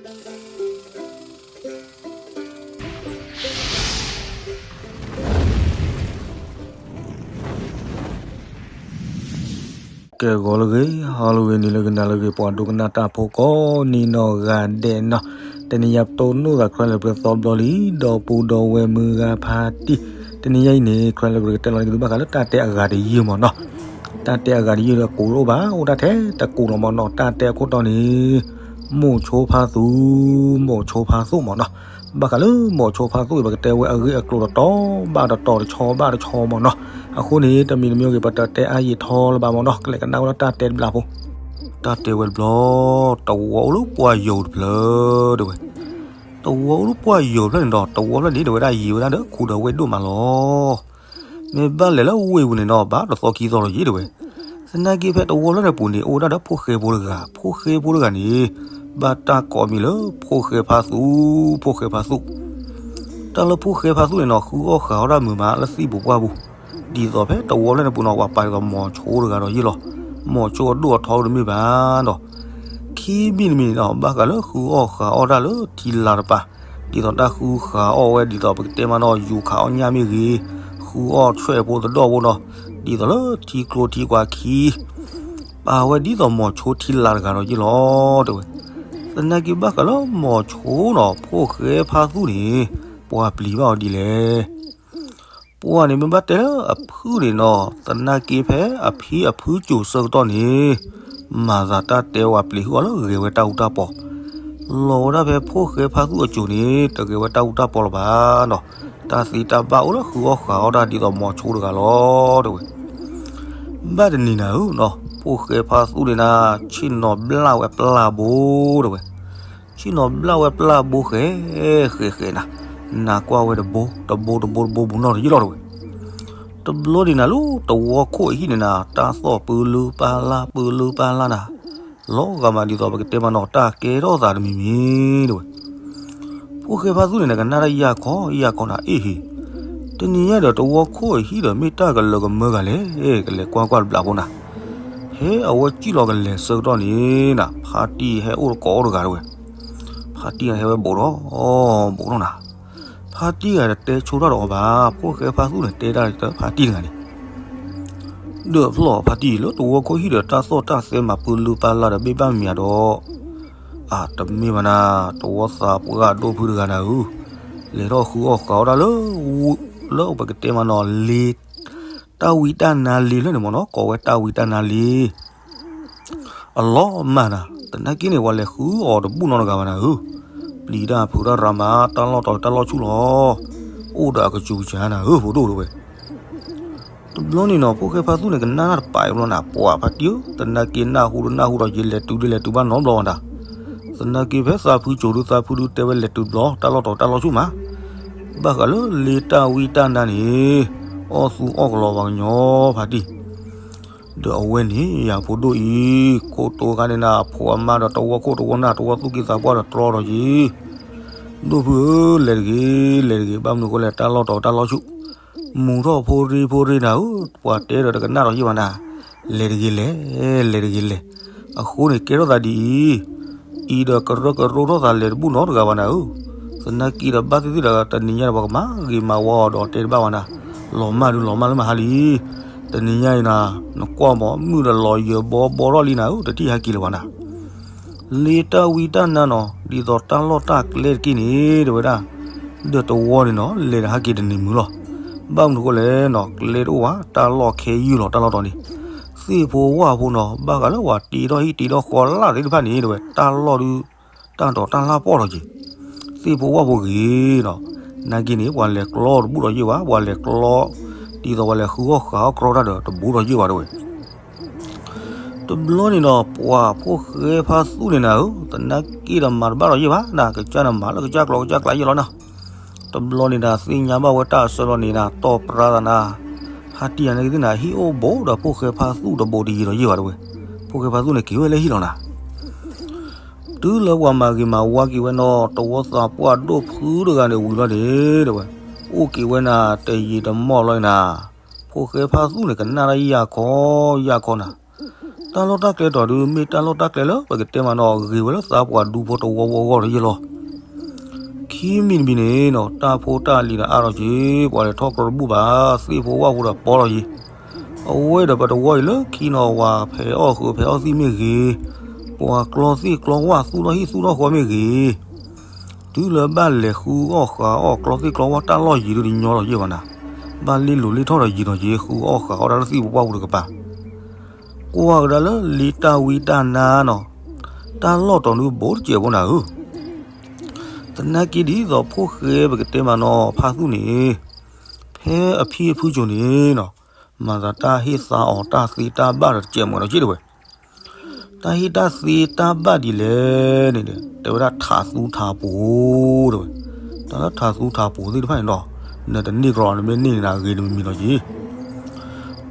ကဲ ဂီၤလၢအဂ့ၤ ဟါလၢအဂ့ၤ နံၤလၢအဂ့ၤ နၤလၢအဂ့ၤ ပှၤဒိကနၣ်တၢ်ဖိကိးနံၤနီၢ်ဂၤဒဲးနီၤ, တနံၤညါပတိၢ်နီၣ်သး Karen လၢပျၢၤသီဘျီလံ, ဒီပုၢ်ဒီဝဲၢ်မုၢ်ဂၤဖါတံၢ်, တနံၤညါအံၤန့ၣ် Karen လၢပျၢၤကတဲလီၤက့ၤသုဘၣ်ဃးလၢတၢ်တဲအဂၤတယုၢ်မ့ၢ်နီၤ, တၢ်တဲအဂၤတယုၢ်ဒီးကိးတအိၣ်ဘၣ် အိၣ်ဒၣ်ထဲတကိးလီၤမ့ၢ်နီၤ, တၢ်တဲအခိၣ်တီန့ၣ် မိၢ်ဆိဖါသူ, မိၢ်ဆိဖါသူမ့ၢ်နီၤ, ဘၣ်ဃးလၢမိၢ်ဆိဖါသူအံၤ ပကတဲဝဲအဂ့ၢ်အကျိၤတတီၤဘၣ်တတီၤ တဆီဘၣ်တဆီမ့ၢ်နီၤ, အဃိန့ၣ် တမံၤတမံၤဂ့ၤ ပတတဲအါယံာ်ထီလၢၤဘၣ်မ့ၢ်နီၤ, ကလဲၤကနၣ်ဝဲဒၣ်တၢ်တဲတဘျီဖိ, တၢ်တဲဝဲတဘျီ, တဝီအိၣ်လၢပှၢ်ယိာ်တဖျၢၣ်တဲဝဲ, တဝီအိၣ်လၢပှၢ်ယိာ်တဖျၢၣ်န့ၣ်ဒီး တဝီဖျၢၣ်န့ၣ် တဲဝဲဒၣ်ယံာ်ဝဲဒၣ်ဒီးခူဒီးဝဲၢ်ဒိၣ်မးလီၤ. မ့ၢ်ဘၣ်လဲၤလၢဝ့ၢ်ပူၤန့ၣ်နီၤ ဘၣ်တသီခံသီလီၤယံာ်တဲဝဲ, သနာ်က့ဖဲတဝီဖျၢၣ်န့ၣ်ပူၤန့ၣ် အိၣ်ဝဲဒၣ်ဒီးဖိဃဲဖိတဂၤ, ဖိဃဲဖိတဂၤန့ၣ် ဘၣ်တၢ်ကိးမံၤလၢဖိဃဲဖါသူ, ဖိဃဲဖါသူ တၢ်လၢဖိဃဲဖါသူန့ၣ်နီၤ ဃုအီၣ်ဃုအီတၢ်မုာ်မးလၢသံၣ်ပူၤပှၢ်ပူၤ, ဒ်သိးဖဲတဝီဖျၢၣ်န့ၣ်ပူၤနီၤ ပှၤပာ်ဒ်သိးမိၤဆိတဂၤဒီးယ့ၢ်လီၤ, မိၤဆိအဒိၣ်အထီတမ့ၢ်ဘၣ်နီၤ, ခံမံၤတမံၤန့ၣ်နီၤ ဘၣ်ဃးလၢဃုအီၣ်ဃုအီတၢ်လၢထံလာ်တပၤ, ဒ်သိးတၢ်ဃုဃုအီၣ်ဝဲဒ်သိးပကတဲမးနီၤ ယူၤခးအီၣ်ညၣ်မ့ၢ်ဂ့ၤ, ဃုအီၣ်ဆွဲၣ်ဖိသဒီၣ်ဖိနီၤ, ဒ်သိးလၢထံကျိထံကွၢ်ခံ ပာ်ဝဲဒ်သိးမိၤဆိထံလာ်တဂၤဒီးယ့ၢ်လီၤတဲဝဲ, သနာ်က့ဘၣ်ဃးလၢမိၤဆိနီၤ ဖိဃဲဖါသူန့ၣ် ပှၤပျံၤဘၣ်အီၤဒ်လဲၣ် ပှၤန့ၣ်မ့ၢ်ဘၣ်တဲလၢအဖုၣ်န့ၣ်နီၤ သနာ်က့ဖဲအဖံအဖုစိၤဆၢကတီၢ်န့ၣ် မၤသးတၢ်တဲဝဲပျံၤဟုၣ်အီၤလၢဂဲၤဝဲတၢ်အူတၢ်ပီ, လီၤဝဲဒၣ်ဖဲဖိဃဲဖါသူအစိၤန့ၣ် တဂဲၤဝဲတၢ်အူတၢ်ပီလၢၤဘၣ်နီၤ, တၢ်သ့တၢ်ဘၣ်အိၣ်လၢဃုအီၣ်ဃုအီတၢ်ဒ်သိးမိၤဆိတဂၤလီၤတဲဝဲ ဘၣ်တနံၤနၤဧၢနီၤ ဖိဃဲဖါသူန့ၣ်နၤ ဆ့ၣ်နီၤဘျၣ်ဝဲပျၢ်ဘိတဲဝဲ, ဆ့ၣ်နီၤဘျၣ်ဝဲပျၢ်ဘိဃဲ ဃဲဃဲနၤ, နၤကွၢ်ဝဲတဘိ တဘိတဘိတဘိဘူးနီၢ်တယ့ၢ်လီၤတဲဝဲ, တဘျီန့ၣ်နၤလၢတဝီခိၣ်အဟံၣ်န့ၣ်နၤ တၢ်သီၣ်ပၢလၢပၢ်လၢ် ပၢလၢပၢ်လၢ်နၤ, လီၤဂာ်မးဒ်သိးပကတဲမးနီၤ တၢ်ကဲထီၣ်သးတမံၤမံၤတဲဝဲ ဖိဃဲဖါသူန့ၣ်နၤ ကနၣ်တၢ်ယၢ်ခီ ယၢ်ခီနၤ အ့ၣ်ဟ့ၣ်, တနံၤညါဒီးတဝီခိၣ်အဟံၣ်ဒီးမ့ၢ်တၢ်ကလၢကမၢဂၤလဲၣ်, ကလဲၤကွၢ်ကွၢ်တဘျီဖိနၤ, ဖဲအဝဲစံၣ်လီၤကလဲၤဆၢကတီၢ်န့ၣ်နၤ ဖါတံၢ်ဟဲအိၣ်တကိးအိၣ်တဂၤတဲဝဲ, ဖါတံၢ်ဟဲဝဲဘူးထီၣ် ဘူးထီၣ်နၤ, ဖါတံၢ်ဂၤတတဲဆိတၢ်ဒီးအီၤဘၣ်, ဖိဃဲဖါသူန့ၣ်တဲတၢ်ဒီးဖါတံၢ်တဂၤန့ၣ် ဒီးဖျီၣ်ဖါတံၢ် လၢတဝီခိၣ်ဟံၣ်ဒီးတၢ်သီၣ်တၢ်သဲမၤပၢလၢပၢ်လၢ်ဒီးဘ့ၣ်ဘၣ်မံၤဒီး, အတမ့ၢ်ဘၣ်နၤ, တဝီသးပှၢ်ဒိၣ်ဖုတဂၤနၤဧၢ, လဲၤထီၣ်ဃုအီၣ်ဃုအီတၢ်လၢ, လၢပကတဲမးနီၤလ့, တၢ်ဝံတၢ်နါလ့ဖျၢၣ်န့ၣ်မ့ၢ်နီၤ ကိးဝဲတၢ်ဝံတၢ်နါလ့ အလီၤမၢ်နၤ, သနာ်က့န့ၣ် ပှၤလဲၤဃုအီၤတဘူၣ်နီတဂၤဘၣ်နၤဧၢ, ပျံၤတၢ်ဖုးတၢ်ရၤမး တၢ်လီၢ်တီၤတၢ်လီၢ်ဆူၣ်လီၤ, အိၣ်ဒီးအကစူၤကစၤနၤဧၢ ဖိဒိၣ်တဲဝဲ, တဘျီန့ၣ်နီၤ ဖိဃဲဖါသူန့ၣ် ကနၣ်တပာ်အံၤဘျီနၤ ပှၤဖါတံၢ်ဧၢ သနာ်က့နၢ်ဟူဒီးနၢ်ဟူဒီးယလဲၤတုၤဒုလဲၤတုၤဘၣ်နီတဘျီဘၣ်နၤ, သနာ်က့ဖဲသးဖုစိၤဒုသးဖုဒုတဲဝဲလဲၤတုၤတဘျီ တၢ်လီၢ်တီၤတၢ်လီၢ်ဆူၣ်မး ဘၣ်ဃးလၢလ့တၢ်ဝံတၢ်နါန့ၣ်, အီၣ်သူအီၣ်ကလီၤပှၤကညီဖါတံၢ်, ဒီးအဝဲန့ၣ် ယၤဖိဒိၣ်အံၤ, ခိၣ်တိခါန့ၣ်နၤ အဖိအမါဒီးတဝီခိၣ်တဝီနၢ် တဝီသူၣ်က့သးပှၢ်ဒီးတြီဒီးယံၤ, ဒိၣ်ဖုဧၢ လဲၤတဂ့ၤ လဲၤတဂ့ၤ ဘၣ်မနုၤဃိလဲၣ် တၢ်လီၢ်တီၤတၢ်လီၢ်ဆူၣ်, မူထီၣ်ဖိရ့ဖိရ့နၤဧၢ, ပှၤတဲဒီးတကနၣ်ဒီးယံၤဘၣ်နၤ, လဲၤတဂ့ၤလဲၤ လဲၤတဂ့ၤလဲၤ, အဃိန့ၣ်ကဲထီၣ်သးဒ်အံၤ အံၤဒီးကရၢကရိထီၣ်သးလဲၤတဘူၣ်နီတဂၤဘၣ်နၤဧၢ, သနာ်က့ဒီးဘၣ်သ့ၣ်သ့ၣ်ဒီးတနံၤညါဒီး ပှၤကမၤဂ့ၤမၤဝါအီၤဒီးတဲတဘၣ်ဘၣ်နၤ, လီၤမၢ်ဒုးလီၤမၢ်လၢမဟါလံ, တနံၤညါအံၤနၤ, နကွၢ်မး မုၢ်ဒီးလီၤယၢၤဘီဘီထီၣ်လံနၤဧၢ, တထံၣ်ဟဲက့ၤလၢၤဘၣ်နၤ, လ့တၢ်ဝံတၢ်နါနီၤ ဒ်သိးတၢ်လီၢ်တၢ်ကျဲတက့ၢ်န့ၣ် တဲဝဲဒၣ်, ဒီးတဝီန့ၣ်နီၤ လဲၤဒီးဟဲက့ၤတနံၤမုာ်လီၤ, ဘၣ်မနုၤဃိလဲၣ်နီၤ ကျဲတအိၣ်ဘၣ် တၢ်လီၢ်ခဲယုၢ်လီၤ တၢ်လီၢ်တီၤန့ၣ်, သ့ၣ်ဖိဝၣ်ဖိနီၤ ဘၣ်ဃးလၢပှၤတ့ထီၣ်ဟံၣ်တ့ထီၣ်ဃီလၢ်သ့ၣ်တဖၣ်န့ၣ် တဲဝဲ တၢ်လီၢ်ဒုး တၢ်တီၤတၢ်လီၢ်ပှီၢ်ထီၣ်က့ၤ, သ့ၣ်ဖိဝၣ်ဖိဂ့ၤနီၤ, နာ်က့န့ၣ် ပှၤလဲၤကျီတဘူၣ်ထီၣ်ယံၤဘၣ် ပှၤလဲၤကျီ, ဒ်သိးပှၤလဲၤဃုအီၣ်ဃုအီၣ်ကြီတၢ်ဒီးတဘူၣ်ထီၣ်ယံၤဘၣ်တဲဝဲ တဘျီန့ၣ်နီၤ ပှၤဖိဃဲဖါသူန့ၣ်နၤဧၢ, သနာ်က့ဒီးမၤတဘၣ်ဒီးယံၤဘၣ်နၤ, ကစၢ်န့ၣ်မၤလၢကစၢ်ကျီကစၢ်ကျါယံၤလီၤနၤ, တဘျီန့ၣ်နၤ သ့ၣ်ညါဘၣ်ဝဲတၢ်အဆၢလီၤန့ၣ်နၤ တီၢ်ပြါသးနၤ, ဖါတံၢ်ယၤနာ်က့သ့ၣ်နၤ ဟံၣ်အိၣ်ဘူးဒီးဖိဃဲဖါသူတဘူးတယံၤဒီးယံၤဘၣ်တဲဝဲ, ဖိဃဲဖါသူန့ၣ်က့ၤဝဲလၢဟံၣ်လီၤနၤ တုၤလၢပှၤမၤဂ့ၤမၤဝါက့ၤဝဲနီၤ တဝီသးပှၢ်ဒိၣ်ဖုတဂၤန့ၣ်ဝံၤလီၤန့ၣ် တဲဝဲ, အိၣ်က့ၤဝဲနၤ တယံာ်တမီၢ်လီၤနၤ, ဖိဃဲဖါသူန့ၣ် ကနၣ်တၢ်ယၢ်ခီ ယၢ်ခီနၤ, တၢ်လီၢ်တၢ်ကျဲတီၤဒုး မ့ၢ်တၢ်လီၢ်တၢ်ကျဲလၢပကတဲမးနီၤ ဂ့ၤဝဲလၢသးပှၢ်ဒူဖိတဝီဖိအဂီၢ်လီၤယ့ၢ်လီၤ. ခံမံၤတမံၤန့ၣ်နီၤ တၢ်ဖိတၢ်လံၤဒီးအါထီၣ်က့ၤ ပှၤလဲၤထီၣ်ကျီတဘူၣ်ဘၣ် သ့ၣ်ဖိဝၣ်ဖိဒီးပီလီၤယ့ၢ်. အဝဲဒီးပတဝီအံၤလၢခံနီၤ ဝၤဖဲးအီၣ်ဃုာ်ဖဲးအီၣ်သံၣ်မ့ၢ်ဂ့ၤ, ပှၤကျီသ့ၣ်ကျီဝၣ်သူၣ်ထီၣ်ဟံၣ်သူၣ်ထီၣ်ဃီမ့ၢ်ဂ့ၤ, တုၤလၢဘၣ်လဲၤဃုအီၣ်ဃုာ်အီၣ်ကျီသ့ၣ်ကျီဝၣ်တၢ်လီၢ်ယံၤဒုးတညီလီၤယ့ၢ်ဘၣ်နၤ, ဘၣ်လ့လိၤလ့ထီၣ်ဒီးယံၤနီၤက့ၤ ဃုအီၣ်ဃုာ်အီၣ်တၢ်လၢသ့ၣ်ဖိဝၣ်ဖိတကပၤ ကွၢ်ကဒါလၢလ့တၢ်ဝံတၢ်နါနီၤ, တၢ်လီၢ်တီၤနုဘိတစဲးဖိနၤဧၢ, သနာ်က့ဒ်သိးဖိၣ်ဃဲပကတဲမးနီၤ ဖါသူၣ်န့ၣ်, ဖဲအဖံအဖုစိၤန့ၣ်နီၤ, မၤသးတၢ်ဟ့ၣ်သါအီၤတၢ်သ့တၢ်ဘၣ်ဒီးတစဲးမွဲနီၤက့ၤတဲဝဲ, တၢ်ဟ့ၣ်တၢ်သ့တၢ်ဘၣ်ဒ်လဲၣ်န့ၣ်ဒီး တဲဝဲဒၣ်ထးသူထးပိၤတဲဝဲ, တၢ်လၢထးသူထးပိၤသ့ၣ်တဖၣ်န့ၣ်ဒီး, နတန့ၢ်ကလီ နမ့ၢ်န့ၢ်နၤဂ့ၤတမံၤမံၤလီၤက့ၤ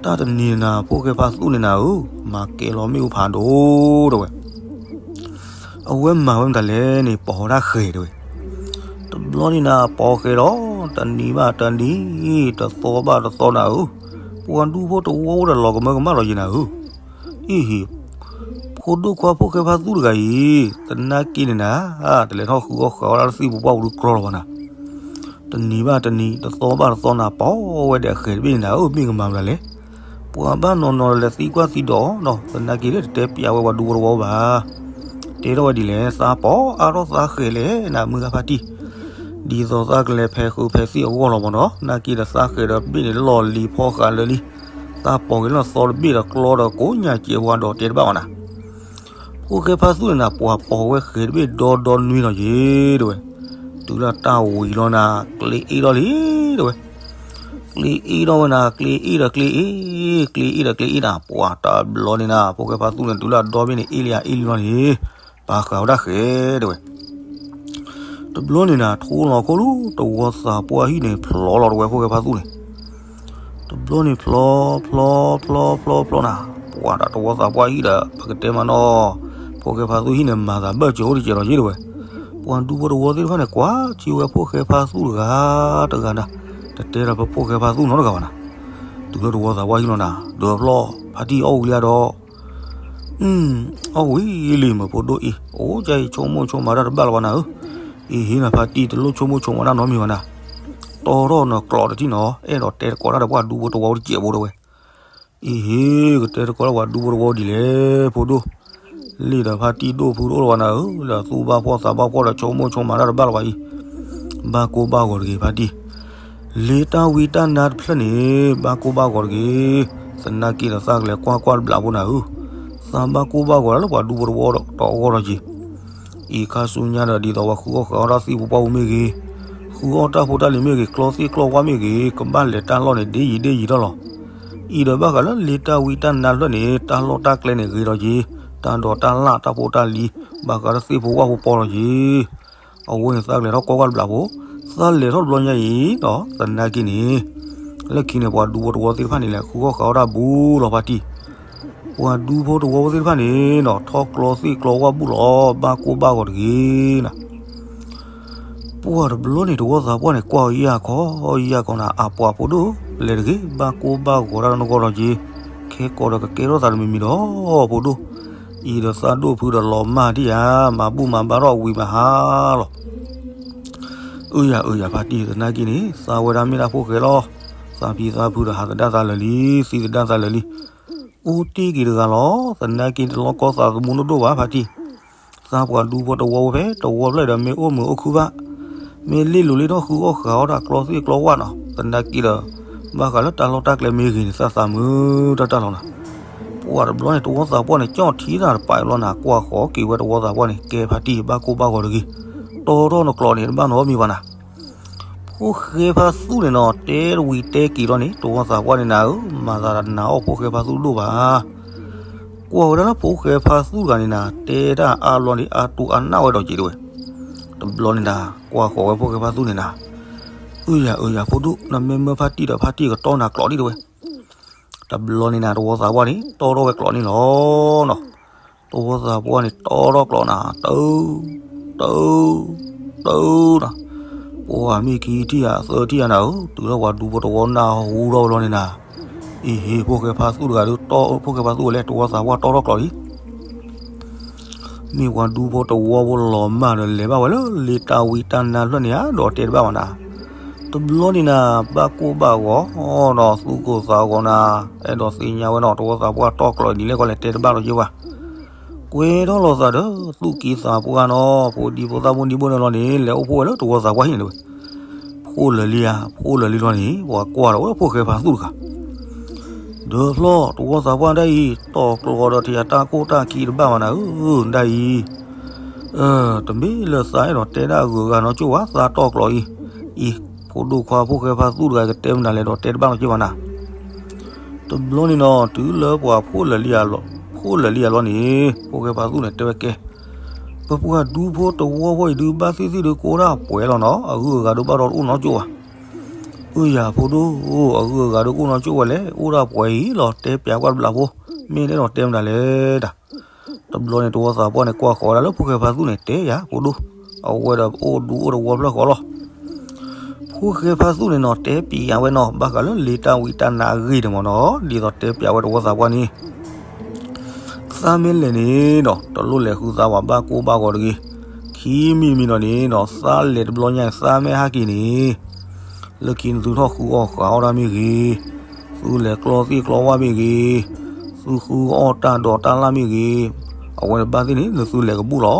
တၢ်တနံၤနၤဖိၣ်ဃဲဖါသူၣ်န့ၣ်နၤဧၢ, မၤကဲလီၤမ့ၣ်အူဖးဒိၣ်တဲဝဲ, အဝဲမၤဝဲမတၤလဲၣ်န့ၣ် ပိာ်ဝဲဒၣ်ဃဲၤတဲဝဲ, တဘျီန့ၣ်နၤပိာ်ဃဲၤဒီး, တနံၤဘၣ်တနံၤ, တသီဘၣ်တသီနၤဧၢ, ပှၤဒူဖိတဝီဖိဒီးလီၤကမၢကမၣ်လီၤယံၤနၤဧၢ, အံၤဟ့ၣ် ဖိဒိၣ်ခွါဖိၣ်ဃဲဖါသူၣ်တဂၤအံၤ, သနာ်က့န့ၣ်နၤ, တလဲၤထီၣ်ဃုအီၣ်ဃုာ်အီၣ်တၢ်လၢသ့ၣ်ဖိဝၣ်ဖိဒုးကြီလီၤဘၣ်နၤ တနံၤဘၣ်တနံၤ တသီဘၣ်တသီနၤ ပိာ်ဝဲဒီးအဃဲၤတဘ့ၣ်န့ၣ်နၤဧၢ, မ့ၢ်ကမၤမတၤလဲၣ်, ပှၤဘၣ်နီၤနီၤလဲၤသံကွၢ်သံဒိးနီၤ သနာ်က့ဒီးတတဲပျးဝဲပှၤဒူဖိတဝီဘၣ်, တဲထီၣ်ဝဲဒ်လဲၣ် သးပိာ်အါထီၣ်သးဃဲၤလဲၣ်နၤ မုၢ်ဂၤဖါတံၢ်, ဒ်သိးသးကလဲၤဖဲးဃုဖဲးသံၣ်အဂီၢ်လီၤမၢ်နီၤ သနာ်က့ဒီးသးဃဲၤဒီးတဘ့ၣ်န့ၣ် လီၢ်လံၤဖီဃးလၢာ်လံ, သးပိာ်က့ၤလၢသီတဘ့ၣ်ဒီးကျီဒီးကိးညါစဲးဝါဒီးတဲတဘၣ်ဘၣ်နၤ ဖိၣ်ဃဲဖါသူၣ်န့ၣ်နၤ ပှၤပိာ်ဝဲဃဲၤတဘ့ၣ်ဒီဒီနွံလီၤယ့ၤတဲဝဲ, တုၤလၢတၢ်ဝံၤလီၤနၤ ကျ့အ့ၣ်ထီၣ်လံတဲဝဲ, ကျ့အ့ၣ်ထီၣ်ဝဲနၤ ကျ့အ့ၣ်ဒီးကျ့အ့ၣ်, ကျ့အ့ၣ်ဒီးကျ့အ့ၣ်နၤ ပှၤတဘျီန့ၣ်နၤ ဖိၣ်ဃဲဖါသူၣ်န့ၣ် တုၤလၢအဒီဘ့ၣ်န့ၣ် အ့ၣ်လံအ့ၣ်လံလီၤန့ၣ်, ပာ်ဃာ်ဝဲဒၣ်ဃဲၤတဲဝဲ တဘျီန့ၣ်နၤ ထိလီၤခိၣ်လူ တဝီသးပှၢ်ဟံၣ်န့ၣ် ဖျိးလီၤတဲဝဲ ဖိၣ်ဃဲဖါသူၣ်န့ၣ်, တဘျီန့ၣ်ဖျိး ဖျိး ဖျိး ဖျိး ဖျိးနၤ, ပှၤဒီးတဝီသးပှၢ်ဟံၣ်ဒီး ပကတဲမးနီၤ, ဖိၣ်ဃဲဖါသူၣ်ဟံၣ်န့ၣ် မၤသးဘၢၣ်စၢၤအိၣ်တစဲးလီၤက့ၤတဲဝဲ, ပှၤဒူဖိတဝီသ့ၣ်တဖၣ်န့ၣ် ကွၢ်ထံဝဲဖိၣ်ဃဲဖါသူၣ်တဂၤတဂၤနၤ, တတဲဒီးပဖိၣ်ဃဲဖါသူၣ်နီတဂၤဘၣ်နၤ, တုၤလၢတဝီသးပှၢ်ဟံၣ်လီၤနၤ ဒၢးဖျီၣ် ဖါတံၢ်အီၣ်ဝံၤလံဒီး အီၣ်ဝံၤလံမ့ၢ်ဖိဒိၣ်အံၤ အိၣ်ကါအံၤ ဆိကမိၣ်ဆိကမးတၢ်တဘၣ်လၢၤဘၣ်နၤဧၢ, အံၤဟ့ၣ်နၤဖါတံၢ် တလိၣ်ဆိကမိၣ်ဆိကမးတၢ်နီတမံၤဘၣ်နၤ, တီထီၣ်နကျိးတထံၣ်နီၤ အဲၣ်ဒိးတဲတကိးတၢ်ဒီးပှၤဒူဖိတဝီတစဲးဖိတဲဝဲ, အံၤဟ့ၣ် ကတဲတကိးလၢပှၤဒူဖိတဝီဒ်လဲၣ် ဖိဒိၣ်, လံဒီးဖါတံၢ်ဒိၣ်ဖုတအိၣ်လၢၤဘၣ်နၤဧၢ, လၢသူၣ်ဘၣ်ဖှီၣ်သးဘၣ်ဖှီၣ်ဒီးဆိကမိၣ်ဆိကမးတၢ်တဘၣ်လၢၤဘၣ်အံၤ, ဘၣ်ကိၢ်ဘၣ်ဂီၤတဂ့ၤဖါတံၢ် လ့တၢ်ဝံတၢ်နါတဖျၢၣ်န့ၣ် ဘၣ်ကိၢ်ဘၣ်ဂီၤတဂ့ၤ, သနာ်က့ဒီးသးကလဲၤကွၢ်ကွၢ်တဘျီဖိနၤဧၢ, သးဘၣ်ကိၢ်ဘၣ်ဂီၤလၢပှၤဒူဖိတဝီဒီးအဂီၢ်လီၤက့ၤ, အံၤခါဆူညါဒီးဒ်သိးပှၤဃုအီၣ်ဃုာ်အီၣ်တၢ်သ့ၣ်ဖိပှၢ်ဖိမ့ၢ်ဂ့ၤ, ဃုအီၣ်တၢ်ဖိတၢ်လံၤမ့ၢ်ဂ့ၤ ကျီသ့ၣ်ကျီဝၣ်မ့ၢ်ဂ့ၤ ကဘၣ်လဲၤတၢ်လီၢ်န့ၣ် ဒ်ယံၤဒ်ယံၤထီၣ်လီၤ. အံၤဒီးဘၣ်ဃးလၢလ့တၢ်ဝံတၢ်နါတဖျၢၣ်န့ၣ် တၢ်လီၢ်တၢ်ကျဲန့ၣ်ဂ့ၤလီၤက့ၤ, တၢ်ဒိးတၢ်လၣ်တၢ်ဖိတၢ်လံၤ ဘၣ်ဃးလၢသ့ၣ်ဖိဝၣ်ဖိပီလီၤက့ၤ အဝဲန့ၣ်သးကလဲၤထီၣ်ကွၢ်ကွၢ်တဘျီဖိ, သးလဲၤထီၣ်တဘျီညါအံၤဒီး သနာ်က့န့ၣ်, လၢခံန့ၣ် ပှၤဒူဖိတဝီသ့ၣ်တဖၣ်န့ၣ် လဲၤဃုအီၣ်ဃုာ်အီၣ်တၢ်ဘူးလီၤဖါတံၢ်, ပှၤဒူဖိတဝီဖိသ့ၣ်တဖၣ်န့ၣ်ဒီး ထီၣ်ကျီသ့ၣ်ကျီဝၣ်ဘူးလီၤ ဘၣ်ကိၢ်ဘၣ်ဂီၤတဂ့ၤနၤ ပှၤတဘျီန့ၣ် တဝီသးပှၢ်န့ၣ် ကွၢ်ယၢ်ခီယၢ်ခီနၤ အပှၤဖိဒိၣ်, လဲၤတဂ့ၤ ဘၣ်ကိၢ်ဘၣ်ဂီၤတၢ်နဂီၢ်လီၤက့ၤ, ခဲကိးဒီးကကဲထီၣ်သးတမံၤမံၤဒီး ဖိဒိၣ်, အံၤဒီးသးဒိၣ်ဖုဒီးလီၤမၢ်ဒံးဧါ, မၤဘူၣ်မၤဘါထီၣ်ဝံၤမၤဟါလီၤ. အၢယၤအၢယၤဖါတံၢ် သနာ်က့န့ၣ် သးဝဲဒၣ်မ့ၢ်ဒၣ်ဖိၣ်ဃဲလီၤ, သးဖံသးဖုဒီးဟးသဒၣ်သးလၢာ်လံ, သံသဒၣ်သးလၢာ်လံ, အိၣ်တ့ၢ်က့ၤတဂၤလီၤ, သနာ်က့တလီၢ်ကီသးသမူဒိၣ်ဒိၣ်ဘၣ်ဖါတံၢ် သးပှၤဒူဖိတဝီဖိဖဲတဝီဖျၢၣ်ဒီးမ့ၢ်အိၣ်မုာ်အိၣ်ခုၣ်ဘၣ်, မ့ၢ်လ့ၣ်လိၤလ့ၣ်ထီၣ်ဃုအီၣ်ဃုာ်အီၣ်တၢ်ကျီသ့ၣ်ကျီဝၣ်နီၤ, သနာ်က့ဒီး ဘၣ်ဃးလၢတၢ်လီၢ်တၢ်ကျဲမ့ၢ်ဂ့ၤန့ၣ် သးသးမုာ်တၢ်တၢ်လီၤနၤ, ပှၤတဘျီန့ၣ် တဝီသးပှၢ်န့ၣ် ကၠီၣ်ထံတၢ်တပာ်လီၤနၤ, ကွၢ်ဃီက့ၤဝဲတဝီသးပှၢ်န့ၣ် ကဲဖါတံၢ်ဘၣ်ကိၢ်ဘၣ်ဂီၤတဂ့ၤ, တီထီၣ်နကျိးန့ၣ် တဘၣ်နီတမံၤဘၣ်နၤ ဖိၣ်ဃဲဖါသူၣ်န့ၣ်နီၤ တဲတဝံၤတဲက့ၤလီၤန့ၣ် တဝီသးပှၢ်န့ၣ်နၤဧၢ, မၤသးနၤအီၣ်ဖိၣ်ဃဲဖါသူၣ်ဒိၣ်ဘၣ်, ကွၢ်ဝဲဒၣ်လၢဖိၣ်ဃဲဖါသူၣ်တဂၤန့ၣ်နၤ တဲတၢ်အါဘျီန့ၣ် အါတူၢ်အါနၢ်ဝဲဒီးက့ၤတဲဝဲ, တဘျီန့ၣ်နၤ ကွၢ်ဃီၤဝဲဖိၣ်ဃဲဖါသူၣ်န့ၣ်နၤ, အၢယၤအၢယၤဖိဒိၣ် နမ့ၢ်မၢဖါတံၢ်ဒီးဖါတံၢ်ကတီနၤကျိးဒံးတဲဝဲ, တဘျီန့ၣ်နၤ တဝီသးပှၢ်န့ၣ် တီထီၣ်ဝဲကျိးန့ၣ်လီၤနီၤ တဝီသးပှၢ်န့ၣ် တီထီၣ်ကျိးနၤ တၢ တၢ တၢနၤ, ပှၤမ့ၢ်ခံထံၣ်ဧါ သၢထံၣ်ဧါနၤဧၢ, တုၤလၢပှၤဒူဖိတဝီနၢ်ဟူထီၣ်ဝဲလီၤန့ၣ်နၤ, အ့ဟ့ ဖိၣ်ဃဲဖါသူၣ်တဂၤဒီး ဖိၣ်ဃဲဖါသူၣ်ဝဲလဲၣ် တဝီသးပှၢ်တီထီၣ်ကျိးလံ. မ့ၢ်ပှၤဒူဖိတဝီဖိလီၤမၢ်ဒီး လဲၤဘၣ်ဝဲလၢလ့တၢ်ဝံတၢ်နါဖျၢၣ်န့ၣ်ဧါ ဒီးတဲတဘၣ်ဘၣ်နၤ. တဘျီန့ၣ်နၤ ဘၣ်ကိၢ်ဘၣ်ဂီၤဒီး သူၣ်ကိၢ်သးဂီၤနၤ အဲၣ်ဒိးသ့ၣ်ညါဝဲနီၤ တဝီသးပှၢ်တီကျိးဒ်လဲၣ်ကီလဲၣ် တဲတဘၣ်လီၤက့ၤဘၣ်. ကွဲထီၣ်လိာ်သးဒီး သူၣ်က့သးပှၢ်နီၤ ဖိဒံဖိသၣ်ဖိနံၤဘိန့ၣ်လီၤန့ၣ် လဲၤအိၣ်ဖှိၣ်ဝဲလၢတဝီသးပှၢ်ဟံၣ်န့ၣ်တဝဲ. ဖှိၣ်လၢာ်လံဧါ ဖှိၣ်လၢာ်လံလီၤန့ၣ် ပှၤကွၢ်ဒီးအိၣ်ဒီးဖိၣ်ဃဲဖါသူၣ်တဂၤ ဒီးဖျီၣ်တဝီသးပှၢ်ဒၣ်အံၤ တီကျိးဒီးထံၣ်တၢ်ကိၢ်တၢ်ခံတဘၣ်ဘၣ်နၤဧၢ ဒၣ်အံၤ. တမ့ၢ်လၢသးအဲၣ်ဒိးတဲဒၣ်အဂုၤအဂၤနီကၠိၣ်ဘၣ် သးတီကျိးအံၤ. အံၤ ဖိဒိၣ်ခွါဖိၣ်ဃဲဖါသူၣ်တဂၤ ကတဲမနုၤလဲၣ်ဒီးတဲတဘၣ်နီကၠိၣ်ဘၣ်နၤ. တဘျီန့ၣ်နီၤ တုၤလၢပှၤဖှိၣ်လၢာ်လံဧါလီၤန့ၣ် ဖိၣ်ဃဲဖါသူၣ်န့ၣ်တဲဝဲကဲ ပပှၤဒူဖိတဝီဖိအံၤဒုး ဘၣ်သ့ၣ်သ့ၣ်ဒုးကအိၣ်ဒၣ်ပှဲၤလီၤနီၤ အဂုၤအဂၤဒုးဘၣ်ဒီးတအိၣ်နီကၠိၣ်ဘၣ်. အၢယၤဖိဒိၣ် အဂုၤအဂၤဒုးကအိၣ်နီကၠိၣ်ဝဲလဲၣ် အိၣ်ဒၣ်ပှဲၤအံၤလီၤ တဲပျးကွၢ်တဘျီဖိ မ့ၢ်အဲၣ်ဒိးတဲမနုၤလဲၣ်တၢ်. တဘျီန့ၣ်တဝီသးပှၢ်န့ၣ် ကွၢ်ဃီၤဝဲဒၣ်လၢဖိၣ်ဃဲဖါသူၣ်န့ၣ် တဲယၤဖိဒိၣ် အဝဲဒီးအိၣ်ဒူအိၣ်တဝီဖျၢၣ်ဃီလီၤ. ဖိၣ်ဃဲဖါသူၣ်န့ၣ်နီၤ တဲပျးဝဲနီၤ ဘၣ်ဃးလၢလ့တၢ်ဝံတၢ်နါအဂ့ၢ်န့ၣ်မ့ၢ်နီၤ ဒ်သိးတဲပျးဝဲတဝီသးပှၢ်န့ၣ် သးမ့ၢ်လဲၤန့ၣ်ဒီး တလိၣ်လဲၤဃုသးဝဲဘၣ်ကိၢ်ဘၣ်ဂီၤတဂ့ၤ. ခံမံၤတမံၤဒီးန့ၣ်ဒီး သးလဲၤတဘျီညါအံၤ သးမ့ၢ်ဟးက့ၤန့ၣ် လၢခံန့ၣ်သုထီၣ်ဃုအီၣ်ဃုအီဒၣ်မ့ၢ်ဂ့ၤ, သုလဲၤကျီသ့ၣ်ကျီဝၣ်မ့ၢ်ဂ့ၤ, သုဃုအီၣ်တၢ်ဒိးတၢ်လၣ်မ့ၢ်ဂ့ၤ, အဝဲန့ၣ်ဘၣ်သ့ၣ်န့ၣ် နသုလဲၤကဘူၣ်လီၤ.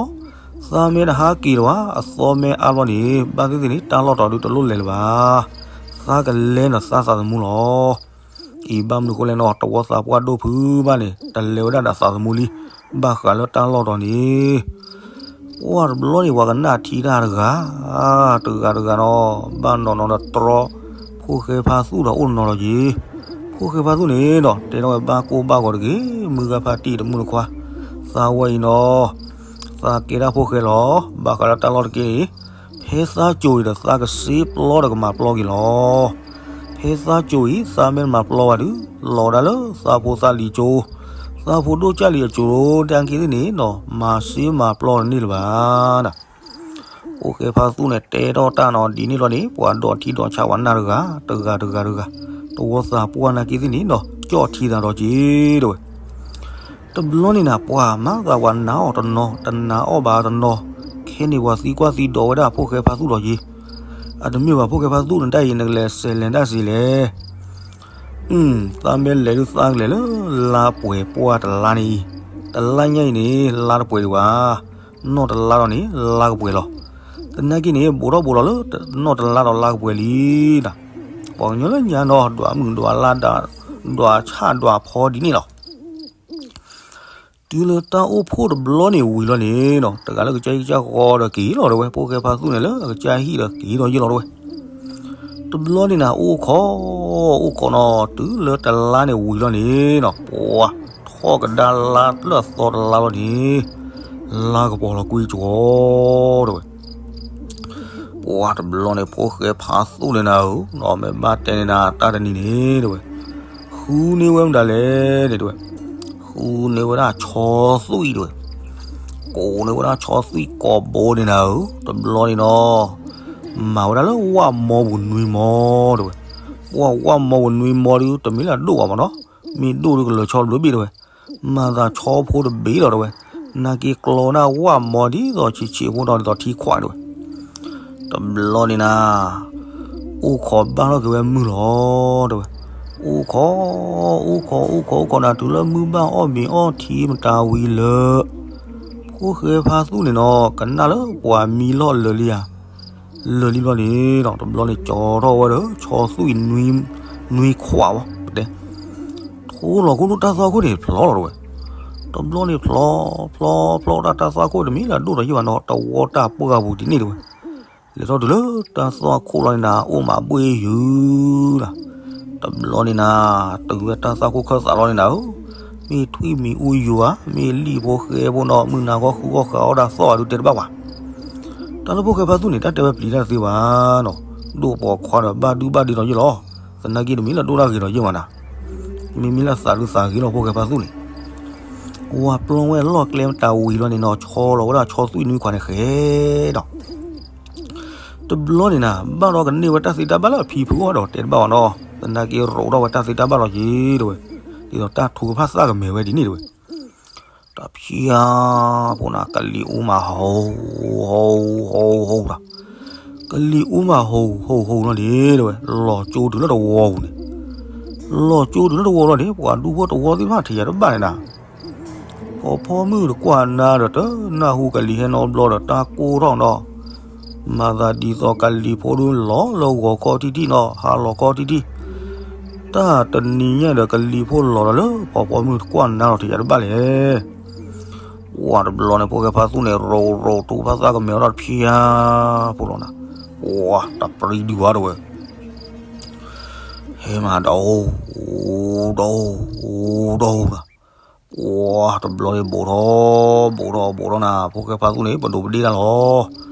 သးမ့ၢ်တဟးက့ၤလၢၤဘၣ် အသီမ့ၢ်အါဘျီန့ၣ် ဘၣ်သ့ၣ်သ့ၣ်န့ၣ် တၢ်လီၢ်တီၤဒုးတလိၣ်လဲၤလၢၤဘၣ်. သးကလဲၤနသးသးသမူလီၤ. အံၤဘၣ်မနုၤဃိလဲၣ်နီၤ တဝီသးပှၢ်ဒိၣ်ဖုဘၣ်န့ၣ် တလဲၤဝဲဒၣ်ဒီးသးသမူလံ, ဘၣ်ဃးလၢတၢ်လီၢ်တီၤန့ၣ် ပှၢ်တဘျီန့ၣ် ပှၤကနၣ်ထံတၢ်တဂၤ, တဂၤတဂၤနီၤ, ဘၣ်နီၤနီၤဒီးတြီ, ဖိၣ်ဃဲဖါသူၣ်ဒီးအိၣ်နီၤလီၤက့ၤ. ဖိၣ်ဃဲဖါသူၣ်န့ၣ်ဒီး တဲထီၣ်ဝဲဘၣ်ကိၢ်ဘၣ်ဂီၤတဂ့ၤ, မုၢ်ဂၤဖါတံၢ်တမုၢ်တခွါ, သးဝဲအံၤနီၤ, သးကဲဒၣ်ဖိၣ်ဃဲလီၤ. ဘၣ်ဃးလၢတၢ်လီၢ်တက့ၢ်န့ၣ်, ဖဲသးကိၤအံၤဒီးသးကစ့ပျီဒီးကမၤပျီက့ၤလီၤ. ဖဲသးကိၤအံၤ သးမ့ၢ်တမၤပျီဘၣ်ဒီး လီၤဒၣ်လၢသးဖိသၣ်လံၤကၠိ, သးဖိဒိၣ်ကၢ်လံၤအကၠိ တၢ်က့ၤသ့ၣ်န့ၣ်နီၤ မၤစ့မၤပျီတန့ၢ်လၢၤဘၣ်နၤ. ဖိၣ်ဃဲဖါသူၣ်န့ၣ် တဲထီၣ်တၢ်နီၤ ဒ်န့ၣ်လီၤန့ၣ် ပှၤဒိးထံဒိးဆးဝဲနၢ်တဂၤ, တဂၤတဂၤတဂၤ, တဝီသးပှၢ်နာ်က့ၤသ့ၣ်န့ၣ်နီၤ ကၠီၣ်ထံသးဒီးက့ၤတဝဲ. တဘျီန့ၣ်နၤ ပှၤမၤသးပှၤနာ်အီၤတနီၤ တနာ်အီၣ်ဘၣ်တနီၤ, ခဲန့ၣ်ပှၤသံကွၢ်သံဒိးဝဲဒၣ်ဖိၣ်ဃဲဖါသူၣ်ဒီးက့ၤ, အတမ့ၢ်ဘၣ်ဖိၣ်ဃဲဖါသူၣ်န့ၣ် တၢ်အံၤနကလဲၤစဲးလဲၤတၢ်စ့လဲၣ်. သးမ့ၢ်လဲၤဒုးသးကလဲၤလၢ လါပှဲၤပှၢ်တလါန့ၣ်အံၤ, တလါညါအံၤန့ၣ် လါတပှဲၤဒံးဘၣ်, နီၢ်တလါဒီးန့ၣ် လါကပှဲၤလီၤ. သနာ်က့န့ၣ် ဘူးထီၣ်ဘူးလီၤလၢ နီၢ်တလါဒီးလါကပှဲၤလံနၤ. ပှၤကညီလၢညါနီၤ ဒွးမုၢ်ဒွးလါ ဒွးဆၣ်ဒွးဖီဒ်န့ၣ်လီၤ. တုၤလၢတၢ်အိၣ်ဖှိၣ်တဘျီန့ၣ်ဝံၤလီၤန့ၣ်နီၤ တဂၤလၢကစၢ်ဟံၣ်ကစၢ်ဃီဒီးက့ၤလီၤတဝဲ, ဖိၣ်ဃဲဖါသူၣ်န့ၣ်လၢအကစၢ်ဟံၣ်ဒီးက့ၤဒီးယ့ၢ်လီၤတဝဲ. တဘျီန့ၣ်နၤ အိၣ်ခိး, အိၣ်ခိးနီၤ တုၤလၢတလါန့ၣ်ဝံၤလီၤန့ၣ်နီၤ ပှၤထီၣ်ကဒါလါလၢအသီတလါလီၤန့ၣ် လါကပီၤလီၤကွံာ်ကီတဝဲ. ပှၤတဘျီန့ၣ် ဖိၣ်ဃဲဖါသူၣ်န့ၣ်နၤဧၢ, မ့ၢ်ဘၣ်တဲန့ၣ်နၤ တၢ်တနံၤန့ၣ်တဝဲ, ဃုန့ၢ်ဝဲမတၤလဲၣ်န့ၣ်တဝဲ, ဃုန့ၢ်ဝဲဒၣ်ဆီသွံၣ်တဝဲ, ကိးန့ၢ်ဝဲဒၣ်ဆီသွံၣ်ကိးဘိန့ၣ်နၤဧၢ, တဘျီန့ၣ်နီၤ မၤဝဲဒၣ်လၢဝၣ်မီပူၤနွံမီတဝဲ. ပှၤဝၣ်မီပူၤနွံမီဒုး တမ့ၢ်လၢအဒိၣ်ဘၣ်မးနီၤ, မ့ၢ်ဒိၣ်ဒုးကလၢာ်ဆီတဘျုးဘ့ၣ်တဝဲ, မၤသးဆီဖိတဘ့ၣ်လီၤတဝဲ, နာ်က့ကျီဒၣ်ဝၣ်မီဒ်သိးဆံးဆံးဖိနီၤ ဒ်သိးထံခွးတဝဲ. တဘျီန့ၣ်နၤ အိၣ်ခိးဘၣ်ထီၣ်က့ၤဝဲမုၢ်လီၤတဝဲ. အိၣ်ခိး, အိၣ်ခိး, အိၣ်ခိး, အိၣ်ခိးနၤ တုၤလၢမုၢ်ဘၣ်အီၣ်မ့ၤအီထံမတၤဝံၤလၢ ဖိၣ်ဃဲဖါသူၣ်န့ၣ်နီၤ ကနၣ်လၢပှၤမံလီၢ်လၢာ်လံဧါ, လၢာ်လံဘျီန့ၣ်နီၤ တဘျီန့ၣ် ကၠီထီၣ်ဝဲဒီး ဆီသွံၣ်နွံခွးဝဲ ပတဲ ထိလီၤခိၣ်ဒိၣ်တၢ်သွၣ်ခိၣ်န့ၣ်ဖျီလီၤတဝဲ. တဘျီန့ၣ်ဖျီ, ဖျီ, ဖျီတၢ်တၢ်သွၣ်ခိၣ်တမ့ၢ်လၢအဒိၣ်ဒီးယ့ၢ်ဘၣ်နီၤ တဝီတၢ်ပှၢ်ပူၤဒ်န့ၣ်တဝဲ. လဲၤထီၣ်တုၤလၢတၢ်သွၣ်ခိၣ်လီၤန့ၣ်နၤ အိၣ်မးဘှ့ၣ်ယုၤနၤ. တဘျီန့ၣ်နၤ တုၤဝဲတၢ်သွၣ်ခိၣ်ခၢၣ်သးလီၤန့ၣ်နၤဧၢ, မ့ၢ်ထွံၣ်မံၤအူယိၤဧါ, မ့ၢ်လံၣ်ဖိဃဲဖိနီၤ မုၢ်နၤခီဃုအီၣ်ဃုအီဒၣ်သီၣ်ဘၣ်ဒုးတဲတဘၣ်ပှၤ. တၢ်လၢဖိၣ်ဃဲဖါသူၣ်န့ၣ် တၢ်တဲဝဲပျံၤတၢ်တသ့ဘၣ်နီၤ, ဒိၣ်ပိာ်ခွါဒီးဘၣ်ဒုဘၣ်ဒ့ဒီးယ့ၢ်လီၤ. သနာ်က့တမ့ၢ်လၢဒိၣ်တၢ်ဂ့ၤဒီးယ့ၢ်မးနၤ, မ့မ့ၢ်လၢသးဒုးသးဂ့ၤလီၤဖိၣ်ဃဲဖါသူၣ်န့ၣ် ဝၤပျီဝဲလီၢ်ကျဲမတၤဝံၤလီၤန့ၣ်နီၤ ဆီလီၤဝဲဒၣ်ဆီသွံၣ်နွံခွးန့ၣ်ဃဲဒီး တဘျီန့ၣ်နၤ ဘၣ်ဒီးကန့ၢ်ဝဲတၢ်သ့တၢ်ဘၣ်လၢအဖံဖုအီၣ်ဒီးတဲတဘၣ်ဘၣ်နီၤ. သနာ်က့ရိးထီၣ်ဝဲတၢ်သ့တၢ်ဘၣ်လီၤက့ၤတဝဲ, ဒ်သိးတၢ်ထုကဖၣ်သၣ်ကမဲာ်ဝဲဒ်န့ၣ်တဝဲ. တဖၠါဖိန့ၣ် ကလံၤအူမး ဟူးဟူးဟူးဟူးဒီး, ကလံၤအူမး ဟူးဟူးဟူးလီၤန့ၣ်တဝဲ, လီၤကၠိတုၤလၢတဝီပူၤန့ၣ်, လီၤကၠိတုၤလၢတဝီလီၤန့ၣ် ပှၤဒူဖိတဝီသ့ၣ်တဖၣ်ထံၣ်ယၤတဘၣ်န့ၣ်နၤ. ဖီဖီမုၣ်တကွၢ်နၤဒီး တနၢ်ဟူကလံၤဟဲနီတဘျီဒီး တၢ်ကိၢ်ထီၣ်နီၤ, မၤသးဒ်သိးကလံၤဖိဒုလီၤလၢဂီၤခီထံထံနီၤ, ဟါလီၤခီထံထံ, တၢ်တနံၤညါဒီး ကလံၤဖိလီၤဒီးလၢ ဖီဖီမုၣ်တကွၢ်နၤလီၤထံၣ်ယၤတဘၣ်လဲၣ်. ပှၤတဘျီန့ၣ် ဖိၣ်ဃဲဖါသူန့ၣ် ရိးရိး ထုကဖၣ်သၣ်ကမဲာ်ဝဲဒီးတဖၠါဖိလီၤနၤ, ပှၤတပြံဒုးဘၣ်တဝဲ ဟဲမၤဒီး, ဒီး, ဒီး, ပှၤတဘျီန့ၣ် ဘူးထီၣ်, ဘူးထီၣ် ဘူးထီၣ်နၤ, ဖိၣ်ဃဲဖါသူန့ၣ် ပဒိးပဒ့ၣ်တၢ်လီၤ,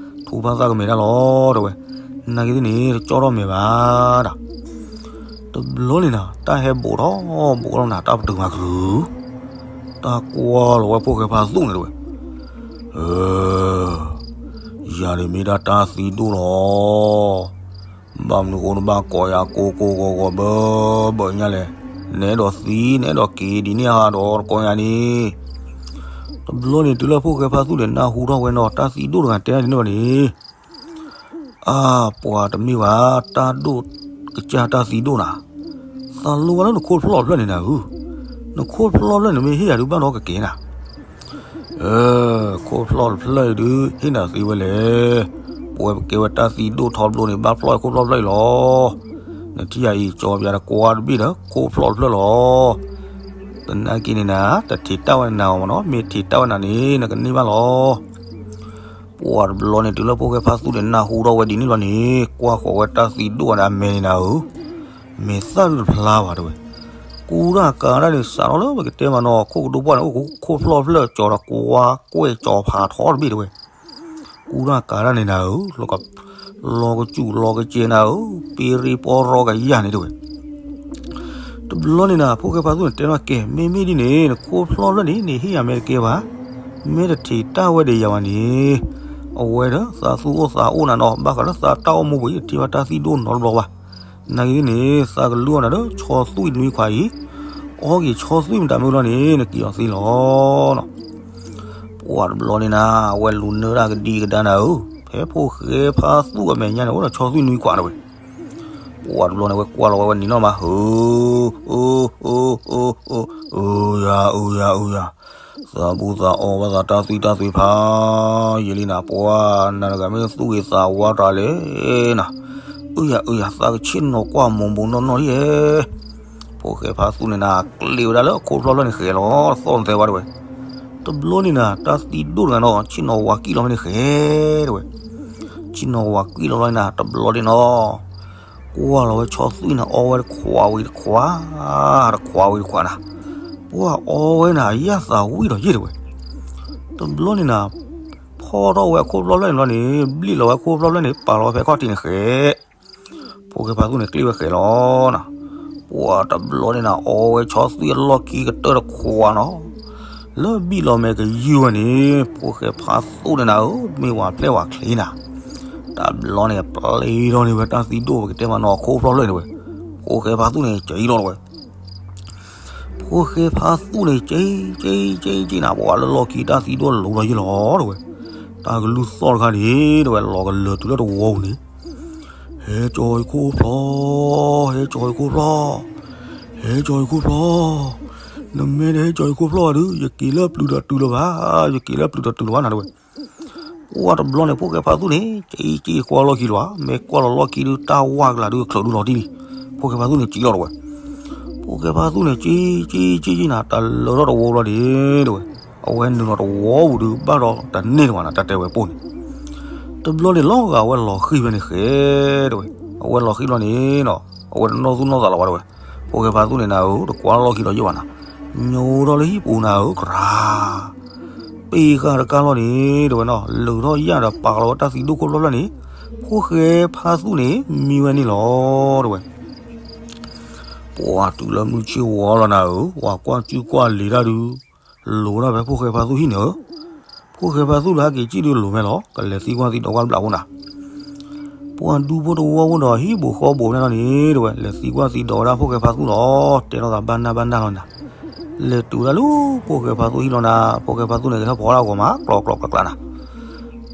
ထုကဖၣ်သၣ်ကမဲာ်တၢ်လီၤတဝဲ, နာ်က့သ့ၣ်န့ၣ် တကၠီၣ်ထီၣ်မဲာ်ဘၣ်ဒီး, တဘျီန့ၣ်နၤ တၢ်ဟဲဘူးထီၣ်ဘူးထီၣ်နၤ တၢ်ပတုာ်မၤကရုၤ, တၢ်ကွၢ်လီၤဝဲဖိၣ်ဃဲဖါသူန့ၣ်တဝဲ, ယၤန့ၣ်မ့ၢ်ဒၣ်တၢ်သံဒိၣ်လီၤ. ဘၣ်မနုၤဃိနဘၣ်ကိးယၤကိၢ်ကိၢ်ဂီၤဂီၤဘၢဘၢညါလဲၣ်. နအဲၣ်ဒိးသံ နအဲၣ်ဒိးက့ၤဒ်န့ၣ်ဧါဒီးကိးယၤန့ၣ်. တဘျီန့ၣ်တုၤလၢဖိၣ်ဃဲဖါသူန့ၣ် နၢ်ဟူထီၣ်ဝဲနီၤ တၢ်သံဒိၣ်တဂၤတဲဒ်န့ၣ်ဘၣ်န့ၣ်, အါ ပှၤတမ့ၢ်ဘၣ် တၢ်ဒိၣ်ကစၢ်တၢ်သံဒိၣ်နၤ, သးလိဝဲလၢနခိၣ်ဖျီၣ်တဖျၢၣ်န့ၣ်နၤဧၢ, နခိၣ်ဖျီၣ်တဖျၢၣ်န့ၣ်မ့ၢ်ဟ့ၣ်ယၤဒုးဘၣ်ဒီးကကဲၤနၤ ခိၣ်ဖျီၣ်တဖျၢၣ်အံၤဒုး ဟ့ၣ်နၤသ့ဝဲလဲၣ်. ပဝဲပကဲဝဲတၢ်သံဒိၣ်ထီဘိန့ၣ် ဘၣ်ဖျီၣ်ခိၣ်ဖျီၣ်တဖျၢၣ်အံၤလီၤ. နထံၣ်ယၤအံၤ ကၠီပယၤတကွၢ်တဘ့ၣ်ဒီး ခိၣ်ဖျီၣ်တဖျၢၣ်လီၤ. သနာ်က့န့ၣ်နၤ တထံးတၢ်ဝဲနၤအီၤမနီၤ, မ့ၢ်ထံးတၢ်ဝဲနၤန့ၣ် နကန့ၢ်ဘၣ်လီၤ. ပှၤတဘျီန့ၣ် တုၤလၢဖိၣ်ဃဲဖါသူန့ၣ် နၢ်ဟူထီၣ်ဝဲဒ်န့ၣ်လီၤန့ၣ် ကွၢ်ဃီၤဝဲတၢ်သံဒိၣ်ဝဲဒၣ်အမဲာ်န့ၣ်နၤဧၢ, မဲာ်သၣ်ဒုးတဖျါဘၣ်တဲဝဲ. ကူတၢ်ကၤတၢ်န့ၣ် စးထီၣ်လၢပကတဲမးနီၤ ခိၣ်ကဒိၣ်ပှၢ်န့ၣ် အိၣ်ခိၣ်ဖျီၣ်ဖျၢၣ် ကၠီၤဒီးကွၢ်ကွဲၢ်ကၠီၤဖးထီတဘ့ၣ်တဲဝဲ. ကူတၢ်ကၤတၢ်န့ၣ်နၤဧၢ, လီၤကစူၣ်လီၤကစဲၤနၤဧၢ, ပ့ရ့ပီရီကယၢ်န့ၣ်တဲဝဲ. တဘျီန့ၣ်နၤ ဖိၣ်ဃဲဖါသူန့ၣ် တဲဘၣ်ကဲ မ့မ့ၢ်ဒ်န့ၣ် နခိၣ်ဖျီၣ်ဖျၢၣ်န့ၣ် နဟ့ၣ်ယၤမ့ၢ်တကဲဘၣ်, မ့ၢ်တထံးတၢ်ဝဲဒီးယၤဘၣ်န့ၣ်, အဝဲဒီးသးသူၣ်အိၣ်သးအိၣ်နၤနီၤ ဘၣ်ဃးလၢသးတၢ်အိၣ်မူပူၤ ယတထံၣ်ဘၣ်တၢ်သံဒိၣ်နီတဘျီဘၣ်. နာ်က့သ့ၣ်န့ၣ် သးကလူအီၤနၤဒီး ဆီသွံၣ်နွံခွးအံၤ, အီက့ၤဆီသွံၣ်မတၤမ့ၢ်လီၤန့ၣ် နက့ၤအီၤသ့လီၤနီၤ. ပှၤတဘျီန့ၣ်နၤ အဝဲလူၤနၢတၢ်ကဒံကဒါနၤဧၢ, ဖဲဖိၣ်ဃဲဖါသူအမဲာ်ညါန့ၣ် အိၣ်ဒီးဆီသွံၣ်နွံခွးတဲဝဲ. ပှၤတဘျီန့ၣ် ဝဲကွၢ်လီၤဝဲ ဝဲနံၤနီၣ်မး ဟၢ အၢ အၢ အၢ အၢ အၢ ယၤ အၢ ယၤ အၢ ယၤ, သးဘူၣ်သးအီဘၣ်သးတၢ်သွံၣ်တၢ်သွံၣ်ဖးယံာ်လံနၤ, ပှၤနၤတဂၤမ့ၢ်သူၣ်ဂ့ၤသးဝါတၢ်လဲၣ်နၤ, အၢ ယၤ အၢ ယၤ, သးကဆ့ၣ်နီၤကွၢ်မူးဘူးနီၢ်နီၢ်ယဲ, ဖိၣ်ဃဲဖါသူန့ၣ်နၤ ကျ့ဝဲဒၣ်လၢအခိၣ်ဖျီၣ်ဖျၢၣ်န့ၣ်ဃဲလီၤ, သီၣ်နသဲဝါတဲဝဲ. တဘျီန့ၣ်နၤ တၢ်သံဒိၣ်တဂၤနီၤ ဆ့ၣ်နီၤဝၤကံၣ်လီၤဖဲန့ၣ်ဃဲတဲဝဲ, ဆ့ၣ်နီၤဝၤကံၣ်လီၤဖဲန့ၣ်နၤ တဘျီန့ၣ်နီၤ ကွၢ်လီၤဝဲဆီသွံၣ်န့ၣ် အီဝဲတခွးဝံၤတခွး, တခွးဝံၤတခွးနၤ, ပှၤအီဝဲနၤ အယၣ်သးဝံၣ်ဒီးယဲၢ်တဲဝဲ. တဘျီန့ၣ်နၤ ဖီၣ်ထီၣ်ဝဲအခိၣ်ဖျီၣ်ဖျၢၣ်န့ၣ်ဘျီန့ၣ် ဘျံၣ်လီၤဝဲအခိၣ်ဖျီၣ်ဖျၢၣ်န့ၣ် ပာ်လီၤဝဲဖဲခီၣ်ထံးန့ၣ်ဃဲ, ဖိၣ်ဃဲဖါသူန့ၣ်ကျ့ဝဲဃဲလီၤနၤ, ပှၤတဘျီန့ၣ်နၤ အီဝဲဆီသွံၣ်အလီၢ်ခံကတၢၢ်တခွးနီၤ လၢဘံၣ်လီၤမဲာ်ကယုၢ်ဝဲန့ၣ် ဖိၣ်ဃဲဖါသူန့ၣ်နၤဧၢ မ့ၢ်ဝၤဖျဲၣ်ဝၤချ့နၤ, တဘျီန့ၣ် ပျံၤထီၣ်န့ၢ်ဝဲတၢ်သံဒိၣ်ပကတဲမးနီၤ အခိၣ်ဖျီၣ်ဖျၢၣ်န့ၣ်ဝဲ, ဖိၣ်ဃဲဖါသူန့ၣ် ကၠံလီၤဝဲ, ဖိၣ်ဃဲဖါသူန့ၣ် ကၠံ ကၠံ ကၠံ ကၠံနၤ ပှၤလၢလီၢ်ခံတၢ်သံဒိၣ်လူၤလီၤယဲၢ်လီၤတဲဝဲ, တၢ်ကလုၢ်သီၣ်တခါန့ၣ် တဲဝဲ လီၤကလၢာ်တုၤလၢတဝီပူၤန့ၣ် ဟဲကၠီၤယခိၣ်ဖျီၣ်, ဟဲကၠီၤယခိၣ်ဖျီၣ်, ဟဲကၠီၤယခိၣ်ဖျီၣ်, နမ့ၢ်တဟဲကၠီၤယခိၣ်ဖျီၣ်ဘၣ်ဒီး ယက့ၤလၢပျုၤဒီးတုၤလၢၤဘၣ်, ယက့ၤလၢပျုၤဒီးတုၤလၢၤဘၣ်နၤတဲဝဲ. ပှၤတဘျီန့ၣ် ဖိၣ်ဃဲဖါသူန့ၣ် ကၠံ ကၠံ ကွၢ်လီၢ်ခံလီၤ, မ့ၢ်ကွၢ်လီၤလီၢ်ခံဒုး တၢ်ဝၢ်ကလာ်ဒုး ချုးဒုးလီၤတံၢ်လံ, ဖိၣ်ဃဲဖါသူန့ၣ် ကၠံလီၤတဲဝဲ. ဖိၣ်ဃဲဖါသူန့ၣ် ကၠံ ကၠံ ကၠံ ကၠံနၤ တလၢထီၣ်တဝီဘျီန့ၣ်တဲဝဲ, အဝဲနုာ်လီၤတဝီပူၤဒုး ဘၣ်ဒီးတန့ၢ်လၢၤဘၣ်နၤ တၢ်တဲဝဲပိၢ်န့ၣ် တဘျီန့ၣ်လီၤဂာ်ဝဲလီၤဃံၤဖဲန့ၣ်ဃဲတဲဝဲ, အဝဲလီၤဃံၤဘျီန့ၣ်နီၤ အဝဲတနီၣ်သူၣ်နီၣ်သးလီၤဘၣ်တဲဝဲ, ဖိၣ်ဃဲဖါသူန့ၣ်နၤဧၢ တကွၢ်လီၢ်ခံလီၤယဲၢ်ဘၣ်နၤ, ညိထီၣ်လၢဟံၣ်ပူၤနၤဧၢ ကြၤ ပ့ၢ်ဃာ်တကါလီၤန့ၣ် တဲဝဲနီၤ လုာ်ထီၣ်ယာ်ဒီးပာ်လီၤဝဲတၢ်သံဒိၣ်ခိၣ်ဖျီၣ်ဖျီၣ်န့ၣ်, ဖိၣ်ဃဲဖါသူန့ၣ် မံဝဲန့ၣ်လီၤ တဲဝဲ. ပှၤတုၤလၢမုၢ်ဆ့ၣ်ဝါလီၤနၤဧၢ, ပှၤကွၢ်စုကွၢ်လံၤတၢ်ဒုး, လိၤဝဲဒၣ်ဖဲဖိၣ်ဃဲဖါသူဟံၣ်န့ၣ်ဧၢ, ဖိၣ်ဃဲဖါသူလၢဟဲက့ၤကံၣ်ဒုးလိၤမဲာ်လီၤ, ကလဲၤသံကွၢ်သံဒီးကွၢ်တဘျီဖိနၤ ပှၤဒူဖိတဝီဖိဒီးဟံၣ်ဘိးဃီဘိးန့ၣ်လီၤန့ၣ် တဲဝဲ, လဲၤသံကွၢ်သံဒိးဝဲဒၣ်ဖိၣ်ဃဲဖါသူၣ်လီၤ. တဲထီၣ်သးဘၣ်နၢ်ဘၣ်နၢ်လီၤနၤ. လဲၤတုၤဝဲဒၣ်လၢဖိၣ်ဃဲဖါသူၣ်ဟံၣ်လီၤနၤ, ဖိၣ်ဃဲဖါသူၣ်န့ၣ် ကဟဲဖီၣ်ဒၣ်ဂီၤမး ကျီကျီကျးကျးနၤ.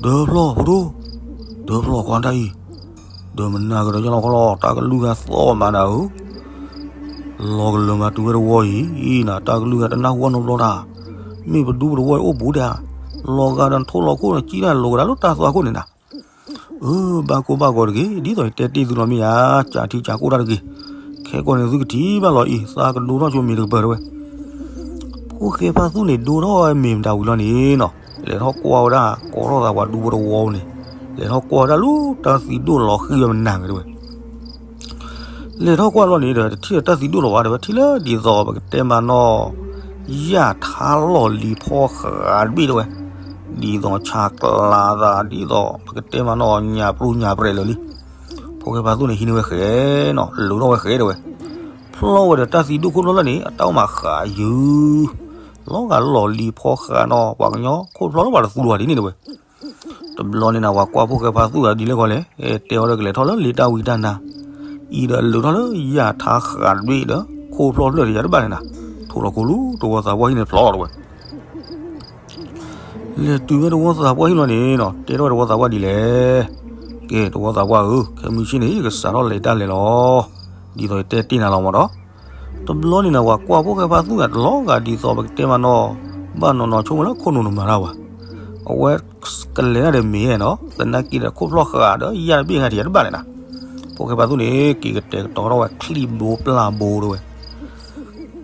ဒၢဖျီၣ်ဖိဒိၣ်, ဒၢဖျီၣ်ခွါတၢ်အံၤ, ဒၢမနၤကဒီးယလီၤခီလီၤ, တၢ်ကလုၢ်ဂၤသီၣ်မးနၤဧၢ, လီၤကလၢၤမးတုၤဝဲတဝီအံၤနၤ, တၢ်ကလုၢ်ဂၤတနၢ်ဟူအနီတဘျီတၢ်, မ့ၢ်ပဒူပတဝီအံၤအိၣ်ဘူးဒဲးဧါ, လီၤဂာ်ဒီးနထိၣ်လီၤခိၣ်နကံၣ်တၢ်လိၤကဒါလၢတၢ်သွါခိၣ်န့ၣ်နၤ. အၢ ဘၣ်ကိၢ်ဘၣ်ဂီၤတဂ့ၤ, ဒ်သိးယတဲတ့ၢ်သုလီၤမ့ၢ်ဧါ, ကးထံကးကိၢ်တၢ်တဂ့ၤ, ခဲကိာ်န့ၣ်သုကထံၣ်ဘၣ်လီၤအံၤ, သးကဒိထီၣ်ဆိမ့ၤတကပၤတဲဝဲ. ဖိၣ်ဃဲဖါသူၣ်န့ၣ်ဒိထီၣ်ဝဲမ့ၤမတၤဝံၤလီၤန့ၣ်နီၤ, လဲၤထီၣ်ကွၢ်ဝဲဒၣ် ကိးထီၣ်သးပှၤဒူဖိတဝီန့ၣ်, လဲၤထီၣ်ကွၢ်ဝဲဒၣ်လၢတၢ်သံဒိၣ်လီၤဃံၤဝဲမနၤဝဲတဲဝဲ. လဲၤထီၣ်ကွၢ်လီၤန့ၣ်ဒီး တထံၣ်ဒီးတၢ်သံဒိၣ်လီၤဘၣ်တဲဝဲ, ထံၣ်လၢဒ်သိးပကတဲမးနီၤ ယၣ်ထါလီၢ်လံၤဖီဃးတဘ့ၣ်တဲဝဲ, ဒ်သိးဆးကျးသး ဒ်သိးပကတဲမးနီၤ ညၣ်ပြူညၣ်ပြဲးလၢာ်လံ. ဖိၣ်ဃဲဖါသူၣ်န့ၣ်ဟံးန့ၢ်ဝဲဃဲနီၤ, လိၤထီၣ်ဝဲဃဲတဲဝဲ, ဖျီၣ်ဝဲဒီးတၢ်သံဒိၣ်ခိၣ်ဖျီၣ်လၢန့ၣ် အတၢ်အိၣ်မးဃးယုၤ, လီၤဂာ်လီၢ်လံၤဖီဃးနီၤ ပှၤကညီခိၣ်ဖျီၣ်လၢပှၤတသူလီၤဒ်န့ၣ်တဲဝဲ. တဘျီန့ၣ်နၤ ပှၤကွၢ်ဖိၣ်ဃဲဖါသူၣ်ဂၤဒ်လဲၣ်ဃီလဲၣ်, အဲ တဲဝဲဒီးကလဲၤထီၣ်လၢလ့တၢ်ဝံတၢ်နါ, အံၤဒီးလိၤထီၣ်လၢယၣ်ထါဃးတဘ့ၣ်ဒီး ခိၣ်ဖျီၣ်ဖျၢၣ်တယၤတဘၣ်န့ၣ်နၤ, ထိၣ်လီၤခိၣ်လူၤ တဝီသးပှၢ်ဟံၣ်န့ၣ်ဖျီၣ်လီၤတဲဝဲ. လဲၤတုၤဝဲတဝီသးပှၢ်ဟံၣ်လီၤန့ၣ်နီၤ, တဲထီၣ်ဝဲတဝီသးပှၢ်ဒ်လဲၣ်, ကဲ တဝီသးပှၢ်ဧၢ, ခဲမုၢ်ဆ့ၣ်န့ၣ် ယကစးထီၣ်လဲၤတၢ်လဲၤလီၤ, ဒ်သိးယတဲတ့ၢ်နၤလီၤမးဒီး. တဘျီန့ၣ်နၤ ပှၤကွၢ်ဖိၣ်ဃဲဖါသူၣ်ဂၤတလီၤဂာ်ဒ်သိးပကတဲမးနီၤ, ဘၣ်နီၤနီၤဆိကမိၣ်လၢခိၣ်နူာ်တမၤတၢ်ဘၣ်, အဝဲကလဲၤတၢ်ဒီးမ့ၢ်နီၤ, သနာ်က့ဒီးခိၣ်ဖျီၣ်ဃးဒီးယၣ်တဘ့ၣ်ဂၤတယၤတဘၣ်န့ၣ်နၤ. ဖိၣ်ဃဲဖါသူၣ်န့ၣ် က့ၤကတဲာ်ကတီၤထီၣ်ဝဲချံၣ်ဘိပျၢ်ဘိတဲဝဲ,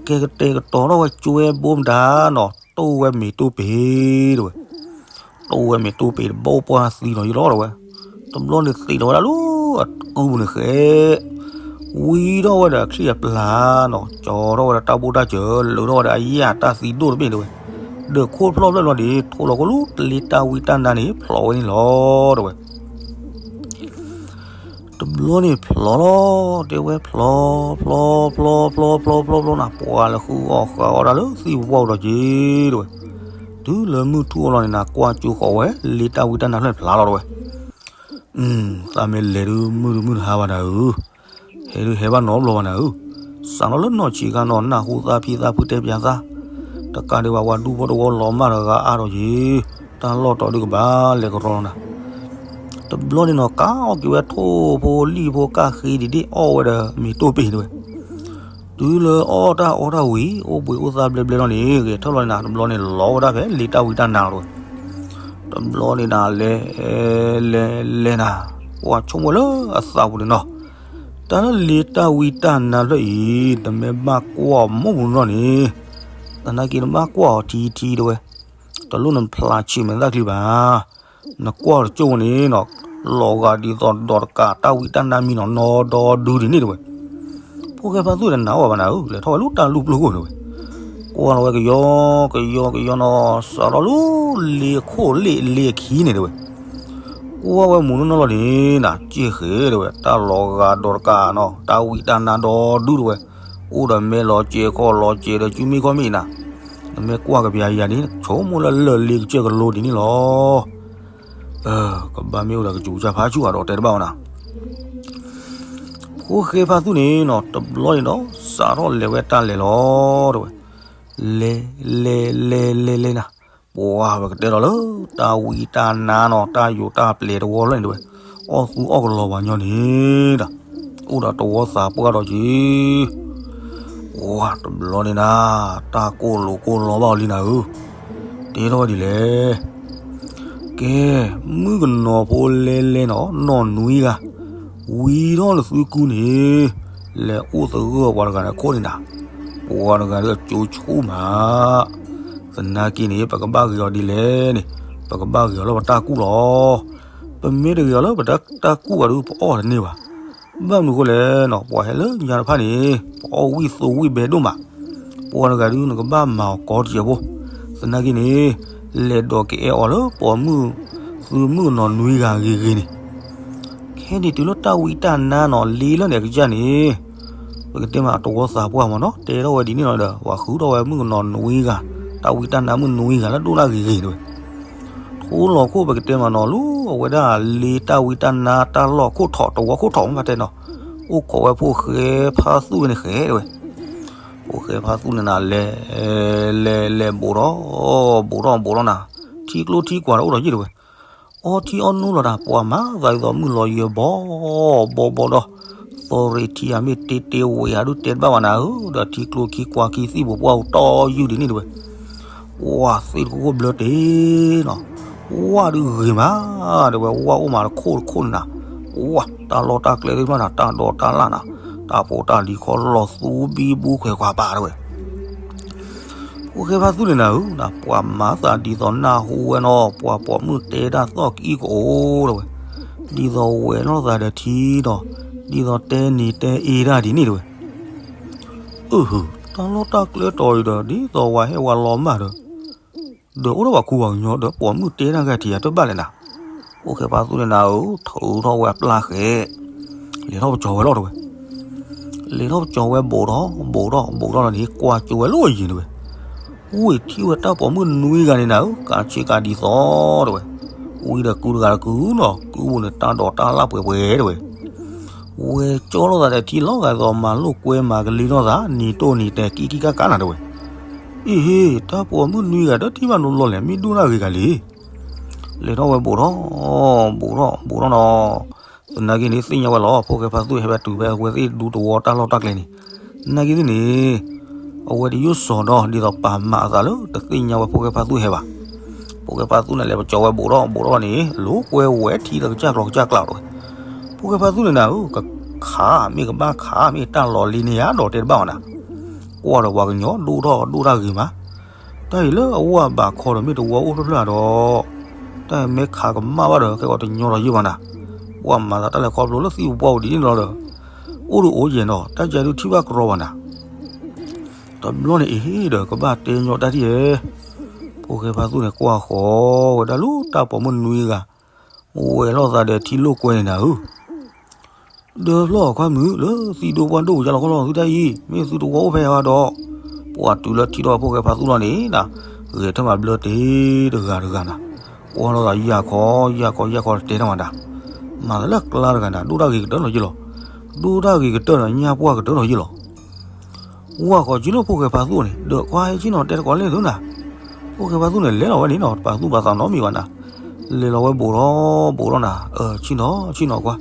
က့ၤကတဲာ်ကတီၤထီၣ်ဝဲကွဲဘိမတၤနီၤ, တိၢ်ဝဲမ့ၤတိၢ်ပ့ၤတဲဝဲ, တိၢ်ဝဲမ့ၤတိၢ်ပ့ၤတဘိပှၢ်သံနီၤယလီၤတဲဝဲ. တဘျီန့ၣ်သ့ၣ်ထီၣ်ဝဲဒၣ်လၢအကူပူၤန့ၣ်ဃဲ, ဝံထီၣ်ဝဲဒီးအချံၣ်အပျၢ်နီၤ, ကၠီထီၣ်ဝဲဒီးတၢ်ဘိၣ်တၢ်စၢၤ, လိၤထီၣ်ဝဲဒီးအယၣ်တၢ်သံဒိၣ်တဘ့ၣ်တဲဝဲ, ဒီးခိၣ်ဖျီၣ်ဖျၢၣ်လီၤန့ၣ် ထိၣ်လီၤခိၣ်လူၤ တလ့တၢ်ဝံတၢ်နါန့ၣ် ဖျိးဝဲန့ၣ်လီၤတဲဝဲ. တဘျီန့ၣ်ဖျိးလီၤ, တဲဝဲဖျိး ဖျိး ဖျိး ဖျိး ဖျိး ဖျိး ဖျိး ဖျိးနၤ, ပှၤလဲၤဃုအီၣ်ဃုအီဒၣ်လၢသ့ၣ်ပူၤပှၢ်ပူၤဒီးက့ၤတဲဝဲ. တုၤလၢမုၢ်ထူၣ်အလီၢ်န့ၣ်နၤ ကွၢ်ကၠိဃီဝဲ လ့တၢ်ဝံတၢ်နါဖျၢၣ်န့ၣ်ဖျါလီၤတဲဝဲ. သးမ့ၢ်လဲၤဒုး မုၢ်တမုၢ်တဟါဘၣ်နၤဧၢ, ဟဲဒုးဟဲဘၣ်နီတဘျီဘၣ်နၤဧၢ, စးထီၣ်လၢနီၢ်ဆံးခါနီၤ နၢ်ဟူသးဖံသးဖုတဲပၠးသး, တကးဒံးဘၣ် ပှၤဒူဖိတဝီလီၤမၢ်တဂၤအါထီၣ်က့ၤ, တၢ်လီၢ်တီၤဒုးကဘၣ်လဲၤကရီနၤ. တဘျီန့ၣ်နီၤ ကးအီၣ်က့ၤဝဲထိၣ်ဖိလံၣ်ဖိကၣ်ဃ့ဒံးဒ့ၣ် အီၣ်ဝဲဒီးမ့ၤတိၢ်ပ့ၤတဲဝဲ. တုၤလၢအီၣ်တၢ်အီတၢ်ဝံၤ အိၣ်ဘှံးအိၣ်သါဘျဲဘျဲလီၤန့ၣ် ဂဲၤထၢၣ်လီၤန့ၣ်နၤ တဘျီန့ၣ်လီၤဝဲဒၣ်ဖဲလ့တၢ်ဝံတၢ်နါလီၤတဲဝဲ. တဘျီန့ၣ်နၤ လဲၤ လဲၤ လဲၤနၤ, ပှၤဆိကမိၣ်လၢအသးပူၤန့ၣ်နီၤ, တၢ်လၢလ့တၢ်ဝံတၢ်နါဖျၢၣ်အံၤ နမ့ၢ်ဘၣ်ကွၢ်အီၤမုၢ်ပူၤနီၤန့ၣ်, သနာ်က့နဘၣ်ကွၢ်အီၤထံထံတဲဝဲ, တလိၣ်နဖျါဆံးမဲာ်သၣ်ချံဘၣ်. နကွၢ်တကၠိၢ်ဝဲန့ၣ်နီၤ, လီၤဂာ်ဒ်သိးဒီးတကးတၢ်ဝံတၢ်နါမံနီၤ နီဒီဒုဒ်န့ၣ်တဲဝဲ. ဖိၣ်ဃဲဖါသူၣ်တနာ်အီၤဘၣ်နၤဧၢ, လဲၤထီၣ်ဝဲလၢတၢ်လူၢ်ပျိၢ်ခိၣ်န့ၣ်ဝဲ. ကွၢ်လီၤဝဲကယီကယီကယီနီၤ စးထီၣ်လၢလ့ခိၣ်လ့လ့အခံန့ၣ်တဲဝဲ. ကွၢ်ဝဲမုၢ်နီၢ်နီၢ်လီၤန့ၣ်နၤ က့ၢ်ဃဲတဲဝဲ, တၢ်လီၤဂာ်ဒီးတကးနီၤ တၢ်ဝံတၢ်နါဒီဒုတဲဝဲ. အိၣ်ဒီးမဲာ်လီၤစဲးခီၣ်လီၤစဲးဒီးစုမ့ၢ်ခီၣ်မ့ၢ်နၤ, နမ့ၢ်ကွၢ်ကပျးယၤန့ၣ် ဆိကမိၣ်လၢလၢၢ်လ့ကစၢၢ်ကလိဒ်န့ၣ်လီၤ. ကဘၣ်မ့ၢ်အိၣ်ဒီးကစူၤကစၢ်ဖးဆူၣ်ဧါဒီးတဲတဘၣ်ဝဲနၤ. ဖိၣ်ဃဲဖါသူၣ်န့ၣ်နီၤ တဘျီန့ၣ်ဒီး စးထီၣ်လဲၤဝဲတၢ်လဲၤလီၤတဲဝဲ. လဲၤ လဲၤ လဲၤ လဲၤ လဲၤနၤ, ပှၤပကတဲလီၤလၢ တၢ်ဝံတၢ်နါနီၤ တၢ်ယိာ်တၢ်ပျဲၤတဝီဖျၢၣ်န့ၣ်တဲဝဲ, အီၣ်သူအီၣ်ကလီၤပှၤညီန့ၣ်ဒီး အိၣ်ဒီးတဝီသးပှၢ်ဒီးက့ၤ ပှၤတဘျီန့ၣ်နၤ, တၢ်ကိၢ်လိာ်ကိၢ်လီဘၣ်အီၤလံနၤဧၢ, တဲထီၣ်ဝဲဒ်လဲၣ်. ကဲ, မုၣ်ကနီၤဖိလဲလဲနီၤ နီၢ်နွံဂၤ, ဝံၤထီၣ်လၢသုကူန့ၣ်, လဲၤအိၣ်သဂၢၢ်ပှၤတဂၤန့ၣ်အခိၣ်န့ၣ်နၤ, ပှၤတဂၤဒီးအကၠိဆူၣ်မး, သနာ်က့န့ၣ် ပကဘၣ်ဂ့ၤအီၤဒ်လဲၣ်န့ၣ်, ပကဘၣ်ဂ့ၤအီၤလၢပတၢ်ကူၣ်လီၤ. ပမ့ၢ်တဂ့ၤအီၤလၢပတၢ်ကူၣ်ဘၣ်ဒီး ပအီၣ်တန့ၢ်ဘၣ်. ဘၣ်မနုၤအဃိလဲၣ်နီၤ, ပှၤဟဲလၢညါတဖၣ်န့ၣ် ပအီၣ်ဝံၣ်သိဝံၣ်ဘဲဒိၣ်မး, ပှၤတဂၤဒုး နကဘၣ်မၤအီၤကီတစဲးဖိ, သနာ်က့န့ၣ် လဲၤဒိးကအဲၣ်အီၤလၢပိာ်မုၣ်, သုမုၣ်ကနီၤနွံဂၤဂ့ၤဂ့ၤန့ၣ် ခဲန့ၣ်တုၤလၢတၢ်ဝံတၢ်နါနီၤ လ့လၢန့ၣ်အကစၢ်န့ၣ်, ပကတဲမးတဝီသးပှၢ်မးနီၤ တဲထီၣ်ဝဲဒ်န့ၣ်လီၤဒီး ပှၤဃုထီၣ်ဝဲမုၣ်ကနီၤနွံဂၤ, တၢ်ဝံတၢ်နါမုၣ်နွံဂၤလၢဒိၣ်ဒၣ်ဂ့ၤဂ့ၤတဲဝဲ. အိၣ်လီၤခိၣ်ပကတဲမးနီၤ လၢအဝဲဒၣ်လ့တၢ်ဝံတၢ်နါတၢ်လီၢ်ခိၣ်ထီၣ်တဝီခိၣ်ထီၣ်မးတဲနီၤ, အိၣ်ခိးဝဲဖိၣ်ဃဲဖါသူန့ၣ်ဃဲတဲဝဲ, ဖိၣ်ဃဲဖါသူန့ၣ်နၤလဲၤ လဲၤလဲၤဘူးထီၣ် ဘူးထီၣ်ဘူးထီၣ်နၤ, ထံကျိထံကွၢ်ဒီးအိၣ်ဒီးယံာ်တဲဝဲ, အီထံအီနိလီၤတၢ် ပှၤမၤသးဒ်သိးမုၢ်လီၤယဲၢ်ဘီ ဘီဘီဒီး သီရ့ထံဧါ မ့ၢ်တ့တ့ဝဲဧါ ဒုးတဲတဘၣ်ဘၣ်နၤဧၢ, ဒီးထံကျိခံကွၢ်ခံသံၣ်ဘိပှၢ်ဟူးတီယုၢ်ဒ်န့ၣ်တဲဝဲ, ဝၢ်သ့ၣ်တခိၣ်ခိၣ်ဘျၢတ့ၢ်နီၤ, ဝၢ်ဒုးဂ့ၤမး တဲဝဲ, ဝၢ်အိၣ်မးတခိၣ်တခိၣ်န့ၣ်နၤ, ဝၢ်တၢ်လီၢ်တၢ်ကျဲသ့ၣ်တဖၣ်နၤ တၢ်ဒိးတၢ်လၣ်နၤ, တၢ်ဖိတၢ်လံၤခီလီၤသူဘံဘူခွဲးခွါပာ်တဲဝဲ ဖိၣ်ဃဲဖါသူန့ၣ်နၤဧၢ, ပှၤမၤသးဒ်သိးနၢ်ဟူဝဲနီၤ ပှၤပိာ်မုၣ်တဲတၢ်သီၣ်ကအံၣ်ကအိၣ်တဲဝဲ, ဒ်သိးဝဲၤလိာ်သးဒီးထံဒီး ဒ်သိးတဲနံၤတဲအ့တၢ်ဒ်န့ၣ်တဲဝဲ, အၢ တၢ်လီၢ်တၢ်ကျဲတီၤအံၤဒီး ဒ်သိးဝဲဟဲဝဲလီၤမၢ်ဒီး ဒီးအိၣ်ဒီးပှၤခူပှၤကညီဒီး ပိာ်မုၣ်တဲတၢ်ဂၤထံၣ်ယၤတဘၣ်လဲၣ်နၤ, ဖိၣ်ဃဲဖါသူန့ၣ်နၤဧၢ, ထုးထီၣ်ဝဲအပျၢ်ဃဲ လဲၤထီၣ်ပကၠီၤဝဲလီၤတဲဝဲ လဲၤထီၣ်ပကၠီၤဝဲဘူးထီၣ် ဘူးထီၣ် ဘူးထီၣ်လီၤန့ၣ် ကွၢ်ကၠိဝဲလၢအယံၤတဲဝဲ, ဝံၤထံၣ်ဝဲတၢ်ပိာ်မုၣ်နွံဂၤန့ၣ်နၤဧၢ, ကးဆ့ကၤဒ်သိးတဲဝဲ, ဝံၤဒီးကုတဂၤတကုနီၤ ကုပူၤန့ၣ် တၢ်ဒိးတၢ်လၣ်ပှဲၤပှဲၤတဲဝဲ, ဝဲၤကၠီလိာ်သးဒီးထံလီၤဂာ်သိး မၤလိာ်ကွဲမၤကလံၤလိာ်သး နံၤတိၢ်နံၤတဲာ် ကံကံကါကါနၤတဲဝဲ, အ့ဟ့ တၢ်ပိာ်မုၣ်နွံဂၤ တထံၣ်ဘၣ်နီတဘျီလဲၣ် မ့ၢ်ဒိၣ်တၢ်ဂ့ၤဂၤလံ လဲၤထီၣ်ဝဲဘူးထီၣ် ဘူးထီၣ် ဘူးထီၣ်နီၤ, သနာ်က့န့ၣ် သ့ၣ်ညါဝဲလီၤ ဖိၣ်ဃဲဖါသူဟဲဘၣ်တုၤဖဲအဝဲသ့ၣ်ဒူသဝီတၢ်လီၢ်တၢ်ကျဲန့ၣ်, သနာ်က့သ့ၣ်န့ၣ် အဝဲတယိၣ်စီၤဒီး ဒ်သိးပာ်မၤအသးလၢ တသ့ၣ်ညါဝဲဖိၣ်ဃဲဖါသူဟဲဘၣ်, ဖိၣ်ဃဲဖါသူန့ၣ် လဲၤပကၠီၤဝဲဘူးထီၣ် ဘူးထီၣ်လီၤန့ၣ် လိာ်ကွဲဝဲထံဒီးကစၢ်ကျီၤကစၢ်ကျါတဲဝဲ, ဖိၣ်ဃဲဖါသူန့ၣ်နၤဧၢ, ကခးမ့ၢ်ကဘၣ်ခးမ့ၢ်တၢ်လီၤလံန့ၣ်ယါဒီးတဲတဘၣ်ဘၣ်နၤ, ကွၢ်ဒီးပှၤကညီဒိၣ်ထီၣ်ဒိၣ်တၢ်ဂ့ၤမး တၢ်အံၤလၢအဝဲဘၣ်ခီဒီးမ့ၢ်တဝီအိၣ်ဖျၢၣ်ဖျၢၣ်ဒီး, တၢ်အံၤမ့ၢ်ခးကမၣ်ဘၣ်ဒီး ခဲကီးတညီဒီးယုၢ်ဘၣ်နၤ, ပှၤမၤသးတၢ်လဲၤခီဖျိလၢသံၣ်ပူၤပှၢ်ပူၤဒ်န့ၣ်လီၤဒီး, အိၣ်ဒီးအိၣ်ယဲၢ်နီၤ တၢ်ကဲဒုးထံၣ်ဘၣ်ကရီဘၣ်နၤ, တဘျီန့ၣ်အံၤဒီးကဘၣ်တဲညီတၢ်ထံၣ်ဧဲ, ဖိၣ်ဃဲဖါသူန့ၣ်ကွၢ်ဃီၤဝဲဒၣ်လၢတၢ်ပိာ်မုၣ်နွံဂၤ, ဝဲၤလိာ်သးဒီးထံလိာ်ကွဲန့ၣ်နၤဧၢ ဒီးဖျီၣ်ခွါမုၣ်လၢသံဒိၣ်ပှၢ်ဒိၣ်ကယါလီၤခီလီၤသုတၢ်အံၤ မ့ၢ်သုတဝီအိၣ်ဖဲအံၤဒီး, ပှၤတုၤလၢထံထီၣ်ဖိၣ်ဃဲဖါသူလီၤန့ၣ်နၤ, ဂဲၤထၢၣ်မၤဘျၢတ့ၢ်တဂၤတဂၤနၤ, ကွၢ်လိာ်သးယၢ်ခီယၢ်ခီယၢ်ခီတဲထီၣ်မၤတၢ်, မၤသးလၢကျါတဂၤနၤ ဒိၣ်တၢ်ဂ့ၤကတၢၢ်လီၤယ့ၢ်လီၤ, ဒိၣ်တၢ်ဂ့ၤကတၢၢ်ဒီးညၣ်ပှၢ်ကတၢၢ်လီၤယ့ၢ်လီၤ ဝၢ်ဃီၤကံလိာ်ဖိၣ်ဃဲဖါသူန့ၣ် ဒီးခွါဟဲဆ့ၣ်နီၤတဲတကိးလဲၣ်သုနၤ, ဖိၣ်ဃဲဖါသူန့ၣ် လဲၤလီၤဝဲန့ၣ်နီၤ တပာ်သူၣ်ပာ်သးနီတမံၤဘၣ်နၤ, လဲၤလီၤဝဲဘူးထီၣ်ဘူးထီၣ်နၤ, ဆ့ၣ်နီၤဆ့ၣ်နီၤကွၢ်,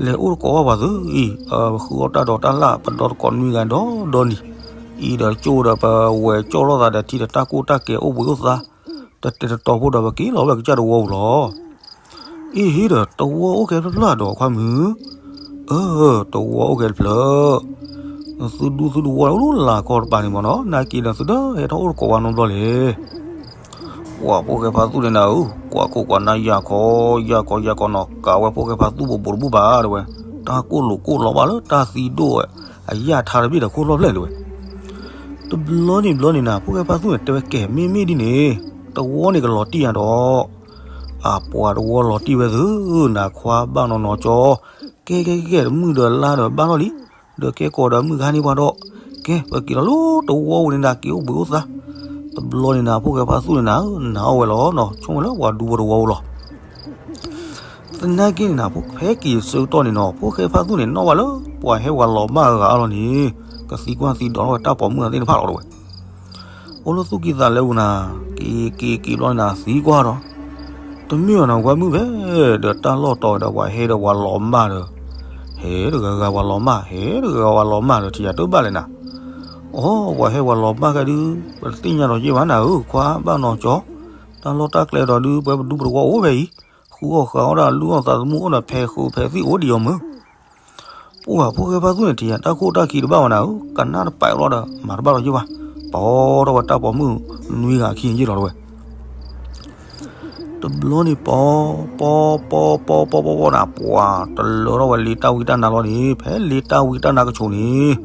လဲၤအိၣ်တကိးဘၣ်ပှၤသုအံၤ, ပဃုအီၣ်တၢ်ဒိးတၢ်လၣ် ပဒီသကိးနွံဂၤဒီးဒီနံၤ, အံၤဒီးကၠိဒီးပဝဲၤကၠီၣ်လိာ်သးဒီးထံဒီးတၢ်ကိၢ်တၢ်ကဲအိၣ်ဘှံးအိၣ်သါ, တတဲတတီဖိဒီးပက့ၤလီၤဝဲကစၢ်တဝီပူၤလီၤ အ့ဟ့ဒီးတဝီအိၣ်ကဲဖျၢၣ်ဖျၢၣ်ဒီးခွါမုၣ်, အၢ တဝီအိၣ်ကဲတဖျၢၣ်, သုဒူသုတဝီအိၣ်လၢလာ်ကီတပၤန့ၣ်မ့ၢ်နီၤ နာ်က့ဒီးသုဒီးဟဲထီၣ်အိၣ်တကိးဝဲနီတဘျီလဲၣ်, ပှၤဖိၣ်ဃဲဖါသူန့ၣ်နၤဧၢ, ကွၢ်ခိၣ်ကွၢ်နၢ်ယၢ်ခီ, ယၢ်ခီယၢ်ခီနီၤ ကးဝဲဖိၣ်ဃဲဖါသူဘူးဘူးတဘူၣ်ဘၣ်တဲဝဲ, တၢ်ကိၢ်လိာ်ကိၢ်လီၤဘၣ်လၢတၢ်သံဒိၣ်ဝဲ, အယၢ်ထါတဘ့ၣ်ဒီးခိၣ်လီၢ်ဖျၢၣ်တဲဝဲ တဘျီန့ၣ်ဘျီန့ၣ်နၤ ဖိၣ်ဃဲဖါသူန့ၣ် တဲဝဲကဲ မ့မ့ၢ်ဒ်န့ၣ်, တဝီန့ၣ်ကလီၤတံၢ်ယၤဒီး, အပှၤတဝီလီၤတံၢ်ဝဲသု, နခွါဘၣ်နီၢ်နီၢ်ကၠီ, ကဲကဲကဲ တမုၢ်ဒီးလါဒီးဘၣ်ထီၣ်လံ, ဒီးကဲကီးဒီးမုၢ်ကဟါန့ၢ်ပှၤဒီး, ကဲ ပက့ၤလီၤလၢတဝီပူၤန့ၣ်နၤ က့ၤအိၣ်ဘှံးအိၣ်သါ, တဘျီန့ၣ်နၤ ဖိၣ်ဃဲဖါသူန့ၣ်နၤ, နၤအီၣ်ဝဲလီၤနီၤ ဆိကမိၣ်လၢပှၤဒူဖိတဝီပူၤလီၤ သနာ်က့န့ၣ်နၤ ဖဲက့ၤဆၢကတီၢ်န့ၣ်နီၤ ဖိၣ်ဃဲဖါသူန့ၣ် နီၣ်ဝဲလၢ ပှၤဟဲဝဲလီၤမၢ်အဂၤအါလီၤန့ၣ်, ကသံကွၢ်သံဒိးထီၣ်ဝဲတၢ်ပိာ်မုၣ်အသ့ၣ်တဖၣ်လီၤတဲဝဲ, အိၣ်လၢသူၣ်ကံၢ်သးလဲပူၤနၤ, က့ၤက့ၤက့ၤဘျီန့ၣ်နၤ သံကွၢ်ဒီး, တမ့ၢ်အီၤနၤ ကွၢ်မုၢ်ဖဲ, ဒီးတၢ်လီၢ်တီၤဒီးပှၤဟဲဒီးပှၤလီၤမၢ်ဒီး, ဟဲတဂၤဂၤပှၤလီၤမၢ် ဟဲတဂၤဂၤပှၤလီၤမၢ်ဒီး ထံၣ်ယၤတဘၣ်လဲၣ်နၤ, အိ ပှၤဟဲပှၤလီၤမၢ်ခဲဒုး, ပတသ့ၣ်ညါဒီးယ့ၢ်ဘၣ်နၤဧၢ ခွါဘၣ်နီၢ်ကၠီ, တၢ်လီၢ်တၢ်ကျဲဒီးဒုး ပဝဲပဒူပတဝီအိၣ်ဖဲအံၤ, ဃုအီၣ်ဃုအီဒီးလူအီၣ်သးသမူအိၣ်ဒီးဖဲဃုဖဲသံၣ်အိၣ်ဒံးအီၤမုၢ် ပှၤဖိၣ်ဃဲဖါသူန့ၣ် ထံၣ်ယၤတၢ်ခိၣ်တၢ်ခံတဘၣ်ဘၣ်နၤဧၢ, ကနၣ်တပာ်လီၤဒီး မၤတဘၣ်လီၤယ့ၢ်ဘၣ်, ပိာ်ထီၣ်ဝဲတၢ်ပိာ်မုၣ်နွံဂၤအခံယ့ၢ်လီၤတဲဝဲ, တဘျီန့ၣ် ပီ ပီ ပီ ပီ ပီ ပီ ပီ နၤ ပှၤတလၢထီၣ်ဝဲလ့တၢ်ဝံတၢ်နါလီၤန့ၣ် ဖဲလ့တၢ်ဝံတၢ်နါကဆိးန့ၣ်,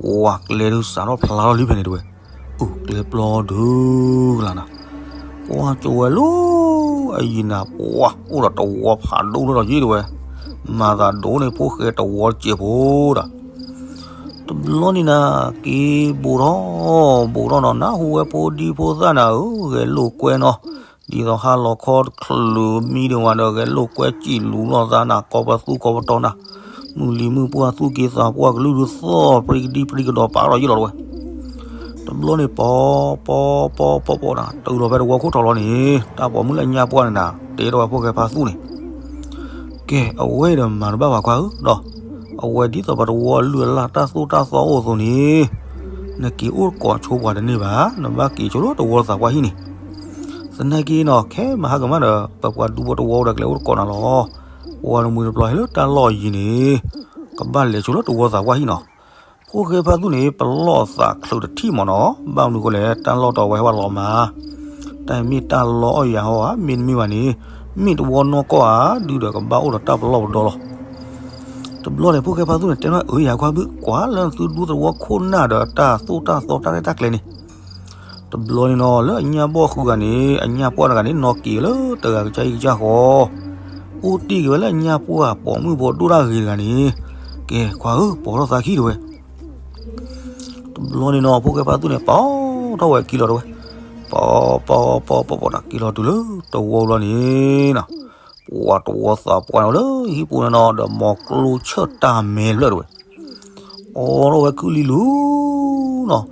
ပှၤကျဲဒုးစးထီၣ်ဖျါလီၤလံဖဲန့ၣ်တဲဝဲ, အိၣ်ကျဲပျီဒုးကလၤနၤ ကွၢ်ကၠိဝဲလၢအယံၤနၤ ပှၤအိၣ်ဒီးတဝီဖးဒိၣ်လၢဒီးယ့ၢ်တဲဝဲ, မၤသးဒိၣ်န့ၣ် ဖိၣ်ဃဲတဝီစဲးဖိဒီး, တဘျီန့ၣ်နၤ က့ၤဘူးထီၣ် ဘူးထီၣ်နီၤ နၢ်ဟူဝဲဖိဒံဖိသၣ်နၤဧၢ ဂဲၤလိာ်ကွဲနီၤ, ဒ်သိးဟါလီၤခီတချုးမံဒံးဝဲဒီး ဂဲၤလိာ်ကွဲစံာ်လူၤလိာ်သးနၤ ကိးပသူကိးပတီၤနၤ, မုၢ်လံၤမုၢ်ပှၢ်သူၣ်က့သးပှၢ်ကလုၢ်ဒုးသီၣ် ပြံကဒံပြံကဒီးပာ်ထီၣ်ယံာ်လီၤတဝဲ. တဘျီန့ၣ် ပီၤပီၤပီၤပီၤပီၤနၤ တုၤလီၤဖဲတဝီခိၣ်ထီၣ်လီၤန့ၣ် တၢ်ပိာ်မုၣ်လၢအညၣ်ပှၢ်န့ၣ်နၤ တဲထီၣ်ဝဲဖိၣ်ဃဲဖါသူန့ၣ်, ကဲ အဝဲဒီးမၤတဘၣ်ဘၣ်ခွါဧၢဒီး, အဝဲဒ်သိးပတဝီလုၢ်အလၢ်တၢ်သိၣ်တၢ်သီအိၣ်အသိးန့ၣ်, နက့ၤအိၣ်ကိးဆိပှၤတန့ၢ်ဘၣ်, နဘၣ်က့ၤဆိလၢတဝီသးပှၢ်ဟံၣ်န့ၣ်. သနာ်က့နီၤ ခဲမဟါကမၣ်ဒီး ပပှၤဒူဖိတဝီဒီးကလဲၤအိၣ်တကိးနၤလီၤ. ပှၤတမှံၤတပျီၤဟဲလၢတၢ်လီၢ်ယံၤန့ၣ်, ကဘၣ်လဲၤဆိလၢတဝီသးပှၢ်ဟံၣ်နီၤ. ဖိၣ်ဃဲဖါသူန့ၣ် ပလီၢ်သးချုးတထံၣ်မးနီၤ, ဘၣ်မနုၤဃိလဲၣ် တၢ်လီၢ်တဝဲဟဲဝဲလီၤမး, တၢ်မ့ၢ်တၢ်လီၢ်အီၣ်ယၤဟီဧါ မ့တမ့ၢ်ဘၣ်န့ၣ်, မ့ၢ်တဝီနီၢ်ကီၢ်ဧါ ဒုဒီးကဘၣ်အိၣ်ဒီးတၢ်ပလီၢ်ပဒီလီၤ. တဘျီန့ၣ် ဖိၣ်ဃဲဖါသူန့ၣ် တဲထီၣ်အၢ ယၤခွါဘု ကွၢ်လၢသုဒူသဝီခိၣ်နၢ်ဒီးတၢ်သိၣ်တၢ်သီတၢ်ရဲၣ်တၢ်ကျဲၤန့ၣ်, တဘျီန့ၣ်နီၤ လၢအညၣ်ဘီၣ်ဃုဂၤန့ၣ် အညၣ်ပှၢ်တဂၤန့ၣ် နီၢ်က့ၤလၢတဂၤကစၢ်အံၤကစၢ်ဃီ, အိၣ်တ့ၢ်က့ၤဝဲလၢအညၣ်ပှၢ်ပိာ်မုၣ်ဖိဒိၣ်တၢ်ဂ့ၤတဂၤန့ၣ်, ကဲ ခွါဧၢ ပိာ်ထီၣ်သးခံတဝဲ. တဘျီန့ၣ်နီၤ ဖိၣ်ဃဲဖါသူန့ၣ် ပိာ်ထီၣ်ဝဲခံလီၤတဝဲ, ပိာ်ပိာ်ပိာ်ပိာ်ပိာ်နၤ က့ၤလီၤတုၤလၢတဝီဘျီန့ၣ်နီၤ, ပှၤတဝီသးပှၢ်န့ၣ်လၢဟံၣ်ပူၤန့ၣ်နီၤ ဒီးမိၤကျိဆၢၣ်တၢ်မဲာ်ဖျၢၣ်တဝဲ, အိးထီၣ်ဝဲခုလံလူၤနီၤ,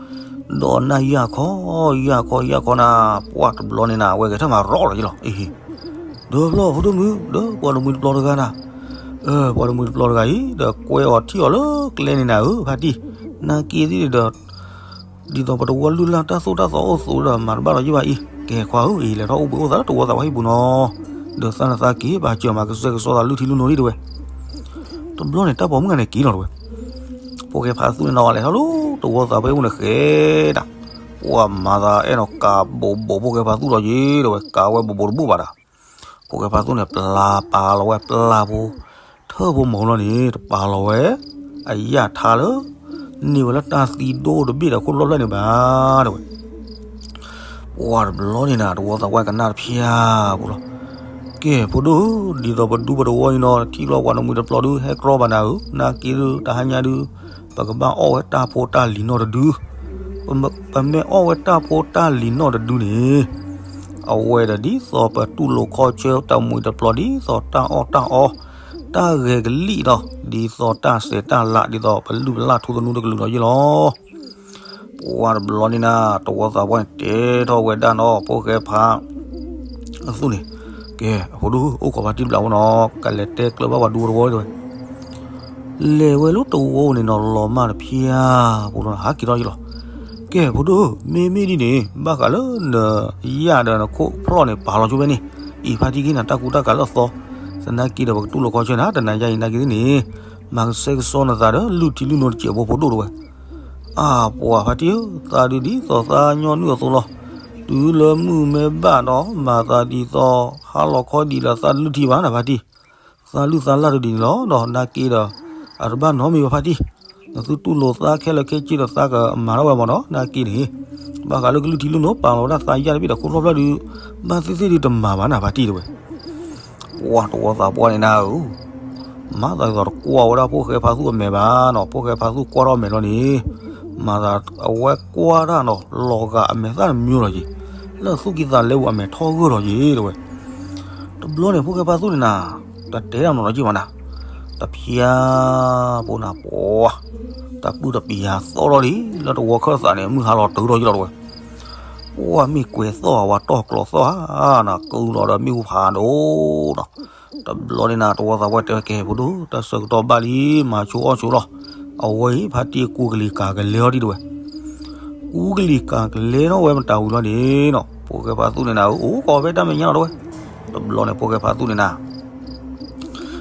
ဒီးနၢ်ယၢ်ခီ ယၢ်ခီ ယၢ်ခီနၤ, ပှၢ်တဘျီန့ၣ်နၤ အဝဲဂဲၤထၢၣ်မၤရီလီၤယလီၤ, အ့ ဒီးဖျီၣ်ဖိဒိၣ်မုၣ် ဒီးပှၤတမှံၤတပျီၤတဂၤနၤ, ပှၤတမှံၤတပျီၤတဂၤအံၤ ဒီးကွဲအီၤထံၣ်အီၤလၢကျဲန့ၣ်နၤဧၢ ဖါတံၢ်, နာ်က့သ့ၣ်ဒီး ဒ်သိးပတဝီလုၢ်လၢ်တၢ်သိၣ်တၢ်သီအိၣ်အသိးဒီး မၤတဘၣ်လီၤယံၢ်ဘၣ်အံၤ, ကဲခွါဧၢ အံၤလဲၤထီၣ်အိၣ်ဘှံးအိၣ်သါလၢတဝီသးပှၢ်ဟံၣ်ပူၤနီၤ, ဒီးသးနသးက့ၤ ဘၣ်စၢၤမၤကဆှဲကဆှီသးလုၢ်ထံလုၢ်နိဒံးတဝဲ. တဘျီန့ၣ် တၢ်ပိာ်မုၣ်ဂၤန့ၣ်က့ၤလီၤတဝဲ, ဖိၣ်ဃဲဖါသူန့ၣ်နီၤ လဲၤထီၣ်လၢတဝီသးပှၢ်ဟံၣ်ပူၤန့ၣ်ဃဲဒၣ်, ပှၤမၤသးအဲၣ်နီၤကးဘိးဘိးဖိၣ်ဃဲဖါသူလီၤယံၤတဝဲ, ကးဝဲဘိးဘိးတဘိးဘၣ်ဒီး ဖိၣ်ဃဲဖါသူန့ၣ် ပျၢ်ပာ်လီၤဝဲပျၢ်ဖိ, ထၢၣ်ဖိမီၤလီၤန့ၣ် တပာ်လီၤဝဲ အယၣ်ထါလၢ န့ၢ်ဝဲလၢတၢ်သံဒိၣ်တဘ့ၣ်ဒီးခိၣ်ဖျီၣ်ဖျၢၣ်န့ၣ်ဘၣ်တဝဲ. ပှၤတဘျီန့ၣ်နၤ တဝီသးပှၢ်ကနၣ်တဖျၢၣ်ပူၤလီၤ, ကဲဖိဒိၣ်ဧၢ ဒ်သိးပဒူပတဝီအံၤနီၤ ထံၣ်လီၤပှၤတမှံၤတပျီၤဒုး ဟဲကြီဘၣ်နၤဧၢ, နာ်က့ဒုး တဟါညါဒုး ပကဘၣ်အီၣ်ဝဲတၢ်ဖိတၢ်လံၤနီၢ်တဒု ပမ့ၢ်အီၣ်ဝဲတၢ်ဖိတၢ်လံၤနီၢ်တဒုန့ၣ်, အဝဲဒီးဒ်သိးပတူၢ်လိာ်ခီဆၢတမှံၤတပျီၤ ဒ်သိးတၢ်အီၣ်တၢ်အီ, တၢ်ဂဲၤကလံၣ်ဒီး ဒ်သိးတၢ်စဲးတၢ်လး ဒ်သိးပလုၢ်ပလၢ်ထူသနူတကလုာ်လီၤယ့ၢ်လီၤ. ပှၤတဘျီန့ၣ်နၤ တဝီသးပှၢ်န့ၣ်တဲထီၣ်ဝဲဒၣ်နီၤ ဖိၣ်ဃဲဖါ အသူၣ်န့ၣ်, ကဲ အဖိဒိၣ် အိၣ်ခိးဖါတံၢ်ဘျးဝဲနီၤ ကလဲၤတဲကျၢၤဘၣ်ပှၤဒူတဝီတဝဲ လဲၤဝဲလၢတဝီန့ၣ်နီၤ လီၤမၢ်တဖျၢၣ်ပူၤလီၤ ဟးက့ၤထီၣ်ယ့ၢ်လီၤ. ကဲဖိဒိၣ် မ့မ့ၢ်ဒ်န့ၣ် ဘၣ်ဃးလၢနယၣ်ဒီးနခိၣ်ဖျီၣ်န့ၣ် ပာ်လီၤဆိဖဲန့ၣ်, အံၤဖါတံၢ်က့ၤနၤတၢ်ကူတၢ်ကၤလၢအသီ, သနာ်က့ဒီးပကတူၢ်လိာ်ခီဆၢနၤ တနၤယါအံၤနာ်က့သ့ၣ်န့ၣ်, မၤကဆှဲကဆှီနသးဒီးလုၢ်ထံလုၢ်နိတစဲးဖိဖိဒိၣ်တဝဲ အၢ ပှၤဖါတံၢ်ဧၢ, သးဒုးဒ်သိးသးညီနုၢ်အသိးလီၤ. တုၤလၢမုၢ်မ့ၢ်ဘၣ်ဒီး မၤသးဒ်သိး ဟါလီၤခီဒံးလၢသးလုၢ်ထံဘၣ်နၤဖါတံၢ်, သးလုၢ်သးလၢ်တဒ်န့ၣ်လီၤ. ဒီးနာ်က့ဒီး အတဘၣ်နီတမံၤဘၣ်ဖါတံၢ်, နသုတူၢ်လိာ်သးခဲလၢာ်ခဲဆ့ဒီးသးကမၤထီၣ်ဝဲမးနီၤ နာ်က့န့ၣ်, ဘၣ်ဃးလၢကလုၢ်ထံလုၢ်နိပာ်လီၤဝဲဒၣ်သးယၣ်တဘ့ၣ်ဒီးခိၣ်ဖျီၣ်ဖျၢၣ်ဒုး, ဘၣ်သ့ၣ်သ့ၣ်ဒုးတမၤဘၣ်နၤဖါတံၢ်တဝဲ ပှၤတဝီသးပှၢ်န့ၣ်နၤဧၢ, မၤသးဒ်သိးတကွၢ်ဝဲဒၣ်ဖိၣ်ဃဲဖါသူၣ်အမဲာ်ဘၣ်နီၤ, ဖိၣ်ဃဲဖါသူၣ်ကွၢ်ထီၣ်အမဲာ်လီၤန့ၣ်, မၤသးအဝဲကွၢ်တၢ်နီၤ လီၤဂာ်အမဲာ်သၣ်တမံၤလီၤက့ၤ, လၢသူၣ်ကံၢ်သးလဲပူၤအမဲာ်ထီၣ်ဂၢၢ်လီၤက့ၤတဝဲ. တဘျီန့ၣ် ဖိၣ်ဃဲဖါသူၣ်န့ၣ်နၤ, တတဲတၢ်နီၤလီၤက့ၤဘၣ်နၤ, တဖျၢၣ်ဖိနၤပှၤ, တၢ်ပုၢ်တပျၢၤသီၣ်ထီၣ်လံ လၢတဝီခၢၣ်သးန့ၣ် မုၢ်ဟါလီၤတုၤထီၣ်ယ့ၢ်လီၤတဝဲ ပှၤမ့ၢ်ကွဲးသီၣ်ဧါ ပှၤတီၢ်ကျီးသီၣ်ဧါ, နကုလီၤဒီးမ့ၣ်အူဖးဒိၣ်နီၤ. တဘျီန့ၣ်နၤ တဝီသးပှၢ်တဲဝဲ ကဲဖိဒိၣ် တၢ်ဆၢကတီၢ်ဘၣ်လံ မၤဆိအီၣ်ဆိလီၤ. အဝဲအံၤ ဖါတံၢ်ကူကလံၤကၤကလဲထီၣ်ဒံးတဝဲ, ကူကလံၤကၤကလဲထီၣ်ဝဲမတၤဝံၤလီၤန့ၣ်နီၤ, ဖိၣ်ဃဲဖါသူၣ်န့ၣ်နၤ အိၣ်ကီးဖဲတၢ်မဲာ်ညါလီၤတဝဲ. တဘျီန့ၣ် ဖိၣ်ဃဲဖါသူၣ်န့ၣ်နၤ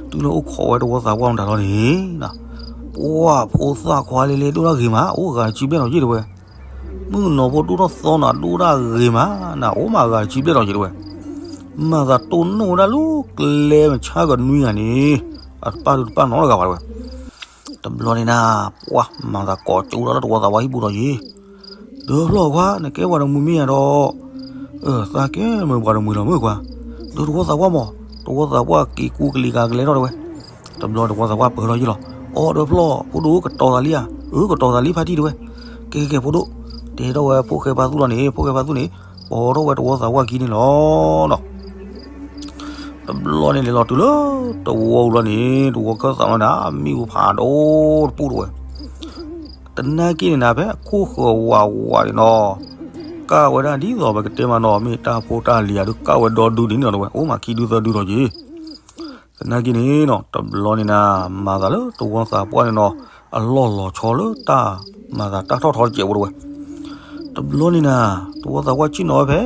တုၤလၢအိၣ်ခိးဝဲတဝီသးပှၢ်မတၤလီၤန့ၣ်, ပှၤဖိသၣ်ခွါလံလံ ဒိၣ်တၢ်ဂ့ၤမး အိၣ်ဂၤတဆံဘျဲၣ်လီၤက့ၤတဝဲ. မုၣ်ကနီၤဖိဒိၣ်ထီၣ်သီနၤ ဒိၣ်တၢ်ဂ့ၤမးနၤ အိၣ်မးဂၤတဆံဘျဲၣ်လီၤက့ၤတဝဲ. မၤသးတိၢ်နီၣ်ဝဲဒၣ်လၢကျဲမုၢ်ဆါကနွံဂၤန့ၣ်, အတပၢ်ဒုးတပၢ်နီတဂၤဘၣ်တဝဲ. တဘျီန့ၣ်နၤ ပှၤမၤသးကိးကၠိဒၣ်လၢတဝီသးပှၢ်ဟံၣ်ပူၤလီၤက့ၤ, ဒီးဖျီၣ်ခွါ နကဲပှၤတမှံၤမ့ၢ်ယါဒီး, သးကဲမ့ၢ်ပှၤတမှံၤလီၤမုၢ်ခွါ, ဒီးတဝီသးပှၢ်မး, တဝီသးပှၢ်က့ၤကူကလံၤကၤကလဲထီၣ်တဝဲ. တဘျီတဝီသးပှၢ်ပၢၢ်ထီၣ်ယ့ၢ်လီၤ. အိ ဒီးဖျီၣ် ဖိဒိၣ် ကတီၤသးလံဧါ. အၢ ကတီၤသးလံဖါတံၢ်တဝဲ. ကဲကဲကဲ ဖိဒိၣ်, တဲထီၣ်ဝဲဖိၣ်ဃဲဖါသူၣ်လီၤန့ၣ်, ဖိၣ်ဃဲဖါသူၣ်န့ၣ် ပိာ်ထီၣ်ဝဲတဝီသးပှၢ်ခံန့ၣ်လီၤနီၤ. တဘျီန့ၣ်လဲၤလီၤတုၤလၢတဝီပူၤလီၤန့ၣ် တဝီခၢၣ်သးလီၤန့ၣ် မံအိၣ်ဖးဒိၣ်တပူၤတဝဲ. သနာ်က့န့ၣ်နၤ ဖဲအခိၣ်ဃၢၤဝးဝးန့ၣ်နီၤ, ကၣ်ဝဲဒၣ်ဒ်သိးပကတဲမးနီၤ မ့ၢ်တၢ်ဖိတၢ်လံၤဧါဒုး ကၣ်ဝဲဒီဒုဒ်န့ၣ်နီၤတဝဲ, အိၣ်မးခံဒုသၢဒုဒီးက့ၤ. သနာ်က့န့ၣ်နီၤ တဘျီန့ၣ်နၤ မၤသးလၢတဝီသးပှၢ်န့ၣ်နီၤ အလီၢ်လီၤဆီလၢတၢ်မၤသးတၢ်ထီၣ်ထီတစဲးဖိတဝဲ. တဘျီန့ၣ်နၤ တဝီသးပှၢ်ဆ့ၣ်နီၤဝဲဖဲ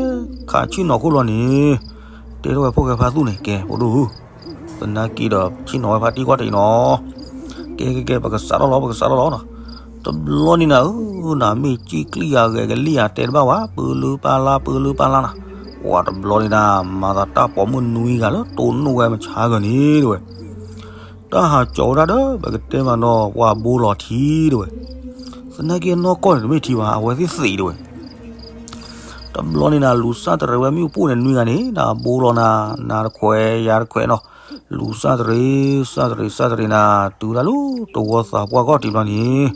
ခးဆ့ၣ်နီၤခိၣ်လီၤန့ၣ် တဲထီၣ်ဝဲဖိၣ်ဃဲဖါသူန့ၣ် ကဲ ဖိဒိၣ်ဧၢ, သနာ်က့ဒီးဆ့ၣ်နီၤဝဲဖါတံၢ်ကွၢ်တအံၤနီၤ, ကဲကဲကဲ ပကစးထီၣ်လီၤ ပကစးထီၣ်လီၤနီၤ. တဘျီန့ၣ်နၤဧၢ, နၤမ့ၢ်ကံၣ်ကျံၣ်ဂၤဂဲၤကလံၣ်ဧါ တဲတဘၣ်ဝဲ ပၢလၢပၢ်လါ ပၢလၢပၢ်လါနၤ. ပှၤတဘျီန့ၣ်နၤ မၤသးတၢ်ပိာ်မုၣ်နွံဂၤလၢတိၢ်နီၣ်ဝဲမဆါဂၤန့ၣ်တဝဲ, တၢ်ဟးကၠီၤဝဲဒၣ်ဒီး ပကတဲမးနီၤ ပှၤဘိလီၤထံတဝဲ. သနာ်က့အနီၢ်ကီၢ်န့ၣ် တမ့ၢ်ထံဘၣ် အဝဲသ့ၣ်သံးတဝဲ. တဘျီန့ၣ်နၤ လူၤစၢ်တရံးဝဲမ့ၣ်အူပူၤန့ၣ် နွံဂၤန့ၣ် နၤဘိလီၤနၤ နၤတခွဲး ယၤတခွဲးနီၤ, လူၤစၢ်တရံး စၢ်တရံး စၢ်တရံးနၤ တုၤဒၣ်လၢတဝီသးပှၢ်ဂီၢ်တံၢ်ဘျီန့ၣ်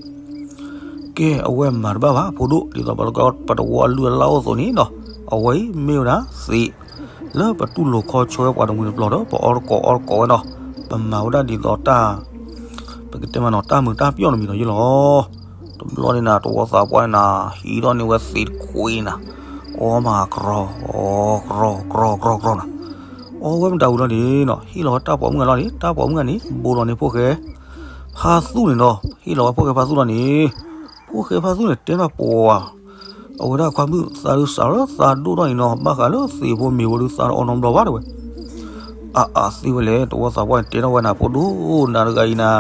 ကဲ အဝဲမၤတဘၣ်ဘၣ် ဖိဒိၣ် ဒ်သိးပတဝီအလုၢ်အလၢ်အိၣ်အသိးန့ၣ်နီၤ, အဝဲအံၤမ့ၢ်ဝဲဒၣ်သံး လၢပတူၢ်လိာ်ခီဆၢဝဲပှၤတမှံၤတပျီၤဒီး ပအီတကိးအီတကိးဝဲနီၤ, ပမၤဝဲဒၣ်ဒ်သိးတၢ် ပကတဲမးနီၤ တၢ်မုာ်တၢ်ပျီၢ်တမံၤဒီးယ့ၢ်လီၤ. တဘျီန့ၣ်နၤ တဝီသးပှၢ်န့ၣ်နၤ ဟံးထီၣ်န့ၢ်ဝဲသံးတခွံနၤ, အီမးကြီ ကြီ ကြီ ကြီ ကြီနၤ, အီဝဲမတၤဝံၤလီၤန့ၣ်နီၤ ဟ့ၣ်လီၤဝဲတၢ်ပိာ်မုၣ်ဂၤလီၤန့ၣ် တၢ်ပိာ်မုၣ်ဂၤန့ၣ် ဘိလီၤန့ၣ်ဖိၣ်ဃဲ ဖါသူၣ်န့ၣ်နီၤ, ဟ့ၣ်လီၤဝဲဖိၣ်ဃဲဖါသူၣ်လီၤန့ၣ်, ဖိၣ်ဃဲဖါသူၣ်န့ၣ် တဲထီၣ်ပှၤ အဝဲဒၣ်ခွါမုၣ်သးဒုးစးလၢသးဒိၣ်ထီၣ်အံၤနီၤ, ဘၣ်ဃးလၢသံးဖိမ့ၤဝဲဒုးသးတအီနီတဘျီဘၣ်တဝဲ. အါအါ သ့ဝဲလဲၣ် တဝီသးပှၢ်န့ၣ် တဲထီၣ်ဝဲနၤ ဖိဒိၣ်နၤတဂၤအံၤနၤ,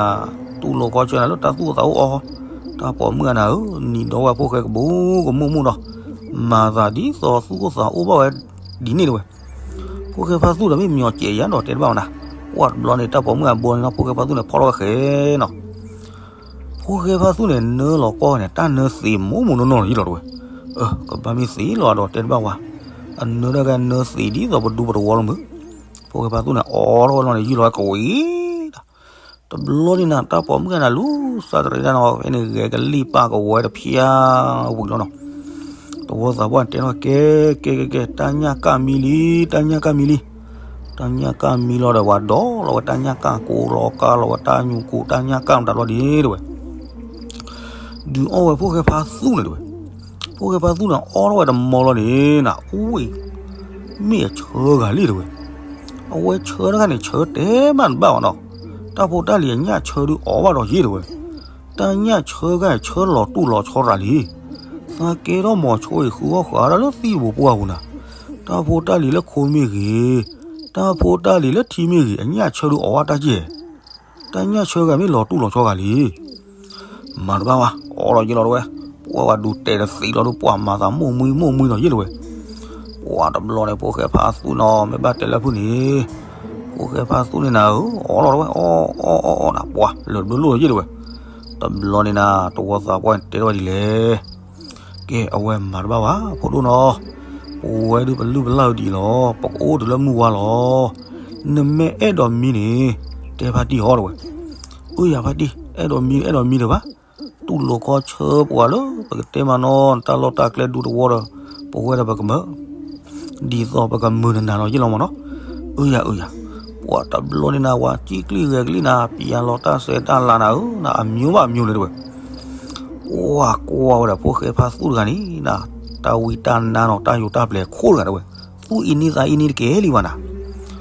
တူၢ်လိာ်ခီဆၢနၤလၢတၢ်သူၣ်အိၣ်သးအိၣ်အီ, တၢ်ပိာ်မုၣ်အနၤဧၢ, နံၤဒီးဝဲဖိၣ်ဃဲကဘူးကမူၣ်မူၣ်နီၤ, မၤသးဒ်သိးသူၣ်အိၣ်သးအိၣ်ဘၣ်ဝဲဒ်န့ၣ်တဝဲ. ဖိၣ်ဃဲဖါသူၣ်ဒီးမ့ၢ်မညီၤစဲးယါဒီးတဲတဘၣ်ဝဲနၤ, ပှၤတဘျီန့ၣ် တၢ်ပိာ်မုၣ်အဘိန့ၣ်နီၤ ဖိၣ်ဃဲဖါသူၣ်န့ၣ် ဖီၣ်ထီၣ်ဝဲဃဲနီၤ ဖိၣ်ဃဲဖါသူၣ်န့ၣ် နၢလီၤကီၢ်န့ၣ် တၢ်နၢသံးမိၢ်မိၢ်နီၢ်နီၢ်လီၤယ့ၢ်လီၤတဝဲ. အၢ ကဘၣ်မ့ၢ်သံးလီၤဒီးတဲတဘၣ်ဝဲ, အနၢဒၣ်ကနၢသံးဒ်သိးပဒူပတဝီလီၤမုၢ်. ဖိၣ်ဃဲဖါသူၣ်န့ၣ် အိးထီၣ်ဝဲလီၤန့ၣ် ယုၢ်လီၤဝဲကဝံၤဒီး, တဘျီန့ၣ်နၤ တၢ်ပိာ်မုၣ်ဂၤနၤ လူၤစၢ်တရံးဒၣ်နီၤ ဖဲန့ၣ်ဂဲၤကလံၣ်ပၢ်ကဝီၤတဖျၢၣ်ဝံၤလီၤနီၤ. တဝီသးပှၢ်န့ၣ်တဲထီၣ် ကဲ ကဲ ကဲ ကဲ တၢ်ညၣ်ကၣ်မံလံ တၢ်ညၣ်ကၣ်မံလံ. တၢ်ညၣ်ကၣ်မံလီၤဒီး ပှၤဒီးလီၤဝဲတၢ်ညၣ်ကၣ်ကိးလီၤကါလီၤဝဲတၢ်ညူးကိး တၢ်ညၣ်ကၣ်မတၤလီၤဒ်တဝဲ. ဒုးအီၣ်ဝဲဖိၣ်ဃဲဖါသူၣ်န့ၣ်တဝဲ. ဖိၣ်ဃဲဖါသူၣ်န့ၣ် အီၣ်ထီၣ်ဝဲတမီလီၤန့ၣ်နၤ အူဝဲ မ့ၢ်အဆၢဂၤလံတဝဲ. အဝဲဆၢတဂၤန့ၣ် ဆၢတဲမးတဘၣ်ဘၣ်နီၤ. တၢ်ဖိတၢ်လံၤအညၣ်ဆၢဒုးအီၣ်ဘၣ်ဒီးယ့ၢ်တဝဲ. တၢ်ညၣ်ဆၢဂၤအံၤ ဆၢလီၤတူၢ်လီၤဆီရၤလံ. သးကဲထီၣ်မီၤဆိအံၤ ဃုအီၣ်ဃုအါဒၣ်လၢသံၣ်ဘိပှၢ်ပူၤနၤ. တၢ်ဖိတၢ်လံၤလၢခိမ့ၢ်ဂ့ၤ, တၢ်ဖိတၢ်လံၤလၢထံမ့ၢ်ဂ့ၤ အညၣ်ဆၢဒုးအီၣ်ဘၣ်တၢ်ကဲၢ်. တၢ်ညၣ်ဆၢဂၤမ့ၢ်လီၤတူၢ်လီၤဆီဂၤလံ. မၤတဘၣ်ဝဲ အီၣ်လီၤယ့ၢ်လီၤတဝဲ. ပှၤဝဲဒုးတဲတသံးလီၤဒုး ပှၤမၤသးမိၢ်မှံမိၢ်မှံလီၤယ့ၢ်တဝဲ. ပှၤတဘျီန့ၣ် ဖိၣ်ဃဲဖါသူၣ်နီၤ မ့ၢ်ဘၣ်တဲလၢဖုၣ်န့ၣ်, ဖိၣ်ဃဲဖါသူၣ်န့ၣ်နၤဧၢ, အီၣ်လီၤတဝဲ အီၣ်အီၣ်အီၣ်အီၣ်နၤ ပှၤလၢာ်တဘျုးလိၣ်လီၤယ့ၢ်တဝဲ. တဘျီန့ၣ်နၤ တဝီသးပှၢ်န့ၣ်တဲထီၣ်ဝဲဒ်လဲၣ်. ကဲ အဝဲမၤတဘၣ်ဘၣ် ဖိဒိၣ်နီၤ, ပဝဲဒုးပလုၢ်ပလၢ်ဝဲဒ်အံၤလီၤ, ပကအိၣ်တုၤလၢမုၢ်ဝါလီၤ. နမ့ၢ်အဲၣ်ဒိးမံန့ၣ် တဲဖါတံၢ်ဟီတဝဲ. အၢယၤဖါတံၢ် အဲၣ်ဒိးမံ အဲၣ်ဒိးမံတဘၣ်. တူၢ်လိာ်ခီဆၢပှၤလၢ ပကတဲမးနီၤ တၢ်လီၢ်တၢ်ကျဲဒူတဝီဒီး ပဝဲဒီးပကမၢ ဒ်သိးပကမုာ်နနၤလီၤယ့ၢ်လီၤမးနီၤ. အၢယၤအၢယၤ, ပှၤတဘျီန့ၣ်နၤ ဝဲကံၣ်ကျံၣ်ဂဲၤကလံၣ်နၤ ပျဲလီၤတၢ်စဲးတၢ်လၤနၤဧၢ, နအမျိုးဘၣ်အမျိုးန့ၣ်တဝဲ. ပှၤကွၢ်ဝဲဒီးဖိၣ်ဃဲဖါသူၣ်တဂၤန့ၣ်နၤ, တၢ်ဝံတၢ်နါနီၤ တၢ်ယိာ်တၢ်ပျဲၤခိၣ်တဂၤတဝဲ. သူၣ်အံၤန့ၢ်သးအံၤန့ၢ်တကဲလံဘၣ်နၤ.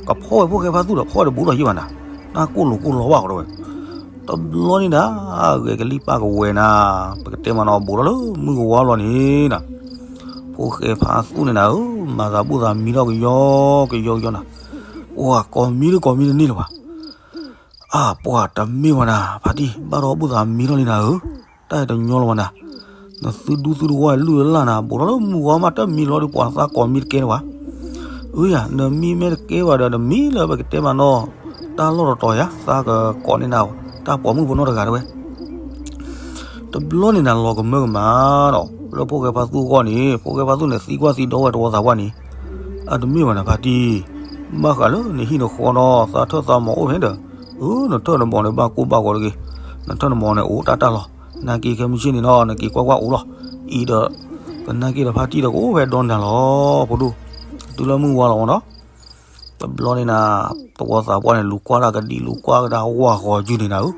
ကဖီၣ်ဝဲဖိၣ်ဃဲဖါသူၣ်ဒီးဖီၣ်ဝဲတဘူးဒီးယ့ၢ်ဘၣ်နၤ, တၢ်ကိၢ်လိာ်ကိၢ်လီၤဘၣ်ဃီတဝဲ. တဘျီန့ၣ်နၤ ဂဲၤကလံၣ်ပၢ်ကဝဲၤနၤ, ပကတဲမးနီၤ ဘူးထီၣ်လၢမုၢ်ကဝါလီၤန့ၣ်နၤ, ဖိၣ်ဃဲဖါသူၣ်န့ၣ်နၤဧၢ, မၤသးဘူၣ်သးမံထီၣ်ကယီကယီကယီနၤ. ပှၤကိးမံတကိးမံတန့ၢ်လၢၤဘၣ်. အၢ ပှၤတမ့ၢ်ဘၣ်နၤ ဖါတံၢ်, ဘၣ်ဒီးဘူၣ်သးမံထီၣ်လံနၤဧၢ, တၢ်အံၤတညီလၢၤဘၣ်နၤ. နသုဒူသုတဝီလုၢ်လၢ်နၤ ဘူးထီၣ်လၢမုၢ်ကဝါမး တမံလီၤဒီး ပှၤသးကိးမံတကဲလၢၤဘၣ်. အၢယၤ နမံမ့ၢ်တကဲဘၣ်ဒီး နမံလၢပကတဲမးနီၤ တၢ်လီၢ်တတီၤယၤ သးကကိးန့ၢ်နၤ တၢ်ပိာ်မုၣ်ဖိနီတဂၤတဝဲ. တဘျီန့ၣ်နၤ လီၤကမၢကမၣ်ဒီး လၢဖိၣ်ဃဲဖါသူၣ်အဂီၢ်န့ၣ် ဖိၣ်ဃဲဖါသူၣ်န့ၣ် သံကွၢ်သံဒိးဝဲတဝီသးပှၢ်န့ၣ်, အတမ့ၢ်ဘၣ်နၤဖါတံၢ်, ဘၣ်ဃးလၢနဟံၣ်နဃီနီၤ သးထၢၣ်သးမီၤအိၣ်ဖဲဒီး, အၢ နထၢၣ်နမီၤန့ၣ် ဘၣ်ကိၢ်ဘၣ်ဂီၤတဂ့ၤ, နထၢၣ်နမီၤန့ၣ် အိၣ်တၢ်တၢ်လီၤ, နာ်က့ခဲမုၢ်ဆ့ၣ်န့ၣ်နီၤ နက့ၤကွၢ်ကွၢ်အိၣ်လီၤ, အံၤဒီး ပနာ်က့ဒီးဖါတံၢ်ဒီးကအိၣ်ဖဲဒီနၤလီၤ ဖိဒိၣ်, တုၤလၢမုၢ်ဝါလီၤမ့ၢ်နီၤ. တဘျီန့ၣ်နၤ, သဝီသးပှၢ်န့ၣ် လူၤကွၢ်တၢ်ကဒံလူၤကွၢ်ကဒါ ဝၢ်ဃီၤကုန့ၣ်နၤဧၢ,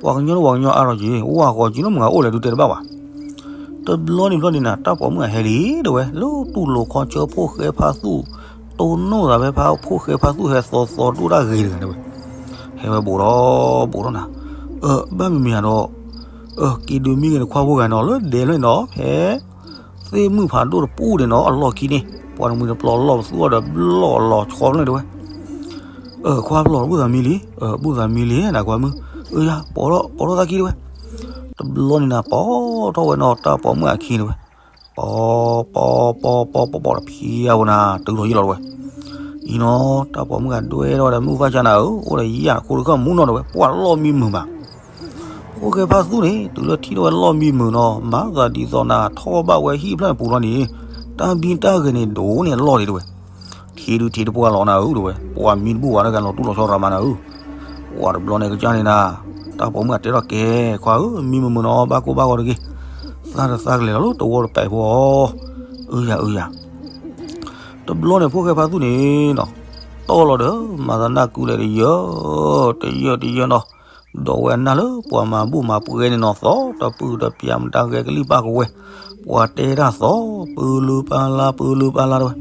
ပှၤကညီလၢပှၤကညီအါထီၣ်က့ၤ ဝၢ်ဃီၤကုလၢမုၢ်ဂၤအိၣ်လဲၣ်ဒုးတဲတဘၣ်ဘၣ်. တဘျီန့ၣ်ဘျီန့ၣ်နၤ တၢ်ပိာ်မုၣ်အဟဲလံ တဲဝဲ လၢတူၢ်လိာ်ခီဆၢဖိၣ်ဃဲဖါသူၣ်, တိၢ်နီၣ်သးဖဲဖါဖိၣ်ဃဲဖါသူၣ်ဟဲသီသီဒိၣ်တၢ်ဂ့ၤတဂၤတဲဝဲ, ဟဲဝဲဘူးထီၣ်ဘူးထီၣ်နၤ, အၢ ဘၣ်မံၤမံၤဧါဒီး, အၢ က့ၤဒုးမံဂ့ၤနခွါဖိဂၤနီၤ လၢဒဲဖျၢၣ်န့ၣ်နီၤ ဖဲ သ့ၣ်မုၣ်ဖးဒိၣ်တပူၤန့ၣ်နီၤ အလီၢ်ခံန့ၣ် ပှၤတမှံၤတပျီလီၢ်ပသူအီၤဒီးဘျီၣ်လီၤဆီဖျၢၣ်တဲဝဲ, အၢ ခွါပျီၢ်တဘူၣ်သးမံလံ, အၢ ဘူၣ်သးမံလံနခွါမုၣ်, အၢ ယၤ ပိာ်ထီၣ်ပိာ်ထီၣ်သးခံတဲဝဲ, တဘျီန့ၣ်နၤ ပိာ်ထီၣ်ဝဲနီၤ တၢ်ပိာ်မုၣ်အခံတဲဝဲ, ပိာ်ပိာ်ပိာ်ပိာ်ပိာ်ပိာ်တဖံးအါဝဲနၤ တုၤထီၣ်ယံာ်လီၤတဲဝဲ, အံၤနီၤ တၢ်ပိာ်မုၣ်ဂၤဒွဲထီၣ်ဝဲဒီးမုၢ်ဖၣ်ဆါနၤဧၢ အိၣ်ဒီးယၤတခိၣ်တခၢၣ်မူနီၤတဲဝဲ ပှၤလီၢ်မံမုာ်မး ဖိၣ်ဃဲဖါသူၣ်န့ၣ် တုၤလၢထံၣ်ထီၣ်ဝဲလီၢ်မံမုာ်နီၤ မၤသးဒ်သိးနၤ ထီၣ်ဘၣ်ဝဲဟံၣ်ဖျၢၣ်ပူၤလီၤန့ၣ်, တၢ်ဘံတၢ်ဂဲၤန့ၣ်ဒိၣ်န့ၢ်လီၢ်လံတဲဝဲ, ထံဒုးထံတပှၢ်လီၤနၤဧၢတဲဝဲ ပှၤမံတဘူၣ်ဝဲတဂၤလီၤတူၢ်လီၤဆီရၤမးနၤဧၢ, ပှၤတဘျီန့ၣ်ကစၢ်န့ၣ်နၤ, တၢ်ပိာ်မုၣ်အတဲထီၣ်ကဲ, ခွါဧၢ မံမုာ်မုာ်နီၤ ဘၣ်ကိၢ်ဘၣ်ဂီၤတဂ့ၤ, သးတသးကလဲၤလီၤလၢတဝီတပဲာ်ဖိအီၤ, အၢယၤအၢယၤ တဘျီန့ၣ်ဖိၣ်ဃဲဖါသူၣ်န့ၣ်နီၤ, တီၢ်လီၤဒီး မၤသးနၢ်ကုလဲၤတယၢၢ်, တယၢၢ်တယၢၢ်နီၤ, ဒီးဝဲအနၢ်လၢပှၤမၤဘူၣ်မၤပှဲၤန့ၣ်နီၤ သီတပုၢ်တပျၢ်မတၤဂဲၤကလံၣ်ပၢ်ကဝဲ, ပှၤတဲတၢ်သီ, ပၢလၢပၢလါ ပၢလၢပၢလါတဲဝဲ,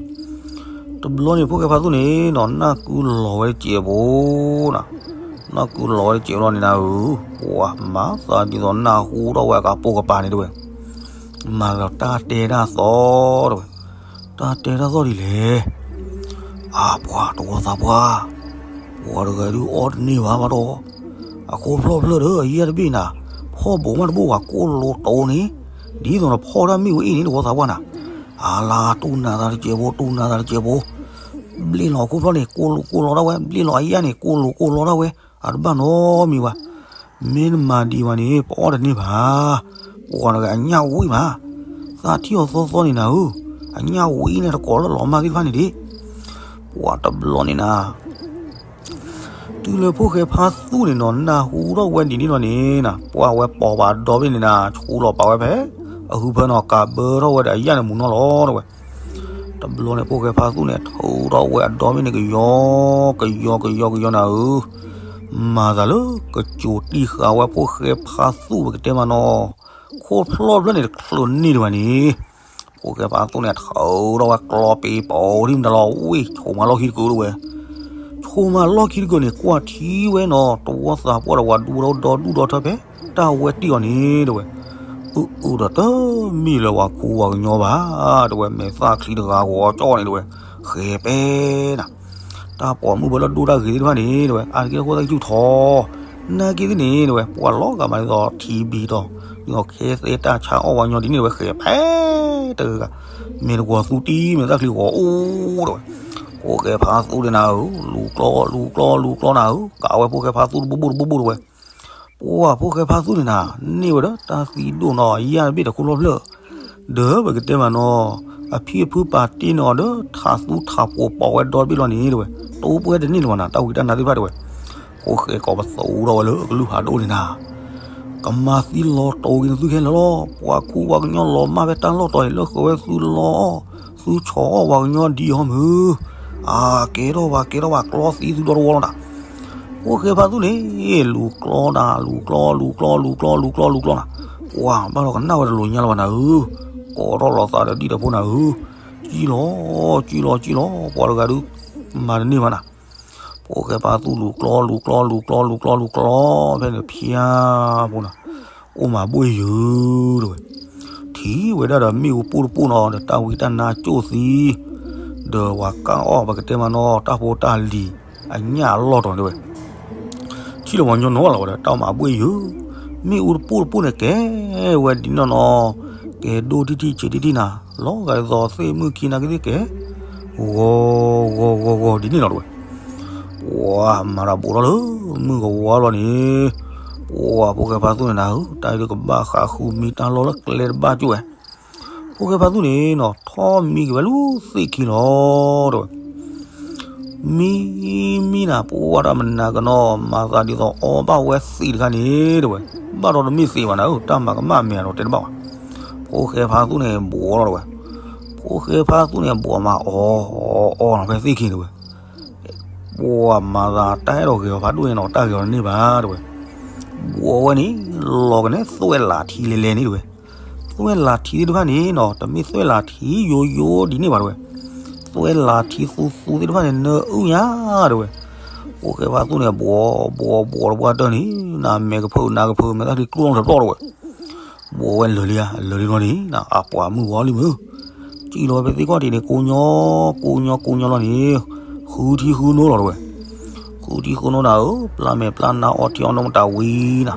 တဘျီန့ၣ်ဖိၣ်ဃဲဖါသူၣ်န့ၣ်နီၤ နၢ်ကုလီၤဝဲတစဲးဖိနီၤ, နၢ်ကုလီၤဝဲတစဲးဘျီန့ၣ်နၤဧၢ, ပှၤမၤသးဒ်သိးနၢ်ဟူထီၣ်ဝဲအကပိာ်ကပၤန့ၣ်တဲဝဲ မၤလီၤတၢ်တဲတၢ်သီတဲဝဲ, တၢ်တဲတၢ်သီဒ်လဲၣ်, အါ ပှၤတဝီသးပှၢ်, ပှၤတဂၤဒုးအီၣ်တန့ၢ်ဘၣ်ဘၣ်ဒီး, အခိၣ်ဖျီၣ်ဖျၢၣ်ဒီးအယဲၢ်တဘ့ၣ်နၤ, ဖီၣ်ဘိးမးတဘိၣ်ဝဲကိၢ်လိာ်တိၤန့ၣ်, ဒ်သိးနဖီၣ်တၢ်မ့ၣ်ဝဲအံၤန့ၣ်တဝီသးပှၢ်နၤ, အါလါတူၢ်နၤသးတစဲးဖိ တူၢ်နၤသးတစဲးဖိ, ဘျ့ၣ်လီၤအခိၣ်ဖျီၣ်န့ၣ် ကိၢ်လိာ်ကိၢ်လိာ်ဒၣ်ဝဲ ဘျ့ၣ်လီၤအယဲၢ်န့ၣ် ကိၢ်လိာ်ကိၢ်လိာ်ဒၣ်ဝဲ, အတဘၣ်နီတမံၤဘၣ် မ့ၢ်နမၤဒံးဘၣ်န့ၣ် ပအီၣ်တန့ၢ်ဘၣ်. ပှၤတဂၤအညၣ်ဝံၣ်မး, သးထံၣ်အီၤသီသီန့ၣ်နၤဧၢ, အညၣ်ဝံၣ်န့ၣ်တကိးလၢလီၤမၢ်သ့ၣ်တဖၣ်န့ၣ်ဒံး, ပှၤတဘျီန့ၣ်နၤ, တုၤလၢဖိၣ်ဃဲဖါသူၣ်န့ၣ်နီၤ နၢ်ဟူထီၣ်ဝဲဒ်န့ၣ်လီၤန့ၣ်နၤ, ပှၤဝဲပိာ်ပာ်ဒီဘ့ၣ်န့ၣ်နၤ ဆူလီၤပာ်ဝဲဖဲ အဟုဖၢနီၤ ကးဘၢထီၣ်ဝဲဒီးအယၣ်န့ၣ်မူၤနီၢ်လီၤတဲဝဲ. တဘျီန့ၣ်ဖိၣ်ဃဲဖါသူၣ်န့ၣ် ထုးထီၣ်ဝဲအဒီဘ့ၣ်န့ၣ် ကယီကယီကယီကယီနၤဧၢ, မၤသးလၢကစိာ်တံၢ်ဃာ်ဝဲဖိၣ်ဃဲဖါသူၣ်ပကတဲမးနီၤ, ခိၣ်ဖျီၣ်ဖျၢၣ်န့ၣ်တချုးန့ၢ်ဒံးဘၣ်န့ၣ်, ဖိၣ်ဃဲဖါသူၣ်န့ၣ် ထုးထီၣ်ဝဲကျီပ့ၤပိာ်ဒ်မတၤလီၤ ဝ့ၢ်ဆိးမးလီၢ်ခံတကုာ်တဲဝဲ. ဆိးမးလီၢ်ခံတကုာ်န့ၣ် ကွၢ်ထံဝဲနီၤ တဝီသးပှၢ်ဒီးဝၤဒူဒီဒီဒူၣ်ဒီထၢဖဲ တၢ်ဝဲတ့ၢ်အီၤန့ၣ်တဲဝဲ. အုအုဒီးတမ့ၢ်လၢၤဝၤခူဝၤကညီဘၣ်တဲဝဲ, မဲာ်သၣ်ချံတဂၤဂီၤကၠီၣ်န့ၣ်တဲဝဲ, ဃဲၤပဲနၤ တၢ်ပိာ်မုၣ်ဘၣ်လၢဒိၣ်တၢ်ဂ့ၤသ့ၣ်တဖၣ်န့ၣ်တဲဝဲ အါတက့ၢ်တခိၣ်သၣ်ကံၣ်ဆူၣ်ထီ, နာ်က့သ့ၣ်န့ၣ်တဲဝဲ ပှၤလီၤဂာ်မးဒ်သိးထံဘံၤဒီး ဒ်သိးခဲသဲတၢ်ဆါအီၣ်ဝဲညီဒ်န့ၣ်တဲဝဲ ဃဲၤပဲတဂၤဂၤ, မ့ၢ်တဂီၤသူတံၢ် မ့ၢ်သၣ်ချံဂီၤအိၣ်တဲဝဲ. ဖိၣ်ဃဲဖါသူၣ်န့ၣ်နၤဧၢ, လူၤကျီလူၤကျီလူၤကျီနၤဧၢ, ကးဝဲဖိၣ်ဃဲဖါသူၣ်တဘိဘိၣ်တဘိဘိၣ်တဲဝဲ. ပှၤဖိၣ်ဃဲဖါသူၣ်န့ၣ်နၤ, န့ၢ်ဝဲဒီးတၢ်သံဒိၣ်နီၤ ယၢ်တဘ့ၣ်ဒီးခိၣ်ဖျီၣ်ဖျၢၣ်, ဒီးပကတဲမးနီၤ, အဖံအဖုပာ်တ့ၢ်န့ၢ်အီၤဒီး ထးသူထးပိာ်ပိာ်ဝဲဒီတဘ့ၣ်လီၤန့ၣ်တဲဝဲ, တိပှဲတန့ၢ်လၢၤဘၣ်နၤ တၢ်ဝံတၢ်နါသ့ၣ်တဖၣ်တဲဝဲ. ဖိၣ်ဃဲကိးပသူထီၣ်ဝဲလၢအကလုၢ်ဖးဒိၣ်န့ၣ်နၤ, ကမၤသံလီၤတိၤက့ၤနသုခဲလၢာ်လီၤ, ပှၤခူပှၤကညီလီၤမၢ်ဖဲတၢ်လီၢ်တီၤအံၤ လၢဃုာ်ဝဲသုလီၤအီၣ်, သုဆီၣ်အီၣ်ပှၤကညီဒ်အံၤဟီမုၢ်, အါ ကဲထီၣ်ဘၣ်ကဲထီၣ်ဘၣ် ကျီသံသုဒီတဝီလီၤနၤ. ဖိၣ်ဃဲဖါသူၣ်န့ၣ် လူၤကျီနၤ လူၤကျီ လူၤကျီ လူၤကျီ လူၤကျီ လူၤကျီနၤ, ပှၤဘၣ်လီၤကနၣ်ဝဲတလိၤညါလၢၤဘၣ်နၤဧၢ, ကိးထီၣ်လီၤသးဒီးဒံၣ်ဒီးဖိနၤဧၢ, ကံၣ်လီၤ ကံၣ်လီၤ ကံၣ်လီၤ ပှၤတဂၤဒုး မၤတန့ၢ်ဘၣ်နၤ. ဖိၣ်ဃဲဖါသူၣ်လူၤကျီ လူၤကျီ လူၤကျီ လူၤကျီ လူၤကျီ ဖဲန့ၣ်ဖၠါဖိနၤ, အိၣ်မးဘှ့ၣ်ယုၤတဲဝဲ. ထံၣ်ဝဲဒၣ်ဒီးမ့ၣ်အူပိၢ်တပိၢ်နီၤ ဒီးတၢ်ဝံတၢ်နါကၠိၣ်သံ, ဒီးပှၤကၢ်အီၣ်ပကတဲမးနီၤ တၢ်ဖိတၢ်လံၤ အညၣ်အလီၢ်တီၤန့ၣ်တဲဝဲ. ထံၣ်လီၤပှၤကညီနီၤလီၤဝဲဒီး တၢ်အိၣ်မးဘှ့ၣ်ယုၤ, မ့ၣ်အူတပိၢ်တပိၢ်န့ၣ်ကဲဝဲဒ်နီၢ်နီၢ်, ကဲဒိၣ်ထံၣ်ထံၣ်ဆံးထံၣ်ထံၣ်နၤ, လီၤဂာ်ဒ်သိးသ့ၣ်မုၣ်ခံနၤက့ၤသ့ၣ်ကဲ, ဂီၤ ဂီၤ ဂီၤ ဂီၤ ဒ်န့ၣ်လီၤတဲဝဲ. ပှၤမၤတၢ်ဘူးထီၣ်လၢမုၢ်ကဝါလီၤန့ၣ်, ပှၤဖိၣ်ဃဲဖါသူၣ်န့ၣ်နၤဧၢ, တၢ်အံၤဒုးကဘၣ်ဃးဃုမံတၢ်လီၢ်လၢကျဲတဘၣ်ကၠိၣ်ဝဲ. ဖိၣ်ဃဲဖါသူၣ်န့ၣ်နီၤ ထီၣ်မံက့ၤဝဲလၢသ့ၣ်ခံလီၤတဲဝဲ. မံ မံနၤ ပှၤတၢ်မနုၤကနီၤ မၤသးဒ်သိးအီဘၣ်ဝဲသ့ၣ်တခါန့ၣ်တဲဝဲ, ဘၣ်ဒီးတမ့ၢ်သ့ၣ်ဘၣ်နၤဧၢ, တၢ်မၤကမၣ်မဲာ်ဒီးတဲတဘၣ်ဘၣ်. ဖိၣ်ဃဲဖါသူၣ်န့ၣ်ဘှီးလီၤတဝဲ, ဖိၣ်ဃဲဖါသူၣ်န့ၣ်ဘှီးမးအီၣ်အီၣ်အီၣ်နီၤ ဖဲသ့ၣ်ခံတဝဲ, ပှၤမၤသးတၢ်အဲၣ်ဒိးဂဲၤအီၤဖးဒိၣ်န့ၣ်နီၤ တၢ်ဂဲၤအီၤတန့ၢ်ဘၣ်တဝဲ, ဘှီးဝဲန့ၣ် လီၤကနဲသွဲၣ်လးထံလဲၤလဲၤန့ၣ်တဝဲ, သွဲၣ်လးထံသ့ၣ်တဖၣ်န့ၣ်နီၤ တမ့ၢ်သွဲၣ်လးထံယိယိဒ်န့ၣ်ဘၣ်တဝဲ, သွဲၣ်လးထံသူသူသ့ၣ်တဖၣ်န့ၣ် နၢအုၣ်ညါတဝဲ, ဖိၣ်ဃဲဖါသူၣ်န့ၣ် ဘှီးဘှီးဘှီးတပှၢ်တၢၢ်န့ၣ် နမဲာ်ကဖၢနၤကဖၢမဲာ်သၣ်ချံကျိၣ်နီတဘျီတဝဲ ဘှီးဝဲလၢာ်လံဧါ လၢာ်လံဘျီန့ၣ် အပှၤမုၢ်ဝါလံမုၢ်, စံၣ်လီၤဝဲဖဲသ့ၣ်ခီၣ်ထံးန့ၣ် ကိညီ ကိညီ ကိညီလီၤန့ၣ်, ဃုထံဃုနိလီၤတဝဲ, ဃုထံဃုနိနၤဧၢ, ပျၢ်မဲာ်ပျၢ်နါအီထံအီနိမတၤဝံၤနၤ,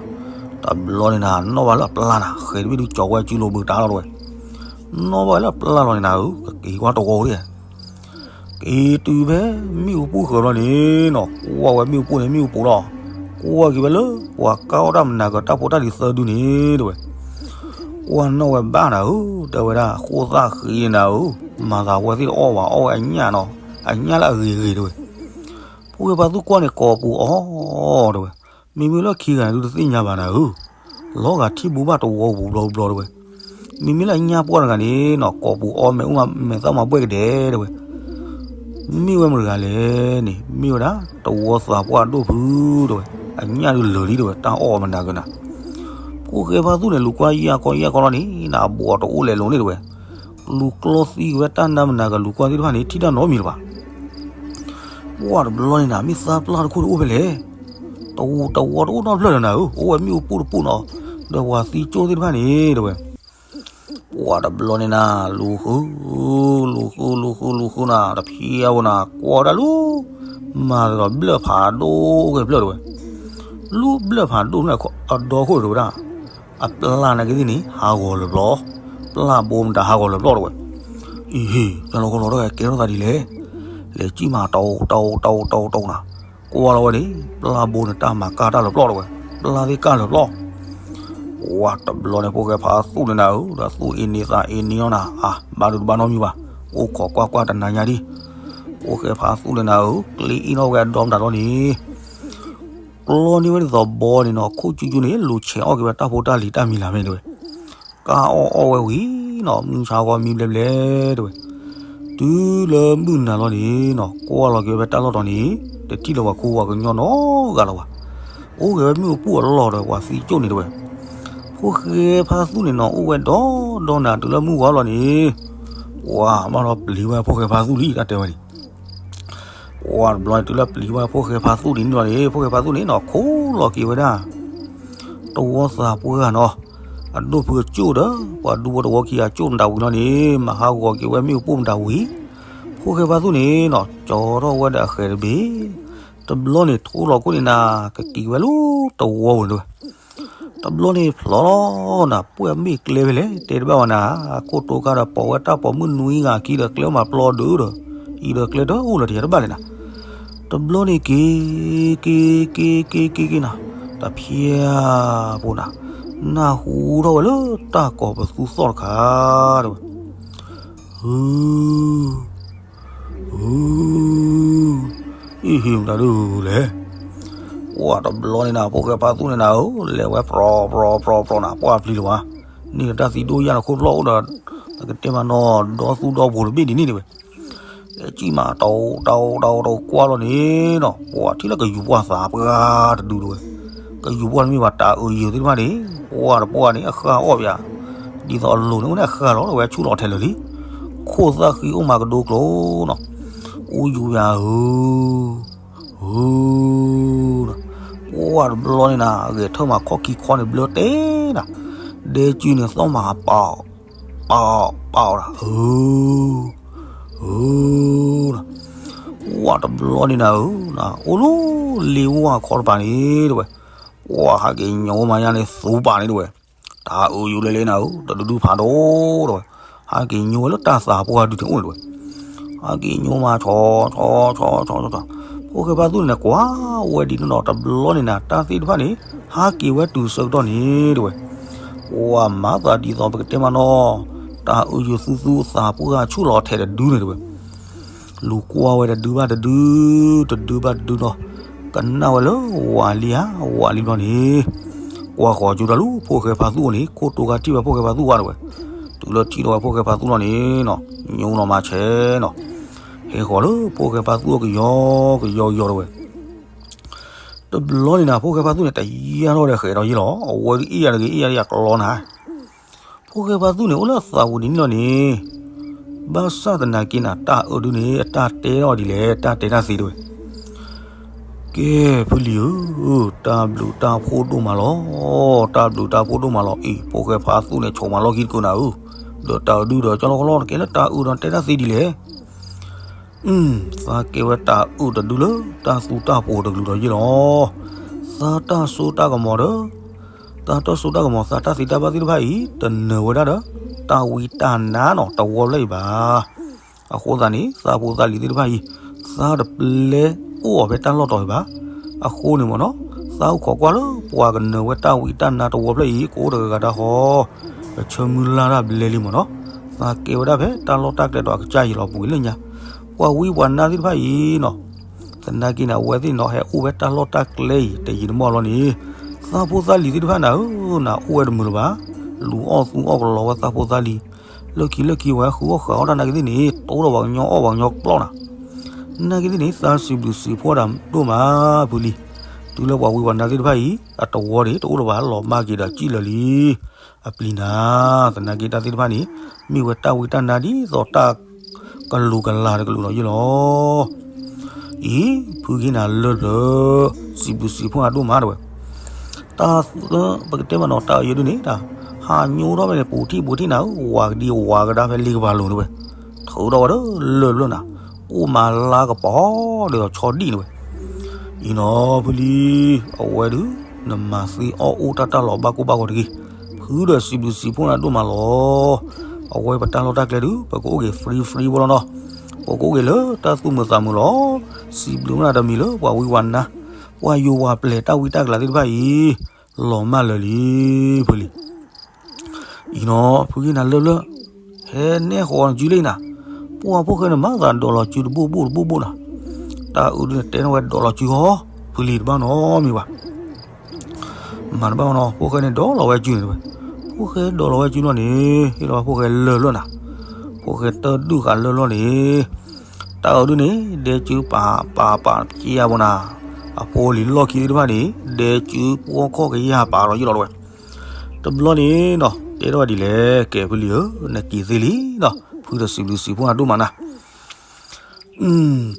တဘျီန့ၣ်နၤ နီၣ်ဘၣ်လၢအပျၢ်နၤ ဃဲၤတဘ့ၣ်ဒုးကၠီၤဝဲစုလိာ်ဘုးတၢ်လီၤတဝဲ, နီၣ်ဘၣ်ဝဲလၢအပျၢ်လီၤန့ၣ်နၤဧၢ, ကက့ၤကွၢ်တဝီဧိၤ က့ၤတုၤဖဲမ့ၣ်အူပူၤဃၢၤဘျီန့ၣ်နီၤ ကွၢ်ဝဲမ့ၣ်အူပူၤန့ၣ် မ့ၣ်အူပူၤလီၤ, ကွၢ်က့ၤဝဲလၢ ပှၤကါအီၣ်တၢ်မနၤကၢၤတၢ်ဖိတၢ်လံၤသၢဒုန့ၣ်တဝဲ, ကွၢ်နီၣ်ဝဲဘၣ်နၤဧၢ, တဲဝဲဒၣ် ဃိၣ်သၣ်ဃံန့ၣ်နၤဧၢ, မၤသးဝဲသ့ၣ်တအီၣ်ဘၣ် အီၣ်ဝဲအညၣ်နီၤ, အညၣ်လၢအဂ့ၤဂ့ၤတဝဲ, ဖိၣ်ဃဲဖါသူၣ်ကွၢ်န့ၣ် ကိာ်ပူၤအီၣ်တဝဲ, မ့မ့ၢ်လၢခံဂၤန့ၣ်ဒုးတသ့ၣ်ညါဘၣ်နၤဧၢ, လီၤဂာ်ထံၣ်ဘူးဘၣ်တဝီပူၤဘျီဘျီတဝဲ, မ့မ့ၢ်လၢအညၣ်ပှၢ်တဂၤန့ၣ်နီၤ ကိာ်ပူၤအီၣ်မဲာ်အူမဲာ်သၣ်မၤဘှဲၣ်ကဒဲတဝဲ, မ့ၢ်ဝဲမတဂၤလဲၣ်န့ၣ် မ့ၢ်ဝဲဒၣ် တဝီသးပှၢ်ဒိၣ်ဖုတဝဲ, အညၣ်ဒုးလၢာ်လံတဝဲ တၢ်အီၣ်မနၤကၢၤနၤ, ဖိၣ်ဃဲဖါသူၣ်န့ၣ် လူၤကွၢ်ယၢ်ကီယၢ်ကီလီၤန့ၣ် နဘှီးတအိၣ်လဲၤလိၤန့ၣ်တဝဲ, လူၤကျီသံက့ၤဝဲတၢ်နါမနၤကၢၤ လူၤကွၢ်သ့ၣ်တဖၣ်န့ၣ် ထံၣ်တၢ်နီတမံၤလၢၤဘၣ် ပှၢ်တဘျီန့ၣ်နၤ မ့ၢ်သၣ်ပျၢ်တခိၣ်န့ၣ်အိၣ်ဖဲလဲၣ်, တဝီတအိၣ်နီတဖျၢၣ်လၢၤနၤဧၢ, အိၣ်ဝဲမ့ၣ်အူပူၤတပူၤနီၤ, ဒီးပှၤသံကၠိၣ်သ့ၣ်တဖၣ်န့ၣ်တဝဲ, ပှၢ်တဘျီန့ၣ်နၤ လူၤဃု လူၤဃု လူၤဃု လူၤဃုနၤ တဖျဲဝဲနၤ ကွၢ်ဝဲဒၣ်လူၤ, မၤဒီးဘျၢၣ်ဖးဒိၣ်ဂဲၤဖျၢၣ်တဝဲ, လူၤဘျၢၣ်ဖးဒိၣ်န့ၣ်အဒီခိၣ်တဝဲဒၣ်, အပျၢ်နာ်က့သ့ၣ်န့ၣ် ဟးဂီၤလၢၤဘျီ, ပျၢ်ဘိမတၤဟးဂီၤလၢၤဘျီတဝဲ, အံၤဟ့ၣ် ကလီကလီထီၣ်ဝဲကဲထီၣ်သးဒ်လဲၣ်, လဲၤစံၣ်မၤတအိၣ်တအိၣ်တအိၣ်တအိၣ်တအိၣ်နၤ, ကွၢ်လီၤဝဲန့ၣ် ပျၢ်ဘိန့ၣ်တၢ်မၤကၢ်တၢ်လၢၤဘျီတဝဲ, ပျၢ်သ့ၣ်ကၢ်လၢၤဘျီ ပှၢ်တဘျီန့ၣ် ဖိၣ်ဃဲဖါသူၣ်န့ၣ်နၤဧၢ, ဒီးသူၣ်အ့န့သးအ့န့လီၤနၤ, အါ ဘၣ်ဒုးတဘၣ်နီတမံၤဘၣ်, အိၣ်ခိးကွၢ်ကွၢ်တနၤညါဒံး, ဖိၣ်ဃဲဖါသူၣ်န့ၣ်နၤဧၢ, ကျ့အ့ၣ်နီၣ်ဝဲအဒီမတၤလီၤန့ၣ်, ကျီန့ၢ်ဝဲဒ်သိးဘီန့ၣ်နီၤ, ခိၣ်ကၠူကၠူန့ၣ် လူၤဆဲးအီၣ်က့ၤဝဲတၢ်ဖိတၢ်လံၤတၢ်မံၤလၢ်မ့ၢ်တဝဲ, ကၢ်အီၣ်အီၣ်ဝဲဝံၤနီၤ, မုၢ်ဆါဂီၤမံဘျဲဘျဲတဝဲ တုၤလၢမုၢ်နၤလီၤန့ၣ်နီၤ, ကွၢ်လီၤက့ၤဝဲဖဲတၢ်လီၢ်တီၤန့ၣ် တထံၣ်လၢၤပှၤခိပှၤကညီနီတဂၤလၢၤဘၣ်, အိၣ်ဂ့ၤဝဲမ့ၣ်အူပူၤအလီၢ်ဒီးပှၤသံကၠိၣ်န့ၣ်တဝဲ, ဖိၣ်ဃဲဖါသူၣ်န့ၣ်နီၤ အိၣ်ဝဲဒီဒီနၤတုၤလၢမုၢ်ဂီၤလီၤန့ၣ်, ပှၤဘၣ်ဒီးပျံၤဝဲဖိၣ်ဃဲဖါသူၣ်လံ တၢ်တဲဝဲန့ၣ် ပှၢ်တဘျီန့ၣ် တုၤလၢပျံၤဝဲဖိၣ်ဃဲဖါသူၣ်ဒ်န့ၣ်လီၤန့ၣ် ဖိၣ်ဃဲဖါသူၣ်န့ၣ်နီၤ ခိးလီၤက့ၤဝဲဒၣ် တဝီသးပှၢ်နီၤ, အဒိၣ်ဖုအကၠိၣ်ဒီး ပှၤဒူဖိတဝီခံဂၤကၠိၣ်မတၤဝံၤလီၤန့ၣ် မၤဟးဂီၤက့ၤဝဲမ့ၣ်အူပူၤမတၤဝံၤ, ဖိၣ်ဃဲဖါသူၣ်န့ၣ်နီၤ ကၠီထီၣ်ဝဲဒီးအဃဲၤတဘ့ၣ်, တဘျီန့ၣ် ထိၣ်လီၤခိၣ်န့ၣ်နၤ ကက့ၤဝဲလၢတဝီပူၤန့ၣ်တဝဲ တဘျီန့ၣ်ဖျီလီၤနၤ ပှဲၢ်မ့ၢ်ကျဲဖဲလဲၣ် တဲတဘၣ်ဝဲနၤ, ခိၣ်တိကါဒီးပိာ်ဝဲတၢ်ပိာ်မုၣ်နွံဂၤခံဒီးကျဲအိၣ်မးပျီဒုဒီး အံၤဒီးကျဲတအိၣ်လၢၤတယၤတဘၣ်လဲၣ်နၤ, တဘျီန့ၣ်က့ၤ က့ၤ က့ၤ က့ၤ က့ၤ က့ၤနၤ, တဖျဲးဖိနၤ, နၢ်ဟူထီၣ်ဝဲလၢတၢ်ကိးပသူသီၣ်တခါ တဲဝဲ ဟု ဟု အံၤဟံးမတၤဒုလဲၣ်, ပှၢ်တဘျီန့ၣ်နၤ ဖိၣ်ဃဲဖါသူၣ်န့ၣ်နၤဧၢ, လဲၤဝဲပြီပြီပြီပြီနၤ ပှၢ်ပျံၤလၢၤဘၣ်, န့ၣ်ဒီးတၢ်သံဒိၣ်ယၢ်လီၤခိၣ်ဖျီၣ်အိၣ်ဒီး ကတဲမးနီၤ ဒီသူဒီဖိတဘ့ၣ်ဒ်န့ၣ်တဝဲ, လဲၤစံၣ်မးတအိၣ်တအိၣ်တအိၣ်တအိၣ်ကွၢ်လီၤန့ၣ်နီၤ ပှၢ်ထံၣ်လၢကယူၤပှၢ်သးပှၢ်တဒုတဝဲ, ကယူၤပှၢ်တမ့ၢ်ဘၣ်တၢ်အၢယၢၤသ့ၣ်တဖၣ်န့ၣ် ပှၢ်တပှၢ်န့ၣ် အဃၢ်အီၣ်ပယၤ ဒ်သိးအလိၤန့ၣ်အိၣ်န့ၣ်အဃၢ်လီၤ အဝဲဆူၣ်လီၤထဲလၢာ်လံ, ခိၣ်သၣ်ဃံအိၣ်မးကဒိကျိၤနီၤ, အိၣ်ယူၤပယၤဧၢ, ဧၢ, ပှၢ်တဘျီန့ၣ်နၤ အဂဲၤထၢၣ်မးခီၣ်ခံခီန့ၣ်ဘျၢတဲနၤ, ဒဲကုန့ၣ်သီၣ်မးပာ်အီၤ, ပာ်အီၤ ပာ်အီၤနၤ, ဧၢ, ဧၢ, ပှၢ်တဘျီန့ၣ်နၤဧၢ, အိၣ်လီၤလ့ဝါခီတပၤန့ၣ်တဝဲ, ပှၢ်ဟးက့ၤညိမးယါန့ၣ်သူပာ်န့ၣ်တဝဲ တၢ်အၢယိၤလဲၤလဲၤနၤဧၢ တဒုဒုဖးဒိၣ်တဝဲ, ဟးက့ၤညိဝဲလၢတၢ်သးပှၢ်ဒုးန့ၣ်အိၣ်န့ၣ်တဝဲ, ဟးက့ၤညိမးဆီဆီဆီဆီဆီ, ဖိၣ်ဃဲဖါသူၣ်န့ၣ် ကွၢ်ဝဲဒ်န့ၣ်ဒီး တဘျီန့ၣ်နၤ တၢ်သ့ၣ်တဖၣ်န့ၣ် ဟးက့ၤဝဲတုၤဆၢကတီၢ်န့ၣ်တဝဲ, ပှၢ်မၤသးဒ်သိးပကတဲမးနီၤ, တၢ်အၢယိၤသူသူသးပှၢ်ဆူၣ်လီၤထဲတဒုန့ၣ်တဝဲ လူၤကွၢ်ဝဲတဒုဘၣ်တဒု, တဒုဘၣ်တဒုနီၤ, ကနၣ်ဝဲလၢဝးလံဧါ, ဝးလံဘျီန့ၣ်, ကွၢ်ဃီၤကၠိတၢ်လူၤ ဖိၣ်ဃဲဖါသူၣ်အိၣ်န့ၣ် ခိၣ်တိကါထံၣ်ဝဲဖိၣ်ဃဲဖါသူၣ်ဝါတဝဲ, တုၤလၢထံၣ်ထီၣ်ဝဲဖိၣ်ဃဲဖါသူၣ်လီၤန့ၣ်နီၤ, ညိနီၤမၤဆဲးနီၤ, ဟဲဃီၤလၢဖိၣ်ဃဲဖါသူၣ်အကယီကယီကယီတဝဲ. တဘျီန့ၣ်နၤ ဖိၣ်ဃဲဖါသူၣ်န့ၣ် တယၢ်ထီၣ်ဒီးဃဲးဒီးယ့ၢ်လီၤ, အဝဲဒုးအ့ၣ်ယၤတဂ့ၤ အ့ၣ်ယၤတဂ့ၤ အကျီနၤ. ဖိၣ်ဃဲဖါသူၣ်န့ၣ် အိၣ်လၢအသးပူၤဒ်န့ၣ်လီၤန့ၣ်, ဘၣ်ဆၣ်သနာ်က့နၤ တၢ်အၢဒုန့ၣ် အတၢ်တဲထီၣ်ဒ်လဲၣ်, တၢ်တဲတၢ်သ့တဝဲ. ကဲ ဖုလံၤဧၢ, တၢ်ဘျုးတၢ်ဖှိၣ်ဒိၣ်မးလီၤ, တၢ်ဘျုးတၢ်ဖှိၣ်ဒိၣ်မးလီၤ. အံၤ ဖိၣ်ဃဲဖါသူၣ်န့ၣ် ဆိးမၤလီၢ်ခံတကုာ်နၤဧၢ, ဒီးတၢ်အၢဒုဒီးကၠီလီၤခီလီၤ တကဲလၢတၢ်အၢဒီးတဲတၢ်သ့ဒ်လဲၣ်. သးကဲဝဲတၢ်အၢတဒုလၢတၢ်သူတၢ်ပိၤတကလုာ်ဒီးယ့ၢ်လီၤ. သးတၢ်စိတၢ်ကမီၤဒီး တၢ်တၢ်စိတၢ်ကမီၤ သးတၢ်သ့တၢ်ဘၣ်သ့ၣ်တဖၣ်အံၤ တနၢၤဝဲဒၣ်ဒီး တၢ်ဝံတၢ်နါနီၤ တဝီဖျၢၣ်အံၤဘၣ်. အဃိသတးန့ၣ် သးဖိသးလံၤသ့ၣ်တဖၣ်အံၤ သးတပျဲအိၣ်အီၤဖဲတၢ်လီၢ်တီၤအံၤဘၣ်. အဃိန့ၣ်မ့ၢ်နီၤ, သးအိၣ်ခိးကွၢ်လၢပှၤကနၢၤဝဲတၢ်ဝံတၢ်နါတဝီဖျၢၣ်အံၤ ကအိၣ်တဂၤဂၤတၢ်ဃီ, ပဆၢမုၢ်လၢ်တၢ်ဘျဲလံမ့ၢ်နီၤ. သးကဲဝဲဒၣ်ဖဲတၢ်လီၢ်တၢ်ကျဲဒီးအကစၢ်ယံၤလီၤ ပူၤလၢညါ, ပှၤဝံပှၤနါသ့ၣ်တဖၣ်အံၤနီၤ သနာ်က့န့ၣ် အဝဲသ့ၣ်န့ၣ်နီၤ ဟဲအိၣ်ဝဲတၢ်လီၢ်တၢ်ကျဲအံၤ တယံာ်တမီၢ်လီၤန့ၣ်, သးဖိသးလံၤသ့ၣ်တဖၣ်နၤဧၢ, နအိၣ်ဝဲတမုာ်လၢၤဘၣ်. လူၤအီၣ်သူအီၣ်ကလီဝဲသးဖိသးလံၤ, လၢခံလၢခံဝဲဃုအီၣ်ဃုအီၣ်တၢ်နာ်က့သ့ၣ်န့ၣ် တိၢ်ဒီးပှၤကညီအီၣ်ပှၤကညီကျီၢ်နၤ. နာ်က့သ့ၣ်န့ၣ် သးစံးဘျုးစံးဖှိၣ်ဒၣ်ဒိၣ်မးဖုလံၤ, တုၤလၢပှၤဝံပှၤနါသ့ၣ်တဖၣ်အံၤ အတဝီန့ၣ် တအိၣ်လၢၤဘၣ် လီၤမၢ်က့ၤဒီးကံၣ်လၢာ်လံ အပျံၤနၤ. သနာ်က့တၢ်သ့ၣ်တဖၣ်န့ၣ် မ့ၢ်ဝဲတၢ်ဝံတၢ်နါဒ်သိးတၢ်ကလူၤကလၤတကလုာ်လီၤယ့ၢ်လီၤ. အံၤ ဖုက့နၤလၢပျၢၤ စံးဘျုးစံးဖှိၣ်အဒိၣ်မးတဝဲ. တၢ်လၢပကတဲမ့ၢ်နီၤ တၢ်အၢယဒုန့ၣ် ဟးညိထီၣ်ဖဲန့ၣ် ပူၤထံၣ်ပူၤထံၣ်နၤဧၢ, ဝၤကဒံဝၤကဒါဖဲလ့ကပၤလိၤတဝဲ, ထုးထီၣ်ဝဲဒီးလၢၢ်ဘျၢၣ်နၤ, အိၣ်မၤလါကပီၤ ဒ်သိးဆီဒံၣ်တဝဲ. အံၤနီၤဖုလံၤ အဝဲဒုး နမၤသ့အီၣ်အိၣ်တၢ်တၢ်လီၤဘၣ်ကိၢ်ဘၣ်ဂီၤတဂ့ၤ, ဖုဒီးစံးဘျုးစံးဖှိၣ်နၤဒိၣ်မးလီၤ. အဝဲပတၢ်လီၢ်တၢ်ကျဲဒုး ပကအိၣ်က့ၤ free free ဖိလီၤနီၤ, ပကအိၣ်က့ၤလၢတၢ်သူၣ်မုာ်သးမုာ်လီၤ. စံးဘျုးနၤတမံၤလၢပှၤဝံပှၤနါ, ပှၤယိၤဝၤပျဲၤတၢ်ဝံတၢ်ကလၤသ့ၣ်တဖၣ်အံၤ လီၤမၢ်လၢာ်လံ ဖုလံၤ. အံၤနီၤ ဖုက့နၤလၢပျၢၤ ဟဲနဲၣ်ဃီၤစုလံနၤ, ပှၤဖိၣ်ဃဲန့ၣ်မၤသးဒိးလီၤစုတဘိဘိတဘိဘိနၤ, တၢ်အၢဒုန့ၣ်တဲထီၣ်ဝဲဒိးလီၤစုဟီ, ဖုလံၤတဘၣ်နီတမံၤဘၣ်. မၤတဘၣ်နီၤ ဖိၣ်ဃဲန့ၣ်ဒိးလီၤဝဲစုန့ၣ်တဝဲ, ဖိၣ်ဃဲဒိးလီၤဝဲစုလီၤန့ၣ် ဟ့ၣ်လီၤဝဲဖိၣ်ဃဲလၢာ်လၢာ်နၤ, ဖိၣ်ဃဲတၢ်ဒုးဃာ်လၢာ်လၢာ်န့ၣ် တၢ်အၢဒုန့ၣ် ဒဲစုပာ်ပာ်ပာ်က့ယါဘိနၤ, အဖိလံၤလီၢ်ခံသ့ၣ်တဖၣ်န့ၣ် ဒဲစုပှီၢ်ခီၣ်ကယၢ်ပာ်လီၤယ့ၢ်လီၤတဝဲ. တဘျီန့ၣ်နီၤ တဲထီၣ်ဝဲဒ်လဲၣ်, ကဲဖုလံၤဧၢ, နက့ၤသ့လံနီၤ, ဖုဒီးစံးဘျုးစံးဖှိၣ်နၤဒိၣ်မးနၤ.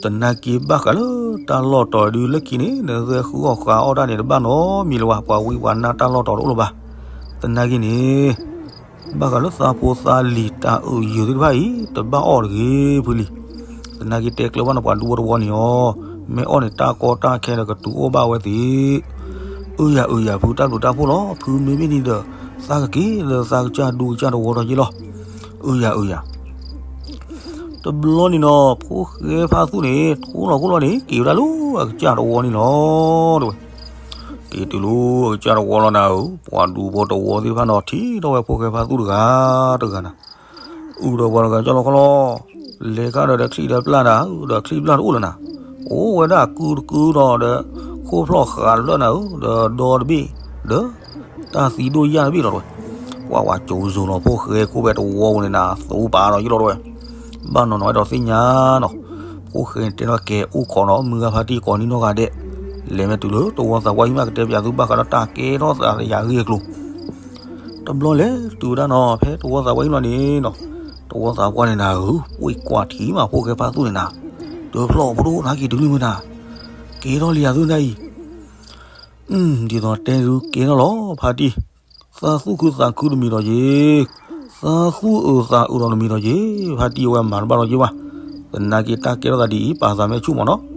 သနာ်က့ဘၣ်ဃးလၢတၢ်လီၢ်တီၤဒုလၢခံန့ၣ် နသဲဃုအီၣ်ဃုအီၣ်တၢ်န့ၣ် တဘၣ်နီတမံၤလၢၤဘၣ်, ပှၤဝံပှၤနါတၢ်လီၢ်တီၤတအိၣ်လၢၤဘၣ်. သနာ်က့န့ၣ် ဘၣ်ဃးလၢသးဖိသးလံၤတၢ်အၢယၢၤသ့ၣ်တဖၣ်အံၤ တဘၣ်အီၣ်တဂ့ၤဖုလံၤ. သနာ်က့တဲကျၢၤဘၣ်နပှၤဒူဖိတဝီန့ၣ်အီၤ, မ့ၢ်အီၣ်န့ၣ် တၢ်ကီတၢ်ခဲဒီးကတုၤအိၣ်ဘၣ်ဝဲသ့ၣ်. အၢယၤအၢယၤ ဖုတၢ်ဘျုးတၢ်ဖှိၣ်လီၤ, ဖုမ့မ့ၢ်န့ၣ်ဒီး သးကက့ၤလၢသးကစၢ်ဒူကစၢ်တဝီဒီးယ့ၢ်လီၤ. အၢယၤအၢယၤ တဘျီန့ၣ်နီၤ ဖိၣ်ဃဲဖါသူၣ်န့ၣ် ထိလီၤခိၣ်လီၤန့ၣ် က့ၤဝဲဒၣ်လၢအကစၢ်တဝီန့ၣ်လီၤ တဝဲ. က့ၤတုၤလၢအကစၢ်တဝီလီၤနၤဧၢ, ပှၤဒူဖိတဝီသ့ၣ်တဖၣ်နီၤ ထံၣ်ထီၣ်ဝဲဖိၣ်ဃဲဖါသူၣ်တဂၤတဂၤနၤ, အုၣ်ဒီးပှၤတဂၤကၠီလီၤခီလီၤ, လဲၤခါဒီးဒီးချံၣ်ဒီးပျၢ်နၤဧၢ, ဒီးချံၣ်ပျၢ်တအိၣ်လၢၤနၤ, အိၣ်ဝဲဒၣ်ကုတကုဒီး ဒီး ခိၣ်ဖျီၣ်ဃးတဖျၢၣ်နၤဧၢ, ဒီးဒီတဘ့ၣ်, ဒီး တၢ်သံဒိၣ်ယၢ်တဘ့ၣ်လီၤတဝဲ. ပှၤဝဲကၠိၤစိၤနီၤ ဖိၣ်ဃဲခိၣ်ဖဲတဝီပူၤန့ၣ်နၤ သူပာ်ဒီးယ့ၢ်လီၤတဝဲ. ဘၣ်နီၤနီၤအဲၣ်ဒိးသ့ၣ်ညါနီၤ, ဖိၣ်ဃဲန့ၣ်တဲထီၣ်ကဲအိၣ်ခိးနီၤ မုၢ်ဂၤဖါတံၢ်ကိးနံၤနီၢ်ဂၤဒဲး, လဲၤမ့ၢ်တုၤလၢတဝီသးပှၢ်ဟံၣ်မး ကတဲပၠးသုဘၣ်ဃးဒီးတၢ်ကဲထီၣ်သးယၤဂ့ၢ်အကျိၤ တဘျီလဲၤတုၤဝဲဒၣ်နီၤ ဖဲတဝီသးပှၢ်ဟံၣ်လီၤန့ၣ်နီၤ, တဝီသးပှၢ်န့ၣ်နၤဧၢ, ပှ့ၤကွၢ်ထံမး ဖိၣ်ဃဲဖါသူၣ်န့ၣ်နၤ, တဖျီၣ်ဖိဒိၣ်နၤက့ၤတုၤလံမ့ၢ်နၤ, ကဲထီၣ်လံယၤသုနၤအံၤ, ဒ်သိးတဲဒုးကဲထီၣ်လီၤ ဖါတံၢ်, သးသူၣ်ခုသးခုတမံၤဒီးယ့ၢ်, သးသူၣ်အုးသးအုးဒီးတမံၤဒီးယ့ၢ်, ဖါတံၢ်အဝဲမၤတဘၣ်လီၤယ့ၢ်ဘၣ်, သနာ်က့တၢ်ကဲထီၣ်သးဒ်အံၤ ပာ်သးမ့ၢ်ဆူၣ်မးနီၤ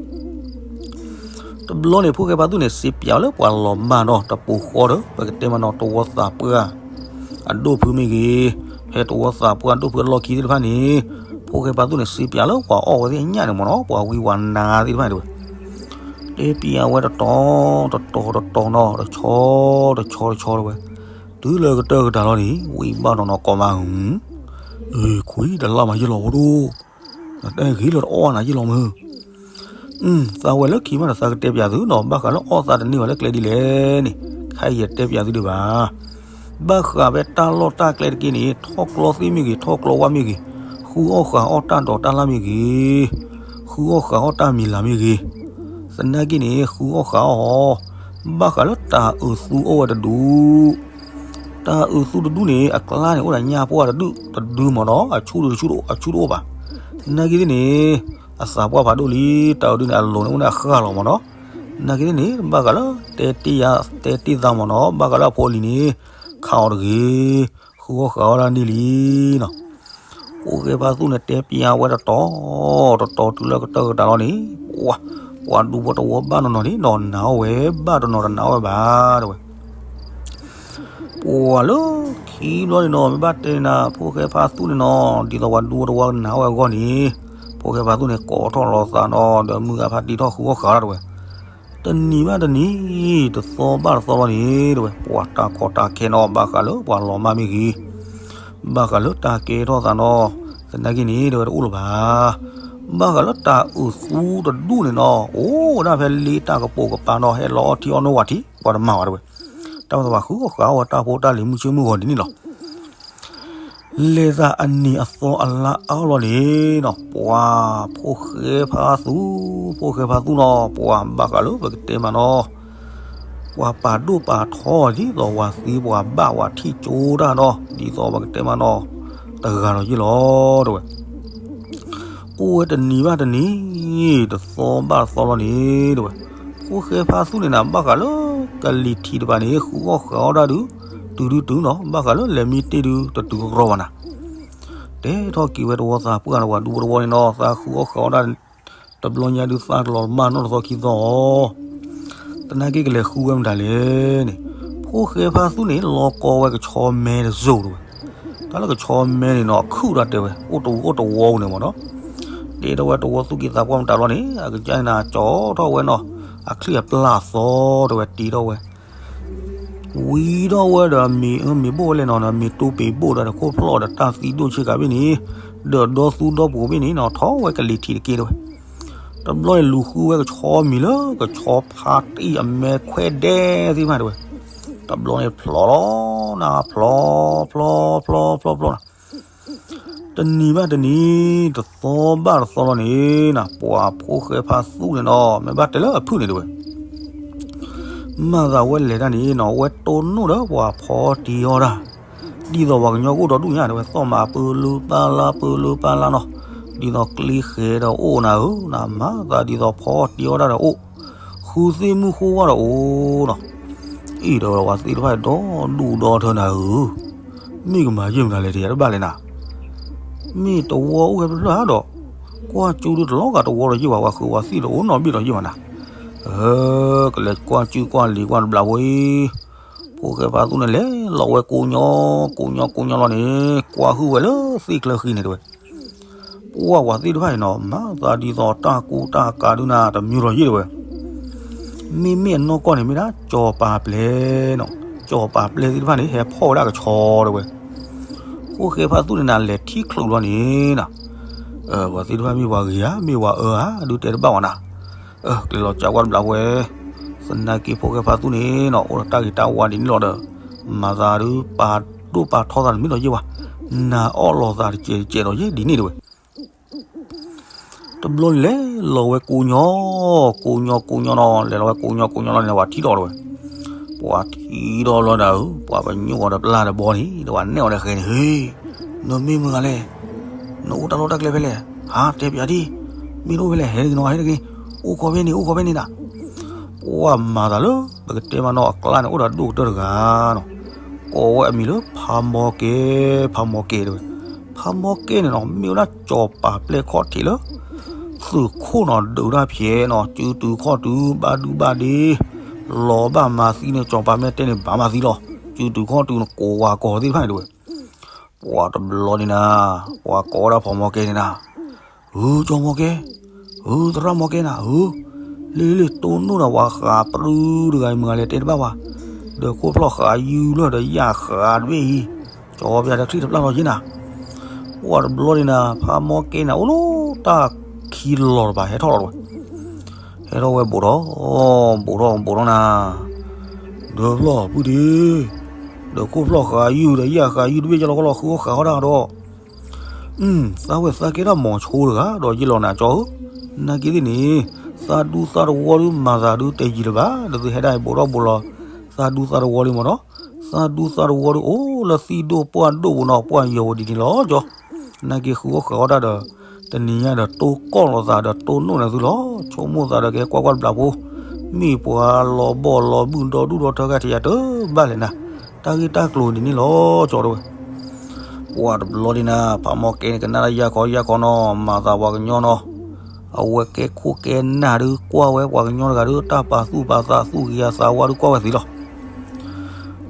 တဘျီန့ၣ် ဖိၣ်ဃဲဖါသူၣ်န့ၣ် စံးပၠးလၢပှၤလီၤမၢ်ဒီးတပူၤဃီဒီး ပကတဲမးနီၤ တဝီသးပှၢ်အဒိၣ်ဖုမ့ၢ်ဂ့ၤ, ဖဲတဝီသးပှၢ်အဒိၣ်ဖုအလီၢ်ခံသ့ၣ်တဖၣ်န့ၣ်, ဖိၣ်ဃဲဖါသူၣ်န့ၣ် စံးပၠးလၢပှၤအီၣ်ဝဲသ့ၣ်အညၣ်န့ၣ်မးနီၤ ပှၤဝံပှၤနါသ့ၣ်တဖၣ်န့ၣ်တဝဲ, တဲပၠးဝဲတတီၤ, တတီၤတတီၤနီၤ တဆီ, တဆီတဆီတဝဲ, တုၤလၢကတၢၢ်ကတၢၢ်လီၤန့ၣ် ဝံဘၣ်နီၤနီၤကိးမး, အ့ၣ် ခွံတလါမးယ့ၢ်လီၤဖိဒိၣ် နတဲဂ့ၤလၢတအီၣ်နၤယ့ၢ်လီၤမုၢ်, သးဝဲလၢခံမးဒီးသးကတဲပၠးသုနီၤ ဘၣ်ဃးလၢအီၣ်သးတန့ၢ်ဘၣ်လၢကျဲဒ်လဲၣ်န့ၣ်, ခဲအံၤယတဲပၠးသုဒံးဘၣ်. ဘၣ်ဃးဖဲတၢ်လီၢ်တၢ်ကျဲတက့ၢ်န့ၣ် ထီၣ်ကျီသ့ၣ်မ့ၢ်ဂ့ၤ, ထီၣ်ကျီဝၣ်မ့ၢ်ဂ့ၤ, ဃုအီၣ်ဃုအီၣ်တၢ်ဒိးတၢ်လၣ်မ့ၢ်ဂ့ၤ, ဃုအီၣ်ဃုအီၣ်တၢ်မံၤလၤမ့ၢ်ဂ့ၤ, သနာ်က့န့ၣ် ဃုအီၣ်ဃုအီၣ်အီၤ, ဘၣ်ဃးလၢတၢ်အုးသူအိၣ်ဝဲတဒူၣ်, တၢ်အုးသူတဒူၣ်န့ၣ် အကျါန့ၣ် အိၣ်ဒီးညၣ်ပှၢ်တဒူၣ်တဒူၣ်မ့ၢ်နီၤ, အဆူၣ်ဒူၣ်တဆူၣ်ဒူၣ်အဆူၣ်တအိၣ်ဘၣ်. သနာ်က့သ့ၣ်န့ၣ် အသးပှၢ်ဖးဒိၣ်လံ, တၢ်အုးဒူၣ်န့ၣ် အလိၤန့ၣ် အိၣ်န့ၣ်အဃၢ်လီၤမ့ၢ်နီၤ. သနာ်က့သ့ၣ်န့ၣ် ဘၣ်ဃးလၢ တဲတ့ၢ်ယၤ တဲတ့ၢ်သးမ့ၢ်နီၤ, ဘၣ်ဃးလၢအဖိအလံၤန့ၣ် ခးအီၤတဂ့ၤ, ဃုအီၣ်ဃုအီၣ်တၢ်န့ၢ်လံနီၤ. ဖိၣ်ဃဲဖါသူန့ၣ် တဲပျးဝဲတတီၤ တတီၤတုၤလၢကတၢၢ်ကတၢၢ်လီၤန့ၣ်, ပှၤ ပှၤဒူဖိတဝီဘၣ်နီၢ်နီၢ်န့ၣ်နီၤ နာ်အီၣ်ဝဲ ဘၣ်တနီၤတနာ်အီၣ်ဝဲဘၣ် တဲဝဲ. ပှၤလၢခံဘျီန့ၣ်နီၤ မ့ၢ်ဘၣ်တဲနၤ ဖိၣ်ဃဲဖါသူန့ၣ်နီၤ ဒ်သိးပှၤဒူဖိတဝီကနာ်အီၣ်ဝဲအဂီၢ်န့ၣ်, ဖိၣ်ဃဲဖါသူန့ၣ် ကိးထီၣ်လီၤသးနီၤ ဒီးမုၢ်ဂၤဖါတံၢ်ထီၣ်ဃုအီၣ်ဃုအီၣ်တၢ် တဲဝဲ. တနံၤဘၣ်တနံၤ တသီဘၣ်တသီလီၤန့ၣ် တဲဝဲ, ပှၤတၢ်ကီတၢ်ခဲနီၤ ဘၣ်ဃးလၢပှၤလီၤမၢ်မ့ၢ်ဂ့ၤ, ဘၣ်ဃးလၢတၢ်ကဲထီၣ်သးနီၤ, သနာ်က့န့ၣ် တဲဝဲ တအိၣ်လၢၤဘၣ်. ဘၣ်ဃးလၢတၢ်အုးသူတဒူၣ်န့ၣ်နီၤ အိၣ်ဒၣ်ဖဲလ့တၢ်ကပိာ်ကပၤနီၤ ဟဲလီၤအီထံအီနိဝဲထံ ပှၤတမၤဘၣ် တဲဝဲ. တၢ်မၤသးပှၤဃုအီၣ်ဃုအီၣ်ဝဲတၢ်ဖိတၢ်လံၤမုၢ်ဆ့မုၢ်ဂီၤဒ်န့ၣ်လီၤ. လဲၤသးအနံၤအသီအလါအါလီၤန့ၣ်နီၤ ပှၤဖိၣ်ဃဲဖါသူ, ဖိၣ်ဃဲဖါသူနီၤ ပှၤဘၣ်ဃးလၢပကတဲမးနီၤ ပှၤပာ်ဒိၣ်ပာ်ထီအီၤဒ်သိးပှၤသံပှၤဘၣ်ပှၤထံၣ်ကၠိတၢ်နီၤ ဒ်သိးပကတဲမးနီၤ တဂၤလီၤယ့ၢ်လီၤ တဲဝဲ. အိၣ်ဝဲတနံၤဘၣ်တနံၤ တသီဘၣ်တသီလီၤန့ၣ် တဲဝဲ. ဖိၣ်ဃဲဖါသူန့ၣ်နၤ ဘၣ်ဃးလၢကလံၤထံးတဖၣ်န့ၣ် ဃုအီၣ်ဃုအီၣ်တၢ်ဒုး တုၤဒုးတုၤနီၤ ဘၣ်ဃးလၢလဲၤမံတ့ၢ်ဒုး တတုၤကရီဘၣ်နၤ တဲထီၣ်က့ၤဝဲတဝီသးပှၢ်န့ၣ် ပှၤဒူဖိတဝီန့ၣ်နီၤ သးဃုအီၣ်ဃုအီၣ်တၢ် တဘျီညါဒုးသးကလီၤမၢ်နီၢ်တသီခံသီအီၤ, သနာ်က့ကလဲၤဃုဝဲမတၤလဲၣ်န့ၣ်, ဖိၣ်ဃဲဖါသူန့ၣ် လီၤကီဝဲကဆီမဲတစိၤတဲဝဲ, တၢ်လၢကဆီမဲန့ၣ်နီၤ အခုၣ်ဒၣ်တဲဝဲ အိၣ်တဝီအိၣ်တဝီပူၤန့ၣ်မ့ၢ်နီၤ, တဲထီၣ်ဝဲတဝီသူၣ်က့သးပှၢ်မတၤလီၤန့ၣ် အကစၢ်န့ၣ်နၤ ကၠီထီၣ်ဝဲနီၤ အချံၣ်အပျၢ်အသီတဲဝဲ တ့ထီၣ်ဝဲ ဝံၤထီၣ်ဝဲဒီးမ့ၤအၢမ့ၤဘိၣ်ဝဲလဲၣ်နီၤ မ့ၤတူပ့ၤဘိၣ်ဒီးတခိၣ်ဖျီၣ်ဒီးတၢ်သံဒိၣ်ဆ့ကၤဘ့ၣ်န့ၣ်, ဒီးဒီသူဒီပူၤဘ့ၣ်န့ၣ်နီၤ ထီၣ်ဝဲကလံၤထံးတက့ၢ်တဲဝဲ, တဘျီန့ၣ်လူၤဃုဝဲကဆီမံၤလၢကဆီဖါတံၢ်အမဲခွဲးဒဲသ့ၣ်တဖၣ်တဲဝဲ, တဘျီန့ၣ်ဖျီလီၤနၤ ဖျီ ဖျီ ဖျီ ဖျီ ဖျီနၤ တနံၤဘၣ်တနံၤ တသီဘၣ်တသီလီၤန့ၣ်နၤ ပှၤဖိၣ်ဃဲဖါသူန့ၣ်နီၤ မ့ၢ်ဘၣ်တဲလၢအဖုၣ်န့ၣ်တဲဝဲ, မၤသးဝဲလဲၤတၢ်န့ၣ်နီၤ ဝဲတိၢ်နီၣ်ဒီးပှၤဖီတံၢ်အီၣ်တၢ်, ဒ်သိးပှၤကညီကအိၣ်ဒီဒူၣ်ညါတဲဝဲ သီၣ်မၤပၢလၢပၢ်လၢပၢလၢပၢလၢနီၤ, ဒ်သိးကျ့ဃဲၤဒီးအိၣ်နၤဧၢ, နမၤသးဒ်သိးဖီတံၢ်အီၣ်တၢ်ဒီးအိၣ်, ဃုသ့ၣ်မုၢ်ဃိဝါဒီးအိၣ်နီၤ, အံၤဒီးပှၤသ့ၣ်တဖၣ်ဒီဒူၣ်ဒီထၢနၤဧၢ မ့ၢ်ကမၤယဲၢ်မတၤလဲၣ် တယၤတဘၣ်လဲၣ်နၤ, မ့ၢ်တဝီအိၣ်ဝဲဖျၢၣ်ဖျၢၣ်ဒီး, ကွၢ်ကၠူဒုတလီၤဂာ်တဝီဒီးယ့ၢ်ဘၣ် ပှၤဃုာ်ပှၤသံၣ်ဒီးအိၣ်နီတဘ့ၣ်ဒီးယ့ၢ်ဘၣ်နၤ, အၢ, ကလဲၤကွၢ်ကၠူကွၢ်လံၤကွၢ်တဘျီဝဲအံၤ, ဖိၣ်ဃဲဖါသူန့ၣ်လဲၤလီၤဝဲကိးညီ, ကိးညီကိးညီလီၤန့ၣ် ကွၢ်ဟုၣ်ဝဲလၢသ့ၣ်ချၢဃံန့ၣ်တဲဝဲ ပှၢ်ပှၤသ့ၣ်တဖၣ်န့ၣ်နီၤ မၤသးဒ်သိးတၢ်ကူတၢ်ကၤဒုးနၤတမံၤဒီးယ့ၢ်တဲဝဲ, မ့မ့ၢ်အနီၢ်ကီၢ်န့ၣ်မ့ၢ်ဒၣ် ကၠီၤပၤပျဲနီၤ, ကၠီၤပၤပျဲသ့ၣ်တဖၣ်န့ၣ် ဟဲဖီၣ်ဝဲဒၣ်ကဆီတဲဝဲ, ဖိၣ်ဃဲဖါသူန့ၣ်နၤ လဲၤထံၣ်ချုးလီၤန့ၣ်နၤ, ပှၤသ့ၣ်တဖၣ်မ့ၢ်ပှၤဂ့ၤဧါ မ့ၢ်ပှၤအၢဧါ ဒုးတဲတဘၣ်ဝဲနၤ, ကလဲၤလီၤကးကွၢ်တဘျီဝဲ, သနာ်က့ဖိၣ်ဃဲဖါသူန့ၣ်နီၤ အိၣ်ဒီးတၢ်ဂ့ၤတၢ်ဝါဒ်န့ၣ်လီၤဒီး, မၤသးဒုးပာ်ဒိၣ်ပာ်ထီသးတမံၤဒီးယ့ၢ်ဘၣ်, နၤအီၣ်လီၤသးတစဲးတစဲးဒီးယ့ၢ်ဒ်န့ၣ်တဲဝဲ တဘျီန့ၣ်လဲၤလီၤဝဲကိးညီ, ကိးညီကိးညီနီၤ လဲၤလီၤဝဲကိးညီကိးညီလီၤန့ၣ် ပှၤထံၣ်ထီၣ်တဲဝဲ, ပှၤထံၣ်ထီၣ်လီၤနၤဧၢ, ပှၤပညိၣ်အီၤဒီးပျၢ်ဒီးဘီန့ၣ် ဒီးပှၤနဲၣ်အီၤဒီးဃဲၤန့ၣ်, နမ့ၢ်မတၤလဲၣ်, နအိၣ်တၢ်လီၢ်တၢ်ကျဲဖဲလဲၣ်, ဟါ တဲပျးဒံ, မ့ၢ်တအိၣ်ဖဲလဲၣ် ဟဲတဂ့ၤနီၤ ဟဲတဂ့ၤ, အိၣ်ခိးဖဲန့ၣ် အိၣ်ခိးဖဲန့ၣ်နၤ ပှၤမၤသးလၢ ပကတဲမးနီၤ အကျါန့ၣ် အိၣ်ဒီးဒိၣ်ကတၢၢ်တဂၤနီၤ, ကိးဝဲအမံၤလၢ ဖးမီကဲ, ဖးမီကဲတဲဝဲ, ဖးမီကဲန့ၣ်နီၤ မ့ၢ်ဝဲဒၣ်ကၠီၤပၤပျဲခီၣ်ထံးလၢ သုးခိၣ်နီၤ ဒုးတၢ်ဖျဲးနီၤ စုတုၤခီၣ်တုၤ ဘၣ်ဒုဘၣ်ဒ့, လီၤဘၣ်မၤသံန့ၣ် ကၠီၤပၤမ့ၢ်တဲန့ၣ် ဘၣ်မၤသံလီၤ, စုတုၤခီၣ်တုၤန့ၣ် ကိးဝၤကိးသ့ၣ်တဖၣ်န့ၣ်တဲဝဲ, ပှၤတဘျီန့ၣ်နၤ, ပှၤကိးဝဲဒၣ်ဖးမီကဲန့ၣ်နၤ ဧၢ ကၠီၤမီကဲ, ဧၢ သရၣ်မီကဲနၤဧၢ, လ့လ့ တိၢ်နီၣ်ဒီးပှၤဃးပြူတဂၤအံၤ မတၤလဲၣ်တဲတဘၣ်ဘၣ်, ဒီးခိၣ်ဖျီၣ်ဃးယုလၢဒီးယၣ်ဃးတဘ့ၣ်အံၤ, ကၠီၤပျးဒီးချံၣ်တပျၢ်လီၤယ့ၢ်နၤ, ပှၤတဘျီန့ၣ်နၤ ဖးမီကဲနၤ အိၣ်လီၤတၢ်ခံလီၤတဘၣ် ဟဲထီၣ်လီၤတဝဲ ဟဲထီၣ်ဝဲဘူးထီၣ်, ဘူးထီၣ်ဘူးထီၣ်နၤ, ဒီဖျီၣ်ပုၢ်ဒ့, ဒီ ဒီးခိၣ်ဖျီၣ်ဃာ်ယုၢ်ဒီးယၣ်ဃာ်ယုၢ်တဘ့ၣ်ကလီကလီ ဃုအီၣ်ဃာ်အီၣ်တၢ်ဒီး သးဝဲသးကဲတၢ်မီၤဆိတဂၤဒီးယလီၤနၤကၠီဧၢ, နာ်က့သ့ၣ်န့ၣ် သးဒူသးတဝီဒုးမၤသးဒုးတဲယံာ်လၢၤဘၣ်, ဒီးသုဟဲဒၣ်အံၤဘိးထီၣ်ဘိးလီၤ သးဒူသးတဝီဒုးမ့ၢ်နီၤ, သးဒူသးတဝီဒုးအိၣ်လၢသံၣ်ဒိၣ်ပှၢ်ဒိၣ်ပူၤနီၤ ပှၢ်ယီၤဝဲဒ်န့ၣ်လီၤကၠီ, နာ်က့ဃုအီၣ်ဃာ်အီၣ်တၢ်ဒီး တနံၤညါဒီးတိၢ်ကီၢ်လိာ်သးဒီးတိၢ်နီၣ်နၤသုလီၤ, ဆိကမိၣ်သးဒီးကဟဲကွၢ်ကွၢ်တဘျီဖိ, မ့ၢ်ပှၤလီၤဘီၣ်လီၤဘုၣ်ဒီဒူၣ်ဒီထၢဂၤထံးယၤတဘၣ်လဲၣ်နၤ, တၢ်ဂ့ၢ်တၢ်ကျိၤဒ်န့ၣ်လီၤကၠီတဲဝဲ ပှၤတဘျီဒ်နၤ ဖးမီၢ်ကဲန့ၣ် ကနၣ်တၢ်ယၢ်ခီယၢ်ခီနီၤ မၤသးပှၤကညီနီၤ, အဝဲကဲခိၣ်ကဲနၢ်ဒုးကွၢ်ဝဲပှၤကညီတဂၤဒုး တၢ်ပာ်သူၣ်ပာ်သးသူၣ်ဂ့ၤအသးဝါဒုးကွၢ်ဝဲသ့လီၤ.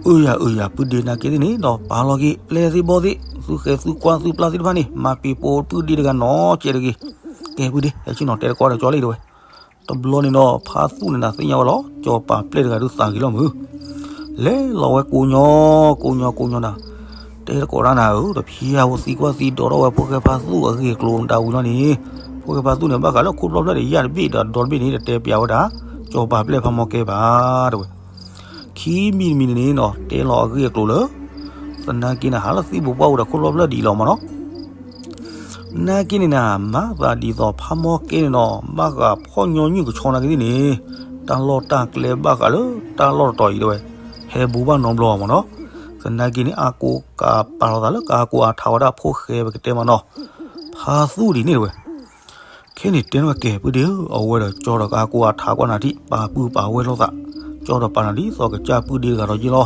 အၢယၤအၢယၤ ပုၢ်ဒ့နာ်က့သ့ၣ်န့ၣ်ဒီး ပာ်လီၤက့ၤပျဲၢ်သ့ၣ်ဘီၣ်သ့ၣ် သုဃဲသုကွၢ်သုပျၢ်သ့ၣ်တဖၣ်န့ၣ် မၤပံၤပိာ်ပုၢ်ဒ့တဂၤနီၤကဲတဂ့ၤ, ကဲပုၢ်ဒ့ ဟဲဆ့ၣ်နီၤတဲတကီၢ်ဒီးကၠီလံတဲဝဲ တဘျီန့ၣ်ဒီး ဖါသူၣ်န့ၣ်နၤသ့ၣ်ညါဝဲလီၤ ကၠီၤပၤပျဲၢ်တဂၤဒုးသးဂ့ၤလီၤမုၢ်, လဲၤလီၤဝဲကိးညီ ကိးညီ ကိးညီနၤ, တဲတကိးတၢ်နၤဧၢ တဖျါဝဲသံကွၢ်သံဒိးထီၣ်ဝဲဖိၣ်ဃဲဖါသူၣ်အဂ့ၢ်အကျိၤမတၤဝံၤလီၤန့ၣ်, ဖိၣ်ဃဲဖါသူၣ်န့ၣ် ဘၣ်ဃးလၢခိၣ်ဖျီၣ်ဖျဲၣ်ဒီးယၣ်တဘ့ၣ်ဒီးဒီတဘ့ၣ်န့ၣ် တတဲပျးဝဲဒၣ် ကၠီၤပၤပျဲၢ်ဖါမီၢ်ကဲဘၣ်တဲဝဲ, ခံမံၤတမံၤန့ၣ်နီၤ တဲလီၤအဂ့ၢ်အကျိၤလၢ သနာ်က့န့ၣ် ဟးလၢသံၣ်ဘိးပှၢ်ပူၤဒီးခိၣ်ဖျီၣ်ဖျဲၣ်ဒ်အံၤလီၤမ့ၢ်နီၤ နာ်က့န့ၣ်နၤ မၤသးဒ်သိးဖးမီၢ်ကဲန့ၣ်နီၤ ဘၣ်ဃးဖီၣ်ညီနုၢ်ကဆီနာ်က့သ့ၣ်န့ၣ်, တၢ်လီၢ်တၢ်ကျဲဘၣ်ဃးလၢတၢ်လီၢ်တတီၤအံၤတဲဝဲ, ဟဲဘူးဘၣ်နီတဘျီမ့ၢ်နီၤ, သနာ်က့န့ၣ် အါကိးကးပာ်လီၤသးလၢကအါကိးအါထးဝဲဒၣ်ဖိၣ်ဃဲပကတဲမ့ၢ်နီၤ, ဖါသူၣ်ဒ်န့ၣ်တဲဝဲ ခဲန့ၣ်တဲန့ၣ်ဝဲကဲ ပုၢ်ဒ့ဧၢ အဝဲဒီးကၠီဒီးကအါကိးအါထးကွၢ်နၤထံၣ် ပာ်ပုၢ်ပာ်ဝဲၢ်လိာ်သး, ကၠီဒီးပာ်နၤဒ်သိးကစၢ်ပုၢ်ဒ့တဂၤဒီးယ့ၢ်လီၤ,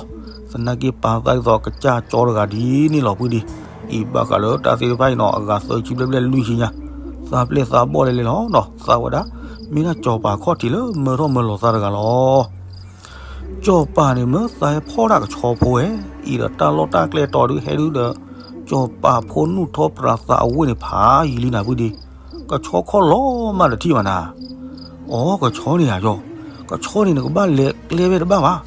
သနာ်က့ပာ်သးဒ်သိးကစၢ်ကၠီတဂၤဒ်န့ၣ်လီၤ ပုၢ်ဒ့, အံၤဘၣ်ဃးလၢတၢ်သ့ၣ်တဖၣ်အံၤနီၤ အဂၤသၢဆံဘျဲၣ်ဘျဲၣ်လွံၢ်ဆံညါ, သးပျဲၢ်သးဘီၣ်လဲၤလဲၤလီၤနီၤ သးဝဲဒၣ်, မ့ၢ်ဒၣ်ကၠီၤပၤခီၣ်ထံးလၢမၢထီၣ်မၢလီၤသးတဂၤလီၤ ကၠီၤပၤန့ၣ် မၢသးဟဲဖီၣ်ဒၣ်ကဆီဖိဝဲ, အံၤဒီးတၢ်လီၢ်တၢ်ကျဲတီၤဒုးဟဲဒုးဒီး, ကၠီၤပၤဖိနုၢ်ထီၣ်ပြးသးအဝ့ၢ်န့ၣ်ဖးယံာ်လံနၤ ပုၢ်ဒ့, ကဆီခီၣ်လီၤမးတထံၣ်ဘၣ်နၤ, အိ ကဆီန့ၣ်ဧါယီၤ, ကဆီန့ၣ်နကဘၣ်လဲၤကျဲဝဲတဘၣ်ဘၣ်,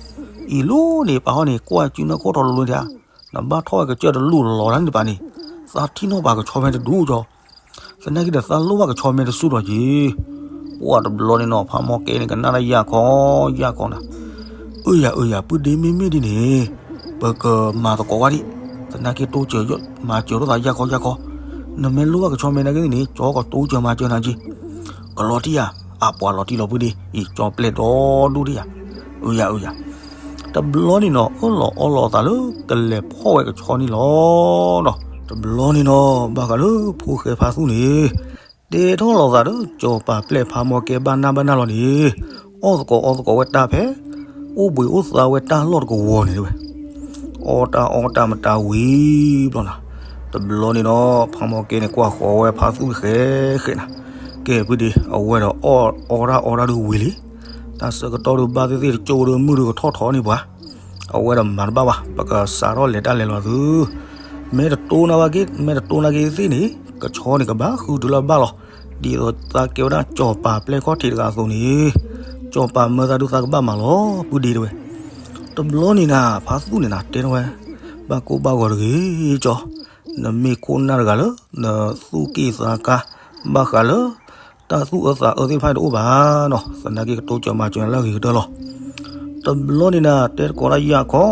အံၤလီၤန့ၣ် ပာ်ဟီန့ၣ် ကွၢ်စုနီၢ်ခိၣ်ထီၣ်လိၤလိၤဒၣ်, နဘၣ်ထီၣ်ဝဲကစၢၢ်တလူၢ်လီၤလၢန့ၣ်တပၤန့ၣ်, သးထံၣ်နီၣ်ပာ်ကဆီဖဲတဒူၣ်ကၠီၤ သနာ်က့ဒီးသးလိၣ်ဘၣ်ကဆီမ့ၢ်တစူၢ်ဒီးက့ၤ, ပှၢ်တဘျီန့ၣ်နီၤ ဖးမီၢ်ကဲန့ၣ် ကနၣ်တၢ်ယၢ်ခီယၢ်ခီနၤ, အၢယၤအၢယၤ ပုၢ်ဒ့မ့မ့ၢ်ဒ်န့ၣ်, ပကမၤသကိးဝဲဒံး, သနာ်က့တိစၢၤမၤစၢၤလိာ်သးယၢ်ခီယၢ်ခီ, နမ့ၢ်လိၣ်ဘၣ်ကဆီမ့ၢ်နာ်က့န့ၣ် ကၠီကတိစၢၤမၤစၢၤနၤက့ၤ, ကလီၤတံၢ်ဧါ, အပှၤလီၤတံၢ်လီၤ ပုၢ်ဒ့, အံၤကၠီပျဲၢ်ဒီဒူၣ်တံၢ်ဧါ, အၢယၤအၢယၤ တဘျီန့ၣ်နီၤ အၢၣ်လီၤအီလီၤအသးလၢကလဲၤဖီၣ်ဝဲကဆီန့ၣ်လီၤနီၤ, တဘျီန့ၣ်နီၤ ဘၣ်ဃးလၢဖိၣ်ဃဲဖါသူၣ်န့ၣ်, တဲထီၣ်လီၤသးဒီး ကၠီၤပၤပျဲၢ်ဖးမီၢ်ကဲဘၣ်နၢ်ဘၣ်နၢ်လီၤန့ၣ်, အီၣ်သကိးအီသကိးဝဲတၢ်ဖဲ အိၣ်ဘှံးအိၣ်သါဝဲတၢ်လီၢ်တကဝီၤန့ၣ်တဲဝဲ, အီၣ်တၢ်အီတၢ်မတၤဝံၤဘျီနၤ, တဘျီန့ၣ်နီၤ ဖးမီၢ်ကဲန့ၣ် ကွၢ်ဃီၤဝဲဖါသူၣ်ဃဲဃဲနၤ, ကဲ ပုၢ်ဒ့ အဝဲဒီးအီၣ်အီတၢ်အီတၢ်ဒုးဝံၤလံ, တၢ်ဆၢကတီၢ်ဒုးဘၣ်သ့ၣ်သ့ၣ်တကၠိၢ်ဒုးမုၢ်ဒုးကထီၣ်ထီၣ်န့ၣ်ပှၤ, အဝဲဒီးမၤတဘၣ်ဘၣ် ပကစးထီၣ်လဲၤတၢ်လဲၤလီၤသု, မ့ၢ်တတိၢ်နၤဘၣ်က့ၤ မ့ၢ်တတိၢ်နၤက့ၤသ့ၣ်န့ၣ်, ကဆီန့ၣ်ကဘၣ်ဃုတုၤလၢဘၣ်လီၤ, ဒ်သိးသးကဲဝဲဒၣ်ကၠီၤပၤပျဲၢ်ခီၣ်ထံးတဂၤအသိးန့ၣ်, ကၠီၤပၤမၢသးဒုးသးကဘၣ်မၤလီၤ ပုၢ်ဒ့တဲဝဲ, တဘျီန့ၣ်နၤ ဖါသူၣ်န့ၣ်နၤ တဲထီၣ်ဝဲ, ဘၣ်ကိၢ်ဘၣ်ဂီၤတဂ့ၤကၠီၤ, နမ့ၢ်ခိၣ်နၢ်တဂၤလၢ နသူၣ်က့ၣ်သးကါ, ဘၣ်ဃးလၢ တၢ်သူၣ်အၢသးအၢသ့ၣ်တဖၣ်တအိၣ်ဘၣ်နီၤ, သနာ်က့ကတိစၢၤမၤစၢၤနၤလၢအဂ့ၤကတၢၢ်လီၤ, တဘျီန့ၣ်နၤ တဲတကိးတၢ်ယၢ်ခီ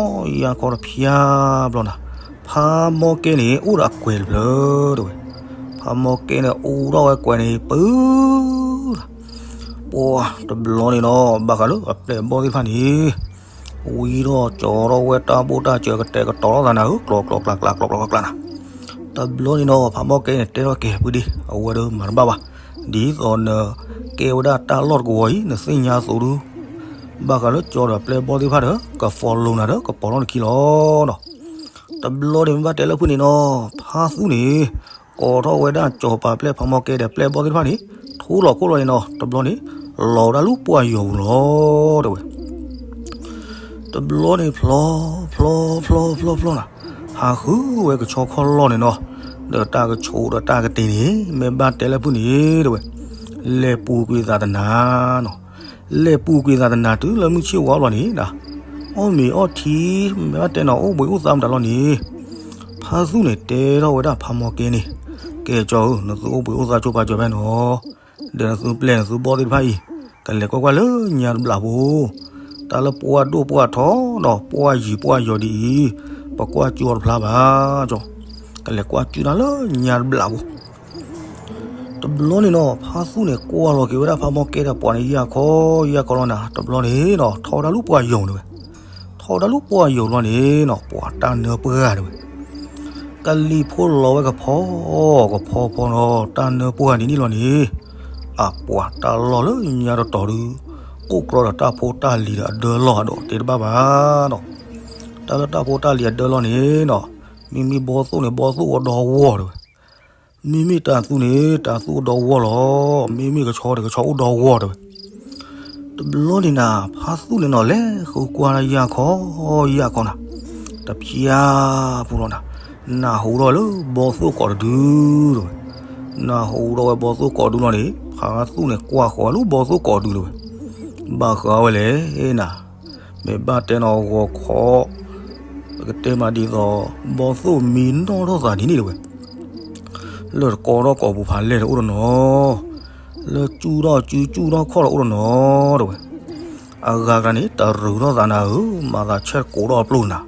ယၢ်ခီတဖျါဘျီနၤ, ဖးမီၢ်ကဲန့ၣ် အိၣ်ဒီးအကွဲၤတဖျၢၣ်တဲဝဲ, ဖးမီၢ်ကဲန့ၣ် အိၣ်ထီၣ်ဝဲကွဲၤန့ၣ် ပုၢ် ပှၢ်တဘျီန့ၣ်နီၤ ဘၣ်ဃးလၢအပျဲၢ်အဘီၣ်သ့ၣ်တဖၣ်န့ၣ်, ဝံထီၣ်ကၠီထီၣ်ဝဲတၢ်ဘိၣ်တၢ်စၢၤကတဲာ်ကတီၤလိာ်သးနၤဧၢ, ကျီကျီကျါကျါ ကျီကျီကျါကျါနၤ, တဘျီန့ၣ်နီၤ ဖးမီၢ်ကဲန့ၣ် တဲထီၣ်ကဲၤ ပုၢ်ဒ့ အဝဲဒီးမၤတဘၣ်ဘၣ်, ဒ်သိးနကဲဝဲဒၣ်တၢ်လီၢ်တကဝီၤအံၤ နသ့ၣ်ညါအသိးဒုး, ဘၣ်ဃးလၢကၠီဒီးပျဲၢ်ဘီၣ်သ့ၣ်တဖၣ်ဒီး ကfollowနၤဒီး ကပိာ်ထီၣ်နခံလီၤနီၤ, တဘျီန့ၣ်မ့ၢ်ဘၣ်တဲလၢဖုၣ်န့ၣ်နီၤ, ဖါသူၣ်န့ၣ် ကိးထီၣ်ဝဲဒၣ်ကၠီၤပၤပျဲၢ်ဖးမီၢ်ကဲဒီးပျဲၢ်ဘီၣ်သ့ၣ်တဖၣ်န့ၣ်, ထူလီၤခိၣ်လီၤန့ၣ်နီၤ တဘျီန့ၣ်, လီၤဝဲဒၣ်လၢပှၢ်ယီၤပူၤလီၤတဲဝဲ, တဘျီန့ၣ်ဖျီ, ဖျီ, ဖျီ, ဖျီ, ဖျီနၤ, ဟးဃုဝဲကဆီခီၣ်လီၢ်န့ၣ်နီၤ, ဒီးတၢ်ကဆိးဒီးတၢ်ကတ့ၤန့ၣ် မ့ၢ်ဘၣ်တဲလၢဖုၣ်န့ၣ်တဲဝဲ, လဲၤပူၤကွံာ်သးတနၤနီၤ, လဲၤပူၤကွံာ်သးတနၤတုၤလၢမုၢ်ဆ့ၣ်ဝါလီၤန့ၣ်ဒီး, အီၣ်မ့ၤအီထံ, မ့ၢ်ဘၣ်တဲနီၤ အိၣ်ဘှံးအိၣ်သါမတၤလီၤန့ၣ်, ဖါသူၣ်န့ၣ်တဲထီၣ်ဝဲဒၣ်ဖးမီၢ်ကဲန့ၣ်, ကဲကၠီဧၢ နသုအိၣ်ဘှံးအိၣ်သါဆိပာ်စၢၤဖဲနီၤ, ဒီးနသုပျဲၢ်နသုဘီၣ်သ့ၣ်တဖၣ်အံၤ, ကလဲၤကွၢ်ကွၢ်လၢညါတဘျီဖိ, တၢ်လၢပှၢ်ဒိၣ်ပှၢ်ထီဒီးပှၢ်ယံၤပှၢ်ယီၤဒ်အံၤ, ပကွၢ်ကၠူအီၤတဖျါဘၣ်ကၠီ, ကလဲၤကွၢ်ကၠူနၤလၢညါတဘျီဖိ. တဘျီန့ၣ်နီၤ ဖါသူၣ်န့ၣ် ကွၢ်လီၤက့ၤဝဲဒၣ်ဖါမီၢ်ကဲဒီးပှၤန့ၣ် ယၢ်ခီယၢ်ခီလီၤနၤ. တဘျီန့ၣ်နီၤ ထီၣ်ဝဲဒၣ်လူၢ်ပှၢ်ယိာ်တဲဝဲ, ထီၣ်ဝဲဒၣ်လူၢ်ပှၢ်ယိာ်တဘျီန့ၣ်နီၤ ပှၤတၢ်နၢပှၢ်တဲဝဲ, ကလံၤဖိလီၤဝဲကဖီ, ကဖီဖီနီၤ တၢ်နၢပှၢ်န့ၣ်န့ၣ်လီၤန့ၣ်, အပှၤတၢ်လီၢ်လၢညါတတီၤဒုး ကိးကြီဒီးတၢ်ဖိတၢ်လံၤဒီးအဒၢလီၢ်အဒိးတဲတဘၣ်ဘၣ်နီၤ. တၢ်လၢတၢ်ဖိတၢ်လံၤအဒၢလီၢ်န့ၣ်နီၤ, မ့မ့ၢ်ဘီသိၣ်န့ၣ် ဘီသိၣ်အိၣ်ဒီဂီၢ်တဲဝဲ, မ့မ့ၢ်တၤသူန့ၣ် တၤသူအိၣ်ဒီဂီၢ်လီၤ, မ့မ့ၢ်ကဆီန့ၣ် ကဆီအိၣ်ဒီဂီၢ်တဲဝဲ. တဘျီန့ၣ်နၤ ဖါသူၣ်န့ၣ်နီၤ လဲၤဃုကွၢ်ယၢ်ခီယၢ်ခီနၤ, တဖၠါဖိလီၤနၤ, နၢ်ဟူထီၣ်ဝဲလၢဘီသိၣ်ကိးတဒုတဲဝဲ, နၢ်ဟူထီၣ်ဝဲဘီသိၣ်ကိးတဒုလီၤန့ၣ် ဖါသူၣ်န့ၣ် ကွၢ်ဃီၤဝဲလၢဘီသိၣ်ကိးတဒုတဲဝဲ, ဘၣ်ဃးဝဲလဲၣ်နၤ မ့ၢ်ဘၣ်တဲနီၢ်ဂီၤခီ, ပကတဲမးဒ်သိး ဘီသိၣ်မံနီၣ်ထီၣ်သးဒ်န့ၣ်တဲဝဲ, လၢတကီထီၣ်ကိာ်ပူၤဖးလဲၢ်တအိၣ်တနီၤ, လၢကၠူထီၣ်ကၠူကၠူထီၣ်ခီၣ်တအိၣ်တနီၤတဲဝဲ, အဂၤကျါန့ၣ် တရုၤထီၣ်သးနၤဧၢ, မၤသးဆဲးကိးထီၣ်အပျိၢ်နၤ,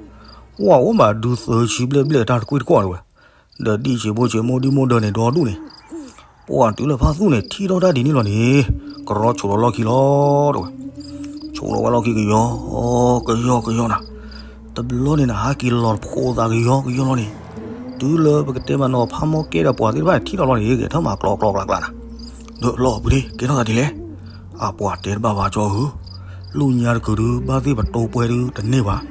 ဝဲအိၣ်မးဒုးသၢဆံဘျဲၣ်ဘျဲၣ်တၢ်တကွ့ၢ်တကွီၢ်တဲဝဲ, ဒီးဒ်ဆံးဖိဆံးမိၢ်ဒံမိၢ်ဒၢန့ၣ်ဒီဒူၣ်န့ၣ် ပှၤတုၤလၢဖါသူၣ်န့ၣ် ထံၣ်ထီၣ်တၢ်ဒ်န့ၣ်လီၤန့ၣ်, ကရီဆိးလီၤလီၢ်ခံလီၤတဲဝဲ, ဆိးလီၤဝဲလီၢ်ခံကယီကယီကယီနၤ, တဘျီန့ၣ်နၤ ဟဲက့ၤလီၤတဖိသးကယီကယီလီၤန့ၣ်, တုၤလၢပကတဲမးနီၤ ဖါမီၢ်ကဲဒီးပှၤသ့ၣ်တဖၣ်န့ၣ် ထံၣ်ထီၣ်လီၤန့ၣ် ဂဲၤထၢၣ်မၤကျီကျီကျးကျးနၤ, ဒီးလီၤဖုဒ့ ကဲထီၣ်သးဒ်လဲၣ်, အပှၤတဲတဘၣ်ဘၣ်ကၠီဧၢ, လူၢ်ညါတကုၤဒုး ဘၣ်သ့ၣ်ပတိပှဲၤဒုးတန့ၢ်ဘၣ်,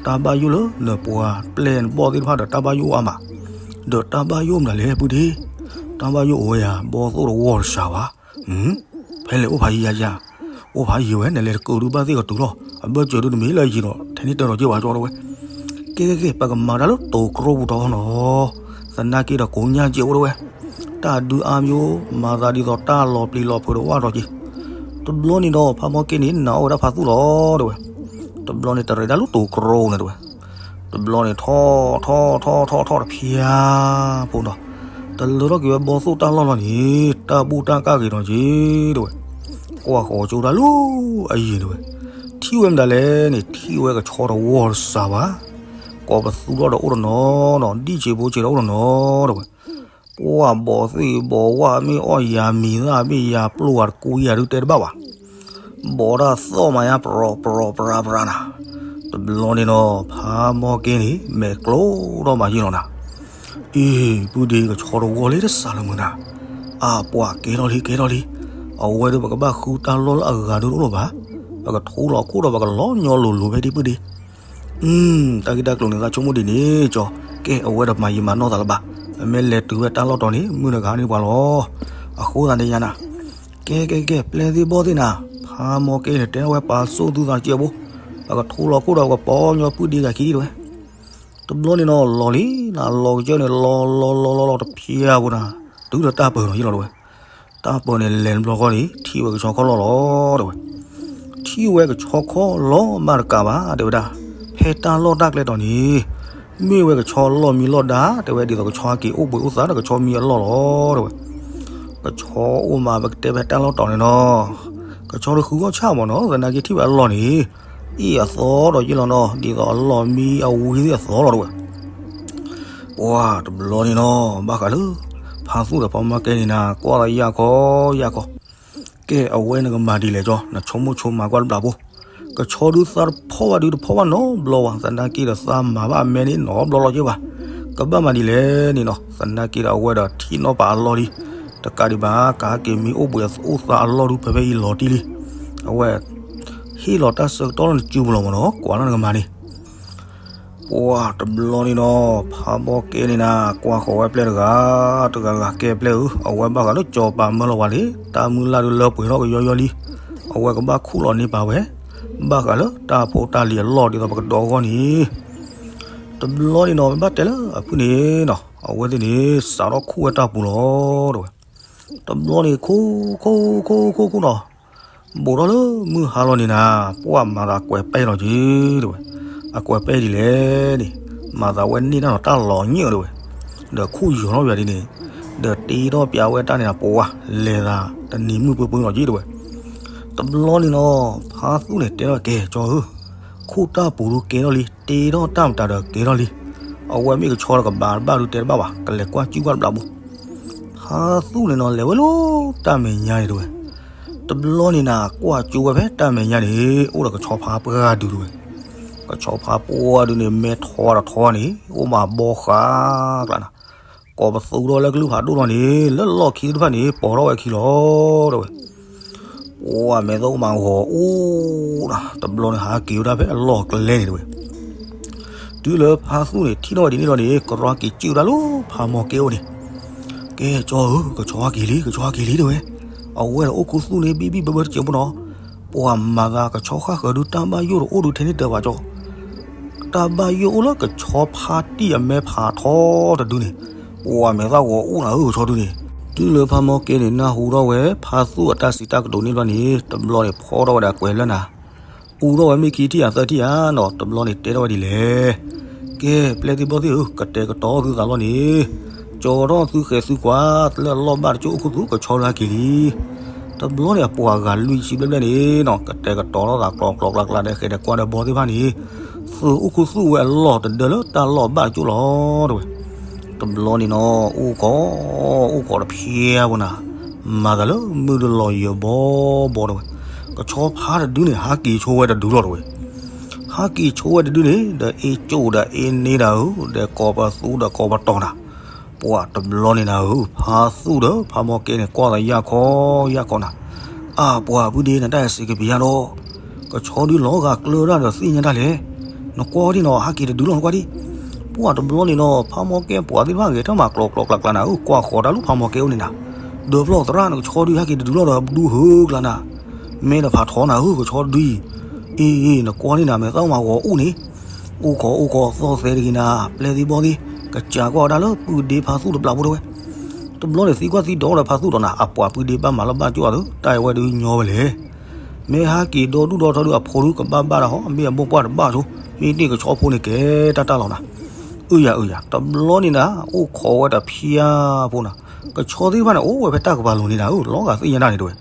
တၢ်ဘၣ်ယိၣ်လၢနပှၤပျဲၢ်နဘီၣ်သ့ၣ်တဖၣ်ဒီးတၢ်ဘၣ်ယိၣ်အါမး, ဒီးတၢ်ဘၣ်ယိၣ်မနုၤလဲၣ်ဖုဒ့, တၢ်ဘၣ်ယိၣ်အိၣ်ဝဲယၤ ဘီသိၣ်တဝီတစှၤဘၣ်, ဖဲလဲၣ်အိၣ်ဖးယံၤယၤယၤ, အိၣ်ဖးယံၤဝဲ နလဲၤတကုၤဒုးဘၣ်သ့ၣ်ကတုၤလီၤ, အဘၢၣ်စၢၤဒုးတမ့ၢ်လၢယံၤဒီး ထဲန့ၣ်တၢ်ဒီးက့ၤဝဲကၠီတဲဝဲ, ကဲကဲကဲ ပကမၤတၢ်လၢတိၤတြိပူၤတခီနီၤ, သနာ်က့ဒီးကိးညါကဲအိၣ်တဲဝဲ, တၢ်ဒုးအါမံၤအိၣ် မၤသးဒ်သိးတၢ်လီၤပျံၤလီၤဖုးဒီးဝဲဒီးက့ၤ, တဘျီန့ၣ်ဒီးဖါမီၢ်ကဲန့ၣ် နာ်အီၣ်ဝဲဒၣ်ဖါသူၣ်လီၤတဲဝဲ, တဘျီန့ၣ်တရဲးဒၣ်လူၢ်တိၤတြိန့ၣ်တဲဝဲ, တဘျီန့ၣ်ထီၣ်ထီၣ်ထီၣ်ထီၣ်ထီၣ်တဖၠါဖိဒီး, တလၢထီၣ်က့ၤဝဲဘီသိၣ်တၢ်လီၢ်လီၤန့ၣ် တၢ်ဘူၣ်တၢ်ကၢ်ဂ့ၤဒီးက့ၤတဲဝဲ, ကွၢ်ဃီၤကၠိတၢ်လူၢ်အယံၤတဲဝဲ, ထံၣ်ဝဲမတၤလဲၣ်န့ၣ် ထံၣ်ဝဲကဆီတဝီတစှၤဘၣ်, ကိးပသူထီၣ်ဒီးအိၣ်တနီၤနီၤ ဒံၣ်ဆံးဖိဆံးဒီးအိၣ်တနီၤတဲဝဲ, ပှၤဘီၣ်သ့ၣ်ဘီၣ်ဝါမ့ၢ်အီၣ်ယၤမံၤသၣ်မ့ၢ်ယၤပျိၢ်ဝဲတကူယၤဒုးတဲတဘၣ်ဘၣ်, ဘီၣ်တၢ်သီၣ်မၤညါ ပရီးပရီးပရၤပရၤနၤ, တဘျီန့ၣ်နီၤ ဖါမီၢ်ကဲန့ၣ် မဲာ်ကျိဒီးမၤယံၤလီၤနၤ, အ့ ပုၢ်ဒ့ကဆီတဝီလံတစှၤလၢမုာ်နၤ, အပှၤကဲထီၣ်လံကဲထီၣ်လံ, အဝဲဒီးပကဘၣ်ဃုတၢ်လီၢ်လၢအဂၤဒုးတအိၣ်လၢၤဘၣ်, ပကထိလီၤခိၣ်ဒီးပကလီၤညီလိၤလိၤဖဲဒံပုၢ်ဒ့ တၢ်ဂ့ၢ်တၢ်ကျိၤန့ၣ်သးဆိကမိၣ်ဒ်န့ၣ်ကၠီ, ကဲအဝဲဒီးမၤယံာ်မၤနီၢ်သးလၢၤဘၣ်, ပမ့ၢ်လဲၤတုၤဝဲတၢ်လီၢ်တီၤန့ၣ် မုၢ်တဂၤန့ၣ်ပှၤလီၤ, အဃိသတးန့ၣ်ယၤနၤ, ကဲကဲကဲ ပျဲၢ်သ့ၣ်ဘီၣ်သ့ၣ်နၤ, ဖါမီၢ်ကဲန့ၣ် တဲထီၣ်ဝဲပာ်စိၣ်သုသးကဲဘိ, ပကထိလီၤခိၣ်ဒီးပကပီညီပုၢ်ဒ့ဂၤခံဒံတဲဝဲ, တဘျီန့ၣ်နီၤ လီၤလံနၤ လီၤကစၢၢ်န့ၣ် လီၤလီၤလီၤလီၤလီၤတဖၠါဖိနၤ, တုၤဒီးတၢ်ပၢၢ်နီၤယံၤလီၤတဲဝဲ တၢ်ပၢၢ်န့ၣ်လဲၤတဘျီဃီန့ၣ် ထံၣ်ဝဲကဆီခီၣ်လီၢ်လီၤတဲဝဲ, ထံၣ်ဝဲကဆီခီၣ်လီၢ်မးတကးဘၣ်တဲဝဲဒၣ်, ဖဲတၢ်လီၢ်တၢ်ကျဲတီၤန့ၣ်, မ့ၢ်ဝဲကဆီလီၢ်မံလီၢ်ဒါ တဲဝဲဒ်သိးကဆီဟဲက့ၤအိၣ်ဘှံးအိၣ်သါဒီးကဆီမံအလီၢ်လီၤတဲဝဲ, ကဆီအိၣ်မးပကတဲဖဲတၢ်လီၢ်တီၤန့ၣ်နီၤ, ကဆီတဃုဂီၢ်ဆၣ်မးနီၤ သနာ်က့ထံၣ်ဝဲအလီၢ်န့ၣ်, အ့ၣ်အသီဒီးယံၤလီၤနီၤ ဒ်သိးအလီၢ်မံအဝံသ့ၣ်အသီလီၤတဲဝဲ ပှၤတဘျီန့ၣ်နီၤ ဘၣ်ဃးလၢ ဖါသူၣ်ဒီးဖါမီၢ်ကဲန့ၣ်နၤ ကွၢ်လီၤယၢ်ခီယၢ်ခီ, ကဲအဝဲနကမၤဒ်လဲၣ်ကၠီ နဆိကမိၣ်ဆိကမးကွၢ်တဘျီဖိ, ကဆီဒုးသးတဖီၣ်ဘၣ်ဒုးတဖီၣ်ဘၣ်နီတဘျီဘၣ် သနာ်က့ဒီးသးမၤဘၣ်အမဲန့ၣ်နီတဘျီလီၤက့ဘၣ်, ကဘၣ်မၤဒ်လဲၣ်န့ၣ်နီၤ သနာ်က့ဒီးအဝဲဒီးထံၣ်နီၣ်ပာ်အလီၢ်လံ, တကးဒံးဘၣ် ကဟဲက့ၤမံအိၣ်ဘှံးအိၣ်သါအလီၢ်ဒုးဖဲဖဲအံၤလီၤတံၢ်လံ, အဝဲ ဟ့ၣ်လီၤတၢ်ဆၢကတီၢ်လၢနစုပူၤလီၤမးနီၤ ကွၢ်လၢနကမၤန့ၣ် ပှၤတဘျီန့ၣ်နီၤ ဖါဘီကဲန့ၣ်နၤ ကွၢ်ဃီၤဝဲပျဲၢ်တဂၤ တဂၤဂၤကဲပျဲၢ်ဧၢ, အဝဲဘၣ်ဃးလၢကၠီၤပၤမၢလီၤဝဲလံ, တၢ်မုၢ်လၢ်ဒုးလၢပှဲၤထီၣ်ကယီယီလံ, အဝဲကဘၣ်ခူၣ်လီၤန့ၢ်ပာ်ဝဲ, ဘၣ်ဃးလၢတၢ်ဖိတၢ်လံၤအလီၢ်ဒ်သိးပကဒီးအဂီၢ်န့ၣ်, တဘျီန့ၣ်နီၤ မ့ၢ်ဘၣ်တဲလၢအဖုၣ်န့ၣ်နီၤ အဝဲသ့ၣ်န့ၣ် စးထီၣ်ခူၣ်ဝဲတၢ်ပူၤလီၤ တဲဝဲ. တဘျီန့ၣ် ခူၣ် ခူၣ် ခူၣ် ခူၣ် ခူၣ်နီၤ, ဘူးထီၣ်လၢမုၢ်ဟါလီၤန့ၣ်နၤ, ပှၢ်မၤသးကွဲးပဲလီၤက့ၤ တဲဝဲ, အကွဲးပဲဒ်လဲၣ်န့ၣ်, မၤသးဝဲန့ၢ်တၢ်နီၤတၢ်လီၤညၣ် တဲဝဲ, ဒီးခူၣ်ယီၤထီၣ်ဝဲဒ်န့ၣ်, ဒီးတ့ထီၣ်ပျးဝဲတၢ်န့ၣ်နၤ ပှၢ်လဲၤသးတနံၤမုၢ်ပှဲၤပှဲၤလီၤက့ၤ တဲဝဲ. တဘျီန့ၣ်နီၤ ဖါသူၣ်န့ၣ်တဲထီၣ်ကဲကၠီဧၢ, ခူၣ်တၢ်ပူၤဒုးကဲထီၣ်လံ, တ့ထီၣ်တၢ်မတၤဒီးကဲထီၣ်လံ, အဝဲမ့ၢ်ကဆီတကပၤတဘၣ်ဒုးတဲတဘၣ်ဘၣ်, ကလဲၤကွၢ်ကၠူၣ်ကွၢ်တဘျီဘိ. ဖါသူၣ်န့ၣ်နီၤ လဲၤဝဲလၢတၢ်မဲာ်ညါန့ၣ်တဲဝဲ. တဘျီန့ၣ်နၤ ကွၢ်ကၠိဝဲဖဲတၢ်မဲာ်ညါန့ၣ် အိၣ်ဒီးကဆီဖါပှၢ်ဒုတဲဝဲ. ကဆီဖါပှၢ်ဒုန့ၣ် မဲထီတထီန့ၣ် အိၣ်မးဘီဃးကျါနၤ. ကိးပသူထီၣ်လၢကလုၢ်ဖးဒိၣ်ထီၣ်န့ၣ် လၢလီၢ်ခံသ့ၣ်တဖၣ်န့ၣ် ပိာ်ထီၣ်ဝဲအခံလီၤတဲဝဲ. ပှၢ်မဲာ်သၣ်အိၣ်မးဂီၤအိၣ်နၤ, တဘျီန့ၣ်ဟးက့ၤဝဲဒၣ်ဖဲအလီၢ်ကျဲန့ၣ်တဲဝဲ. တုၤလၢဖါသူၣ်န့ၣ် ထံၣ်ထီၣ်ဝဲဒ်န့ၣ်လီၤန့ၣ် ကရီက့ၤကၠူၣ်ဒၣ်လၢဖါမီၢ်ကဲအိၣ်န့ၣ်, ကဲကၠီဧၢ, ကဆီဟဲက့ၤလံ, ကဆီဟဲက့ၤလံတဲဝဲ. အဝဲဒီးအိၣ်ခူသူၣ်န့ၣ် ဘံၣ်ဘံၣ်ဘၢဘၢတစဲးဖိနီၤ. ပှၢ်မၤသးကဆီဃၣ်ဃၢၤဒု တၢ်ဘၣ်ယိၣ်တအိၣ်ဒုထဲန့ၣ်တၢၤဘၣ်ကၠီ. တၢ်ဘၣ်ယိၣ်အိၣ်လၢကဆီဖါတံၢ်အမဲဖးထီတဒုန့ၣ်, ပှၢ်မဲာ်သၣ်ဂီၤအိၣ်နၤဧၢ ကဆီဒုန့ၣ်. တုၤလၢဖါမီၢ်ကဲန့ၣ် နၢ်ဟူထီၣ်ဝဲ ဖါသူၣ်အတၢ်စံးတၢ်ကတိၤန့ၣ်ဘျီန့ၣ် တဘျီန့ၣ်ဖီထီၣ်ဝဲဒၣ်ကွဲၤလၢနၤ အူထီၣ်ဝဲမ့ၢ်ခံထံၣ်ဧါသၢထံၣ်ဧါနီၤ, တဘျီန့ၣ်တဲထီၣ်ဝဲဒ်လဲၣ်. ကဲ ပျဲၢ်သ့ၣ်ဘီၣ်သ့ၣ်ဧၢ, ကတဲာ်ကတီၤသုသးလီၤန့ၣ်, ကၠီထီၣ်သုဃဲၤသုကွၢ် လၢအလီၢ်ဘၣ်တကၠိၣ်အိၣ်ခူသူၣ် ကဆီဒုဟဲက့ၤလံ. တဘျီန့ၣ်အပှၤဂၤလွံၢ်ဆံဘျဲၣ်ဘျဲၣ်န့ၣ်နီၤ ကတဲာ်ကတီၤထီၣ်သးကျီကျီကျါကျါဒီးဃဲၤဒီးကွၢ်ဒီးဘီသ့ၣ်တဖၣ်န့ၣ်, သုးအိၣ်ခူသူၣ်ဝဲအလီၢ်တဒၢလၢတၢ်လီၢ်ဘၣ်တကၠိၣ်လီၤတဲဝဲ. တဘျီန့ၣ်နီၤ အိၣ်ခိး, အိၣ်ခိးတဖျဲဖိနၤ, မၤသးလၢမုၢ်တလီၤယၢၤဘီဘီတဲဝဲ. ကဆီဖါတဒုန့ၣ် ဟးက့ၤဆိဝဲတဒုလီၤတဲဝဲ. ဟးက့ၤဆိဝဲတဒုန့ၣ် ဒီးအ့ၣ်ကၠိၣ်ဒီးအ့ၣ်န့ၢ်ဒၣ်ဧၢ, ဒီးကိးပသူဒီးကိးပတီၤနၤ. ပှၢ်တဘျီန့ၣ်နၤဧၢ, ဖါသူၣ်ဒီးဖါမီၢ်ကဲန့ၣ် ကွၢ်သးယၢ်ခီယၢ်ခီနၤ. အၢ ပှၢ်ဖုဒ့ နတၢ်အဲၣ်စ့ကပံၤယါဒီး, ကဆီဒုလီၤဂာ်ကျၢၤဒၣ်ဒီးသ့ၣ်ညါတၢ်လဲၣ်. နကွၢ်ဒံးနီၤ ဟးက့ၤတဒုလီၤ နကွၢ်ဒံး. ပှၢ်တဘျီန့ၣ်နီၤ ဖါမီၢ်ကဲပှၤသ့ၣ်တဖၣ်ဂဲၤထၢၣ်မၤကျီကျီကျါကျါနၤဧၢ, ကွၢ်ဃီၤတၢ်လၢဖါမီၢ်ကဲအိၣ်န့ၣ်နၤ, ဒီးဖျီၣ်သရၣ် နကဆီဒုဟဲက့ၤတဒုလီၤဒီး ပဒူဟၢကျါနၤ, မဲတဖးထီနၤဧၢ ကဆီဒုအံၤ. အ့ နကွၢ်န့ၣ်နၤ မဲာ်သၣ်မၤဂီၤအိၣ်န့ၣ်, အိၣ်ခိးအိၣ်ခိးသီၣ်သဲတဂ့ၤနၤ, ပျဲၢ်သ့ၣ်ဘီၣ်သ့ၣ်, ကစးကွၢ်ဝဲဒၣ်လၢပုၢ်ဒ့ဖါသူၣ်တဘျီဖိတဲဝဲ. တဘျီန့ၣ်သံကွၢ်သံဒိးဒီးဖါသူၣ်ဒီးနၤ အပှၤပုၢ်ဒ့ဘၣ်မၤလီၤဘၣ်ကၠိၣ်အသိး တၢ်အဝဲဒုးညီဝဲလဲၣ်. မ့ၢ်ဟးက့ၤဒီဒူၣ်ဒီထီဒု အဖိဒုကဘၣ်ဘၣ်တၢ်ဟီ, မ့ၢ်အမိၢ်ပှၢ်တဘၣ်ဆိ, မ့ၢ်တ့ၢ်ကဆီဖိန့ၣ်ကဲတၢ်တၢ်လီၤနၤ. အၢယၤအၢယၤ, တဘျီန့ၣ်နၤ အိၣ်ခိးဝဲတဖျၢၣ်ဖိနၤ, ကဆီသ့ၣ်တဖၣ်န့ၣ် အိၣ်ဝဲဖဲတၢ်ကပၤလိၤန့ၣ်နၤဧၢ, လီၤဂာ်သ့ၣ်ညါတၢ်န့ၣ်တဲဝဲ.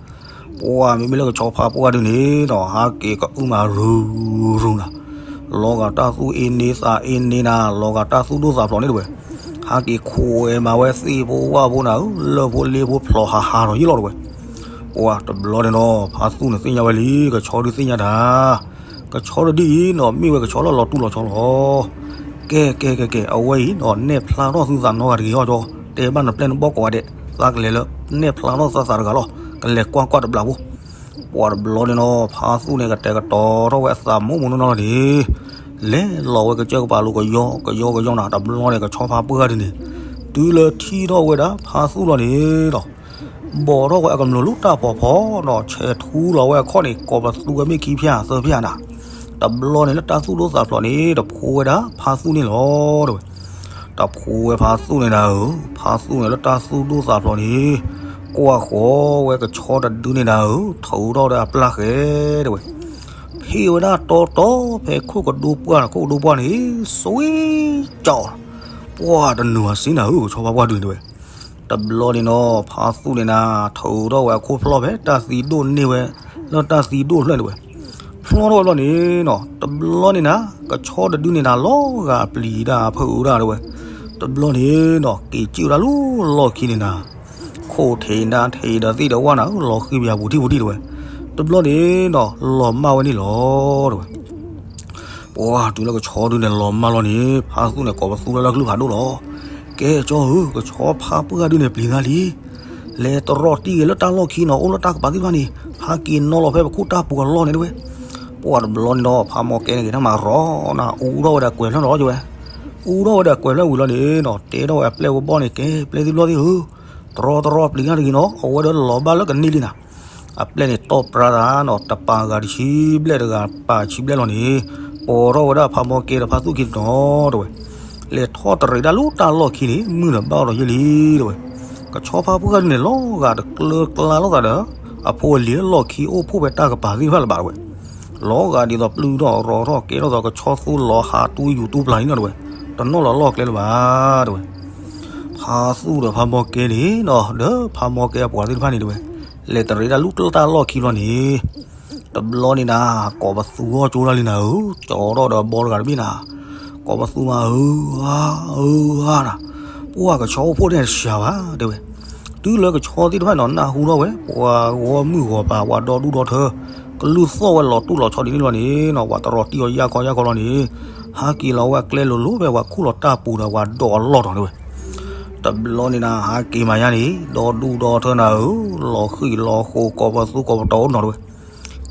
ပှၢ်မ့မ့ၢ်လၢကဆီဖါပှၢ်ဒုန့ၣ်နီၤ ဟးက့ၤကအုၣ်မးရူၤရူၤနၤ, လီၤဂာ်တၢ်သူၣ်အ့န့သးအ့န့နၤ, လီၤဂာ်တၢ်သူၣ်ဒိၣ်သးဖျိးန့ၣ်တဲဝဲ. ဟးက့ၤခွဲးမၤဝဲသ့ၣ်ဖိဝၣ်ဖိနၤဧၢ, လၢၢ်ဖိလ့ဖိဖျိးဟးဟးဒီးယံာ်လီၤတဲဝဲ. ပှၢ်တဘျီန့ၣ်နီၤ ဖါသူၣ်န့ၣ်သ့ၣ်ညါဝဲလံ, ကဆီဒုသ့ၣ်ညါတၢ်, ကဆီတဒုအံၤနီၤ မ့ၢ်ဝဲကဆီလၢလီၤတူၢ်လီၤဆီလီၤ. ကဲကဲကဲကဲ, အဝဲအံၤနီၤ နဲၣ်ဖျါထီၣ်သုသးနီတဂၤတဂ့ၤအီၤကၠီ, တဲဘၣ်နပျဲၢ်နဘီၣ်ကိးဂၤဒဲး, သးကလဲၤလၢ နဲၣ်ဖျါထီၣ်သးသးတဂၤလီၤ, ကလဲၤကွၢ်ကွၢ်တဘျီဖိ. ပှၢ်တဘျီန့ၣ်နီၤ ဖါသူၣ်န့ၣ် ကတဲာ်ကတီၤထီၣ်ဝဲအသးမိၢ်မိၢ်နီၢ်နီၢ်လီၤန့ၣ်, လဲၤလီၤဝဲကစၢၢ်ကပၤလိၤကယီကယီကယီနၤ, တဘျီန့ၣ် ကဆီဖါပှၢ်ဒုန့ၣ်, တုၤလၢထံၣ်ထီၣ်ဝဲဒၣ်ဖါသူၣ်လီၤန့ၣ်ဒီး ဘီၣ်ထီၣ်ဝဲအကမျၢၢ်လၢတၢ်ဖီဖီနီၤ, ဆဲးထူလီၤဝဲအခီၣ်န့ၣ် ကိးပသူဝဲမ့ၢ်ခံဖျၢၣ်သၢဖျၢၣ်နၤ, တဘျီန့ၣ်လၢတၢ်သူၣ်ဒိၣ်သးဖျိးန့ၣ် တဖိဝဲဒၣ်ဖါသူၣ်န့ၣ်လီၤတဲဝဲ. တဖိဝဲဖါသူၣ်န့ၣ်နၤဧၢ, ဖါသူၣ်န့ၣ်လၢတၢ်သူၣ်ဒိၣ်သးဖျိးန့ၣ်, ကွၢ်ဃီၤဝဲကဆီတဒုန့ၣ်နၤဧၢ, ထုးထီၣ်ဒီးအပျၢ်ဃဲတဲဝဲ. ဖ့ၣ်ဝဲဒၣ်တီတီဖဲခိၣ်ကဒိပှၢ်န့ၣ်, ခိၣ်ကဒိပှၢ်န့ၣ် စဝ့ကၠီ, ပှၢ်တနုာ်အစ့နၤဧၢ, ကဆီဖါပှၢ်ဒုန့ၣ်တဲဝဲ. တဘျီန့ၣ်နီၤ ဖါသူၣ်န့ၣ်နၤ ထုးထီၣ်ဝဲအခိၣ်ဖျီၣ်ဖဲတၢ်သံဒိၣ်န့ၢ်ဝဲ လၢတၢ်သံဒိၣ်ဖျၢၣ်န့ၣ်တဲဝဲ. ဖျီၣ်ထီၣ်ဝဲဘျီန့ၣ်နီၤ တဘျီန့ၣ်နၤ ကဆီတဒုန့ၣ်နၤ လီၤဂာ်ပျံၤဒၣ်ဖုးဒၣ်တဲဝဲ. တဘျီန့ၣ်နီၤ က့ၤကၠံၣ်ဝဲဒၣ်လၢလီၢ်ခံန့ၣ်နၤ ခိၣ်ထံးနါထံးဒီးသ့ၣ်ဒီးဝၣ်နၤဧၢ လီၤဃံပယၤပူၤထံၣ်ပူၤထံၣ်တဲဝဲ. တဘျီန့ၣ်နီၤ လီၤမၢ်ဝဲန့ၣ်လီၤတဲဝဲ. ပှၢ်တုၤလၢကဆီဒုန့ၣ်လီၤမၢ်လီၤန့ၣ် ဖါသူၣ်န့ၣ်ကိးပသူလၢလၢကလုၢ်ဖးဒိၣ်လီၤ. ကဲကၠီဧၢ ကဆီဖါပှၢ်ဒုန့ၣ်ပျံၤနၤလံ. လဲၤတရီတံၢ်ဂ့ၤလၢတၢ်လီၢ်ခံနီၤ အိၣ်လၢတၢ်ကပၤသ့ၣ်တဖၣ်န့ၣ် ဟးက့ၤနီၤလီၤဖဲပခိၣ်တၢ်ပူၤအလီၢ်န့ၣ်တဲဝဲ. ပှၢ်တဘျီန့ၣ်ဒီး ဖါမီၢ်ကဲန့ၣ်ဂ့ၤထီၣ်မးရီၤနၤ အူထီၣ်ဝဲဒၣ်ကွဲၤဖျၢၣ်လီၤတဲဝဲ. အူထီၣ်ဝဲဒၣ်ကွဲၤဖျၢၣ်ဝံၤလီၤန့ၣ်နီၤ တဲထီၣ်ဝဲအပျဲၢ်ဝဲဘီၣ်န့ၣ် ကဲပျဲၢ်သ့ၣ်ဘီၣ်သ့ၣ်ဧၢ တရီတရီပျံၤနၤတဂ့ၤနီၤ အဝဲဒီးလီၤဘၣ်လၢကန့ၢ်လံနၤ. အပျဲၢ်န့ၣ်တီၢ်ပြါသးနီၤ တပၤဂၤတဆံဘျဲၣ်တဂၤပၤဆံဘျဲၣ်လီၤန့ၣ် ပိာ်ထီၣ်ဝဲဒၣ်ဖါမီၢ်ကဲဒီးဖါသူၣ်ခံတနီၤတဲဝဲ. လဲၤထီၣ်တရံးဒၣ်လၢတၢ်လီၢ်ခံန့ၣ် မုၢ်နၤဘၣ်အီၤဒီးယဲၢ်လံတဲဝဲ. ကဆီဖါပှၢ်ဒုန့ၣ် လီၤဂာ်တကျၢၤကျါလိာ်သးဒီး အဖိအလံၤလၢလီၢ်ခံအိၣ်ဖှိၣ်ဖဲတၢ်ကပၤသ့ၣ်တဖၣ်လၢၤဘၣ်တဲဝဲ. လီၤဂာ်ဒ်သိးပျုၢ်ထီၣ်ရီၤထီၣ်ကဲထီၣ်သိးကဆီသူလီၤဟးတူၢ်ယူၤတူၢ်ပျၢၤန့ၣ်နီၤတဲဝဲ. တနီၣ်လီၤလီၢ်ကျဲလၢၤဘၣ်တဲဝဲ. ဖါသူၣ်ဒီးဖါမီၢ်ကဲန့ၣ်နီၤ ဒီးဖါမီၢ်ကဲအပှၤသ့ၣ်တဖၣ်န့ၣ်တဲဝဲ လဲၤတရံးဒၣ်လၢတၢ်လီၢ်ခံဘျီန့ၣ် တဘျီန့ၣ်နၤ ကိးပသူဂီၢ်ကၠိဒၣ်လံနၤဧၢ ကၠီထီၣ်ဒီးဘီတဂၤတဘ့ၣ်နၤ. ကိးပသူမးဧၢ, အၢ, အၢ, အၢ, နၤ, ပှၢ်ကဆီအိၣ်ဖှိၣ်န့ၣ်တစှၤဘၣ် တဲဝဲ. တုၤလၢကဆီသ့ၣ်တဖၣ်န့ၣ်နီၤ နၢ်ဟူထီၣ်ဝဲ ပှၤဂီၢ်မုၢ်ဂီၢ်ပၤ ပှၤဒီဒူၣ်ဒီထၢ ကလုၢ်သီၣ်ဝဲလီၤတိၢ်လီၤဆီဒ်န့ၣ်လီၤန့ၣ်နီၤ ပှၤတရီတံၢ်အီၤယၢ်ခီယၢ်ခီလီၤန့ၣ် ဟးက့ၤလီၤဝဲအကျဲလိၤလိၤဖဲပှၤခူၣ်လီၤတၢ်ပူၤဒီးပှၤဒိးအလီၢ်တီၤ တဲဝဲ. တဘျီန့ၣ်နၤ ဟးက့ၤမၤညါန့ၣ် ဒီဒူၣ်ဒီထၢနၤဧၢ, လီၤဃံၣ်လီၤဃိၤ ကိးပသူကိးပတီၤအိၣ်နီၤ တဲဝဲ.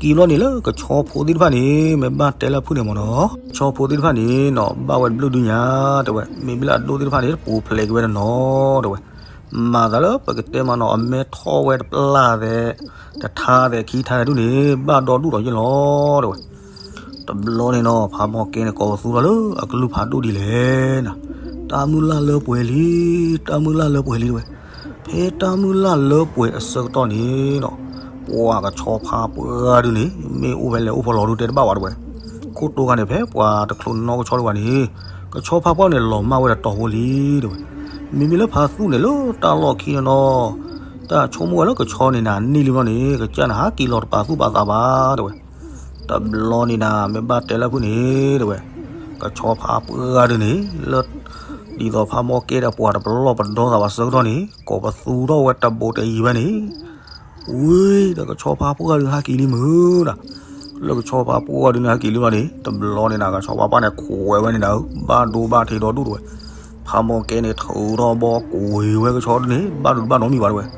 က့ၤဘျီန့ၣ်လၢကဆီဖိသ့ၣ်တဖၣ်န့ၣ် မ့ၢ်ဘၣ်တဲလၢဖုၣ်န့ၣ်မ့ၢ်နီၤ ကဆီဖိသ့ၣ်တဖၣ်န့ၣ်နီၤ ဘၣ်ဝဲတဘျုးဒုညါ တဲဝဲ. မ့မ့ၢ်လၢအဒိၣ်သ့ၣ်တဖၣ်န့ၣ် ပူၤဖျဲးက့ၤဝဲတနီၤ တဲဝဲ. မၤသးလၢပကတဲမးနီၤ အမဲထီၣ်ဝဲတပျၢ်သဲး တထါသဲး ခံထါသဲး ဒ်န့ၣ် ဘၣ်ဒီဒူၣ်ဒီးယ့ၢ်လီၤ တဲဝဲ. တဘျီန့ၣ်နီၤ ဖးမီၢ်ကဲန့ၣ် ကိးပသူထီၣ်လၢအကလုၢ်ဖးဒိၣ်ဒ်လဲၣ်နၤ, တၢ်မုၢ်လၢ်လၢပှဲၤလံ, တၢ်မုၢ်လၢ်လၢပှဲၤလံ တဲဝဲ. ဖဲတၢ်မုၢ်လၢ်လၢပှဲၤအဆၢကတီၢ်န့ၣ်နီၤ ပှၤကဆီဖါပှၢ်ဒုန့ၣ် မ့ၢ်အိၣ်ဖဲလဲၣ်အိၣ်ဖဲလဲၣ်ဒီးတဲတဘၣ်ဝဲ တဲဝဲ. ခိၣ်တိခါန့ၣ် ဖဲပှၤတချုးနီၢ်ကဆီတဂၤန့ၣ် ကဆီဖါပှၢ်န့ၣ် လီၤမၢ်ဝဲဒီးတီၤဖိလံ တဲဝဲ. မ့မ့ၢ်လၢဖါသူၣ်န့ၣ်လၢတၢ်လီၢ်ခံန့ၣ်နီၤ တၢ်ဆိကမိၣ်ဝဲလၢကဆီန့ၣ်နၤ န့ၢ်လံဘျီန့ၣ် ကစၢ်န့ၣ် ဟးက့ၤလီၤတပာ်သူၣ်ပာ်သးဘၣ် တဲဝဲ. တဘျီန့ၣ်နၤ မ့ၢ်ဘၣ်တဲလၢဖုၣ်န့ၣ် တဲဝဲ, ကဆီဖါပှၢ်ဒုန့ၣ် လၢ ဒ်သိးဖးမီၢ်ကဲဒီးပှၤတပလီၢ်ပဒီသးဘၣ်ဆၢကတီၢ်န့ၣ် ကိးပသူထီၣ်ဝဲတဘိးတယံၤဝဲန့ၣ် ဝံၤဒီးကဆီဖါပှၢ်ဒုဟးက့ၤလံမုၢ်နၤ, လၢကဆီဖါပှၢ်ဒုန့ၣ်ဟးက့ၤလံဘျီန့ၣ် တဘျီန့ၣ်နၤ ကဆီဖါပှၢ်န့ၣ်ခွဲးဝဲန့ၣ်နၤဧၢ, ဘၣ်ဒိဘၣ်ထံးဒီဒူၣ် တဲဝဲ. ဖးမီၢ်ကဲန့ၣ် ထုးထီၣ်ဘီကွံာ်ဝဲကဆီဒုန့ၣ် ဘၣ်ဒိတဘၣ်နီတမံၤဘၣ် တဲဝဲ. ဒ်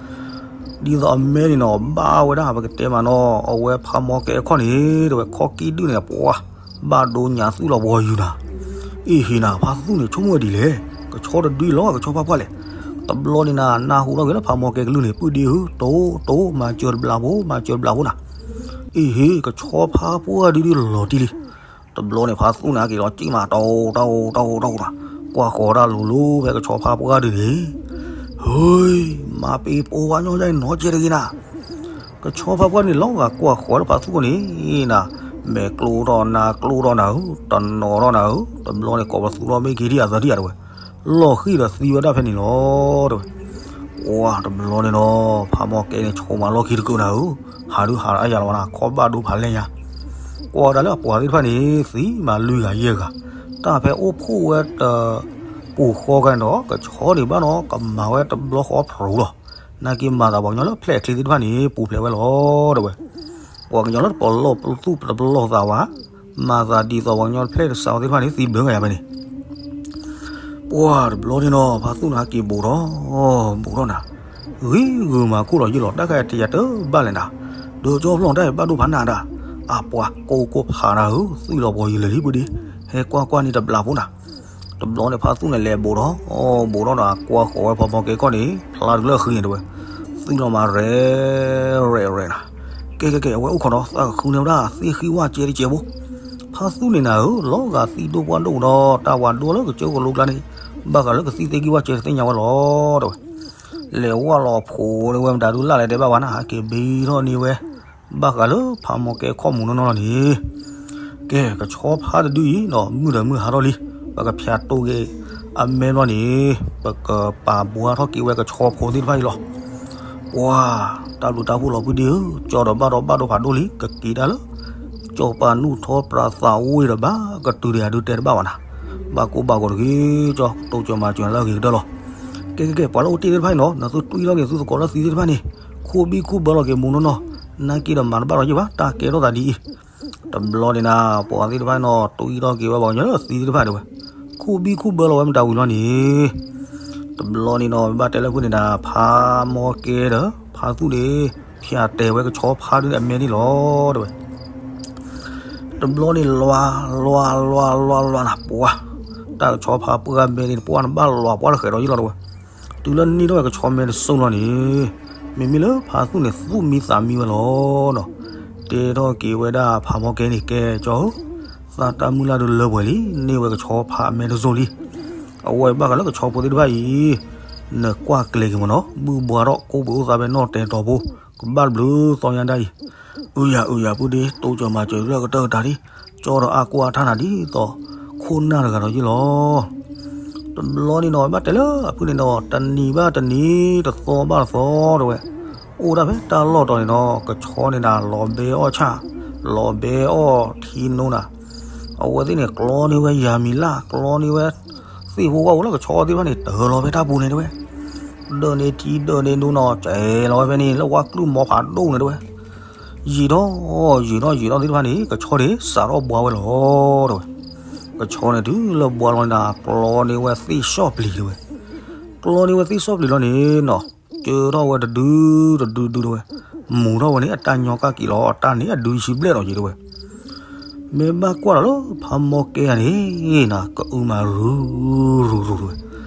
သိးအမဲန့ၣ်နီၤ ဘၣ်ဝဲဒၣ်ပကတဲမးနီၤ အဝဲဖးမီၢ်ကဲအခီၣ်န့ၣ် တဲဝဲ ခီၣ်ကံၣ်ဒုၣ်န့ၣ် ပှၤ ဘၣ်ဒိညါသွံၣ်လီၤပှီၤယူၤနၤ. အ့ၣ်ဟ့နၤ ဖါသူၣ်န့ၣ် ဆိကမိၣ်ဝဲဒ်လဲၣ်, ကဆီတဒုအံၤလီၤ ကဆီဖါပှၢ်လဲၣ်. တဘျီန့ၣ်နၤ နၢ်ဟူထီၣ်က့ၤလၢဖးမီၢ်ကဲကလုၢ်န့ၣ် ပုၢ်ဒ့ဧၢ, တိၢ်တိၢ် မၤစၢၤတဘျီဖိ မၤစၢၤတဘျီဖိနၤ. အ့ၣ်ဟ့ ကဆီဖါပှၢ်ဒုဒုလီၤတံၢ်လံ. တဘျီန့ၣ် ဖါသူၣ်န့ၣ် ဟးက့ၤလီၤကံၣ်မး တၢ်အိၣ် တၢ်အိၣ် တၢ်အိၣ် တၢ်အိၣ်နၤ, ကွၢ်ဃီၤတၢ်လိၤလိၤဖဲကဆီဖါပှၢ်ဒုန့ၣ် ဟ့, မၤပ့ၤပိာ်ဝဲညီယါအံၤနီၤ ကဲတဂ့ၤနၤ. ကဆီဖါပှၢ်န့ၣ် လီၤဂာ်ကွၢ်ဃီၤလၢဖါသူၣ်န့ၣ်နၤ, မဲာ်ကျိထီၣ်နၤ ကျိထီၣ်နၤဧၢ, တနီၤထီၣ်နၤဧၢ, တဘျီန့ၣ် ကိးပသူထီၣ်မ့ၢ်က့ၤဒံးအသးဒံးဧါ တဲဝဲ, လီၢ်ဃံၣ်ဒီးသံဝဲဒၣ်ဖဲန့ၣ်လီၤ တဲဝဲ. ပှၤတဘျီန့ၣ်နီၤ ဖးမီၢ်ကဲန့ၣ် ဆိမးလီၢ်ခံတကုးနၤဧၢ, ဟးဒုးဟးအါယၤလီၤဝဲနၤ ခီၣ်ဘၣ်ဒိဖးလဲၢ်ညါ ကွၢ်ဝဲဒၣ်လၢအပှၤသ့ၣ်တဖၣ်န့ၣ် သံမးလွံၢ်ဂၤယဲၢ်ဂၤ, တၢ်ဖဲအိၣ်ဖှိၣ်ဝဲတပူၤဃီခါန့ၣ်ဒီး ကဆီန့ၣ်ဘၣ်နီၤ ကမၤဝဲတဘျီဃီဖျိးလီၤ, နာ်က့မၤသးပှၤကညီလၢဖျဲၣ်ချ့သ့ၣ်တဖၣ်န့ၣ် ပူၤဖျဲးဝဲလီၤ တဲဝဲ. ပှၤကညီလၢတပလီၢ်သူၣ်တပလီၢ်သးဝဲ, မၤသးဒ်သိးပှၤကညီဖျဲၣ်တစးဝဲသ့ၣ်တဖၣ်န့ၣ် သံဘျုးဂၤယၤဖဲန့ၣ် ပှၤတဘျီန့ၣ်နီၤ ဖါသူၣ်န့ၣ်ဟဲက့ၤဘူးထီၣ်, ဘူးထီၣ်နၤ, ဂံၤဂုာ်မၤခိၣ်လီၤယုၢ်လီၤ တၢ်ခါတယၤတဘၣ်လဲၣ်နၤ, ဒီးကၠီဖျီၣ်တၢ်ဘၣ်ဒိဖးနၤဒၣ်, အပှၤကိးကိးဖးနၤဧၢ, သွံၣ်လီၤပှီၤယုာ်လၢာ်လံပူၤဒ့, ဟဲကွၢ်ကွၢ်န့ၢ်တဘျီဖိနၤ. တဘျီန့ၣ် ဖါသူၣ်န့ၣ်လဲၤဘူးထီၣ်, ဘူးထီၣ်ဒီးကွၢ်ဃီၤဝဲဖးမီၢ်ကဲခီၣ်န့ၣ် ဖျါတုၤလၢအဃံန့ၣ်တဲဝဲ, သွံၣ်လီၤမးရဲၣ်ရဲၣ်ရဲၣ်နၤ, ကဲကဲကဲ အဝဲအိၣ်ခိးဒီးသးကဃုန့ၢ်ဝဲဒၣ်သ့ၣ်ဃံဝၣ်ကဲတကဲဘိ, ဖါသူၣ်န့ၣ်နၤဧၢ, လီၤဂာ်သံဒိၣ်ပှၢ်ဒိၣ်ဒီး တၢ်ဝၤဒိၣ်လၢကစၢၢ်ကလိကျါန့ၣ်, ဘၣ်ဃးလၢကသံၣ်သ့ၣ်ဂံၢ်ဝၣ်ကဲတသ့ၣ်ညါဝဲလီၤ တဲဝဲ. လဲၤဝၢ်လီၤဖိန့ၣ်ဝဲမတၤဒုလၢ်လဲၤတဲဘၣ်ဝဲနၤ ဟဲက့ၤဘံထီၣ်န့ၢ်ဝဲ, ဘၣ်ဃးလၢဖးမီၢ်ကဲခီၣ်မူးနီၢ်နီၢ်လီၤန့ၣ် ကဲ ကဆီဖါတဒုအံၤနီၤ မုၢ်ဒီးမုၢ်ဟါထီၣ်လံ, ပကဖၠးတိၢ်က့ၤအမဲဘျီန့ၣ် ပကပာ်ဘှါထီၣ်က့ၤဝဲကဆီဖိသ့ၣ်တဖၣ်အံၤလီၤ. ပှၤ တၢ်ဘျုးတၢ်ဖှိၣ်လီၤပူၤဒ့ဧၢ, ကၠီဒီးဘၣ်ဒီးဘၣ်ဒိဖးဒိၣ်လံ, ကက့ၤတၢ်လၢ ကၠီပာ်နုာ်ထီၣ်ပြးသးဝံၤဒီးဘၣ်ကတုၤဒီးယၤဒုတဲတဘၣ်ဘၣ်နၤ, ဘၣ်ကိၢ်ဘၣ်ဂီၤတဂ့ၤ ကၠီ တိစၢၤမၤစၢၤလၢအဂ့ၤကတၢၢ်လီၤ. ကဲကဲကဲ ပှၤလၢအိၣ်တ့ၢ်သ့ၣ်တဖၣ်အံၤနီၤ နသုတွံၢ်ထီၣ်က့ၤသုသကိးလၢသံသ့ၣ်တဖၣ်န့ၣ်, ခူၣ်ဘံၣ်ခူၣ်ဘၢလီၤက့ၤမူးနီၢ်နီၢ်, နာ်က့ဒီးမၤတဘၣ်လီၤယံၢ်ဘၣ် တၢ်ကဲထီၣ်သးဒ်အံၤ တဘျီန့ၣ်နၤ ပှၤသ့ၣ်တဖၣ်နီၤ တွံၢ်ထီၣ်က့ၤဝဲပှၤကညီလၢသံသ့ၣ်တဖၣ်တဲဝဲ, ခူၣ်ဘံၣ်ခူၣ်ဘၢလီၤဝဲမတၤဝံၤလီၤန့ၣ်, တဘျီန့ၣ်နီၤ ဘၣ်တဲလၢဖုၣ်န့ၣ်နၤ ဖးမီၢ်ကဲဒီး ဖါသူၣ်န့ၣ် ဖၠးတဲာ်ဝဲကဆီဖါဒုန့ၣ်အမဲန့ၣ်လီၤ တဲဝဲ. တဘျီန့ၣ် လွါ လွါ လွါ လွါ လွါနၤ ပှၤ, တၢ်ကဆီဖါပှၢ်မဲန့ၣ် ပှၢ်နဘၣ်လွါပှၢ်တဃဲးဒီးယံၢ်လီၤတဲဝဲ, တုၤလၢန့ၢ်ထီၣ်ဝဲကဆီမဲတစိၢ်လီၤန့ၣ်, မ့မ့ၢ်လၢဖါသူၣ်န့ၣ် သူၣ်မံသးမံဝဲလီၤနီၤ, တဲထီၣ်က့ၤဝဲဒၣ်ဖးမီၢ်ကဲန့ၣ် ကဲကၠီဧၢ, သးတၢ်မုၢ်လၢ်ဒုလၢပှဲၤလံ, န့ၢ်ဝဲကဆီဖါအမဲတစိၢ်လံ. အဝဲဘၣ်ဃးလၢကဆီဖိသ့ၣ်တဖၣ်အံၤ, နကွၢ်ကျဲၤက့ၤမ့ၢ်နီၤ ဘုၣ်ဘှါထီၣ်ကိးပှ့ၤအိၣ်သးဖဲနီၣ်တဲာ်တီၤဖိ, ကဘၣ်တဘျုးသီညါဒၣ်အံၤ, အုယၤအုယၤပုၢ်ဒ့ တိစၢၤမၤစၢၤလၢကတၢၢ်ကတၢၢ်ဒံး, ကၠီဒီးအါကိၢ်အါထါနၤဒ်သိး ခိၣ်နၢ်တဂၤဒီးယံၢ်လီၤ တဘျီန့ၣ်နီၤ ဘၣ်တဲလၢအဖုၣ်န့ၣ်နီၤ တနံၤဘၣ်တနံၤ တသီဘၣ်တသီတဲဝဲ, အိၣ်ဒၣ်ဖဲတၢ်လီၢ်တီၤန့ၣ်နီၤ ကဆီန့ၣ်နၤ လီၤဘဲအီၣ်ဆၣ်, လီၤဘဲအီၣ်ထံနိနၤ, အဝဲသ့ၣ်န့ၣ် ကျီန့ၢ်ဝဲယၤမံၤလၢ် ကျီန့ၢ်ဝဲ သ့ၣ်ဖိဝၣ်ဖိလၢကဆီသ့ၣ်တဖၣ်န့ၣ် တၢၤလီၤဖဲတၢ်ပူၤန့ၣ်တဲဝဲ, ဒၢးန့ၢ်ထံဒၢးန့ၢ်ဒိနီၤ စဲးလီၤဝဲဖဲန့ၣ် လၢဝါကျုၢ်မီၤဖးဒိၣ်န့ၣ်တဲဝဲ, ယံာ်ထီၣ်ယံာ်ထီၣ်ယံာ်ထီၣ်သ့ၣ်တဖၣ်န့ၣ် ကဆီန့ၣ် စးထီၣ်ဘှါဝဲလီၤတဲဝဲ, ကဆီန့ၣ်တုၤလၢဘှါလီၤန့ၣ် ကျီန့ၢ်ဝဲသ့ၣ်ဆီၣ်ပျံၤတဲဝဲ, ကျီန့ၢ်ဝဲသ့ၣ်ဆီၣ်ပျံၤလီၤန့ၣ်နီၤ ကၢထီၣ်ဝဲတဒုတဒုဒုတဲဝဲ, မူၤထီၣ်ဝဲန့ၣ် အတၢ်ညီကၢ်က့ၤလီၤ အတၢ်န့ၣ်အဒုဆံဘျဲၣ်လီၤက့ၤတဲဝဲ, မ့ၢ်ဘၣ်ကွၢ်ဒီးလၢဖးမီကဲန့ၣ်နီၤ ကအုမၤရူၤရူၤရူၤတဲဝဲ,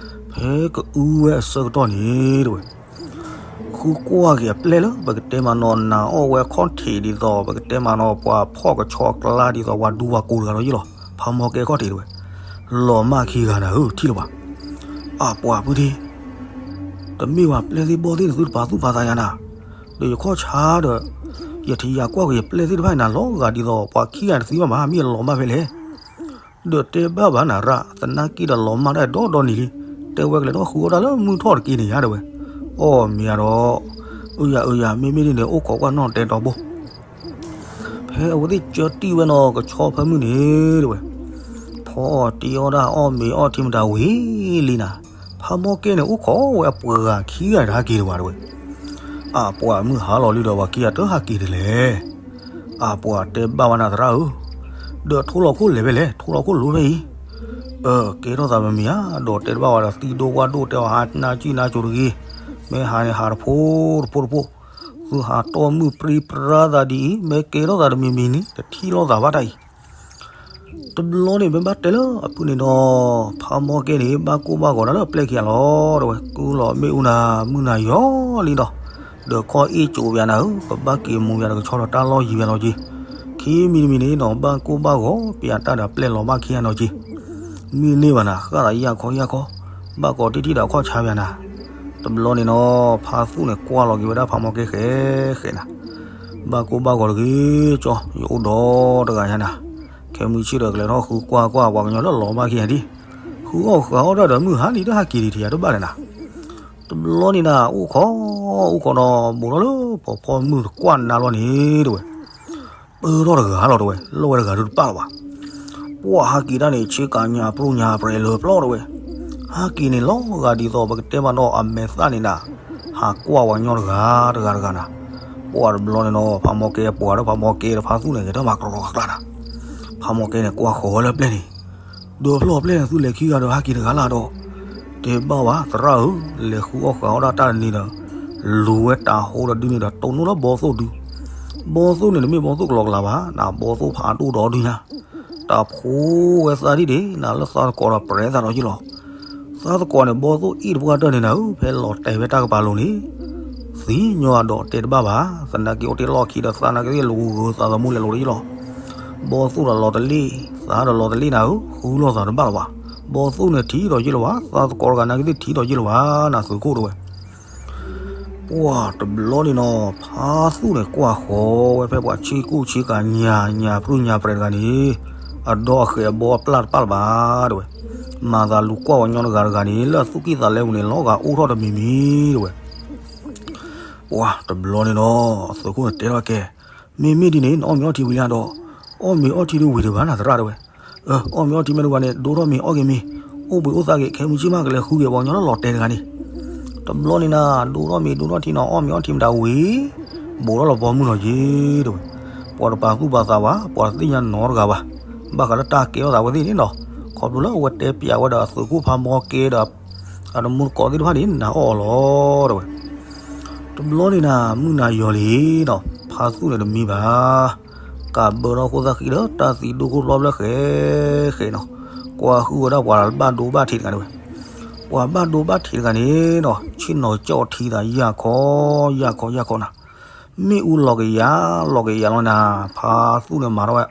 ဖဲကအုဝဲအဆၢကတီၢ်န့ၣ်တဲဝဲ ဃုကွၢ်က့ၤအပျဲၢ်လၢ ပကတဲမးနီၤ နာ်အီၣ်ဝဲခီၣ်ထံးဒ်သိး ပကတဲမးနီၤ ပှၤဖီၣ်ကဆီကျါဒ်သိး ပှၤဒူပှၤကိးတဂၤလီၤယ့ၢ်လီၤ ဖးမီကဲခီၣ်ထံးတဲဝဲ, လီၤမၢ်ခံဂၤနၤဧၢ ထံၣ်လၢၤဘၣ်, အပှၤပုၢ်ဒ့ တမ့ၢ်ဘၣ်ပျဲၢ်သ့ၣ်ဘီၣ်သ့ၣ်န့ၣ် သုတပာ်သူၣ်ပာ်သးယၤနၤ, ဒီးယခီၣ်ဆါဒီး ယထံၣ်ယၤကွၢ်က့ၤယပျဲၢ်သ့ၣ်တဖၣ်အံၤနၤ လီၤဂာ်ဒ်သိး ပှၤခံဂၤတသံဘၣ်မး မ့ၢ်အလီၤမၢ်ဖဲလဲၣ် ဒီးတဲဘၣ်ဘၣ်နၤရၣ် သနာ်က့ဒီးလီၤမၢ်တၢ်ဒီဒီနံၤလံ, တဲဝဲကလဲၤထီၣ်ဃုအီၣ်တၢ်လၢမုၢ်ထီၣ်တက့ၢ်န့ၣ်ယါတဲဝဲ, အီၣ်မ့ၤယါဒီး, အၢယၤအၢယၤ မ့မ့ၢ်ဒ်န့ၣ် အိၣ်ခိးကွၢ်နီၣ်တဲတီဘိ, ဖဲအဝဲသ့ၣ်ကၢတံၢ်ဝဲနီၤ ကဆီဖၢမုၢ်န့ၣ်တဲဝဲ, ဖီအီၣ်တ့အီၣ်ဒၣ်အီၣ်မ့ၤအီၣ်ထံမတၤဝံၤလံနၤ, ဖးမီကဲန့ၣ် အိၣ်ခိးဝဲအပှၤဂၤခံဂၤတဟးက့ၤဒံးဘၣ်တဲဝဲ, အပှၤမုၢ်ဟါလီၤလံဒီး ပှၤခံဂၤတဟးက့ၤဒံးလဲၣ် အပှၤတဲဘၣ်ဝဲနၤသရၣ်ဧၢ, ဒီးထိလီၤခိၣ်လဲၤဖဲလဲၣ် ထိလီၤခိၣ်လိၤဖဲအံၤ, အကဲထီၣ်သးမမံၤဧါ, ဒီးတဲတဘၣ်ဝဲဒီးသံဒိၣ်ဝၣ်ဒိၣ်တဲအီၤဟါနၢ်ကံၣ်နၢ်ကိၤတဂ့ၤ, မ့ၢ်ဟါန့ၣ်ဟးတဖိတဖိတဖိ, သုဟးတီၢ်မုၢ်ပြံပြါသးဒ်အံၤ မ့ၢ်ကဲထီၣ်သးတမံၤမံၤန့ၣ် တထံၣ်လိာ်သးဘၣ်တၢ်အံၤ တဘျီန့ၣ် မ့ၢ်ဘၣ်တဲလၢအဖုၣ်န့ၣ်ဒီး ဖးမီကဲန့ၣ်ဘၣ်ကိၢ်ဘၣ်ဂီၤဒၣ်လၢအပျဲၢ်ခံဂၤလီၤတဲဝဲ, ကုလီၤမ့ၣ်အူနၤ မုၢ်နၤယီၤလံဒီး, ဒီးခီၣ်အ့ၣ်ကိးပယၤနၤဧၢ, ပဘၣ်က့ၤမူၤပယၤတကဆီဒီးတၢ်လီၢ်ယံၤဝဲလီၤက့ၤ, ခံမံၤတမံၤန့ၣ်နီၤ ဘၣ်ကိၢ်ဘၣ်ဂီၤပယၤတၢ်ဒီးအပျဲၢ်လီၤဘၣ်ခံဂၤနီၤက့ၤ, မ့ၢ်န့ၢ်ဘၣ်နၤ ဃၣ်သးယၢ်ခီယၢ်ခီ, ဘၣ်ကိးတံၢ်ထံၣ်ဒီးခီၣ်ဆါပယၤနၤ, တဘျီန့ၣ်နီၤ ဖါသူၣ်န့ၣ်ကွၢ်လီၤက့ၤဝဲဒၣ်ဖးမီကဲဃဲဃဲနၤ ဘၣ်ကိၢ်ဘၣ်ဂီၤတဂ့ၤကၠီ, ယအိၣ်ဒီးတဂၤညါနၤ, ခဲမုၢ်ဆ့ၣ်ဒီးကလဲၤထီၣ်ဃုကွၢ်ကွၢ်ပှၤကညီလၢလီၤဘၣ်ခံဂၤဒံး, ဃုအီၣ်ဃုအီၣ်တၢ်ဒီးမုၢ်ဟါလံတဟးက့ၤဒံးထံၣ်ယၤတဘၣ်လဲၣ်နၤ, တဘျီန့ၣ်နၤ အိၣ်ခိးအိၣ်ခိးဒီး ဘူးထီၣ်လၢဖီဖီမုၢ်တကွၢ်နါလီၤန့ၣ်တဲဝဲ ပၢထီၣ်တဂၤလီၤတဲဝဲ, လီၢ်ဝဲတဂၤဒုတပၣ်လၢၤဘၣ်. ပှၤဟးက့ၤတၢ်န့ၣ် ဆ့ကၤညါပြူၢ်ညါပြဲၤလၢပျီၢ်တဲဝဲ, ဟးက့ၤန့ၣ်လီၤဂာ်ဒ်သိး ပကတဲမးနီၤအမဲာ်သၣ်န့ၣ်နၤ, ဟးကွၢ်ဝဲညီတဂၤတဂၤတဂၤနၤ, ပှၤတဘျီန့ၣ်နီၤ ဖးမီကဲပှၤဒီးဖးမီကဲဒီးဖါသူၣ်န့ၣ် ဂဲၤထီၣ်မၤကြီကြီကျါနၤ, ဖးမီကဲန့ၣ် ကွၢ်ဃီၤဝဲလၢပျဲၢ်န့ၣ် ဒီးဖျီၣ်ပျဲၢ်န့ၣ် သုလဲၤခံဂၤဒီးဟးက့ၤတဂၤလၢ်ဒီး, တဲဘၣ်ဝဲသရၣ်ဧၢ, လဲၤဃုအီၣ်ဃုအီၣ်ဒၣ်တၢ်တနံၤဒီး, လူၤဝဲတၤဟိဒီးဒုန့ၣ်ဒီး တိၢ်နီၣ်လၢဘီသိၣ်ဒု, ဘီသိၣ်န့ၣ် တမ့ၢ်ဘီသိၣ်ကလီကလးဘၣ်, နဘီသိၣ်ဖးဒိၣ်ဒီးဒုညါ, တၢ်ဖိဝဲသးဒ်န့ၣ် နလၢသးသကိးဒီးပြဲၤသးဒီးယ့ၢ်လီၤ. သးသကိးန့ၣ် ဘီသိၣ်အ့ၣ်တပှၢ်တၢၢ်န့ၣ်နၤဧၢ, ဖဲလီၤတဲာ်ဝဲတၢ်ကပၤလိၤန့ၣ် သ့ၣ်ညါဒီးတဲတဘၣ်ဘၣ်, သနာ်က့အိၣ်တ့ၢ်လီၢ်ခံဒီးသးနာ်က့သ့ၣ်လူၤဂၢၤသးသမူလဲၤလိၤဒီးယ့ၢ်လီၤ. ဘီသိၣ်ဒီးလီၤတလ့ၣ်, သးဒီးလီၤတလ့ၣ်နၤဧၢ, ဃုလိာ်သးတဘၣ်လၢၤဘၣ်. ဘီသိၣ်န့ၣ်ထံၣ်ဒီးယ့ၢ်လၢၤဘၣ်, သးသကိးတဂၤနာ်က့သ့ၣ်ထံၣ်ဒီးယ့ၢ်လၢၤဘၣ်, နသုးခိၣ်တဲဝဲ. ပှၤတဘျီန့ၣ်နီၤ ဖါသူၣ်န့ၣ်ကွၢ်ဃီၤဝဲဖဲပှၤဆ့ကူၣ်ဆ့ကၤညါညါပြူၢ်ညါပြဲၤတဂၤန့ၣ်, အဒီအဃဲၤအဘီအပျၢ်တပၣ်လၢၤဘၣ်တဲဝဲ. မၤသးလူၤကွၢ်ဝဲညီတဂၤတဂၤန့ၣ် လၢအသူၣ်ကံၢ်သးလဲပူၤန့ၣ် လီၤဂာ်အိၣ်ထီၣ်တမံၤမံၤတဲဝဲ. ပှၤတဘျီန့ၣ်နီၤ သုးခိၣ်န့ၣ်တဲထီၣ်ကဲ, မ့မ့ၢ်ဒ်န့ၣ် နအီၣ်မ့ၤအီထံဝံၤလံဒီး, အီၣ်မ့ၤအီထံဒုဝံၤတဘၣ်နၤသရၣ်တဲဝဲ. အၢ အီၣ်မ့ၤအီထံမ့ၢ်တဝံၤန့ၣ် ဒိၣ်ထီၣ်မ့ၤအီၣ်က့ၤမ့ၤ, အိၣ်ဘှံးအိၣ်သါက့ၤ ခဲမုၢ်ဆ့ၣ်မးကလဲၤဃုက့ၤပှၤကညီလၢလီၤတဲာ်တဂၤန့ၣ်. တဘျီန့ၣ်နၤ ဒိၣ်ထီၣ်မ့ၤဒိၣ်ထီၣ်ထံနီၤ အီၣ်မ့ၤအီထံမတၤဝံၤ, ဘူးထီၣ်လီၤဘီမုၢ်နီၤက့ၤတဲဝဲ. ပှၤတပာ်သူၣ်ပာ်သးဘၣ်, ပှၤတသ့ၣ်ညါနီတဂၤဘၣ်, ဘၣ်ဃးလၢတၢ်ကဲထီၣ်သးဝဲသ့ၣ်န့ၣ်နီၤ, ခီဖျိလၢအဝဲတဲပျးဝဲဒီးအသုးခိၣ်ဖးမီကဲဒီး အတမူတကိးသ့ၣ်တဖၣ်န့ၣ် နာ်အီၣ်အီၤလီၤတဲဝဲ. တဘျီန့ၣ်နၤ မုၢ်နၤယီၤလံနီၤ ဖါသူၣ်န့ၣ်တမံဘၣ်, ကးဘၢထီၣ်ခိၣ်သၣ်ဃံဒီးတၢ်သံဒိၣ်ခိၣ်ဘျီဘျီဃဲဃဲနီၤ, ကွၢ်ဟုၣ်ဝဲဒၣ်ပှၤဘၣ်ဒိဘၣ်ထံးတဂၤန့ၣ်ဝဲ. ပှၤဘၣ်ဒိဘၣ်ထံးတဂၤန့ၣ်နီၤ ဆ့ၣ်နီၤကၠီၣ်ထံသးယၢ်ခီယၢ်ခီယၢ်ခီနၤ, မ့ၣ်အူလီၤကယၤလီၤကယၤလီၤနၤ, ဖါသူၣ်န့ၣ်မၤထီၣ်ဝဲ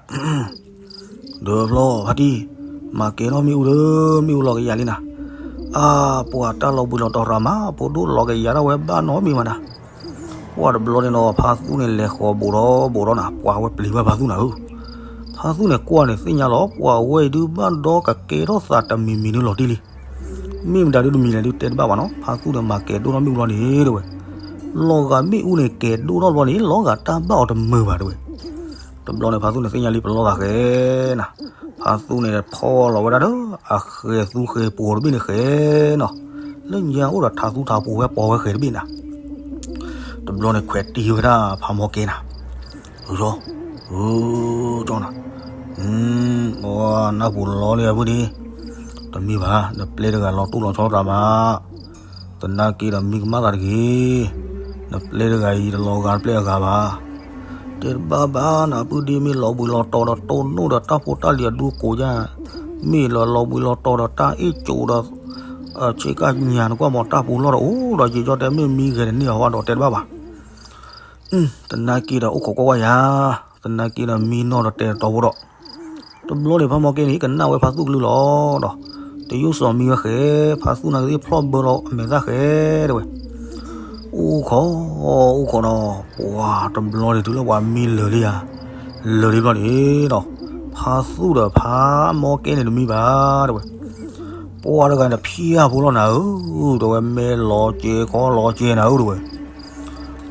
ဒီးဖျီဖါတံၢ်, မၤကဲထီၣ်မ့ၣ်အူဒီး မ့ၣ်အူလီၤကယၤလံနၤ. အါ, ပှၤတၢ်လီၤဘှံးလီၤတီၤရၤမး ဖိဒိၣ်လီၤကယၤထီၣ်ဝဲဘၣ်နီတမံၤဘၣ်နၤ. ပှၤတဘျီန့ၣ်နီၤ ဖါသူၣ်န့ၣ်လဲၤဃီၤဘူးဒီးဘူးဒီးနၤ ပှၤဝဲပျံၤဘၣ်ဖါသူၣ်နၤဧၢ. ဖါသူၣ်န့ၣ်ကွၢ်န့ၣ်သ့ၣ်ညါလီၤ ပှၤဝဲအံၤဒုးဘၣ်ဒီကကဲထီၣ်သးတမံၤမံၤဒုးလီၤတံၢ်လံ. မ့ၢ်မတၤဒုးတမံၤလဲၣ်ဒုးတဲတဘၣ်ဘၣ်နီၤ ဖါသူၣ်န့ၣ်မၤကဲဒိၣ်ထီၣ်မ့ၣ်အူလီၤန့ၣ်တဲဝဲ. လီၤဂာ်မ့ၣ်အူန့ၣ်ကဲဒိၣ်ထီၣ်ဘျီန့ၣ် လီၤဂာ်တၢ်ဘၣ်အီၤတမုာ်ဘၣ်တဲဝဲ. တဘျီန့ၣ်ဖါသူၣ်န့ၣ်သ့ၣ်ညါလံပလီၢ်သးဃဲနၤ, ဖါသူၣ်န့ၣ်ဖီၣ်လီၤဝဲဒၣ်ဒီး အဃဲၤသူဃဲၤပိၤတဘ့ၣ်န့ၣ်ဃဲၤနီၤ, လၢညါအိၣ်ဒီးထးသူထးပိၤဝဲပိာ်ဝဲဃဲၤတဘ့ၣ်နၤ, တဘျီန့ၣ်ခွဲးတံၢ်ဝဲဒၣ်ဖါမီၢ်ကဲနၤ, ကၠီ, ကၠီနၤ, နၢ်ပူၤလီၤလံအပုၢ်ဒံ, တမံၤဘၣ် နပျဲတဂၤလီၤတူၢ်လီၤဆီသးဘၣ်, သနာ်က့ဒီးမံကမၣ်သးတဂ့ၤ, နပျဲတဂၤအံၤတလီၤဂာ်တပျဲအဂၤဘၣ် တဲတဘၣ်ဘၣ်နၤ ပုၢ်ဒံမ့ၢ်လီၤဘှံးလီၤတီၤဒီး တိၢ်နိၣ်ဒီးတၢ်ဖိတၢ်လံၤအဒူကိးယၢ်, မ့ၢ်လီၤလီၤဘှံးလီၤတီၤဒီးတၢ်အ့ၣ်ကၠိဒီး ဆ့ကၤညါနကွၢ်မီၤတၢ်ပူၤလီၢ်ဒီးအိၣ်ဒီးယံာ်ကၠီတဲမ့ၢ်မံဂဲၤတန့ၢ်အီၤဘၣ်ဒီးတဲတဘၣ်ဘၣ်. သနာ်က့ဒီးအိၣ်ခိးကွၢ်ကွၢ်ယၤ, သနာ်က့ဒီးမံနီၢ်ဒီးတဲတတီဖိဒီး တဘျီန့ၣ်ဖါမီၢ်ကဲန့ၣ် ကနၣ်ဝဲဖါသူၣ်ကလုၢ်လီၤဒီး တယိၣ်စီၤမံဝဲဃဲၤ, ဖါသူၣ်နာ်က့သ့ၣ်ဖျီၣ်ဘၢလီၤအမဲာ်သၣ်ဃဲၤတဲဝဲ, အိၣ်ခိး, အိၣ်ခိးဒီး ပှၤတဘျီန့ၣ်တုၤလၢပှၤမံလၢာ်လံယၤ, လၢာ်လံဘျီန့ၣ်ဒီး ဖါသူၣ်ဒီးဖါမီၢ်ကဲန့ၣ်တမံဘၣ်တဲဝဲ, ပှၤတဂၤန့ၣ်ဖံးအါဖိလီၤနၤဧၢ, တဲဝဲမဲာ်လီၤကဲခီလီၤကဲနၤဧၢတဲဝဲ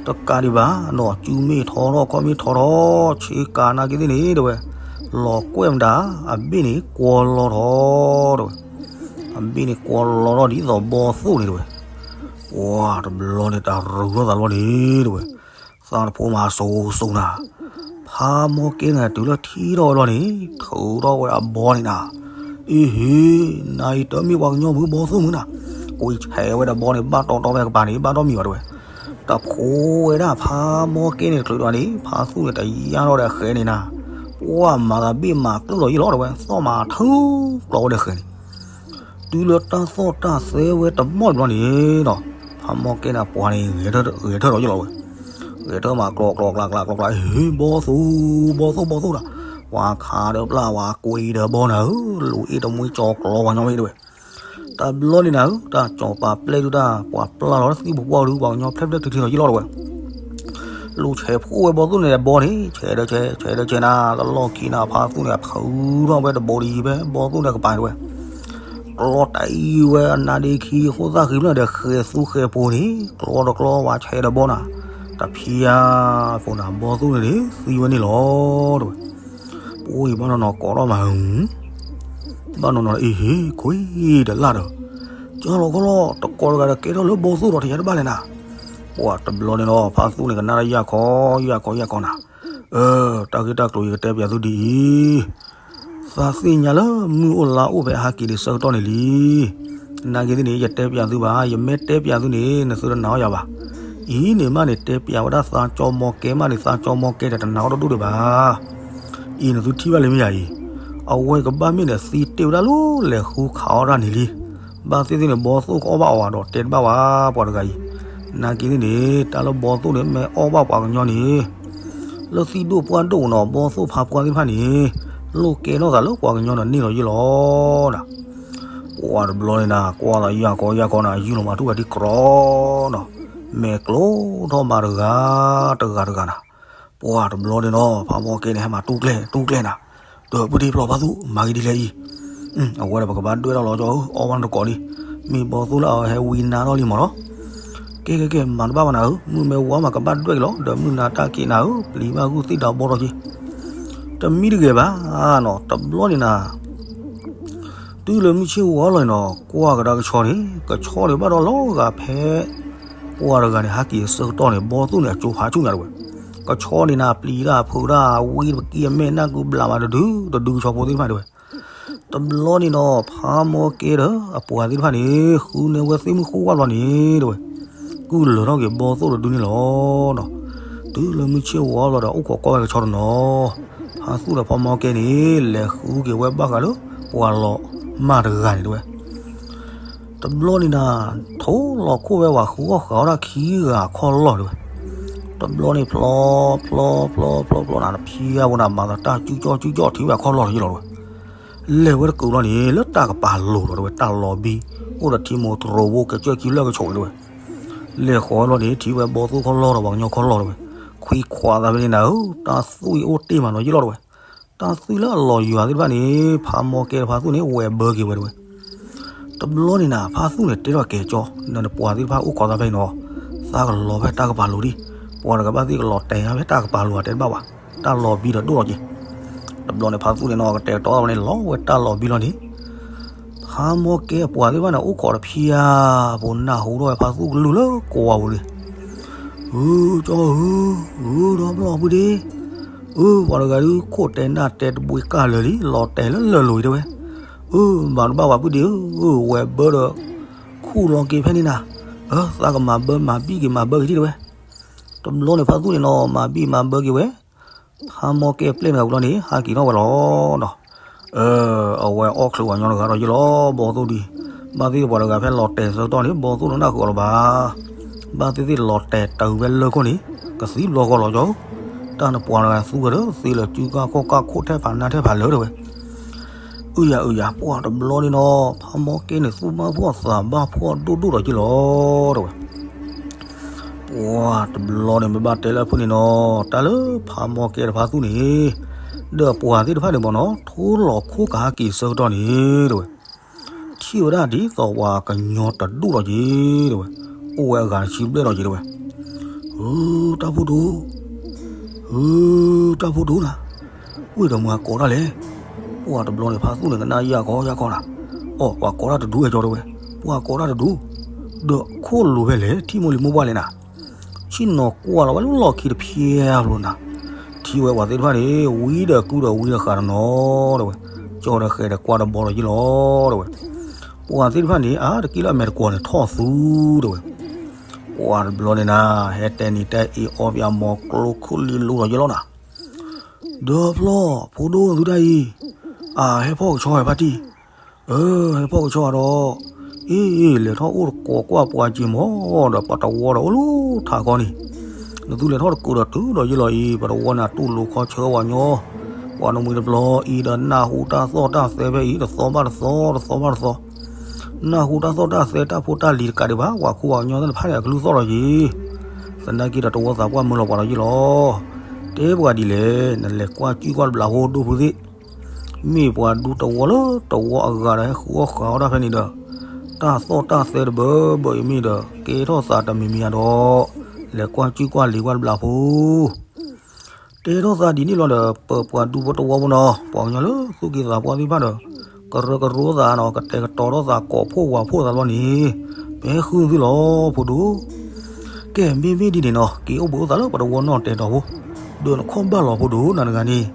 တကးဒံးဘၣ်နီၤ စုမ့ၢ်ထီထီၣ် ခီၣ်မ့ၢ်ထီထီၣ် ဆ့ကၤနာ်က့သ့ၣ်န့ၣ်တဲဝဲ, လီၤကွဲၢ်မတၤ, အဘ့ၣ်န့ၣ်ကွီလီၤထီၣ်တဲဝဲ, အဘ့ၣ်န့ၣ်ကွီလီၤထီၣ်ဒ်သိးဘီသိၣ်န့ၣ်တဲဝဲ, ပှၤတဘျီန့ၣ်တၢ်ရူၤထီၣ်သးလီၤန့ၣ်တဲဝဲ, သးတဖိမၤစိၤစိၤနၤ, ဖါမီၢ်ကဲန့ၣ်တုၤလၢထံထီၣ်ဝဲလီၤန့ၣ် ထုးထီၣ်ဝဲဒၣ်ဘီန့ၣ်နၤ အ့ဟ့, နၤအံၤတမ့ၢ်ပှၤကညီမုၢ်ဘီသိၣ်မုၢ်နၤ, ကွံာ်ဆဲးဝဲဒီးဘီန့ၣ် ဘၣ်တီတီဝဲကပၤန့ၣ် ဘၣ်ဒီမံၤဘၣ်တဲဝဲ, တဖိဝဲဒၣ်ဖါမီၢ်ကဲန့ၣ်တချုးဒီးန့ၣ် ဖါသူၣ်န့ၣ်တယါထီၣ်ဒီးဃဲၤန့ၣ်နၤ, ပှၤမၤသးဘ့ၣ်မၤကျုၢ်လီၤယံာ်လီၤတဲဝဲ သီၣ်မၤထုကျီဝဲဒီးဃဲၤန့ၣ် တုၤလၢတၢ်သီၣ်တၢ်သဲဝဲတမီၢ်တဘျီန့ၣ်ဒီး ဖါမီၢ်ကဲန့ၣ်ပှၤန့ၣ် ဂဲၤထၢၣ်ဒီးယံာ်လီၤတဲဝဲ, ဂဲၤထၢၣ်မၤကျီကျီကျါကျါကျီကျါ ဟ့ ဘီသိၣ်, ဘီသိၣ် ဘီသိၣ်ဒီး ပှၤခးဒီးပျၢ် ပှၤကွံာ်ဒီးဘီနၤဧၢ, လူၤအ့ၣ်တမှံကၠီကျီပှၤကညီမ့ၢ်တဲဝဲ, တဘျီန့ၣ်နၤဧၢ တၢ်ကၠီၤပာ်ပျဲၢ်ဒုတၢ် ပှၤပျၢ်လီၤသံၣ်ပူၤပှၢ်ဒု ပှၤကညီဖျဲၣ်ဖျဲၣ်ထံထံလီၤယံာ်လီၤတဲဝဲ လူၤဆဲးဖှိၣ်ဝဲဘီသိၣ်န့ၣ်ဘီန့ၣ် ဆဲးဒီးဆဲး ဆဲးဒီးဆဲးနၤ တလီၢ်ခံနၤ ဖါသူၣ်န့ၣ် အဖုထီၣ်ဝဲတဘီဒ်ယံၤဖဲ ဘီသိၣ်န့ၣ်ကပၤတဲဝဲ, ကျီတအံၤဝဲအနါဒ့ခံအဃိသၣ်ဃံဖျၢၣ်ဒီးဃဲၤသူဃဲၤပိၤန့ၣ် ကျီတကျီဝဲဆဲးဒီးဘီနၤ, တဖံးယၤ ပိၤနၤ ဘီသိၣ်န့ၣ်န့ၣ် သံဝဲန့ၣ်လီၤတဲဝဲ, ပအိၣ်အံၤဘၣ်နီၢ်နီၢ်ကိးထီၣ်မးဧၢ ဘၣ်နီၢ်နီၢ်အံၤဟ့ၣ်ခွံတလၢ်ဒီး, ကၢလီၤခီလီၤ တကိးတဂၤဒီးကဲထီၣ်လၢဘီသိၣ်ဒီး တယါတဘၣ်လဲၣ်နၤ, ပှၤတဘျီန့ၣ်ဒီးဖါသူၣ်န့ၣ်ကနၣ်တၢ်ယၢ်ခီယၢ်ခီယၢ်ခီနၤ, အၢ တၢ်ဂ့ၢ်တၢ်ကျိၤယကတဲပၠးသုဒ်အံၤ, သးသ့ၣ်ညါလၢမုၢ်အိၣ်လါအိၣ်ဖဲအဟးက့ၤဒံးဆၢကတီၢ်န့ၣ်လံ, နာ်က့သ့ၣ်န့ၣ် ယတဲပၠးသုဘၣ် ယမ့ၢ်တဲပၠးသုန့ၣ် နသုတနာ်အီၣ်ယၤဘၣ်, အံၤန့ၣ်မးန့ၣ် တဲပၠးဝဲဒၣ်သးကၠီမီကဲမးန့ၣ် သးကၠီမီကဲဒီးတနာ်အီၣ်တဒိၣ်ဒံးဘၣ် အံၤနသုထံၣ်ဘၣ်လံမ့ၢ်ယၤအံၤ, အဝဲကဘၣ်မ့ၢ်န့ၣ် သံတ့ၢ်ဝဲဒၣ်လၢလဲၤဃုခးအီၣ်တၢ်န့ၣ်လံ, ဘၣ်သ့ၣ်သ့ၣ်န့ၣ် ဘီသိၣ်ကအီၣ်ဘၣ်အီၤဒီးတဲတဘၣ်ဝဲပှၤတဂၤအံၤ, နာ်က့သ့ၣ်န့ၣ် တၢ်လၢဘီသိၣ်န့ၣ် မ့ၢ်အီၣ်ဘၣ်ပှၤကညီန့ၣ်, လၢသံၣ်ဒိၣ်ပှၢ်ဒိၣ်နီၤ ဘီသိၣ်ဖါပှၢ်သ့ၣ်တဖၣ်န့ၣ်, လိၣ်ကဲထီၣ်သးလၢပှၤကညီဒီးန့ၢ်လီၤယံာ်လီၤနၤ ပှၤတဘျီန့ၣ်နၤ ကွၢ်သးယၢ်ခီယၢ်ခီနၤ ယုၢ်လီၤမၤထူၣ်ဘၣ်ဒံးကြီနီၤ, မဲာ်ကျိထီၣ်မၤတဂၤတဂၤတဂၤနၤ, ပှၤတဘျီန့ၣ်နီၤ ဖါမီၢ်ကဲန့ၣ် ဟဲမၤတူၢ်ကျဲတူၢ်ကျဲနၤ, ဒီးပဒ့ဖျီဖါသူၣ် မၤဂ့ၤဒ်လဲၣ်အံၤ, အဝဲဒီးပကဘၣ်ဒွဲၣ်ထီၣ်လီၤကၠီဧၢ အီၣ်ဘၣ်နတကိးလံ, မ့ၢ်ဘီသိၣ်လၢအဟဲဝံနါထီၣ်လံမးနီၤ ကဲကဲကဲ မၤတဘၣ်ဘၣ်နၤဧၢ မုၢ်မ့ၢ်ဝါမးကဘၣ်ဒွဲၣ်က့ၤလီၤ ဒီးမုၢ်နၤတၢ်က့ၤနၤဧၢ ပျံၤဘၣ်ဂုၢ်သ့ၣ်ဒီးဘီထီၣ်က့ၤ, တမံတဂဲၤဘၣ်နီၤ တဘျီန့ၣ်နၤ တုၤလၢမုၢ်ဆ့ၣ်ဝါလီၤန့ၣ်နီၤ ကွၢ်ကဒါကဆီန့ၣ် ကဆီန့ၣ်ဘၣ်ဒီးလီၤဂာ်ဖဲ ပှၤတဂၤန့ၣ် ဟးက့ၤအဆၢကတီၢ်န့ၣ် ဘီသိၣ်န့ၣ် အကၠိဖးဆူၣ်ညါတဝဲ, ကဆီန့ၣ်နၤ ပျံၤတၢ်ဖုးတၢ် ဝံတပကံအမဲာ်နၢ်ကုဘျးဘၣ်တဒု တဒုကဆီဖိသ့ၣ်တဖၣ်တဝဲ တဘျီန့ၣ်နီၤ ဖါမီၢ်ကဲဒီးအပှၤသ့ၣ်တဖၣ်န့ၣ် ဃုန့ၢ်ဝဲသ့ၣ်မုၢ်ဃိဝါဘျီန့ၣ်တဝဲ, ကုၢ်လၢာ်ထီၣ်က့ၤဘီသိၣ်တဒုန့ၣ်လီၤနီၤ, တုၤလၢမုၢ်ဆ့ၣ်ဝါဘျီဒီး အိၣ်ခိးကွၢ်ဝဲကဆီတနီၤ, ဖါသူၣ်ဒီးဖါမီၢ်ကဲန့ၣ် လဲၤဃုက့ၤဝဲဘၣ်ဃးလၢ ပှၤလီၤမၢ်တဂၤန့ၣ်တဝဲ တဘျီန့ၣ်နၤ ထိၣ်လီၤခိၣ်ဝဲဝဲဃုအီၣ်ဃာ်အီၣ်ဒၣ်ခံဂၤအခီၣ်လီၢ်တဝဲ, တဘျီန့ၣ်ဖျီ ဖျီ ဖျီ ဖျီ ဖျီနၤ တဖံးအါဝဲနၤ မၤသးတၢ်ကၠူကၠီကၠူကၠီထံၣ်ဝဲအခီၣ်လီၢ်တယံာ်လီၤတဝဲ, လဲၤဝဲတကုာ်လီၤန့ၣ် လၢတၢ်ကပၤလိၤလီၤတဝဲ တၢ်လီၤဘံ အိၣ်ဒီးထံမိၢ်တရိးဘိ ကစၢၢ်ခံလၢကဆိးတဝဲ, လဲၤဃီၤလီၤန့ၣ် ထံၣ်ဝဲဘီသိၣ်ခီၣ်လီၢ်ဒီးပှၤကညီခီၣ်လီၢ်တဝဲ, ခွံခွါသးဖဲန့ၣ်နၤဧၢ တၢ်သွံၣ်အိၣ်တ့ၢ်မးနီၤယံာ်လီၤတဝဲ, တၢ်သွံၣ်လၢအလီၤယွၤသ့ၣ်တဖၣ်န့ၣ် ဖါမီၢ်ကဲဖါသူၣ်န့ၣ် ဝဲဘၢက့ၤဝဲတဝဲ တဘျီန့ၣ်နၤ ဖါသူၣ်န့ၣ်တဲထီၣ်ကဲကၠီ နနပှၤသ့ၣ်တဖၣ်အိၣ်ခိးသးဖဲအံၤနီၤ, သးကလီၤဖဲတၢ်ကပၤလိၤဒံး, ပှၤတကဘၣ်သ့ၣ်ကလီၤတဲာ်ညါဖဲတၢ်ကပၤလိၤအတဲတဘၣ်ဘၣ်, တၢ်လီၤဘံဒီးဒိၣ်လီၤက့ၤ, တ တဘျီန့ၣ်ဖါသူၣ်န့ၣ်နီၤ ကတဲာ်ကတီၤဝဲန့ၣ် လီၤဝဲတၢ်လီၤဘံလီၤန့ၣ်, ဖါမီကဲအပှၤသ့ၣ်တဖၣ်န့ၣ် အိၣ်ခိးတဖၠၣ်ဖိနၢ်ဟူထီၣ်ဝဲဖါသူၣ်ကလုၢ်လၢကိးဝါပူၤန့ၣ်, အၢ ကၠီဧၢ, အၢ ဒီဖျီၣ်ဖုဒ့, အၢ ပှၤတဂၤဒုးခိၣ်တဲနၢ်တဲတဘှ့ကၢ်လၢာ်လံ လီၤတဲာ်လၢလၢာ်လိၤအံၤတဲဝဲ, အၢ ဘၣ်တဘၣ်ပှၤဖုဒ့ဧၢ, ဝဲၤဘၢဒီး ခူၣ်လီၤက့ၤဖဲန့ၣ်နၤ, အၢ သးကမၤဘၢမၤဘံၣ်က့ၤမၤဘၢက့ၤထံၣ်တဲဝဲ, တဘျီန့ၣ်ဖါသူၣ်န့ၣ်နီၤ မၤဘံၣ်မၤဘၢက့ၤဝဲ, ဖါမီကဲပျဲၢ်တဂၤပူၤလီၤန့ၣ် ဟးက့ၤထီၣ်ဝဲလီၤနီၤ, အၢ အဝဲအီၣ်ချုးဝဲညီတဂၤဒီးယ့ၢ်လီၤ ဘီသိၣ်ဒံး, ဘၣ်သ့ၣ်သ့ၣ်ပှၤတဂၤဖဲလီၤတဲာ်ဆၢကတီၢ်န့ၣ် ဘီသိၣ်တနၢ်ဃုာ်အီၤလၢၤဘၣ်, ဘၣ်သ့ၣ်သ့ၣ်လီၤတဲာ်တၢ်ဝဲလၢခိၣ်န့ၣ်, ကသံဘျီဃီလီၤကၠီ, တၢ်နပှၤတဂၤသူဝဲဒီးသ့လၢၤစုကၢ်ခီၣ်ကၢ်ခိၣ်ထဲဖးနၢ်ထဲဖးလၢာ်တဲဝဲ, အုယၤအုယၤ ပှၤတဘျီန့ၣ်နီၤ ဖါမီကဲန့ၣ် သူၣ်ဘၣ်ဖှီၣ်သးဘၣ်ဖှီၣ်ဒိၣ်ဒိၣ်ဒီးယ့ၢ်လီၤတဲဝဲ, ပှၤတဘျီန့ၣ် မ့ၢ်ဘၣ်တဲလၢအဖုၣ်န့ၣ်နီၤ တၢ်လၢဖါမီကဲဒီးဖါသူၣ်န့ၣ်, ဒီးပှၤသ့ၣ်တဖၣ်န့ၣ်မ့ၢ်နီၤ ထိလီၤခိၣ်ကဟးက့ၤဆၢကတီၢ်န့ၣ်တဲဝဲ, ထံၣ်ဝဲဒၣ်ဒ်သိးပှၤကညီတဒူၣ်လီၤက့ၤတဲဝဲ, အိၣ်ဝဲအဂၤတဆံဘျဲၣ်လီၤက့ၤတဲဝဲ, အၢ တၢ်ဖိဒိၣ် အၢ တၢ်ဖိဒိၣ်နၤ, ဝ့ၢ်ဒီးမုၢ်အကိးတၢ်လဲၣ်, ပှၤတဘျီန့ၣ် ဖါသူၣ်န့ၣ် ကနၣ်ယၢ်ခီယၢ်ခီနၤ, အိ ပှၤကိးတၢ်တဒူဝဲကၠီတဲဝဲ, ပှၤကိးတၢ်တဒူ, ဒီးခိၣ်လိၤဖဲလဲၣ် ထံၣ်မိၢ်လံၤမိၢ်ပှၢ်လဲၣ်နၤ, ဆ့ၣ်နီၤကွၢ်လီၤဝဲလၢလီၢ်ခံတဖျၢၣ်ဖိနၤ, ထံၣ်ဝဲပှၤသ့ၣ်တဖၣ်န့ၣ် ဝံဒီးကုဒီးဝံဒီးဃာ်တနီၤတဲဝဲ, ကၠီဒီးဃဲၤဒီးကွၢ်တဘီဒီးယ့ၢ်လီၤတဲဝဲ, ပှၤသ့ၣ်တဖၣ်န့ၣ် အါတက့ၢ်လၢအမဲာ်တကွီၤန့ၣ်ထီၣ်သူတဲဝဲ ပှၤတဘျီန့ၣ်နၤ ဟဲတဲနံၤတဲအ့အီပၠးမီၤကျိခိၣ်လံလိၤဒီးယ့ၢ်လီၤနၤ, ဒီဖျီၣ် ဖိဒိၣ်သုတၢ်အံၤ, အဟဲဖီၣ်ကဆီဝဲဖါတံၢ်, အၢ ဟဲဖီၣ်ကဆီဒီး, အ့ လဲၤထီၣ်အိၣ်တကိးကွၢ်ပှၤက့ၤမီၤဒီး ပှၤတဝီဒီးအိၣ်လၢထးခီန့ၣ်, နသုလဲၤထီၣ်တကိးဒီးတုၤဒီးယ့ၢ်လီၤအံၤ ပှၤတဝီန့ၣ် တူၢ်လိာ်ခီဆၢဝဲညီ, ပှၤနမှံၤတဘျီအံၤဒီးနၢ်ဟူတၢ်သီၣ်တၢ်သဲဖဲအံၤ တသီဘၣ်တသီ တသီဘၣ်တသီ နၢ်ဟူတၢ်သီၣ်တၢ်သဲတၢ်ဖိတၢ်လံၤတကးဒံးဘၣ် ပှၤခိၣ်ပှၤကညီသ့ၣ်တဖၣ်န့ၣ် အကလုၢ်သီၣ်လီၤက့ၤ, သနာ်က့ဒီးတဝီသးပှၢ်မၢလီၤပှၤဒီးယ့ၢ်လီၤ, တဲပှၤဒ်လဲၣ် နလဲၤကွၢ်ကံၣ်ကွၢ်တဘျးဖိဒိၣ်ဖုသ့ၣ်, မ့ၢ်ပှၤဒူတဝီလၢတဝီအဂၤဒီးဟဲဃုအီၣ်ဃုအီတၢ်ဖဲန့ၣ်ဒီး, တၢ်သီၣ်တၢ်သဲတဘၢဘၢအံၤမ့ၢ်ဒီး ကဲထီၣ်သးတမံၤမံၤဧါဒီး, လဲၤကွၢ်ကံၣ်ကွၢ်လံၤကွၢ်တဘျးဖိ တဲထီၣ်သးဒ်န့ၣ်လီၤဒီး ပပှၤဒူဖိတဝီဖိနီၤ ပှၤကညီလၢသူၣ်က့သးပှၢ်သ့ၣ်တဖၣ်ဒီး ကရၢကရိသးနီၤ ကတဲာ်ကတီၤထီၣ်သး ကိးဖှိၣ်ဝးဖှိၣ်သးတဘျီန့ၣ်, ပဟဲဃုသုလီၤ ဖိဒိၣ်, ကဲ မ့မ့ၢ်ဒ်န့ၣ်နီၤ က့ၤအိၣ်ဘှံးအိၣ်သးလၢပှၤတဝီနီၣ်တဲာ်တီၤဖိ, ဒီးနခီၣ်ဘၣ်လီၤဖိဒိၣ်နၤတဂၤန့ၣ်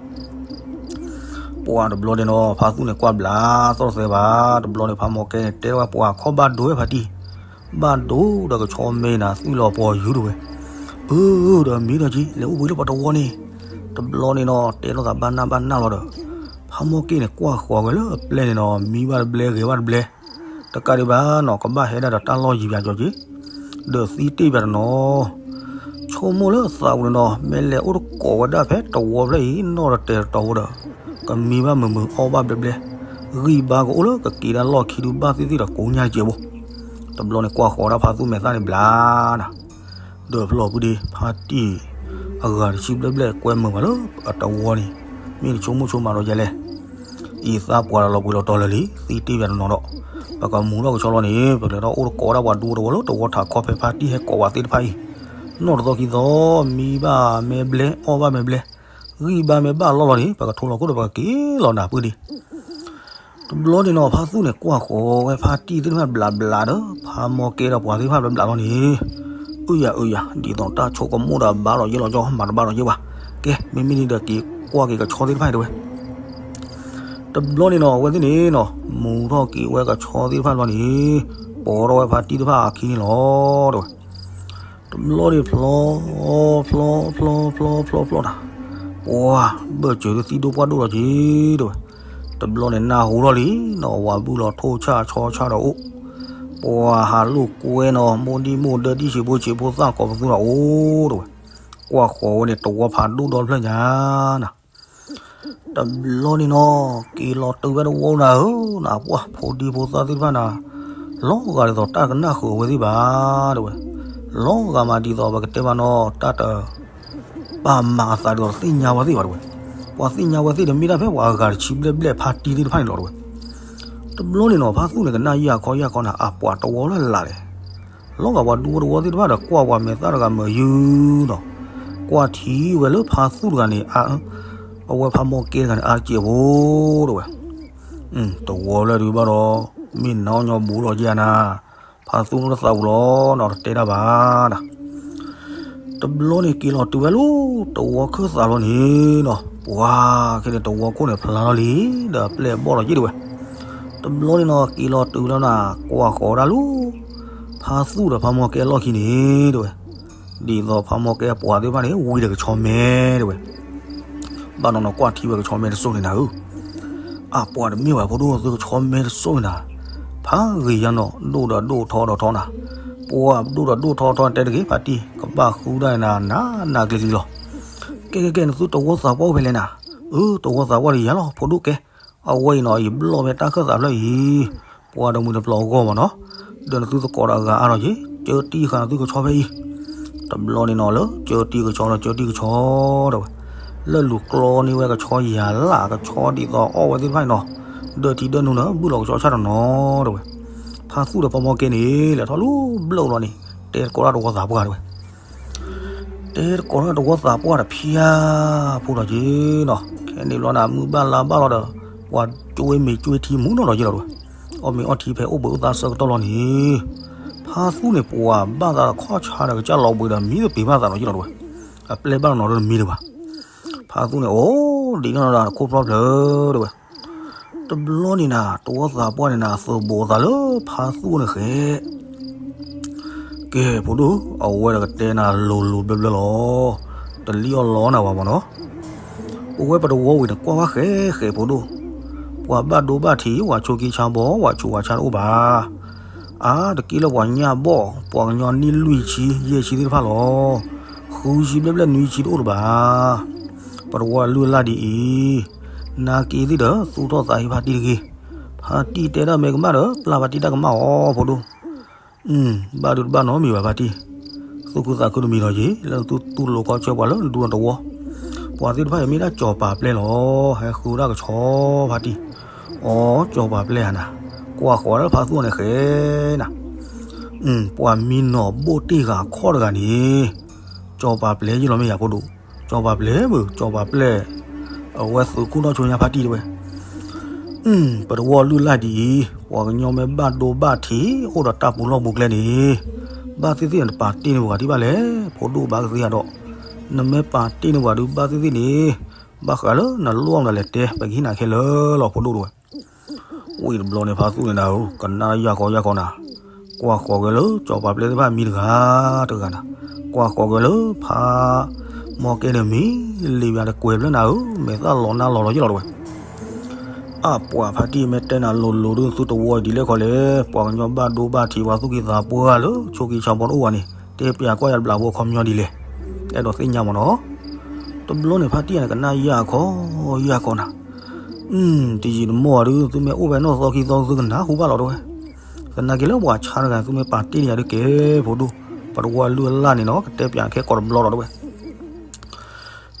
ပှၤတဘျီန့ၣ်နီၤ ဖါသူၣ်န့ၣ်ကွၢ်ဘျးသီၣ်တသဲဘၣ်, တဘျီန့ၣ်ဖါမီကဲန့ၣ် တဲဝဲပှၤခီၣ်ဘၣ်ဒိဝဲဖါတံၢ်, ဘၣ်ဒိဒီးကဆီမဲနၤ သွံၣ်လီၤပှီၤယူၤတဝဲ, အၢ ဒီးမံဒီးက့ၤ လဲၤအိၣ်ဘှံးလၢပှၤတဝီန့ၣ်, တဘျီန့ၣ်နီၤ တဲလိာ်သးဘၣ်နၢ်ဘၣ်နၢ်လီၤဒီး, ဖါမီကဲန့ၣ် ကွၢ်ဃီၤဝဲလၢအပျဲၢ်န့ၣ်နီၤ မံဘၣ်တဘျဲ ဂဲၤဘၣ်တဘျဲ တကးဒံးဘၣ်နီၤ ကဘၣ်ဟဲဒၣ်ဒီးတၢ်လီၢ်ယံၤပၠးကၠီက့ၤ, ဒီးသံတ့ၢ်ပၠးတနီၤ, ဆိကမိၣ်လၢသးပူၤန့ၣ်နီၤ မ့ၢ်လဲၤအိၣ်တကိးဝဲဒၣ်ဖဲတဝီဖျၢၣ်အံၤ နီၣ်တတဲာ်တတီၤဖိဒီး, ကမံဘၣ်မုာ်မုာ်အီၣ်ဘၣ်ဘျဲဘျဲ, ဂံၢ်ဘါကအိၣ်လၢကက့ၤဒၣ်လီၢ်ခံဒုးဘၣ်သ့ၣ်သ့ၣ်ဒီးကိညါကဲးဘိ, တဘျီန့ၣ်ကွၢ်ဃီၤဒၣ်ဖါသူၣ်မဲာ်သၣ်န့ၣ်ဘျးနၤ ဒီးဖျီၣ်ဖုဒ့ ဖါတံၢ် အဂၤတဆံဘျဲၣ်ဘျဲၣ်ကွဲမုာ်ဘၣ်လၢအတဝီန့ၣ်, မ့ၢ်တဆိကမိၣ်ဆိကမးဒီးယဲလဲၣ်, အံၤသးပှၢ်ဒီးလီၤပှ့ၤလီၤတီၤလၢာ်လံ သံတ့ၢ်ပၠးတနီၤဒီး, ပကမူထီၣ်ကဆီလီၤန့ၣ် ပကလဲၤထီၣ်အိၣ်တကိးဝဲဒၣ်ပှၤဒူတဝီလၢတဝီထးခီဖဲဖါတံၢ်ဟဲကိးဝဲသ့ၣ်တဖၣ်အံၤ, နီၣ်တသီခံသီ မံဘၣ်မဲာ်ဘျဲ အီၣ်ဘၣ်မဲာ်ဘျဲ, ဂံၢ်ဘါမ့ၢ်ဘၣ်လီၢ်လီၤန့ၣ် ပကထိလီၤခိၣ်ဒီးပကက့ၤလီၤနၤပှ့ၤဒံး တဘျီန့ၣ်နီၤ ဖါသူၣ်န့ၣ် ကွၢ်ဃီၤဝဲဖါတံၢ်သ့ၣ်တဖၣ်ဘျးဘျးဒီး ဖါမီကဲဒီးပှၤသ့ၣ်တဖၣ်ဘျးဘျးလီၤန့ၣ်, အုယၤအုယၤ ဒ်သိးတၢ်ဆိကမိၣ်ဒီးဘၣ်ဒီးယ့ၢ်လီၤကၠီ မၤတဘၣ်ဒီးယ့ၢ်ဘၣ်, ကဲ မ့မ့ၢ်ဒ်ဒီး က့ၤကွၢ်က့ၤကဆီသ့ၣ်တဖၣ်အံၤတဲဝဲ တဘျီန့ၣ်နီၤ အဝဲသ့ၣ်န့ၣ်နီၤ မူထီၣ်က့ၤဝဲကဆီသ့ၣ်တဖၣ်တဘျီန့ၣ်, ပိာ်ထီၣ်ဝဲဖါတံၢ်တဖၣ်အခံန့ၣ်လီၤ တဲဝဲ. တဘျီန့ၣ်ဖျီ ဖျီ ဖျီ ဖျီ ဖျီ ဖျီတၢ်, ပှၤဘၢၣ်စၢၤဒုးသံဒိၣ်ပှၢ်ဒိၣ်လီၤက့ၤ တဲဝဲ. တဘျီန့ၣ်နၢ်ဟူထီၣ်လံနီၤ ဝၤဘုၣ်လီၤထိၣ်ဆၣ်ဆီဆၣ်ဒီးအိၣ်, ပှၤဟးလိာ်ကွဲနီၤ မိၢ်ဒံၣ်မိၢ်ဒၢဒံၣ်ဆံးဖိဆံးဖိသၣ်ကိးပသူဒီးအိၣ် တဲဝဲ. ကွၢ်ဃီၤဝဲန့ၣ် တဝီဖးဒိၣ်ဒီဖျၢၣ်ညါနၤ တဘျီန့ၣ်နီၤ က့ၤလီၤတုၤဝဲတဝီနၤဧၢ နၤပှၢ်ဖိဒံဖိသၣ်သ့ၣ်တဖၣ်နၤ, လီၤဂာ်ဒ်သိးတၢ်ကနၣ်ဃုာ်ဝဲသ့ၣ်ဘၣ် တဲဝဲ. လီၤဂာ်မးဒ်သိးပကတဲဘၣ်နီၤ တၢ်တ ပာ်မၤအသးဒ်သိးတသ့ၣ်ညါဝဲသ့ၣ်ဘၣ် တဲဝဲ. ပှၤသ့ၣ်ညါဝဲသ့ၣ်ဒီးမ့ၢ်ဒၣ်ဖဲပှၤအဂၤတဆံဘျဲၣ်ဘျဲၣ်ဖါတံၢ်သ့ၣ်တဖၣ်န့ၣ်လီၤ တဲဝဲ. တဘျီန့ၣ်နီၤ ဖါသူၣ်န့ၣ် ကနၣ်ယၢ်ခီယၢ်ခီနၤ အပှၤတဝီလၢ်လၢ်လဲၣ် လီၤဂာ်ပှၤဒူဖိတဝီသ့ၣ်တဖၣ်ဒီး ကွၢ်ပှၤမဲာ်သၣ်တဂၤမုာ်ယုနီၤ, ကွၢ်ထံၣ်ဝဲလၢဖါသူၣ်တဂၤန့ၣ် အ အဝဲဖးမီၢ်ကဲတဂၤန့ၣ် အါတစဲးဖိတဲဝဲ, တဝီလၢဒုးဘၣ်ဒီး မ့ၢ်နအီၣ်ညီဘူးဒီးယၤနၤ, ဖးသူၣ်နီၢ်တသးပူၤလီၤနီၤ တတဲတၢ်ဘၣ်နၤ. တဘျီန့ၣ်က့ၤလီၤတုၤဝဲလၢ တဝီခၢၣ်သးလီၤန့ၣ်နီၤ, ပှၤခဲန့ၣ်တဝီခိၣ်န့ၣ်ဖျါလီၤလံ, ဒီးအပျဲၢ်အဘီၣ်လီၤက့ၤတဲဝဲ. တဘျီန့ၣ်နီၤ က့ၤလီၤတုၤလီၤနၤ ကွၢ်ဃီၤဝဲဒၣ်လၢ ဖးသူၣ်ဒီးဖးမီၢ်ကဲအလီၢ်ခံန့ၣ်တဲဝဲ, ဒ်သိးဖးမီၢ်ကဲအပှၤသ့ၣ်တဖၣ်န့ၣ် ဝံၤဒီးကဆီမဲတဲဝဲ. ဘၣ်နီၤနီၤကွၢ်ထံဝဲကဆီမဲတစိၢ်န့ၣ်နၤဧၢ, အပှၤတမ့ၢ်ဘၣ်ဖိဒိၣ်သုကဆီမဲတစိၢ်န့ၣ်နၤ, ဖးဂ့ၤယါနီၤ ဒိၣ်ဒီးဒိၣ်ထီဒီးထီနၤ, ပှၤဒိၣ်ဒီးဒိၣ်ထီထီတဲတဂ့ၤ ဖါတံၢ် ကဘၣ်ဃုဒၣ်နၤ နးနးကျံၤကျံၤလီၤ. ကဲကဲကဲ နသုတဝီသးပှၢ်အိၣ်ဖဲလဲၣ်နၤ, အၢ တဝီသးပှၢ်ဒီးယၤလီၤ ဖိဒိၣ်ကဲ, အဝဲအံၤနီၤ ယဘျီၣ်ဖဲတၢ်ခၢၣ်သးဖျၢၣ်အံၤ, ပှၤဒီးမှံၤတပျီၤအဂီၢ်မးနီၤ, ဒီးနသုသကိးဒီးအဂၤအါထီၣ်က့ၤ ကၢတံၢ်ဃာ်နသုကဆီဖဲအံၤ, တဘျီန့ၣ်နီၤလၢ ကၢတံၢ်ကဆီဒီးကၢတံၢ်ကဆီတဲဝဲ, လၢလူၤကျီန့ၢ်ဝဲကဆီယၤလၢ်ကဆီဒ်သိးအီၣ်ဝဲသ့ၣ်တဖၣ်န့ၣ်နီၤ, ဒီးထံဒၢနူၤန့ၣ် ဘုၣ်လီၤကဆီဆၣ်တနီၤတဲဝဲ, ဖါသူၣ်ဒီးဖးမီၢ်ကဲန့ၣ် လဲၤထီၣ်လၢဘျီၣ်လီၤန့ၣ် တဲသကိးတၢ်တဝီသးပှၢ်တဲဝဲ တဲသကိးတၢ်တဝီသးပှၢ်တဖၣ်ဖိထီၣ်က့ၤနီၤ, ခဲန့ၣ်ဘျီန့ၣ် မုၢ်ဘၣ်လါဘၣ်လီၤဒီး ပှၤကၠိဝဲမ့ၤကၠိဝဲထံမူနီၤလီၤက့ၤလီၤတဲဝဲ, အီၣ်မ့ၤအီထံဖဲအိၣ်ဘှံးအိၣ်သါဆၢကတီၢ်လီၤန့ၣ်, ဖါသူၣ်န့ၣ်ပှၤဘၣ်သးခီၣ်ဆါဒီးကစၢ်လီၤဘှံးဒီးမံသပ့ၤဘၣ်သးလီၤက့ၤလီၤတဲဝဲ, အပျဲၢ်ဘၣ်နီၤနီၤဒီးတမံဒံးဘၣ်. ဖါသူၣ်န့ၣ် အိၣ်ဒံးနီၢ်နီၢ်ဒီးခိၣ်ဖျီဖျၢၣ်တဲဝဲ, တဘျီန့ၣ်နၤ တဝီသးပှၢ်န့ၣ်နၤ သုးဘူးသးလၢဖါသူၣ်န့ၣ်ဃဲ ကဲ ဖိဒိၣ် အဝဲဒီးကတဲနၤလိၤလိၤဘျၢဘျၢလီၤ, တလံၣ်အီၣ်လီနၤဝဲမးနီၤ, ပဝဲပတဝီဝံၤန့ၣ် ကွၢ်ဝဲဃဲဃဲဖိဒိၣ်, ပှၤဘၣ်ဒိဘၣ်ထံး ပှၤဆိးက့ဆါဘီ ပှၤဆိးပှၤဆါတအိၣ်ဘၣ်, အါတက့ၢ်လၢပှၤညၣ်ဘီၣ် ပှၤကညီနံၣ်လွံၢ်ဆံယဲၢ်ဆံသ့ၣ်တဖၣ်လီၤ, ဃုဆံဘျဲၣ်ဘျဲၣ်နွံဆံတအိၣ်လၢၤဘၣ်. ပတဝီလုၢ်လၢ်ဒ်အံၤ, နာ်က့ၤသ့ၣ်ဒီး သူၣ်ထီၣ်သးဟ့ဖါတံၢ်တဂ့ၤ, ဖါတံၢ်တဲတၢ်မ့ၢ်ကမၣ်ဒီး ပျၢ်ဖါတံၢ်တၢ်ကမၣ်အီၤဖိဒိၣ် ဘၣ်ဒုးတဘၣ်နီတမံၤဘၣ်ဖါတံၢ်, သူၣ်ခုသးခုတမံၤလီၤက့ၤ လၢနသူၣ်တူၢ်လိာ်ခီဆၢပှၤလၢနဒူနတဝီ, ပှၤသ့ၣ်တဖၣ်အံၤမ့ၢ်ဒၣ်စီၤပၤပျဲၢ်လီၤ, ဟဲဃုဒၣ်ကဆီဖါတံၢ်, အိ စီၤပၤပျဲၢ်ဧါနၤ, ကွၢ်ဃီၤဝဲဒၣ်ဖါသူၣ်န့ၣ်ဃဲနၤ, ပှၤမံနီၤဘိၣ်တ့ၢ်ဂၤခီၣ်တဂၤန့ၣ်, စီၤပၤပျဲၢ်ယ့ၢ်လီၤမ့ၢ်ယၤဖိဒိၣ်, စီၤပၤပျဲၢ်မုၢ် စီၤပၤပျဲၢ်, အဝဲသုးခိၣ်နီၢ်ဆိညါဖါတံၢ်တဲဝဲ ပတဝီလုၢ်လၢ်ဒ်အံၤ, ပှၤကညီမ့ၢ်ဘၣ်ဒိဘၣ်ထံး အိၣ်ဒီးတၢ်ပူၤလီၢ်ပူၤကျဲန့ၣ်, ဘၣ်သ့ၣ်သ့ၣ်နတပာ်တ့ၢ်န့ၢ်ပှၤဒံးဘၣ်လဲၣ်, ဖိဒိၣ်ဘၣ်ကသ့အဒီး, နမ့ၢ်ပာ်တ့ၢ်န့ၢ်ပှၤဒုးဘၣ်သ့ၣ်သ့ၣ်န့ၣ်, ဘၣ်ဃးလၢနလိၣ်အီၣ်မနုၤလဲၣ်တဲ ပကဟ့ၣ်နၤခဲလၢာ်လီၤဖိဒိၣ်တဲဝဲ. ဝံၤတဘျီန့ၣ် ဖါသူၣ်န့ၣ်နၤဧၢ ကနၣ်ယၢ်ကီယၢ်ကီနၤ, ကွၢ်ဃီၤက့ၤလၢစီၤပၤပျဲၢ်သ့ၣ်တဖၣ်မံတဂၤတဂၤနၤ, ကွၢ်ဃီၤက့ၤလၢဖါ မီၢ်ကဲန့ၣ်မံၤ, လံာ်ဘၣ်တကွဲးဖျၢၣ်နၤဧၢ, မဲာ်သၣ်လီၤနါလီၤလီၤယ့ၢ်လီၤတဲဝဲ. အပှၤဖါတံၢ်မ့ၢ်တဲနၤလိၤလိၤဒုး သုတဝီအံၤဒ်လဲၣ်ခီလဲၣ်, ပှၤကညီဘၣ်ဒိဘၣ်ထံး ပှၤသူၣ်က့သးပှၢ်လၢဆိးက့ဆါဘီတအိၣ်ဘၣ်န့ၣ် တဲပျးကွၢ်ယၤတဘျီဖိအခီပညီဒ်လဲၣ်, အဲၣ်ဒိးသ့ၣ်ညါမးနီၤ. တဘျီန့ၣ်ဖါတံၢ်န့ၣ် ကနၣ်ယၢ်ခီယၢ်ခီနၤ, တယံာ်တမီၢ်ဘၣ်ဒုး သုမ့ၢ်အိၣ်ဖဲနီၢ်သီခံသီ သုကနၢ်ဟူဘၣ်လီၤတဲဝဲ. သနာ်က့လၢပှၤဆါတဂၤ သုမ့ၢ်ပာ်တ့ၢ်န့ၢ်ယၤဒုးကဲ ဖိဒိၣ်, ပတဝီလုၢ်အလၢ်န့ၣ်နီၤ ကတဲပျးခဲကိးတဘျီလီၤတဲဝဲ.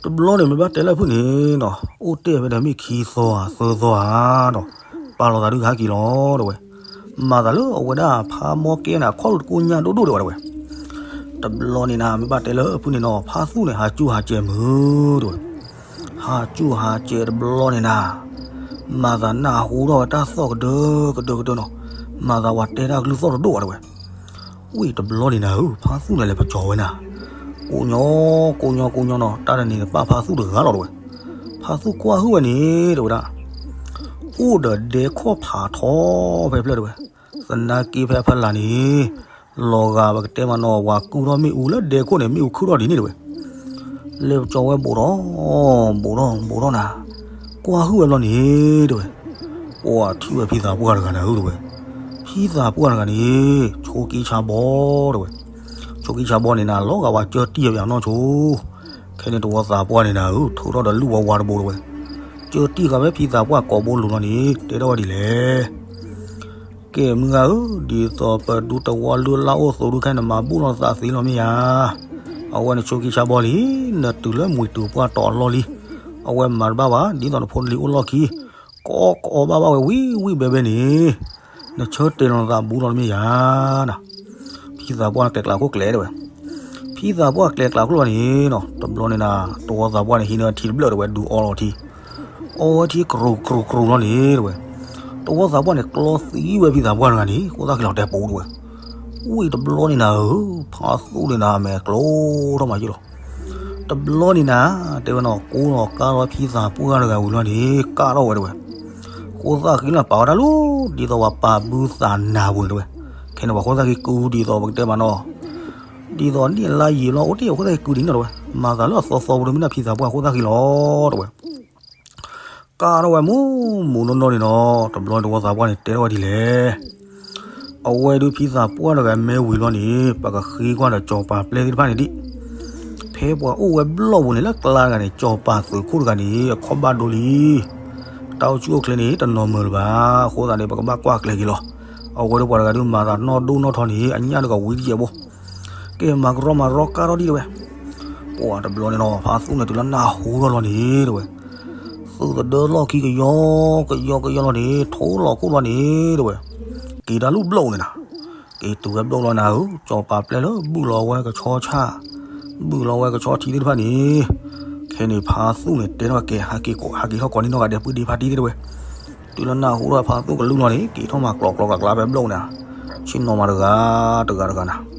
တဘျီန့ၣ်မ့ၢ်ဘၣ်တဲလၢအဖုၣ်န့ၣ်နီၤ အိၣ်တ့ၢ်ဖဲဒီးမ့ၢ်ခံသီဧါသၢသီဧါဒီး ပာ်လီၤသးဒုးကဟဲက့ၤလီၤတဲဝဲ. မၤသးလၢအဝဲဒၣ်ဖးမီၢ်ကဲန့ၣ် အခီၣ်လူၤတကိၣ်ညၣ်ဒိၣ်ဒိၣ်တဲဝဲတဲဝဲ. တဘျီန့ၣ်နၤ မ့ၢ်ဘၣ်တဲလၢအဖုၣ်န့ၣ်နီၤ ဖါသူၣ်န့ၣ် ဟးစူၢ်ဟးစဲးမုာ်တဲဝဲ. ဟးစူၢ်ဟးစဲးတဘျီန့ၣ်နၤ မၤသးနၢ်ဟူထီၣ်ဝဲတၢ်သီၣ်ကဒၢကဒၢကဒၢကဒၢနီၤ, မၤသးပှၤတဲတၢ်ကလုၢ်သီၣ်တဒိၣ်ဘၣ်တဲဝဲ. ဝံၤတဘျီန့ၣ်နၤဧၢ ဖါသူၣ်န့ၣ်လဲၤပကၠီၤဝဲနၤ, ကိးညီ ကိးညီ ကိးညီနီၤ တၢ်တနံၤတပၣ်ဖါသူၣ်တဂၤလီၤတဲဝဲ. ဖါသူၣ်ကွၢ်ဟုၣ်ဝဲန့ၣ်တဲဝဲဒၣ် အိၣ်ဒီးဒဲခိၣ်ဖးထီဖဲဖျၢၣ်တဲဝဲ. သနာ်က့ဖဲအဖီလာ်န့ၣ် လီၤဂာ်ပကတဲမးနီၤ ပှၤကူၣ်ထီၣ်မ့ၣ်အူလၢဒဲခိၣ်န့ၣ် မ့ၣ်အူခုၣ်ထီၣ်ဒ်န့ၣ်တဲဝဲ. လဲၤပကၠီၤဝဲဘူးထီၣ် ဘူးထီၣ် ဘူးထီၣ်နၤ, ကွၢ်ဟုၣ်ဝဲဘျီန့ၣ်တဲဝဲ ပှၤထံၣ်ဝဲဖံသးပှၢ်တဂၤနၤဧၢတဲဝဲ. ဖံသးပှၢ်တဂၤန့ၣ် ဆိးက့ဆါဘီတဲဝဲ. ဆိးက့ဆါဘီန့ၣ်နၤ လီၤဂာ်ပှၤကၢတံၢ်အပျးနီၢ်ဆိ ခဲန့ၣ်တဝီသးပှၢ်န့ၣ်နၤဧၢ ထုးထီၣ်ဒီးလူၢ်ဝါဝါတဘိတဲဝဲ. ကၢတံၢ်ဃာ်ဝဲဖံသးပှၢ်ကိးဘိလူၤလီၤန့ၣ် တဲထီၣ်ဝဲဒ်လဲၣ် ကဲမုၢ်ဂၤဧၢ, ဒ်သိးပဒူတဝီလုၢ်လၢ်အိၣ်သိးဒုးခဲအံၤ နမၤဘူၣ်လီၤသးသ့လီၤမ့ၢ်ဧါ. အဝဲနဆိးက့ဆါဘီလံ, နတုၤလၢမှံၤတုၤပှၢ်တီၤအလီၢ်လံ. အဝဲမၤတဘၣ်ဘၣ်, ဒ်သိးနဖိနလံၤအိၣ်လီၢ်ခံ, ကအီၣ်ဘၣ်ဘၣ်ဝဲဝံၣ်ဝံၣ်ဘဲဘဲန့ၣ်, နဆၢတဲာ်လီၤနသးဘူၣ်လီၤမ့ၢ်ဧါနၤ. ဖံသးပှၢ်တဲကျးခိၣ်ကျဲတဲဝဲ. ဖံသးပှၢ်ကျဲကျးကျိလီၤန့ၣ်နီၤ, တဘျီန့ၣ်နၤ တဝီသးပှၢ်န့ၣ် ဟံးန့ၢ်ထံတဘျၢၣ်တဲဝဲ ဒုးအီလီၤထံ, အီဝဲထံကရူၢ်ကရူၢ်ကရူၢ်လီၤန့ၣ်တဲဝဲ, တဝီသးပှၢ်န့ၣ်ကျီသံဝဲဖံသးပှၢ်တဂၤန့ၣ် ဃိသတးက့ၤလီၤတဲပူၤတဲဝဲ, ဝံၤတဘျီန့ၣ်နၤဧၢ, ဖါသူၣ်န့ၣ်နၤ မဲာ်ကျိထီၣ်မးယ့ၢ်လီၤ. တဘျီန့ၣ်နၤ တဲဝဲနီၤ ကိးလီၤကါလီၤဖံသးပှၢ်တဂၤဝံၤလီၤန့ၣ် ကၢ်ထီၣ်ဝဲတဲဝဲ, ဃိသတးက့ၤလီၤပာ်ဝဲဒၣ်လီၤ ဒ်သိးပှၤပာ်ဘုသးနၤပူၤန့ၣ်တဲဝဲ, ခဲန့ၣ်ပှၤဃိသတးက့ၤကုဒ်သိးပကတဲမးနီၤ ဒ်သိးန့ၣ်လါယံာ်လီၤ အိၣ်တ့ၢ်အဃိသတးက့ၤကုဒ်န့ၣ်တဲဝဲ, မၤသးလၢအသီသီပူၤဒီးမ့ၢ်ဒၣ်ဖံသးပှၢ်အဃိသတးက့ၤလီၤတဲဝဲ, ကၢ်ထီၣ်ဝဲမူမူနီၢ်နီၢ်န့ၣ်နီၤ, တဘျီန့ၣ်တဝီသးပှၢ်န့ၣ် တဲထီၣ်ဝဲဒ်လဲၣ်, အဝဲဒုးဖံသးပှၢ်တဂၤမ့ၢ်ဝံၤလီၤန့ၣ် ပကဃ့ကွၢ်ဒီးစီၤပၤပျဲၢ်သ့ၣ်တဖၣ်န့ၣ်ဒံး, ဖဲပှၤအိၣ်ဝဲဘျီၣ်ပူၤန့ၣ် လၢကျါတဂၤန့ၣ် စီၤပၤသုးခိၣ်တဂၤန့ၣ် အခီၣ်ဘၣ်ဒိလံ တၢ်အိၣ်ဆူၣ်အိၣ်ချ့န့ၣ် တနီၤမုာ်လၢၤဘၣ်, အဃိသတးန့ၣ် ပကဘၣ်ကွၢ်ကျဲၤက့ၤလီၤ. အဝဲဒၣ်ပှၤတဂၤဒုးမၤသးနီၢ်ဒိၣ်နီၢ်ထီန့ၣ် အညၣ်တကဝံၤတကဲးဘိ, ကဲမၤကရီမၤရီကၢ်ထီၣ်ဒံးတဲဝဲ, ပှၤတဘျီန့ၣ်နီၤ ဖါသူၣ်န့ၣ်တုၤလၢနၢ်ဟူထီၣ်လီၤန့ၣ်တဲဝဲ, သုးသဒၢလီၢ်ခံကယီကယီကယီလီၤန့ၣ် ထိလီၤခိၣ်လီၤန့ၣ်တဲဝဲ, က့ၤတၢ်လူၢ်ဘျီၣ်န့ၣ်နၤ က့ၤတုၤဝဲဘျီၣ်လီၤနၤဧၢ, စီၤပၤပျဲၢ်လၢဘုၣ်လီၤဝဲကဆီဆၣ်, ဘုၣ်လီၤဝဲကဆီထံသ့ၣ်တဖၣ်န့ၣ်, ခဲန့ၣ်ဖါသူၣ်န့ၣ်တဲထီၣ်ကဲ ဟးက့ၤထီၣ်ကိးန့ၢ်နီၢ်ဂၤဒဲး ပုၢ်ဒ့ဖါတံၢ်သ့ၣ်တဲဝဲ, တုၤလၢနၢ်ဟူထီၣ်ဖါသူၣ်ကလုၢ်လီၤန့ၣ် က့ၤထီၣ်မၤကျိးကျိးကျးကျးဖဲဘျီၣ်န့ၣ်, ဆ့ၣ်နီၤမၤတဂၤတဂၤတဂၤနၤ,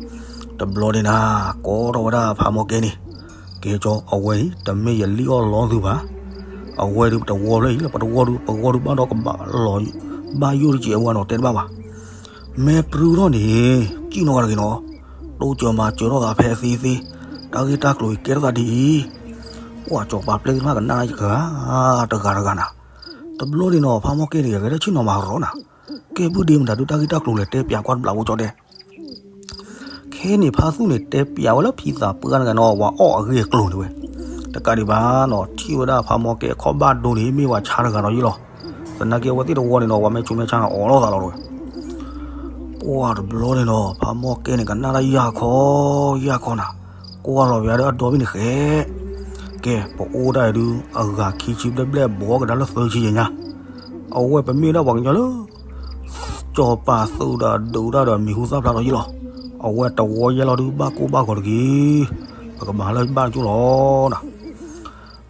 တဘျီန့ၣ်နၤ ကိးထီၣ်ဝဲဒၣ်ဖါမီၢ်ကဲန့ၣ်, ကဲကၠီ အဝဲအံၤ တမ့ၢ်ယလံၣ်အီၣ်လီၤသုဘၣ်, အဝဲဒုးပတဝီဖျၢၣ်အံၤလၢပတဝီဒုး ပဝီဒုးဘၣ်ဒီးကဘၣ်လီၤ ဘၣ်ယိၣ်တကဲးအဝဲနီၤ တဲတဘၣ်ဘၣ်, မ့ၢ်ပြူထီၣ်န့ၣ် ကံၣ်နီၢ်ဂၤတဂ့ၤနီၤ, တိစၢၤမၤစၢၤထီၣ်သးဖဲအသ့သ့, တၢ်ဂ့ၢ်တၢ်ကျိၤအံၤကဲထီၣ်သးဒ်အံၤ, ပှၤစီၤပၤပျဲၢ်သ့ၣ်တဖၣ်ကနၣ်ယကဂၤတဂၤတဂၤနၤ, တဘျီန့ၣ်နီၤ ဖါမီၢ်ကဲန့ၣ် ဂဲၤဆ့ၣ်နီၤမၤရီနၤ, ကဲပုၢ်ဒ့မတၤဒုးတၢ်ဂ့ၢ်တၢ်ကျိၤလဲၤတဲပၠးကွၢ်တဘျီဖိကၠီတဲ ခဲန့ၣ်ဖါသူၣ်န့ၣ် တဲပၠးဝဲလၢဖံသးပှၢ်တဂၤနီၤ ဝဲအီၣ်အဂ့ၢ်အကျိၤန့ၣ်ဝဲ, တကးဒံးဘၣ်နီၤ ထံၣ်ဝဲဒၣ်ဖါမီၢ်ကဲအခီၣ်ဘၣ်ဒိန့ၣ် မ့ၢ်ဝဲဆါတဂၤနီၤယ့ၢ်လီၤ, သနာ်က့အဝဲသ့ၣ်တဝီန့ၣ်နီၤ ပှၤမ့ၢ်ဆူးမ့ၢ်ဆါန့ၣ် အီၣ်လိာ်သးလီၤတဲဝဲ, ပှၤတဘျီန့ၣ်နီၤ ဖါမီၢ်ကဲန့ၣ် ကနၣ်တၢ်ယၢ်ခီ ယၢ်ခီနၤ, ကွၢ်လီၤဝဲဒၣ်အဒီဘ့ၣ်န့ၣ်ဃဲ, ကဲ ပအိၣ်ဒၣ်အံၤဒုး အဂၤခံဆံဘျဲၣ်ဘျဲၣ် ဘှီကဒါလၢသၢဆံယဲၢ်ညါ, အဝဲပမ့ၢ်ဒၣ်ပှၤကညီလၢ စီၤပၤသုးဒီးဒုးတၢ်ဒီးမံၤဟူသၣ်ဖျါထီၣ်ယ့ၢ်လီၤ, အဝဲတဝီယဲၢ်လီၤဒုးဘၣ်ကိၢ်ဘၣ်ဂီၤတဂ့ၤ, ပကမၤလၢဘၣ်ကၠိလီၤနၤ,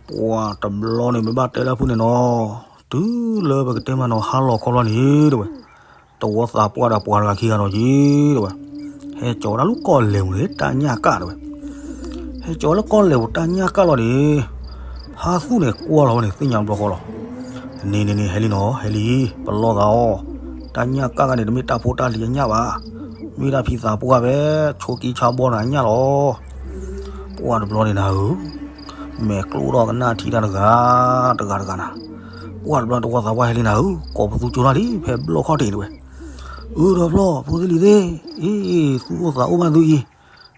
ပှၤတဘျီန့ၣ် မ့ၢ်ဘၣ်တဲလၢဖုၣ်န့ၣ်နီၤ, တုၤလၢပကတဲမးနီၤ ဟါလီၤခီလီၤန့ၣ်တဲဝဲ, တဝီသးပှၢ်ဒီးပှၤတဂၤခံဂၤနီၤက့ၤတဲဝဲ, ဟဲကၠီၤဝဲဒၣ်လၢကီၢ်လဲၤပူၤန့ၣ် တၢ်ညၣ်ကၣ်တဲဝဲ, ဟဲကၠီၤဝဲလၢကီၢ်လဲၤပူၤတၢ်ညၣ်ကၣ်လီၤန့ၣ်, ဖါသူၣ်န့ၣ်ကွၢ်လီၤဝဲန့ၣ် သ့ၣ်ညါဘျီဃီလီၤ, န့ၣ်န့ၣ်န့ၣ် ဟဲလံနီၤ ဟဲလံ, ပလီၢ်သးအီၤ, တၢ်ညၣ်ကၣ်ဂၤန့ၣ် တမ့ၢ်တၢ်ဖိတၢ်လံၤအညၣ်ဘၣ်, မ့ၢ်ဒၣ်ဖံသးပှၢ်ဖဲ ဆိးက့ဆါဘီနၤညၣ်လီၤ ပှၤတဘျီန့ၣ်နၤဧၢ, မဲာ်ကျိထီၣ်ကနၣ်ထံတၢ်တဂၤ, တဂၤတဂၤနၤ, ပှၤတဘျီတဝီသးပှၢ်ဟဲလံနၤဧၢ, ကိးပသူကၠိထီၣ်လံ ဖဲဘျီၣ်ခီၣ်ထံးတဲဝဲ, အၢ ဒီဖျီၣ် ဖိသ့ၣ်လံၤသ့ၣ်, အ့ သူၣ်အိၣ်သးအိၣ်ဘၣ်သုအံၤ,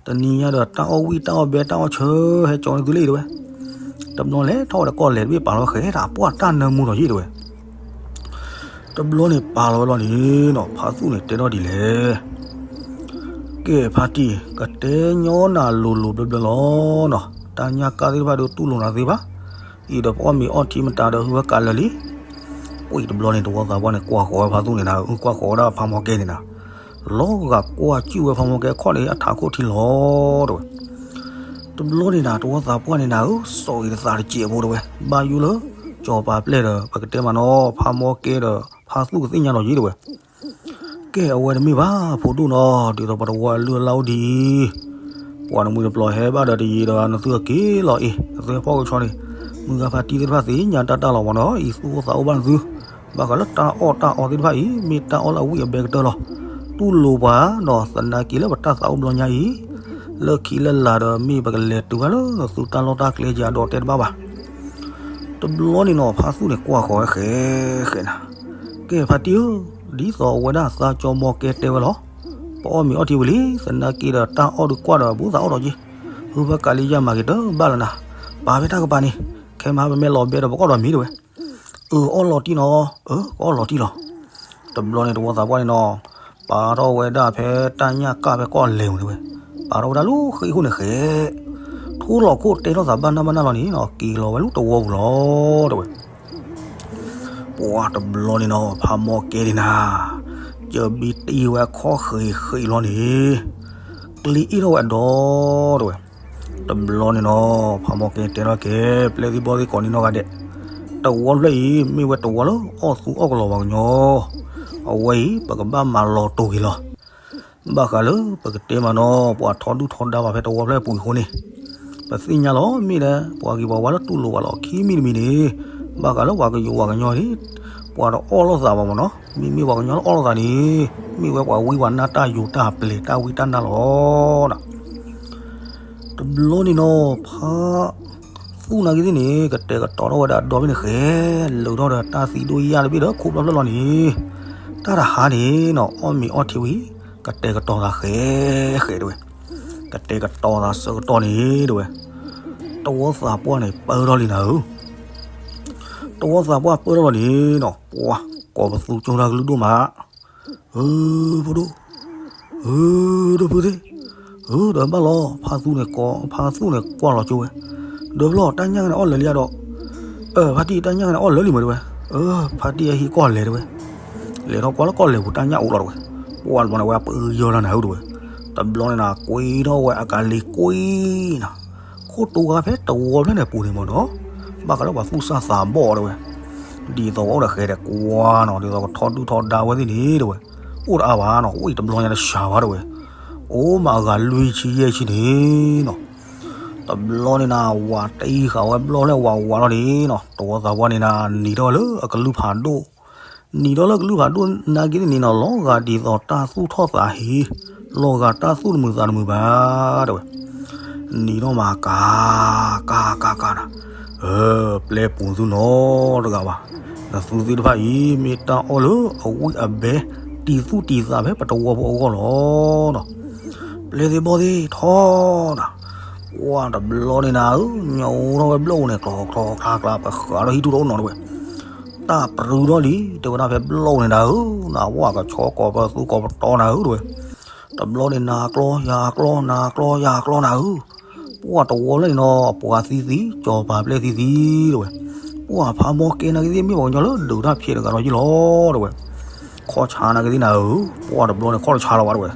တနံၤညါဒီးတၢ်အီၣ်ဝံၣ်တၢ်အီၣ်ဘဲတၢ်အီၣ်ဆၢ ဟဲကၠီၤန့ၢ်သုလံတဲဝဲ, တဘျီလဲၤထီၣ်ဝဲဒီးကီၢ်လဲၤတဘ့ၣ်ပာ်လီၤဃဲၤတၢ် ပှၤတၢ်နၢမူနီၤယ့ၢ်တဲဝဲ တဘျီန့ၣ်ပာ်လီၤဝဲလီၤန့ၣ်နီၤ ဖါသူၣ်န့ၣ်တဲထီၣ်ဒ်လဲၣ်, ကဲဖါတံၢ် ကတဲညီနၤလိၤလိၤဘျၢဘျၢလီၤနီၤ, တၢ်ညၣ်ကၣ်သ့ၣ်တဖၣ်ဒုးတူၢ်လိာ်နၤသ့ဘၣ်, အံၤဒီးပအီၣ်မ့ၤအီထံမတၤဒီးဟုၣ်ဝဲကးလၢာ်လံ, ပှၤတဘျီန့ၣ် တဝီသးပှၢ်န့ၣ် ကွၢ်ဃီၤဝဲဖါသူၣ်န့ၣ်နၤ, ကွၢ်ဃီၤဝဲဒၣ်ဖါမီၢ်ကဲန့ၣ်နၤ, လီၤဂာ်ကွၢ်စူၣ်ဝဲဖါမီၢ်ကဲခီၣ်န့ၣ် အထးခိၣ်ထံလီၤတဲဝဲ တဘျီန့ၣ်နၤ တဝီသးပှၢ်န့ၣ်နၤဧၢ, စီၤအံၤတသးတစဲးဖိတဲဝဲ, ဘၣ်ယိၣ်လၢ စီၤပၤပျဲၢ်ဒီး ပကတဲမးနီၤ ဖါမီၢ်ကဲဒီး ဖါသူၣ်ကသ့ၣ်ညါနီၤယ့ၢ်တဲဝဲ, ကဲအဝဲတမ့ၢ်ဘၣ် ဖိဒိၣ်နီၤ, ဒ်သိးပှၤတဝီအလုၢ်အလၢ်အိၣ်ဒ်အံၤ, ပှၤနမှံတပျီၤဟဲဘၣ်ဒီးတယံာ်ဒီး နသုက့ၤလီၤအ့ၣ်, နသုဟဲဖီၣ်ကဆီန့ၣ်, မုၢ်ဂၤဖါတံၢ်သ့ၣ်တဖၣ်သ့ၣ်ညါတၢ်တၢ်လီၤမးနီၤ, အံၤသူၣ်အိၣ်သးအိၣ်ဘၣ်နသု, ဘၣ်ဃးလၢတၢ်အီၣ်တၢ်အီသ့ၣ်တဖၣ်အံၤ မ့ၢ်တၢ်အီၣ်လၢအဝံၣ်အဘဲကတၢၢ်လီၤ, တူၢ်လိာ်ပှၤနီၤ, သနာ်က့လၢပတၢ်သးအိၣ်ဘျီညါအံၤ, လၢခံလၢလာ်ဒီး မ့ၢ်ပကလဲၤတုၤဘၣ်လၢနသုတၢ်လီၢ်တၢ်ကျဲကဒီးတဲတဘၣ်ဘၣ် တဘျီန့ၣ်နီၤ ဖါသူၣ်န့ၣ်ကွၢ်ဃီၤဝဲဃဲဃဲနၤ, ကဲဖါတံၢ်ဧၢ, ဒ်သိးအဝဲဒၣ်သးကၠီမီၢ်ကဲတဲဝဲလီၤ, ပအီၣ်မ့ၤအီထံဝံၤလံ, သနာ်က့ဒီးတၢ်အီၣ်ဒုးကွၢ်ဒီး ဘူးသးအီၣ်ဒီးက့ၤ, ဟုဖၢကးလံယၤမၤက့ၤတဘၣ်လၢနၤ, ပာ်ဖဲတၢ်ကပၤန့ၣ်, ခဲမဟါပမ့ၢ်လီၤဘဲဒီးပကအီၣ်ဒီးမ့ၤတဲဝဲ, အၢ အီၣ်လီၤတံၢ်နီၤ, အၢ ကအီၣ်လီၤတံၢ်လီၤ. တဘျီန့ၣ် တဝီသးပှၢ်န့ၣ်နီၤ, ပာ်ထီၣ်ဝဲဒၣ်ဖဲတၢ်ညၣ်ကၣ်ဖဲကီၢ်လဲၤဝံၤန့ၣ်ဝဲ, ပာ်ထီၣ်ဝဲဒၣ်လၢဃ့ၢ်ခိၣ်န့ၣ်ဃဲ, ထိလီၤခိၣ်တဲထီၣ်သးဘၣ်နၢ်ဘၣ်နၢ်လီၤန့ၣ်နီၤ, က့ၤလီၤဝဲလၢတဝီပူၤလီၤ တဲဝဲ. ပှၤတဘျီန့ၣ်နီၤ ဖးမီၢ်ကဲန့ၣ်နၤ, ကၢဘံတံၢ်ဝဲခီၣ်ဃ့ဃ့လီၤန့ၣ်, ကျ့အ့ၣ်ထီၣ်ဝဲအဒီ တဲဝဲ. တဘျီန့ၣ်နီၤ ဖးမီၢ်ကဲတဲထီၣ်က့ၤ ပျဲၢ်သ့ၣ်ဘီၣ်သ့ၣ်ကိးနံၤနီၢ်ဂၤဒဲး, တဝီဖျၢၣ်အံၤ မ့ၢ်ဝဲတဝီလၢအီၣ်သူအီၣ်ကလီၤပှၤကညီ, အဝဲအံၤ ပကဘၣ်မၤလီၤတိာ်က့ၤလီၤ. ဘၣ်ဃးလၢပကတဲမးနီၤ ပှၤထီဒုၣ်ထီဒါဘၣ်ဖဲတဝီဖျၢၣ်အပူၤအံၤအဃိန့ၣ်, ပသ့ၣ်ညါလီၤ မ့ၢ်ဒၣ် ပှၤဂ့ၤပှၤဝါလၢတူၢ်လိာ်ပှၤလီၢ်ခံမံၤတမံၤန့ၣ်, ဘၣ်ဃးလၢပှၤကယိၤပှၤကညီန့ၣ် ပှၤတအီၣ်လိာ်သးဘၣ်မးနီၤ, မ့မ့ၢ်ပှၤကညီလၢအီၣ်လိာ်သးန့ၣ် မ့ၢ်ဝဲပှၤဝံပှၤနၢ်တၢ်ယိၤတၢ်ပျဲၤတၢ်ဝံတၢ်နါလီၤ. တဘျီန့ၣ်နီၤ ဖါသူၣ်နာ်က့သ့ၣ်န့ၣ် ကတဲာ်ကတီၤထီၣ်ဝဲဒၣ်အဒီဖဲန့ၣ်ဃဲ, လၢာ်ထီၣ်ဒီးတၢ်သံဒိၣ်ယၢ်တဘ့ၣ်ဒီးခိၣ်ဖျီၣ်ဖျီၣ်လီၤန့ၣ်, တၢ်တဟါန့ၣ်နီၤ အီၣ်မ့ၤအီထံဝံၤ ကတဲာ်ကတီၤသးဃဲဃဲတဲဝဲ, ကတဲာ်ကတီၤသးဆၢကတီၢ်န့ၣ်တဲဝဲ, တဝီသးပှၢ်န့ၣ်ပၢထီၣ်လံနၤဧၢ, တဝီသးပှၢ်ပၢထီၣ်လီၤန့ၣ်နီၤ ပှၤကိးပသူကၠိတၢ်ကလုၢ်ဒိၣ်မး ဧၢ ဖိဒိၣ်, ဧၢ ဒိၣ်ဖုသ့ၣ်, ဧၢ ဒီးဘၣ်လီၤ ဖါသူၣ်န့ၣ်ကိး ဖါသူၣ်န့ၣ်ကွၢ်လီၤကၠိဝဲ, ဒီးဘျီတၢ်ညၣ်န့ၣ်အီၣ်လၢာ်လံဧါဒီး, အၢ ဖါတံၢ်တၢ်ညၣ်န့ၣ်အီၣ်လၢာ်လံမးတဲဝဲ, အၢ ဖါတံၢ်အဟံၣ်ကီၢ်လဲၤတဲဝဲ, လဲၤထီၣ်ကွၢ်လၢကီၢ်လဲၤပူၤတၢ်ညၣ်အိၣ်လီၤတဲဝဲ, ပှၤတဘျီန့ၣ်ဝဲပယီၤလၢနၤဧၢတဲဝဲ, တဘျီန့ၣ်နၤ ကွ့ထီၣ်ဝဲအကလံၤကွံနၤ ခိၣ်တူဂၤဖဲတဝီဖျၢၣ်န့ၣ်ပူၤန့ၣ်မးနီၤ, ဘၣ်ဃးလၢပှၤသူၣ်စၢ်သးဘီၣ်တဲဝဲ, ဒ်သိးကအိၣ်ဒီးဃဲဒီးကွၢ်နီၤ ဒ်သိးကထီဒုၣ်ထီဒါဝဲသ့ၣ်န့ၣ်တဲဝဲ, အိၣ်တအါဘၣ်နီၤ အိၣ်အံၤတဘျီညါတစှၤဘၣ်တဲဝဲ, အိၣ်မးအဂၤလွံၢ်ဆံယဲၢ်ဆံန့ၣ်နီၤ, တဘျီန့ၣ်နၤ ဝၤတံၢ်ဃာ်ဝဲဘျီၣ်လဲၣ်ဝၤဝၤလီၤန့ၣ်နီၤ တဝီသးပှၢ်န့ၣ်နၤ နံၤထီၣ်ဝဲလၢအကလုၢ်ဖးဒိၣ် နံၤထီၣ်လၢကလုၢ်ဖးဒိၣ်နာ်က့သ့ၣ်န့ၣ်နီၤ လီၤဂာ်ဒ်သိးတၢ်သူၣ်ထီၣ်သးဟ့, လီၤဂာ်တၢ်သူၣ်တမုာ်သးတမုာ်ဘၣ်တဲဝဲ, နံၤထီၣ်မးကၤ, ကၤ ကၤ ကၤနၤ, အၢ ပျဲၢ်ပူၤသုနီတဂၤဘၣ်, နသုသ့ၣ်တဖၣ်အံၤ မ့ၢ်တၢ်အီၣ်လၢအဝံၣ်အဘဲ တံၤသူၣ်တံၤသးဖဲပတဝီဖိအဂီၢ်လီၤနီၤ, ပျဲၢ်သ့ၣ်ဘီၣ်သ့ၣ်ထီနၤ, ပှၤတဘျီန့ၣ်နၤဧၢ ညိထီၣ်ဝဲဘျီၣ်န့ၣ် ကျီကျီကျါကျါ ပဃးထီၣ်ဟံၣ်ထူၣ်တအိၣ်နီတဝဲ တၢ်ပြူထီၣ်လံ တဲဝဲဒၣ်ဖဲဘျီၣ်န့ၣ်နၤဧၢ, နဝဲကဆီကိးပသူကိးပတီနၤဧၢ တဲဝဲ, တဘျီန့ၣ်နၤကျီယၤကျီ နၤကျီယၤကျီနၤဧၢ, ပှၤတဝီလၢန့ၣ်နီၤ ပှၤသံသံ စီၤပၤပျဲၢ်သံသံ တဲဝဲ, ပှၤဖးမီၢ်ကဲနာ်က့သ့ၣ်မ့ၢ်ပှၤကညီလၢဒုးတၢ်ဖျဲးတဂၤလီၤယ့ၣ်လီၤ တဲဝဲ, ခီၣ်ဆါနာ်က့သ့ၣ်နၤဧၢ, ပှၤတဘျီန့ၣ်ခီၣ်တဆါလီၤဘၣ် တဲဝဲ,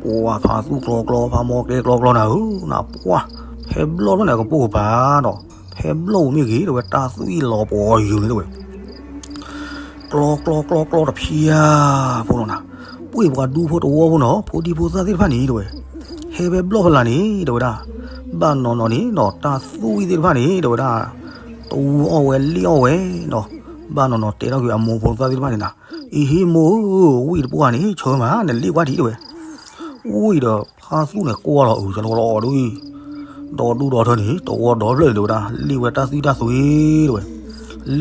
ပှၤဖးသူၣ်ကျီကျီ ဖးမီၢ်ကဲကျီကျီနၤဧၢ, နပှၤ ဖဲဘျီၣ်ဖျၢၣ်န့ၣ် ကပိာ်ကပၤဒီး ဖဲဘျီၣ်ပူၤမ့ၢ်ဂ့ၤ တဲဝဲ တၢ်သွံၣ်လီၤပှီၤယုာ်န့ၣ် တဲဝဲ, ကျီကျီကျီကျီတဖျၢၣ်ဖိလီၤနၤ, ပှ့ၤပှၤဒူဖိတဝီဖိနီၤ ဖိဒံဖိသၣ်သ့ၣ်တဖၣ်န့ၣ် တဲဝဲ, ဟဲဖဲဘျီၣ်ဖဲလၢ်န့ၣ် တဲဝဲဒၣ်, ဘၣ်နီၢ်နီၢ်န့ၣ်နီၤ တၢ်သွံၣ်သ့ၣ်တဖၣ်န့ၣ် တဲဝဲဒၣ်, တဝူအီၣ်ဝဲလ့ၣ်အီၣ်ဝဲနီၤ, ဘၣ်နီၢ်နီၢ်တဲထီၣ်က့ၤအမိၢ်ဖိသၣ်သ့ၣ်တဖၣ်န့ၣ်နၤ, အံၤဟ့ၣ်မိၢ်ဧၢ, ဝံၣ်တပှၢ်န့ၣ် ဆၢမး နလ့ၣ်ကွၢ်ထံး တဲဝဲ, ဝံၣ်ဒီးဖါသူၣ်န့ၣ်ကွၢ်လီၤအုး ကလီလီၤအီၤဒ်အံၤ, ဒီဒူၣ်ဒီထၢန့ၣ် တဝီဒီဖျၢၣ်န့ၣ် တဲဝဲဒၣ် လ့ၣ်ဝဲတၢ်သွံၣ်တၢ်သွံၣ် တဲဝဲ,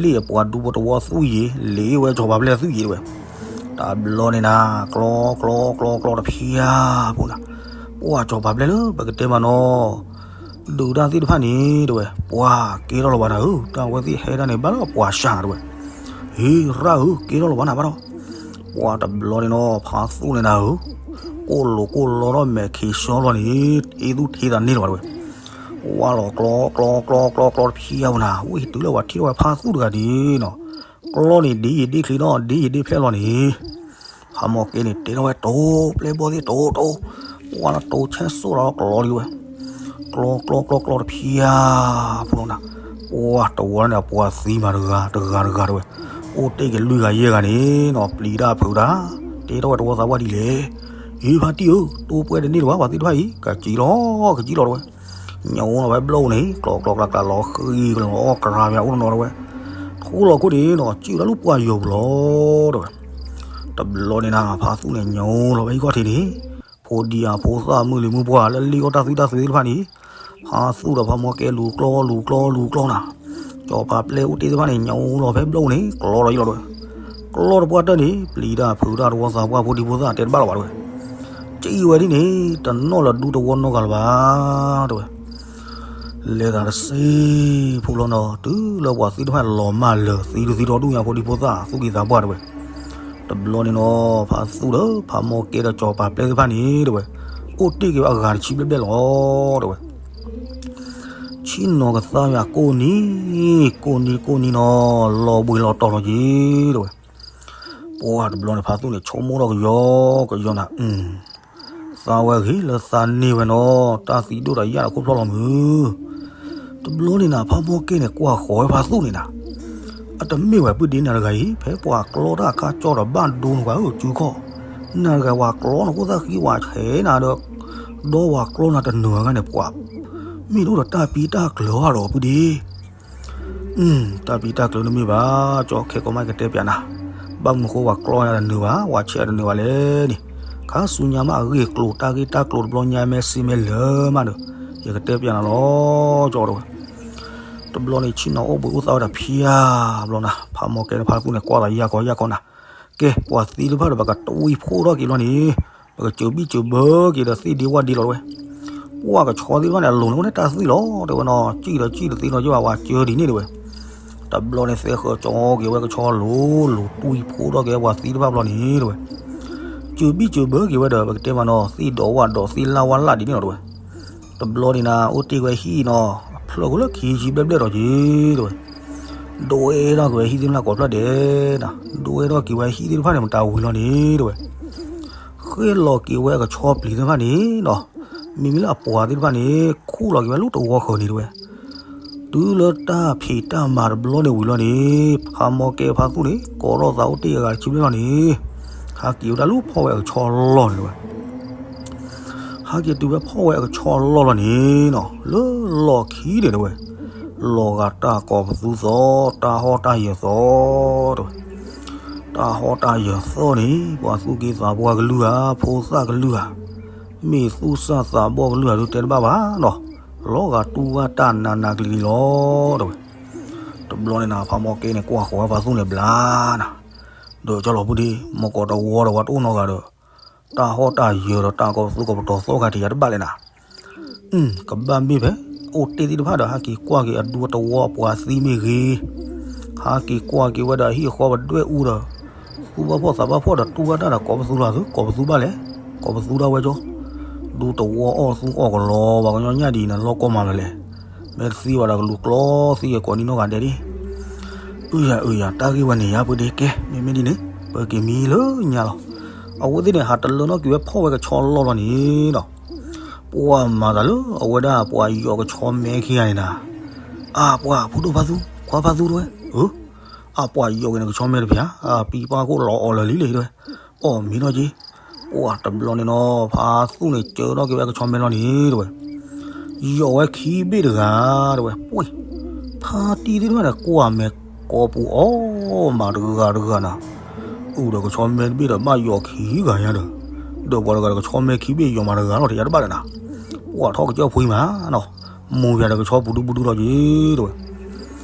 လ့ၣ်အပှၤဒူဖိတဝီသွံၣ်ယံၤ လ့ၣ်ဝဲစီၤပၤပျဲၢ်သွံၣ်ယံၤ တဲဝဲ, တဘျီန့ၣ်နၤ ကျီကျီကျီကျီတဖျၢၣ်ဖိနၤ, ပှၤစီၤပၤပျဲၢ်လၢပကတဲမးနီၤ ဒုးတၢ်သ့ၣ်တဖၣ်န့ၣ် တဲဝဲ ပှၤကဲထီၣ်လီၤဘၣ်နၤဧၢ, တၢ်ဝဲသ့ၣ်ဟဲဒၣ်န့ၣ် ဘၣ်လၢပှၤစှၤ တဲဝဲ, ဟ့ၣ်ရၣ်ဧၢ ကဲထီၣ်လီၤဘၣ်နၤဘၣ်ဒီး, ပှၤတဘျီန့ၣ်နီၤ ဖါသူၣ်န့ၣ်နၤဧၢ, ကိၣ်လိာ်ကိၣ်လီထီၣ်မဲာ်ခံးဆှီလီၤန့ၣ် ထံသူၣ်ထံသးန့ၢ်လီၤဘၣ် တဲဝဲ, ဝါလီၤကျီကျီကျီကျီကျီတဖျၢၣ်ဖိနၤ, ဝံၣ်တုၤလၢပှၤထံၣ်ထီၣ်ဝဲဖါသူၣ်တဂၤဒ်နီၤ, ကျီန့ၣ်ဒ်ယံၤဒ်ချ့နီၤ ဒ်ယံၤဒ်ဖျဲၣ်လီၤန့ၣ် ဖးမီၢ်ကဲန့ၣ် တဲထီၣ်ဝဲတိၤ ပျဲၢ်ဘီၣ်သ့ၣ်တိၤတိၤ, ပှၤလၢတိၤဆဲးစိၣ်လီၤကျီလံဝဲ, ကျီကျီကျီကျီတဖျၢၣ်ဖိလီၤနၤ, ပှၤတဝီန့ၣ် ပှၤသံမးတဂၤတဂၤတဂၤတဲဝဲ, အိၣ်တ့ၢ်က့ၤလွံၢ်ဂၤယဲၢ်ဂၤန့ၣ်နီၤ ပျံၤတၢ်ဖုးတၢ်, တဲထီၣ်ဝဲတဝီသးပှၢ်ဒ်လဲၣ်, ဟ့ၣ်ဖါတံၢ်ဧၢ တိၤပှဲၤတန့ၢ်တဘၣ် ပှၤသ့ၣ်တဖၣ်အံၤ ကကံလီၤ ကကံလီၤတဲဝဲ ညိလီၤဖဲဘျီၣ်န့ၣ် ကျီကျီကျီကျီလီၤဃံလီၤအီၣ်ကရၢမးအိၣ်နီၤတဲဝဲ, ထူလီၤခိၣ်န့ၣ်နီၤ စံၣ်ဝဲဒၣ်လၢပှၢ်ယီၤပူၤလီၤ တဲဝဲ, တဘျီန့ၣ်နၤ ဖါသူၣ်န့ၣ်ညိလီၤဖဲဟံၣ်ခီၣ်ထံးန့ၣ်, ဖိဒံအဖိသၣ်မုၢ်လံၤမုၢ်ပှၢ်လၢလ့ၣ်အီၣ်တၢ်သွံၣ်တၢ်သွံၣ်သ့ၣ်တဖၣ်န့ၣ်, ဖါသူၣ်ဒီးဖးမီၢ်ကဲလူၤကျီလူၤကျီလူၤကျီနၤ, စီၤပၤပျဲၢ်အိၣ်တ့ၢ်သ့ၣ်တဖၣ်န့ၣ် ညိလီၤဖဲဘျီၣ်န့ၣ် ကျီလီၤယံၤလီၤတဲဝဲ, ကျီတပှၢ်တၢၢ်န့ၣ် ပျံၤတၢ်ဖုးတၢ်တဝီသးပှၢ်ဖိဒံဖိသၣ်တဲတဘၣ်လီၤဘၣ်တဲဝဲ စံၣ်ဝဲဒ်န့ၣ် တနီၣ်လၢဒူတဝီနီတဂၤလၢၤဘၣ် တဲဝဲ, လဲၤသးတစ့ဖိလီၤနီၤ တုၤလၢပှၤသ့ၣ်တဖၣ်လီၤမၢ်လၢာ် သံဒူသံဒီဒူၣ်ညါဖိဒံဖိသၣ် သူၣ်က့သးပှၢ်တဲဝဲ, တဘျီန့ၣ်နီၤ ဖါသူၣ်ဒီးဖးမီၢ်ကဲဒီးစီၤပၤပျဲၢ်သ့ၣ်တဖၣ်န့ၣ် တဲဝဲ, အိၣ်တ့ၢ်က့ၤအဂၤတဆံဘျဲၣ်ဘျဲၣ်လီၤ တဲဝဲ ဆ့ၣ်နီၤကသါယၤကိၢ်နံၤ, ကိၢ်နံၤကိၢ်နံၤနီၤ လီၤဘှံးလီၤတီၤလီၤက့ၤ တဲဝဲ, ပှၤတဘျီန့ၣ် ဖါသူၣ်န့ၣ် ဆိကမိၣ်ထီၣ်ကယီကယီနၤ, အု သးဝဲဂ့ၤလၢသးန့ၢ်ဝဲနီၤ တၢ်သံဒိၣ်ဒီးယၣ်ဒီးခိၣ်ဖျီၣ်လီၤမုၢ်. တဘျီန့ၣ်နၤ ဖးမီၢ်ကဲန့ၣ် ကွၢ်ဃီၤဝဲဖါသူၣ်န့ၣ်နၤ, အတမ့ၢ်ဝဲပုၢ်ဒ့နၤတဂၤအံၤ ဖဲပှၤကျီတၢ်အခါကၠီဒီးဘၣ်ဒိနကွၢ်ဧၢ စုခီၣ်, နၤတဂၤဝၤကျီနခိၣ်သၣ်ဃံဝၤဆဲးနၤဒီး ဒီးဝၤကျီနၤတနုာ်အဂၤန့ၣ် ပှၤ မ့ၢ်တအိၣ်ဒီးတၢ်ပံတၢ်ကျၢၤဘၣ်ဒီးပုၢ်ဒ့ တၢ်ပံတၢ်ကျၢၤတမ့ၢ်ဘၣ်, ကၠီခဲကိးမးကတဲပျးနၤ, ဘၣ်မနုၤဃိဝၤကျီနၤတနုာ်ဘၣ် ဝၤဆဲးတနုာ်ဘၣ်လဲၣ်န့ၣ်, ခါဆူညါမးအဂ့ၢ်အကျိၤ တၢ်ဂ့ၢ်တၢ်ကျိၤတဘျီညါမ့ၢ်စံးမ့ၢ်လၢာ်မးဒီး ယကတဲပျးနၤလီၤ ကၠီတဲဝဲ. တဘျီန့ၣ် ဆ့ၣ်နီၤအိၣ်ဘှံးအိၣ်သါဝဲဒၣ်ဖျါဘျီနၤ, ဖးမီၢ်ကဲန့ၣ်ဖါသူၣ်န့ၣ် ကွၢ်သးယၢ်ကီယၢ်ကီနၤ, ကဲ ပှၤသံတဖၣ်ဒီး ပကတွံၢ်ဖှိၣ်ထီၣ်က့ၤဘျီန့ၣ်, ပကစၢၤဘံၣ်စၢၤဘၢက့ၤဒီးသ့ၣ်ဒ့ဝၣ်ဒ့လီၤတဲဝဲ. ပှၤကဆီသ့ၣ်တဖၣ်န့ၣ် အလိၤန့ၣ်အိၣ်န့ၣ်တၢ်သွံၣ်လီၤ တဲဝဲနီၤ, စံၣ်ဒီးစံၣ်တသ့နီၤယဘၣ် ပှၤစၢၤဒ်န့ၣ်တဲဝဲ. တဘျီန့ၣ် သဲဃၢၤကၠီက့ၤဝဲကဆီလိၤလိၤ တွံၢ်ဖှိၣ်ထီၣ်က့ၤပှၤသံတဖၣ်ဘျီန့ၣ်တဲဝဲ, စၢၤဘံၣ်စၢၤဘၢက့ၤဝဲဒီး ပကတဲမးနီၤ သ့ၣ်ဒီးဝၣ်ဒီးသ့ၣ်လၣ်ဝၣ်လၣ်ဒ်န့ၣ်လီၤတဲဝဲ. တဘျီန့ၣ်နၤ အိၣ်တ့ၢ်ဝဲဟံၣ်နီၤ အဖျၢၣ်ဃိလၢခံဆံဘျဲၣ်ဘျဲၣ်ဒီးက့ၤတဲဝဲ, ဒွဲထီၣ်က့ၤဝဲဟံၣ်သ့ၣ်တဖၣ်ကိးဖျၢၣ်ဒဲးနၤ, ဒွဲထီၣ်က့ၤဝဲဟံၣ်သ့ၣ်တဖၣ်န့ၣ် မတၤဝံၤလီၤန့ၣ်တဲဝဲ. ဃ့ၢ်လီၤက့ၤဝဲအကဆီပျံၤသ့ၣ်တဖၣ်န့ၣ်နီၤ, မ့မ့ၢ်လၢအပှၤသ့ၣ်တဖၣ်န့ၣ် ခူၣ်လီၤက့ၤဝဲလၢတဝီဃၢၤန့ၣ်တဲဝဲ. တုၤလၢတၢ်ဖံးတၢ်မၤတဘျီန့ၣ်ဝံၤလီၤန့ၣ်, ဖးမီၢ်ကဲဖါသူၣ်န့ၣ် ကိးထီၣ်သးအိၣ်တ့ၢ်အဂၤတဆံဘျဲၣ်လီၤန့ၣ်, ဟးက့ၤဝဲဒၣ်လၢဖီၣ်ဝဲအကဆီလီၢ်န့ၣ်တဲဝဲ. ဟးက့ၤတုၤဝဲဖီၣ်ဝဲအကဆီလီၢ်လီၤန့ၣ်နီၤ, လၢလီၢ်ခံန့ၣ်တဲဝဲ, လီၤဂာ်တၢ်ကိးပသူသီ, တၢ်ဟီၣ်တၢ်ယၢၤသီတဲဝဲ. တၢ်ဟီၣ်တၢ်ယၢၤသီန့ၣ် ပှၤသူၣ်က့သးပှၢ်ကလုၢ်ဧါ, ဖိသၣ်ကလုၢ်ဧါ, မ့ၢ်သူၣ်စၢ်သးဘီၣ်ကလုၢ်ဧါ ဒုးတဲတဘၣ်ဘၣ်နီၤ, လီၤဂာ်တူၢ်ဘၣ်တၢ်နးနးကလံၤကလံၤလီၤတဲဝဲ. တဘျီန့ၣ်နၤ ဖးမီၢ်ကဲန့ၣ် ကွၢ်ဃီၤဝဲဖါသူၣ်န့ၣ်ဘျါနၤ, ဒီးကၠီလီၤပုၢ်ဒ့ မီၢ်ကီးတဝီဒီးဝဲတအိၣ်နီတဂၤဒီး တၢ်ဟီၣ်တၢ်ယၢၤဒီးတၢ်ကိးပသူကိးပတီၤသီခါတယၤတဘၣ်လဲၣ်နၤ. ကဘၣ်မ့ၢ်ဖဲ အိၣ်တ့ၢ်သ့ၣ်တဖၣ်ဒီး ဟးက့ၤကွၢ်က့ၤအဒူအတဝီအပှၤသံမ့ၢ်ဂ့ၤ, ဟးက့ၤကွၢ်က့ၤဝဲဒီးအဟံၣ်အဃီပဒွဲၣ်အူဒီး သူၣ်ဘၣ်ဖှီၣ်သးဘၣ်ဖှီၣ်ဒီးတူၢ်ဘၣ်တၢ်ဒီးကိးပသူလီၤသု ကိးပသူဘၣ်လဲၣ်, ကိးပသူဒၣ်ဝဲကၠီ, ဒူတဝီအီၣ်သူအီၣ်ကလီ ပှၤကညီညၣ်ဒ်အံၤန့ၣ် လီၢ်ကီမးလၢလဲၣ်, မ့ၢ်တသံဘၣ်ဒီးကလူၤကျီသံအကိးနံၤနီၢ်ဂၤဒဲးဒ် အုယၤအုယၤ တၢ်ဂ့ၢ်ဝဲန့ၣ်ယါပှ့ၤဒ့ကဲ မ့မ့ၢ်ဒ်န့ၣ် ပက့ၤမံလၢညါလီၤ. အဝဲသ့ၣ်န့ၣ် ဟးတလၢနီၣ်က့ၤဝဲဖီၣ်ဝဲကဆီလီၢ်လီၤန့ၣ်ဒီး ပှၤမၤသးလၢအဝဲဒၣ်ပှၤယီၤကဆီမဲခံဂၤန့ၣ်နၤ, အပှၤဖိဒိၣ်ဖါသူ ခွါဖါသူတဲဝဲ, အပှၤယီၤက့ၤန့ၣ် ကဆီမဲတဖျၢၣ် အပံၤပှၢ်ခိၣ်လီၤအီၤလၢာ်လံလံတဲဝဲ, အီၣ်မ့ၤထီၣ်က့ၤ, ပှၤတဘျီန့ၣ်နီၤ ဖါသူန့ၣ် ကၢထီၣ်က့ၤဝဲကဆီမဲလီၤန့ၣ်တဲဝဲ ယီၤဝဲခံဘ့ၣ်တဂၤတဲဝဲ, ပှ့ၤ, ဖါတံၢ်သ့ၣ်တဖၣ်န့ၣ် ကွၢ်မဲာ်ကိးပူၤအီၣ်မးတဂၤတဂၤနၤ, အိၣ်ဒီးကဆီမဲတဘ့ၣ်ဒီးဘၣ်ယီၤခံဂၤညါဒီး, ဒီးပှၤတဂၤဒီးကဆီမဲခံဘ့ၣ်ယီၤမးတဂၤလီၤ တယၤတဘၣ်လၢနၤ, ပှၤထီၣ်ကစၢၢ်ဖှံမးနီၤ, မိၢ်ယၤဒီးကဆီပူၤဒူပူၤဒူလီၤက့ၤတဲဝဲ တ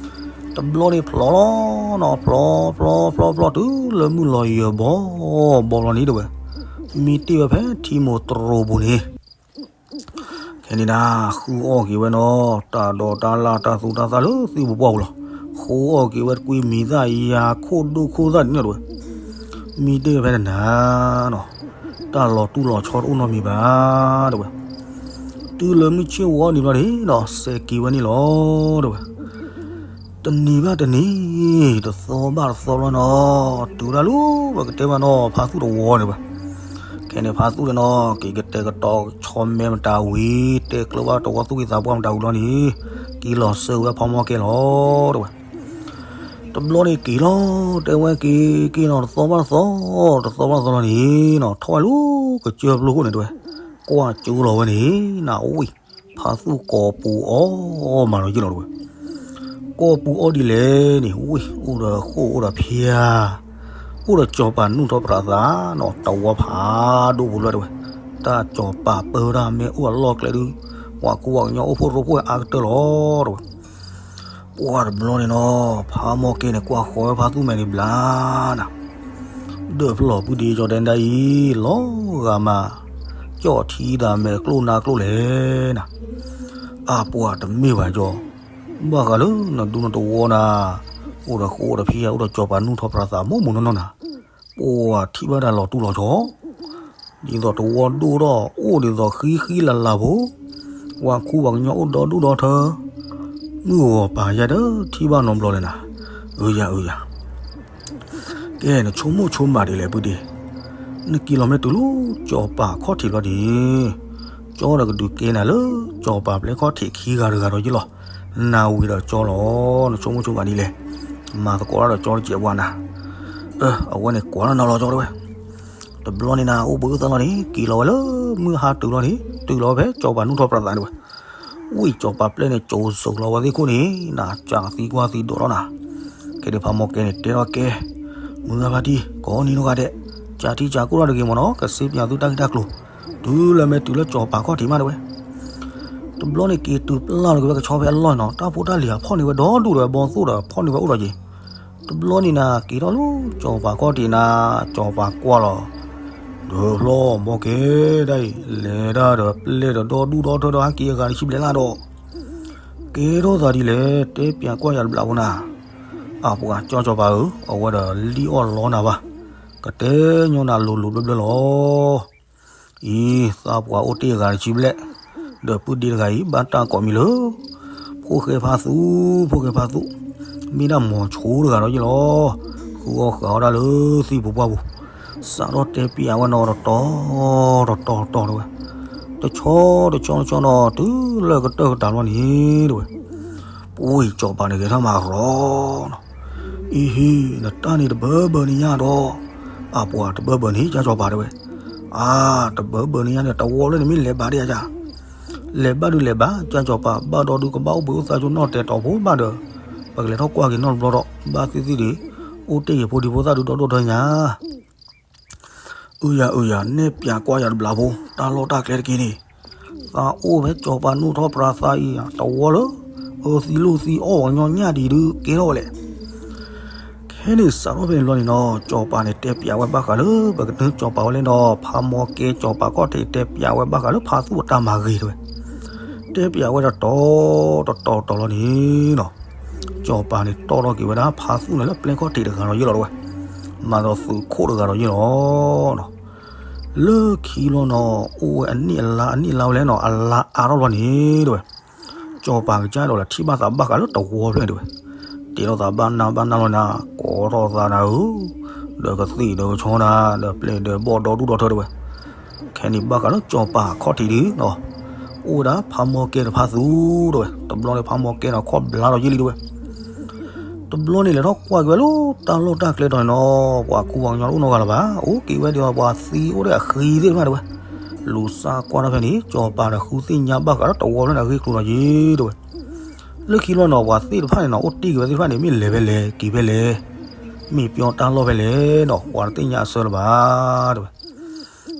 ဘျီန့ၣ်ဖျိးလီၤနီၤ ဖျိး ဖျိး ဖျိး ဖျိး တုၤလၢမုၢ်လီၤယၢၤဘီ ဘီလီၤန့ၣ်တဲဝဲ, မံတ့ၢ်ဝဲဖဲထံမိၢ်တရိာ်ပူၤန့ၣ် ခဲန့ၣ်နၤ ဃုအီၣ်က့ၤဝဲနီၤ တၢ်ဒိးတၢ်လၣ်တၢ်သူတၢ်သၣ်လၢသ့ၣ်ပူၤပှၢ်ပူၤလီၤ. ဃုအီၣ်က့ၤဝဲတကွံမံၤသၣ်ယၤခိၣ်ဒိၣ်ခိၣ်သၣ်ဒ်န့ၣ်တဲဝဲ, မံတ့ၢ်ဝဲဖဲန့ၣ်နၤနီၤ တၢ်လီၤတူၢ်လီၤဆီတအိၣ်နီတမံၤဘၣ်တဲဝဲ, တုၤလၢမုၢ်ဆ့ၣ်ဝီန့ၣ်ဘျီန့ၣ်နီၤ စဲးက့ၤဝဲန့ၣ်လီၤတဲဝဲ တနံၤဘၣ်တနံၤ တသီဘၣ်တသီဘျီနီၤ တုၤဒၣ်လၢပကတဲမးနီၤ ဖါသူၣ်တဝီန့ၣ်ဘၣ်. ခဲန့ၣ်ဖါသူၣ်န့ၣ်နီၤ က့ၤကတဲာ်ကတီၤဆီမဲမတၤဝံၤ တဲကျၢၤဘၣ်တဝီသူၣ်က့သးပှၢ်မတၤဝံၤလီၤန့ၣ် က့ၤလီၤစၢၤဝဲဖါမီၢ်ကဲလီၤတဲဝဲ. တဘျီန့ၣ်က့ၤလီၤ တဲဝဲက့ၤက့ၤနီၤ တသီဘၣ်တသီ တသီဘၣ်တသီလီၤန့ၣ်နီၤ ထီၣ်ဝဲလၢကစၢၢ်ဖျိခိၣ်န့ၣ်တဲဝဲ ကွၢ်ကၠိလီၤဝဲန့ၣ် နဝံၣ် ဖါသူၣ်ကိးပူၤအီၣ်မးလီၤယ့ၢ်လီၤတဲဝဲ. ကိးပူၤအီၣ်ဒ်လဲၣ်န့ၣ် ဝံၣ် အိၣ်ဒီးဃိၣ်အိၣ်ဒီးဖၠါ အိၣ်ဒီးစီၤပၤနူၢ်ထီၣ်ပြးသးနီၤ တဝီဖးဒိၣ်ပူၤလီၤတဲဝဲ. တၢ်စီၤပၤပၢတၢ်မ့ၢ်အိၣ်အလီၢ်ကျဲဒုး ပှၤကူပှၤကညီအိၣ်ဖှိၣ်ရိဖှိၣ်အါကတၢၢ်လီၤတဲဝဲ. ပှၤတဘျီန့ၣ်နီၤ ဖါမီၢ်ကဲန့ၣ် ကွၢ်ဃီဝဲဖါသူၣ်မဲာ်န့ၣ်ဘျါနၤ ဒၢးဖျိးပုၢ်ဒ့ကၠီတဲဒ်အံၤ လီၤဂာ်မး ကၠီၣ်ထံတၢ်မဲာ်ကျိၣ်နါကျိၣ်လဲၣ်နၤ. အပှၤတမ့ၢ်ဘၣ်ကၠီ ဘၣ်ဃးလၢနဒူနတဝီနၤ အိၣ်ဒီးဃိၣ်အိၣ်ဒီးဖၠါ အိၣ်ဒီးစီၤပၤနူၢ်ထီၣ်ပြးသးမိၢ်မိၢ်နီၢ်နီၢ်နၤ ပှၤထံၣ်ဘၣ်တၢ်လီၤတူၢ်လီၤဆီ ဒ်သိးတဝီဒိၣ်ထီၣ် အိၣ်ဒ်သိးဃံဃံလၤလၤဖိ ပှၤခူပှၤကညီအိၣ်ဒီဒူၣ်ဒီထၢ မုၢ်ဂီၤပၤယဲၢ်တထံၣ်ဘၣ်နီတဘျီလၢၤနၤ. အၢယၤအၢယၤ ကဲ နဆိကမိၣ်ဆိကမးဒ်လဲၣ်ပုၢ်ဒ့ နက့ၤလီၤမ့ၢ်တုၤလၢကၠီၤပၤခီၣ်ထံးလီၤန့ၣ်, ကၠီဒီးကဒုးကဲနၤလၢကၠီၤပၤပျဲၢ်ခီၣ်ထံးခံဂၤတဂၤဒီးယ့ၢ်လီၤ. နၤဝံၤဒီးကၠီလီၤ, နဆိကမိၣ်ဆိကမးဒ်လဲၣ်. မၤသကိးတၢ်ဒီးကၠီတစဲးပှၤနၤ, အဝဲန့ၣ်ကွၢ်လီၤနၤလီၤကၠီတဲဝဲ. တဘျီန့ၣ်နၤ အိၣ်ဘှံးအိၣ်သါလီၤန့ၣ် က့ၤလီၤဝဲလၢမုၢ်ဟါတုၤလီၤန့ၣ် တုၤလီၤဖဲကၠီၤပၤနူၢ်ထီၣ်ပြးသးန့ၣ်ဝဲ. ဝံၣ်ကၠီၤပၤပျဲၢ်န့ၣ် ကၠိၤစိၤလီၤဝဲသ့ၣ်ခိၣ်န့ၣ် နၤကးသံကွၢ်သံဒိးထီၣ်နၤ. ခဲဒုးဖးမီၢ်ကဲန့ၣ် တဲထီၣ်ကဲ, မုၢ်ဂၤဖါတံၢ် ကိးနံၤနီၢ်ဂၤဒဲး, ကးထံကးကီၢ်တၢ်တဂ့ၤမ့ၢ်နီၤ ကစ့ပၠးသုတၢ်ဂ့ၢ်တၢ်ကျိၤ, တုၤလၢမ့ၢ်တုၤလၢကၠီၤပၤခီၣ်ထံးမးတဲဝဲ. တဘျီန့ၣ်က့ၤတုၤပျၢ်လီၤက့ၤဝဲကဆီဖဲအလီၢ်နီၤ တၢ်ဖိတၢ်လံၤအဖီၣ်န့ၢ်ဝဲဒီဒူၣ်ဒီး ဘီသိၣ်ဒီးဖီၣ်န့ၢ်ဝဲအိၣ်ဒီးက့ၤ. တဘျီန့ၣ်နၤ က့ၤထီၣ်လၢကၠီၤပၤခီၣ်ထံးနၤ ကၠီၤပၤကွၢ်လီၤ. ဒီးဖျီမီၢ်ကဲဒၣ်အံၤ လဲၤတၢ်ဒီးပျဲၢ်ဒီးဒီဒူၣ်ဒီထၢဒီးဟဲက့ၤအဂၤတဆံဘျဲၣ်လၢဒီး ကဲထီၣ်သးဒ်လဲၣ် တဲပၠးကွၢ်ယၤတဘျီဖိနၤ. အပှၤကၠီကၠီၤပၤဧၢ, အဝဲဒီးလံၣ်အီၣ်လီနၤဘၣ်, ကတဲညီနၤလိၤလိၤဘျၢဘျၢလီၤ. အံၤ သးပှၢ်အိၣ်တ့ၢ်အဂၤတဆံဘျဲၣ်, ဒီးပုၢ်ဒ့တဂၤအံၤ ဘၣ်တၢ်ကိးမံၤလၢ ဖိၣ်ဃဲဖါသူ, ဖိၣ်ဃဲဖါသူ, မ့ၢ်ဒၣ်မိၤဆိတဂၤဒီးယ့ၢ်လီၤ. ဃုအီၣ်ဃုအီဒၣ်လၢသံၣ်ပူၤပှၢ်ပူၤ, စးထီၣ်တဲပၠးဝဲနီၤတတီၤတတီၤတတီၤတဲဝဲ. တဆီတဆီတဆီနီၤ တုၤလၢကတၢၢ်ကတၢၢ်လီၤန့ၣ်တဲဝဲ. ပှၤကၠီၤပၤန့ၣ်ဂဲၤထီၣ်မၤရီၤနီၤ. အံၤဟံ နတၢ်န့ၣ်တဘၢဘၢန့ၣ်ညါဒီး, အပှၤတဘၢဘၢန့ၣ် ကၠီကၠီၤပၤတဲဝဲ. အါ တဘၢဘၢန့ၣ်ညါန့ၣ် တဝီဖျၢၣ်န့ၣ်မ့ၢ်လဲၤဘၣ်ဒ်အါကၠီ လဲၤဘၣ်ဒုးလဲၤဘၣ် ကၠီကၠီၤပၤဘၣ်ဒီးဒုးကဘၣ်အိၣ်ဘှံးအိၣ်သါကၠိနီၣ်တဲာ်တီၤဖိဘၣ်ဒီး, ပကလဲၤထီၣ်ကွၢ်က့ၤနီတဘျီဒီး ဘၣ်သ့ၣ်သ့ၣ်ဒံး, အိၣ်တ့ၢ်ယဖိဒံဖိသၣ်ဒုးဒီဒိၣ်ထၢညါ အုယၤအုယၤ နဲၣ်ပၠးကွၢ်ယၤတဘျီဖိ တၢ်လီၢ်တၢ်ကျဲတက့ၢ်န့ၣ်, သးအိၣ်ဖဲကၠီၤပၤနူၢ်ထီၣ်ပြးသးအံၤ တဝီလၢ အသံလိၣ်သံအီၣ်အီၤညီညၣ်ဒံးဒုးကဲထီၣ်ဝဲလဲၣ်. ခဲန့ၣ်စးထီၣ်ဖဲန့ၣ်ဘျီန့ၣ်နီၤ ကၠီၤပၤန့ၣ်တဲပၠးဝဲဘၣ်ဃးလၢ ပကနၢကၠီၤပၤဝဲလဲၣ်နီၤ ဖးမီၢ်ကဲကၠီၤပၤခီၣ်ထံးတဲပၠးဝဲဘၣ်ဃးလၢဖါသူၣ်အတၢ်မၤဂ့ၤတဲဝဲ. တဲပၠးဝဲတတီၤတတီၤတတီၤလီၤန့ၣ်နီၤ ကၠီၤပၤန့ၣ်တီၣ်ထီၣ်က့ၤဝဲဒၣ်ဖါသူၣ်န့ၣ်လၢပျဲၢ်ခီၣ်ထံးတဂၤဒီးယ့ၢ်လီၤတဲဝဲ, မၤဒီးသုးခိၣ်တဂၤဒီးယ့ၢ်လီၤနီၤ. လၢခံဘျီနီၤ အိၣ်ဝဲအနံၣ်အလါအနံၣ်အလါဝဲလဲၣ်နီၤ အလါအါထီၣ်ဘျီန့ၣ်တဲဝဲ, ကၠီၤပၤကစၢ်ဒီးလၢထံၣ်ဘၣ်သးဘၣ်ဃးလၢတဝီဖျၢၣ်တဲဝဲ, တဲထီၣ်သးဘၣ်နၢ်ဘၣ်နၢ်လီၤနၤ ကိးထီၣ်သးနၤဧၢ, ဒီးကသံၣ်ဒီးကဆီနၤ ဒီးပျဲၢ်ဒီးဘီၣ်ဒီဒူၣ်ဒီထၢတဲဝဲ. ခဲန့ၣ်ဘၣ်ဃးလၢကၠီၤပၤခီၣ်ထံးဒုးနီၤ အိၣ်ဝဲဒၣ်ဖးမီၢ်ကဲဒီးဖါသူၣ်တဲဝဲ, တဘျီန့ၣ်ဖးမီၢ်ကဲနီၤခီၣ်ဘျါဒီးယ့ၢ်လံတဲဝဲ. တဘျီန့ၣ်လဲၤထီၣ်ကွၢ်က့ၤဝဲလၢတၢ်လီၢ်တၢ်ကျဲတီၤန့ၣ်နီၤ ပှၤခူပှၤကညီတအိၣ်နီတဂၤလၢၤဘၣ် အိၣ်က့ၤဝဲဒ်သိးပှၤသံအိၣ်ဒီးအဃံသ့ၣ်တဖၣ်တဲဝဲ. လူၤစၢ်ကွၢ်ထီၣ်ဖဲန့ၣ် ကၠီၤပၤဒီးဃုသ့ၣ်ညါဘၣ်ဃးလၢတဝီဖျၢၣ်န့ၣ်အဂ့ၢ်ကျိၤဒီးယ့ၢ်တဲဝဲ. လၢခံဘျီနီၤ ပှၤသ့ၣ်တဖၣ်န့ၣ်နီၤ အိၣ်တ့ၢ်က့ၤဝဲသ့ၣ်တဖၣ်န့ၣ် မ့ၢ်လဲၤဖဲလဲၣ်က့ၤဖဲလဲၣ်, မ့ၢ်ပျီတၢ်လီၢ်ဖဲလဲၣ်နီၤ ပှၤတသ့ၣ်ညါအဆၢလၢၤဘၣ်တဲဝဲ.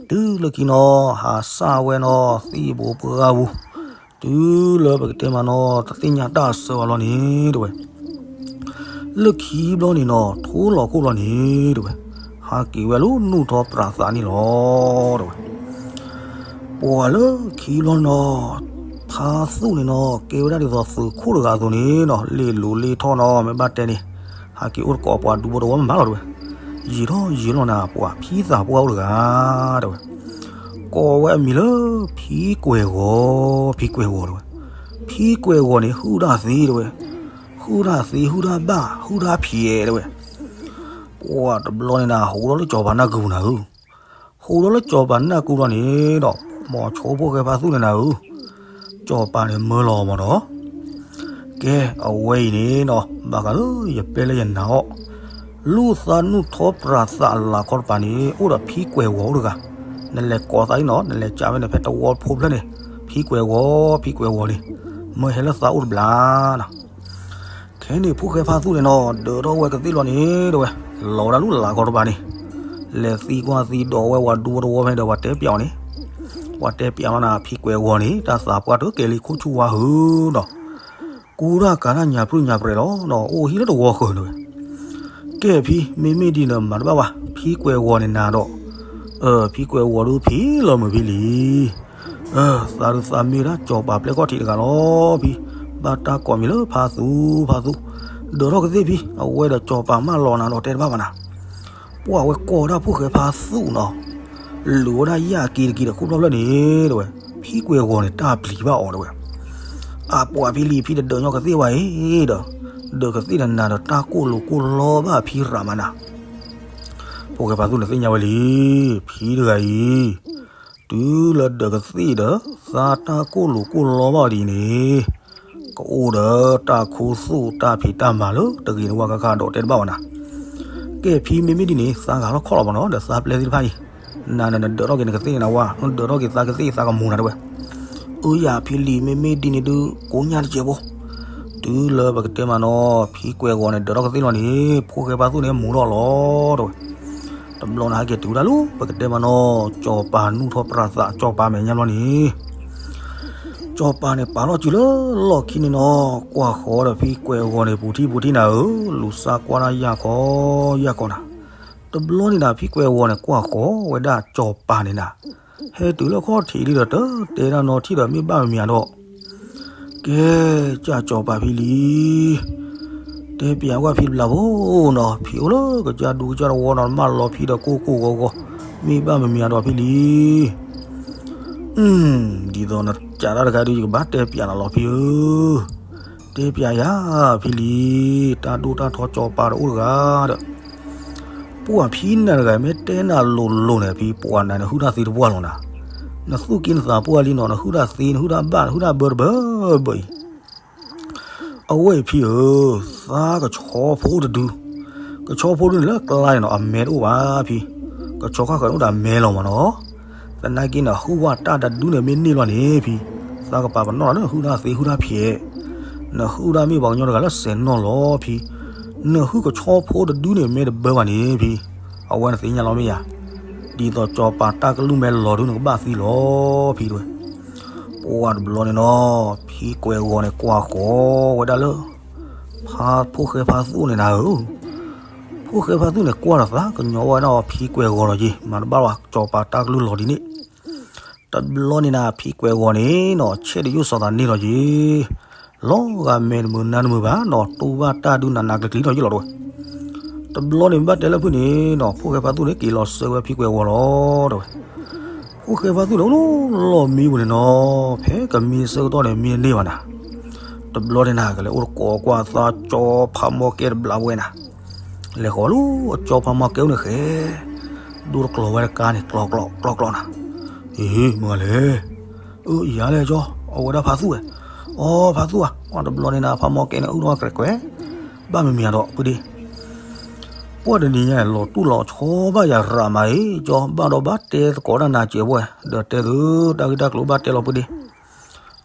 တုၤလၢခံနီၤ ဟးစၢ်ဝဲနီၤ သံၣ်ဘိပှၢ်ပူၤ, တုၤလၢပကတဲမးနီၤ တသ့ၣ်ညါတၢ်အဆၢဘၣ်လီၤန့ၣ်တဲဝဲ. လၢခံဘျီန့ၣ်နီၤ ထိလီၤခိၣ်ဘျီန့ၣ်တဲဝဲ, ဟးက့ၤဝဲလၢနူၢ်ထီၣ်ပြးသးန့ၣ်လီၤတဲဝဲ. ပှၤလၢခံဘျီနီၤ ဖါသူၣ်န့ၣ်နီၤ ကဲဝဲဒၣ်ဒ်သိးသုးခိၣ်တဂၤအသိးန့ၣ်နီၤ လ့ၣ်လူၤလ့ၣ်ထီၣ်နီၤ မ့ၢ်ဘၣ်တဲန့ၣ် ဟးက့ၤအိၣ်တကိးပှၤဒူဖိတဝီမးလီၤတဲဝဲ. ယံာ်ထီၣ်ယံာ်လီၤနၤ ပှၤဖံသးပှၢ်အိၣ်တဂၤတဲဝဲ. ကိးဝဲအမံၤလၢ ဖံကွဲၤဂီၤ, ဖံကွဲၤဂီၤတဲဝဲ. ဖံကွဲၤဂီၤန့ၣ် ဟုၣ်တၢ်သ့တဲဝဲ, ဟုၣ်တၢ်သ့ ဟုၣ်တၢ်ဘၣ် ဟုၣ်တၢ်ဖံးတဲဝဲ. ပှၤတဘျီန့ၣ်နၤ ဟူးထီၣ်လၢကၠီၤပၤနၢ်ကုပူၤနၤဧၢ, ဟူးထီၣ်လၢကၠီၤပၤနၢ်ကုပူၤလီၤန့ၣ်ဒီး မိၤဆိဖိၣ်ဃဲဖါသူၣ်န့ၣ်နၤဧၢ, ကၠီၤပၤန့ၣ်မၢလီၤမးဒီး ကဲ အဝဲအံၤန့ၣ်နီၤ ဘၣ်ဃးလၢယပျဲၢ်လၢယနာ်အီၤ, လူၢ်သးနူၢ်ထီၣ်ပြးသးအလၤခီတပၤန့ၣ် အိၣ်ဒီးဖံကွဲၤဂီၤအိၣ်တဂၤ, နလဲၤကိးသးအံၤနီၤ နလဲၤကးဝဲန့ၣ် ဖဲတဝီဖိဖျၢၣ်န့ၣ် ဖံကွဲၤဂီၤ ဖံကွဲၤဂီၤန့ၣ် မၢဟဲလၢသးအိၣ်တဘျီနီၤ. ခဲန့ၣ်ဖိၣ်ဃဲဖါသူၣ်န့ၣ်နီၤ ဒၢးထီၣ်ဝဲကသ့ၣ်လီၤန့ၣ်တဲဝဲ, လီၤဝဲဒၣ်လူၢ်လၤခီတပၤန့ၣ်, လဲၤသံကွၢ်သံဒိးဝဲဝၤဒူဖိတဝီဖဲဒီး ပှၤတဲပၠးအီၤန့ၣ်, ပှၤတဲပၠးလီၤနၤ ဖံကွဲၤဂီၤန့ၣ် တၢ်သးပှၢ်တကဲလံခိၣ်ဆူၣ်ဝါဟုဒီး ကူတၢ်ကၤတၢ်ညၣ်ပြူၣ်ညၣ်ပြဲၤလီၤနီၤ အိၣ်ဟံၣ်လၢတဝီဃၢၤန့ၣ်ဝဲ. ကဲဖံ မ့မ့ၢ်ဒ်န့ၣ်မၤတဘၣ်ဘၣ် ဖံကွဲၤဂီၤန့ၣ်နၤဒီး, ဖံကွဲၤဂီၤဒုးဖံလီၤမုာ်ဖံလံ သးဒုးသးမ့ၢ်ဒၣ်ကၠီၤပၤပျဲၢ်ခီၣ်ထံးတဂၤလီၤဖံ, ဘၣ်တၢ်ကိးမံၤလၢဖါသူ ဖါသူ, ဒၢးထီၣ်ကသ့ၣ်ဖံ အဝဲဒီးကၠီၤပၤမၢလီၤနၤဒီးတဲတဘၣ်ဘၣ်နၤ. ပှၤဝဲကိးဝဲဒၣ်ဖိၣ်ဃဲဖါသူၣ်နီၤ, လူၤဝဲဒၣ်ယၣ်က့ၤတက့ၤဒီးခိၣ်ဖျီၣ်ဖျၢၣ်န့ၣ်တဲဝဲ, ဖံကွဲၤဂီၤန့ၣ်တၢ်ပျံၤဘၣ်အီၤတဲဝဲ. အပှၤဖံလံၤဖံတဒၢးညီကသ့ၣ်ဝဲအံၤဒီး, ဒၢးကသ့ၣ်နၤဒီးတၢ်ကိၢ်လိာ်ကိၢ်လီဘၣ်ဖံရးမးနၤ. ဖိၣ်ဃဲဖါသူၣ်န့ၣ်သ့ၣ်ညါဝဲလံ, ဖံတဂၤအံၤ တုၤလၢဒၢးကသ့ၣ်ဒီး သးတၢ်ကိၢ်လိာ်ကိၢ်လီဘၣ်အီၤဒ်အံၤန့ၣ်, ကအိၣ်ဒီးတၢ်ခူသူၣ်တၢ်ဖံးတၢ်မၤလၢတဂ့ၤတဝါဃၣ်ဃၣ်ဒီးတဲတဘၣ်ဘၣ်နၤ. ကဲဖံမ့မ့ၢ်ဒ်န့ၣ် သးဂၤလီၤခီလီၤမးနီၤ ဒီးသးပျဲသ့ၣ်တဖၣ်အံၤ, နၤန့ၣ်နဒၢးထီၣ်က့ၤနကသ့ၣ်န့ၣ်နဝါ, နဒၢးထီၣ်က့ၤသးကသ့ၣ်သးကမူၤနၤတဲဝဲ. အၢယၤဖံလံၤ မ့မ့ၢ်ဒ်န့ၣ်ဒုး ကိးညါတစဲးဖိ, တုၤလၢပကတဲမးနီၤ ဖံကွဲးဂီၤန့ၣ် ဒၢးထီၣ်ကသ့ၣ်လီၤန့ၣ် ဖိၣ်ဃဲဖါသူၣ်န့ၣ်မူၤထီၣ်လီၤတဲဝဲ. တဘျီန့ၣ်ဟဲက့ၤတုၤဒၣ်လၢ ပကတဲမးနီၤ စီၤပၤနူၢ်ထီၣ်ပြၢသး စီၤပၤမဲာ်ညါဘျီန့ၣ် စီၤပၤန့ၣ်ပာ်ထီၣ်စုလၢလီၢ်ခံန့ၣ်နီၤ, ကွၢ်ဃီၤဒီးဖံကွဲးဂီၤန့ၣ် ပူၤထံၣ်ပူၤထံၣ်နၤဧၢ, လူၤစၢ်ကွၢ်တၢ်ယၢ်ခီယၢ်ခီနၤ. တဘျီန့ၣ်နၤ ဖံကွဲးဂီၤန့ၣ် ကွၢ်ဃီၤဝဲဒၣ်စီၤပၤန့ၣ်နၤ, ဟဲတုၤလၢခီၣ်ထံးဒ်ဒီး တၢ်တဲတၢ်နီထံၣ်ဒီးမ့ၢ်ဘၣ်မမံၤဒီး ကဲ, ကၢ်စီၤပၤဖံလံၤ, တဲပျးကွၢ်ဖံတဘျီဖိနီၤ, ဖံအိၣ်လၢကစၢ်ဒူကစၢ်တဝီနီၤ, နမၢလီၤဖံဒီးကိၢ်ကိၢ်ဂီၤဂီၤ, မ့ၢ်ဘၣ်မမံၤဒီးဖံလံၤ. ဒ်သိးနကးတၢ်တခါဒုး ယကဘၣ်တဲပျးနၤလီၤဖံဧၢ, တဲပျးယၤဖံလံၤ, တၢ်ဒိၣ်တၢ်ထီစီၤပၤတအိၣ်တဂၤဒီး ပှၤဖံနၤတဂၤ မ့ၢ်တဲနၤလိၤလိၤန့ၣ် ဖံပှၤနၤန့ၣ် ဟုၣ်တၢ်သ့တပှၢ်လီၤနၤ, နသူၣ်က့နသးပှၢ်လံနီၤ, နဟုၣ်တၢ်သ့ နဟုၣ်တၢ်ဘၣ် နဟုၣ်တၢ်ဘၢတဘၢဘၢအံၤ. အဝဲအံၤဖံဧၢ, သးကဆီဖိတဒု, ကဆီဖိဒုန့ၣ်လၢကျါန့ၣ်နီၤ အမဲတအိၣ်ဘၣ်ဖံ, ကဆီခါဃၢၤန့ၣ်အိၣ်ဒီးအမဲလီၤမးနီၤ. သနာ်က့န့ၣ် ဟုၣ်ဝဲတၢ်တဒုန့ၣ်မ့ၢ်န့ၢ်လီၤန့ၣ်ဖံ, သးကပာ်ပနီၣ်လီၤလၢနဟုၣ်တၢ်သ့ဟုၣ်တၢ်ဖျဲး, နဟုၣ်တၢ်မ့ၢ်ပှၤကညီတဂၤလၢစဲးနီၣ်လီၤဖံ, နဟုၣ်ကဆီဖိတဒုန့ၣ်မ့ၢ်တဘၢဘၣ်န့ၣ်ဖံ, အဝဲနသ့ၣ်ညါလီၤမ့ၢ်ယၤ, ဒ်သိးစီၤပၤတၢ်ကလုၢ်မဲလီၤဒုန့ၣ်ကဘၣ်သံလီၤဖံတဲဝဲ. ပှၤတဘျီန့ၣ်နီၤ ဖံကွဲးဂီၤန့ၣ်ကွၢ်ဃီၤဝဲဒၣ်လၢ ဖါဖိၣ်ဃဲဖါသူၣ်န့ၣ်နၤဧၢ, ဖိၣ်ဃဲဖါသူၣ်န့ၣ်ကွၢ်ဒီးသးကညီၤဝဲဒၣ်အီၤ ဖံကွဲးဂီၤလီၤက့ၤ မၤတဘၣ်ဝဲ စီၤပၤတၢ်ကလုၢ်လီၤဒ်န့ၣ်. တဘျီန့ၣ်နၤ ဖံကွဲးဂီၤန့ၣ်နီၤ ဆဲးတယိၣ်စီၤသးန့ၣ်လီၤက့ၤ, လီၤဂာ်မဲာ်တမုာ်နါတမုာ်ဘၣ်နီၤ တူၢ်ဘၣ်တၢ်ဒုးနးနးကျံၤကျံၤထီၣ်ယ့ၣ်လီၤတဲဝဲ. တဘျီန့ၣ်ဘၣ်တဲလၢဖုၣ်န့ၣ်နီၤ ဖိၣ်ဃဲဖါသူၣ်န့ၣ် က့ၤလီၤဆှၢဝဲဖံကွဲးဂီၤလီၤတဲဝဲ. ဖိၣ်ဃဲဖါသူၣ်န့ၣ် အိၣ်လီၤမံပူၤန့ၣ်နီၤ ဖဲကမံဆၢကတီၢ်န့ၣ် မံတန့ၢ်ဘၣ်နၤ. တဘျီန့ၣ်နၤ ကလဲၤအိၣ်တကိးကွၢ်သးကၠီဖးမီၢ်ကဲတဘျီဝဲနၤ, လဲၤဃီၤလၢအကၠီဖးမီၢ်ကဲအိၣ်န့ၣ်ဃဲ ဒိတကျီၤဝဲတကါန့ၣ် ကျီကျီကျီကျီနၤ. ဟ့ မုၢ်ဂၤလဲၣ်, အၢ ယၤလဲၣ်ကၠီ, အဝဲဒၣ်ဖါသူၣ်ဝဲ, အိ ဖါသူၣ်ဧါ, တဘျီန့ၣ်နၤ ဖးမီၢ်ကဲန့ၣ်အုၣ်ထီၣ်ခွဲးခွဲး, ဘၣ်မံၤမံၤဒီး ပုၢ်ဒ့ ပှၢ်တနံၤညါ လီၤတူၢ်လီၤဆီဘၣ်ယၤရးမးအံၤ ကၠီ ဘၣ်ဒီးဘၣ်တဲသကိးတၢ်နၤစဲးဘၣ်ဝဲ, ဒီးတဲသု တၢ်ဂ့ၢ်တၢ်ကျိၤဘၣ်တဲလီၤပုၢ်ဒ့.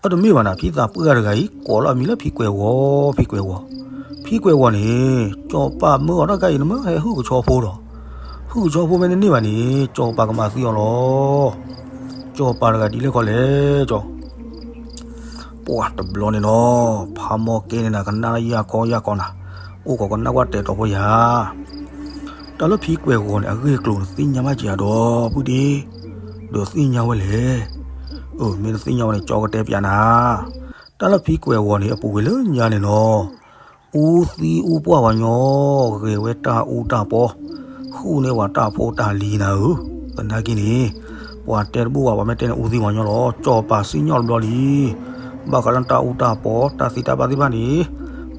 အတမ့ၢ်ဘၣ်နၤ ဖံသးပှၢ်တဂၤအံၤ ကိးလီၤအမံၤလၢဖံကွဲးဂီၤ ဖံကွဲးဂီၤ, ဖံကွဲးဂီၤန့ၣ် ကၠီပာ်မၢအီၤတၢ်ခါအံၤ နမ့ၢ်ဟဲဟုၣ်ကဆီဖိဒီး, ဟုၣ်ကဆီဖိမ့ၢ်တန့ၢ်ဘၣ်န့ၣ် ကၠီပာ်ကမၤသံအီၤလီၤ. ကၠီပာ်တဂၤဒ်လဲၣ်ခီလဲၣ်ကၠီ ပှၢ်တဘျီန့ၣ်နီၤ ဖးမီၢ်ကဲန့ၣ်နၤ ကနၣ်တၢ်ယၢ်ခီယၢ်ခီနၤ, အိၣ်ခိးကနၣ်ကွၢ်တဲာ်တီၤဖိယၤ, တၢ်လၢဖံကွဲးဂီၤန့ၣ် အဂ့ၢ်အကျိၤန့ၣ် သ့ၣ်ညါဘၣ်က့ၤအဒီး ပုၢ်ဒ့, ဒီးသ့ၣ်ညါဝဲလဲၣ်, အၢ မ့ၢ်နသ့ၣ်ညါဝဲန့ၣ် ကၠီကတဲပျးနၤ, တၢ်လၢဖံကွဲးဂီၤန့ၣ် အပူၤကွံာ်လၢညါန့ၣ်နီၤ အူသံအူပှၢ်ဝဲညီ, ဂဲၤဝဲတၢ်အူတၢ်ပီ, ဃုန့ၢ်ဝဲတၢ်ဖိတၢ်လံၤနၤဧၢ, သနာ်က့န့ၣ်, ပှၤတဲတဘူၣ်ဘၣ် ပှၤမ့ၢ်တဲန့ၣ် အူသံဝဲညီလီၤ. ကၠီပာ်စံၣ်ညီၣ်တဘျီလံ, ဘၣ်ဃးလၢတၢ်အူတၢ်ပီ တၢ်သံတၢ်ဘၣ်သ့ၣ်တဖၣ်န့ၣ်,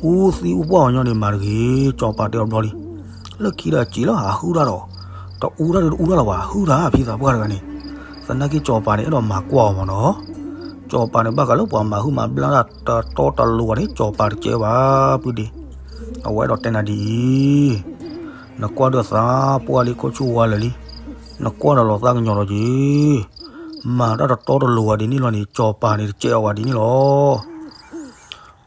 အူသံအူပှၢ်ဝဲညီန့ၣ် မၤတဂ့ၤ, ကၠီပာ်တဲအီၤတဘျီလံ. လၢခံဒီးစံးလၢအဟုၣ်တၢ်ဒီး, တအူတၢ်ဒီးတအူတၢ်လၢၤဘၣ် ဟုၣ်တၢ်ဖံသးပှၢ်တဂၤန့ၣ်, သနာ်က့ကၠီပာ်န့ၣ် အဲၣ်ဒိးမၤကွၢ်အီၤမးနီၤ. ကၠီပာ်န့ၣ် ဘၣ်ဃးလၢပှၤမၤဟုၣ်မၤဘျါတၢ်တတီတလိၤဘၣ်န့ၣ် ကၠီပာ်တကဲဘၣ် ပုၢ်ဒ့, အဝဲအဲၣ်ဒိးတဲနၤဒ်အံၤ, နကွၢ်ဒီးသးပှၢ်လံ ခိၣ်ဆူၣ်ဝါလၢာ်လံ, နကွၢ်ဒီးလီၤသးကညီၤလီၤက့ၤ, မၤတၢ်တတီတလိၤဝဲဒ်န့ၣ်လီၤန့ၣ် ကၠီပာ်န့ၣ်တကဲအီၤဝဲဒ်န့ၣ်လီၤ.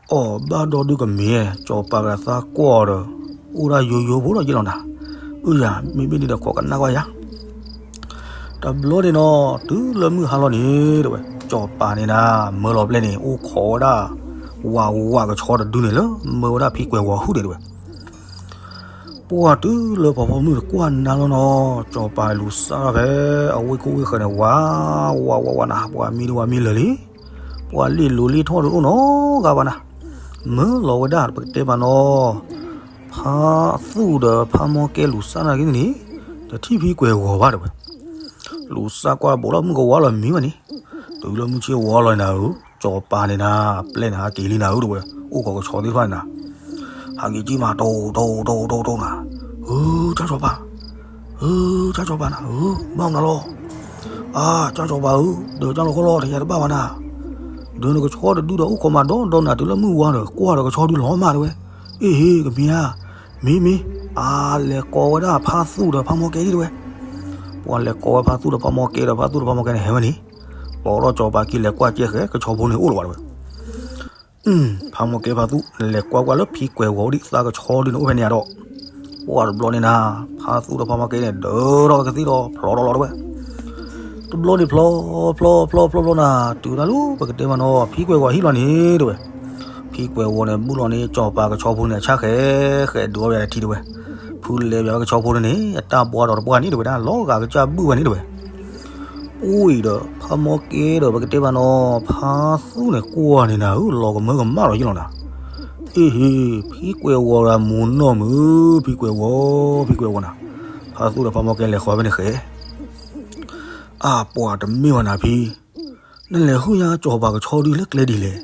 အီၣ်ဘၣ်ဒီဒုကမ့ၢ်, ကၠီပာ်ကသးကွၢ်အီၤဒီး, အိၣ်ဒၣ်ယိယိဖိလီၤယ့ၢ်လီၤနၤ, အၢယၤ မ့မ့ၢ်ဒ်ဒီးခိးကနၣ်ကွၢ်ယၤ တဘျီန့ၣ်နီၤ တုၤလၢမုၢ်ဟါလီၤန့ၣ် တဲဝဲ, ကၠီပာ်န့ၣ်နၤ မၢလီၤပျဲၢ်န့ၣ် အိၣ်ခိးဝဲဒၣ်, ဝးဝးကဆီတဒုန့ၣ်လၢ မၢဝဲဒၣ်ဖံကွဲးဂီၤဟုၣ်ဒံးတဲဝဲ. ပှၢ်တုၤလၢပှၤဖီမုၢ်တကွၢ်နါလီၤနီၤ ကၠီပာ်လူၤစၢ်ထီၣ်ဖဲ အဝ့ၢ်ခိၣ်ဝ့ၢ်ဃၢၤန့ၣ် ဝး, ဝးဝးဝးနၤ ပှၤမံဒံးဝၤမံလၢာ်လံ, ပှၤလ့ၣ်လိၤလ့ၣ်ထီၣ်ဒီးအိၣ်နီတဂၤဘၣ်နၤ, မၢလီၤဝဲဒၣ် ပကတဲမးနီၤ ဖါသူၣ်ဒီးဖါမီၢ်ကဲလူၤစၢ်နာ်က့န့ၣ်, တထံၣ်ဖံကွဲးဂီၤဘၣ်တဲဝဲ, လူၤစၢ်ကွၢ်ဘူးလီၤမုၢ်ကဝါလီၤမံဝဲန့ၣ်, တုၤလၢမုၢ်ဆ့ၣ်ဝါလီၤန့ၣ်ဧၢ, ကၠီပာ်န့ၣ်နၤ, ပျဲၢ်န့ၣ်ဟးက့ၤလံနၤဧၢတဲဝဲ, အိၣ်ခိးကဆီသ့ၣ်တဖၣ်န့ၣ်နၤ, ဟးက့ၤကံၣ်မး တိၢ်တိၢ်တိၢ်တိၢ်တိၢ်နၤ, ဧၢ, တၢ်ကၠီပာ်, အၢ ကၢ်စီၤပၤနၤဧၢ, ဘၣ်မနုၤလီၤ. အၢ ကၢ်စီၤပၤဧၢ, ဒီးကၢ်လီၤဃီလီၤ တယၤတဘၣ်ဘၣ်နၤ, ဒီးနကဆီတဒုဒီးအိၣ်ခိးမးဒီဒီနၤတုၤလၢမုၢ်ဝါဒီး ကွၢ်ဒီးကဆီဒုလီၤမးတဲဝဲ. အ့ဟ့ ကမ့ၢ်ဧါ, မ့ၢ်မ့ၢ်, အါ လဲၤကိးဝဲဒၣ်ဖါသူၣ်ဒီးဖါမီၢ်ကဲဒံတဲဝဲ. ပှၤလဲၤကိးဝဲဖါသူၣ်ဒီးဖါမီၢ်ကဲဒီး ဖါသူၣ်ဒီးဖါမီၢ်ကဲန့ၣ် ဟဲဝဲန့ၣ်, ပိာ်ထီၣ်စီၤပၤခံလဲၤကွၢ်ကဲဃဲ ကဆီဖိန့ၣ်အိၣ်လၢၤဘၣ်တဲဝဲ. ဖါမီၢ်ကဲဖါသူၣ် လဲၤကွၢ်ကွၢ်လၢဖံကွဲၤဝီၤဒံးသးကဆီဒုန့ၣ်အိၣ်ဖဲန့ၣ်ဧါဒီး, ပှၤတဘျီန့ၣ်နၤ, ဖါသူၣ်ဒီးဖါမီၢ်ကဲန့ၣ် ဒၢထီၣ်ဝဲကသ့ၣ်ဒီးဖျီထီၣ်လီၤတဲဝဲ. တဘျီန့ၣ်ဖျီ ဖျီ ဖျီ ဖျီဖျီနၤ, တုၤဒၣ်လၢပကတဲမးနီၤ ဖံကွဲၤဝီၤဟံၣ်လီၤန့ၣ်တဲဝဲ. ဖံကွဲၤဝီၤန့ၣ် ဘူးလီၤန့ၣ် စီၤပၤကဆီဖိန့ၣ် အဆၣ်ဃဲ ဃဲဒုးအီၣ်ဝဲဒၣ်ထံတဲဝဲ. ဖုလဲၤဘၣ်ဝဲကဆီဖိန့ၣ် အတၢ်ဘှါဒီးတပှၢ်န့ၣ်တဲဝဲဒၣ် လီၤဂာ်ကစၢ်ဘုၣ်ဝဲန့ၣ်တဲဝဲ. အံၤဒီး ဖါမီၢ်ကဲဒီးပကတဲမးနီၤ ဖါသူၣ်န့ၣ်ကွၢ်န့ၣ်နၤဧၢ လီၤကမၢကမၣ်လီၤယ့ၣ်လီၤနၤ. အ့ဟ့ ဖံကွဲၤဝီၤရၤမူနီၢ်မုၢ် ဖံကွဲၤဝီၤ ဖံကွဲၤဝီၤနၤ, ဖါသူၣ်ဒီးဖါမီၢ်ကဲလဲၤဃီဖဲန့ၣ်ဃဲ အပှၤတမ့ၢ်ဝဲနၤဖံ, နလဲၤဟုၣ်ညါစီၤပၤကဆီဒုလၢကျဲဒ်လဲၣ်.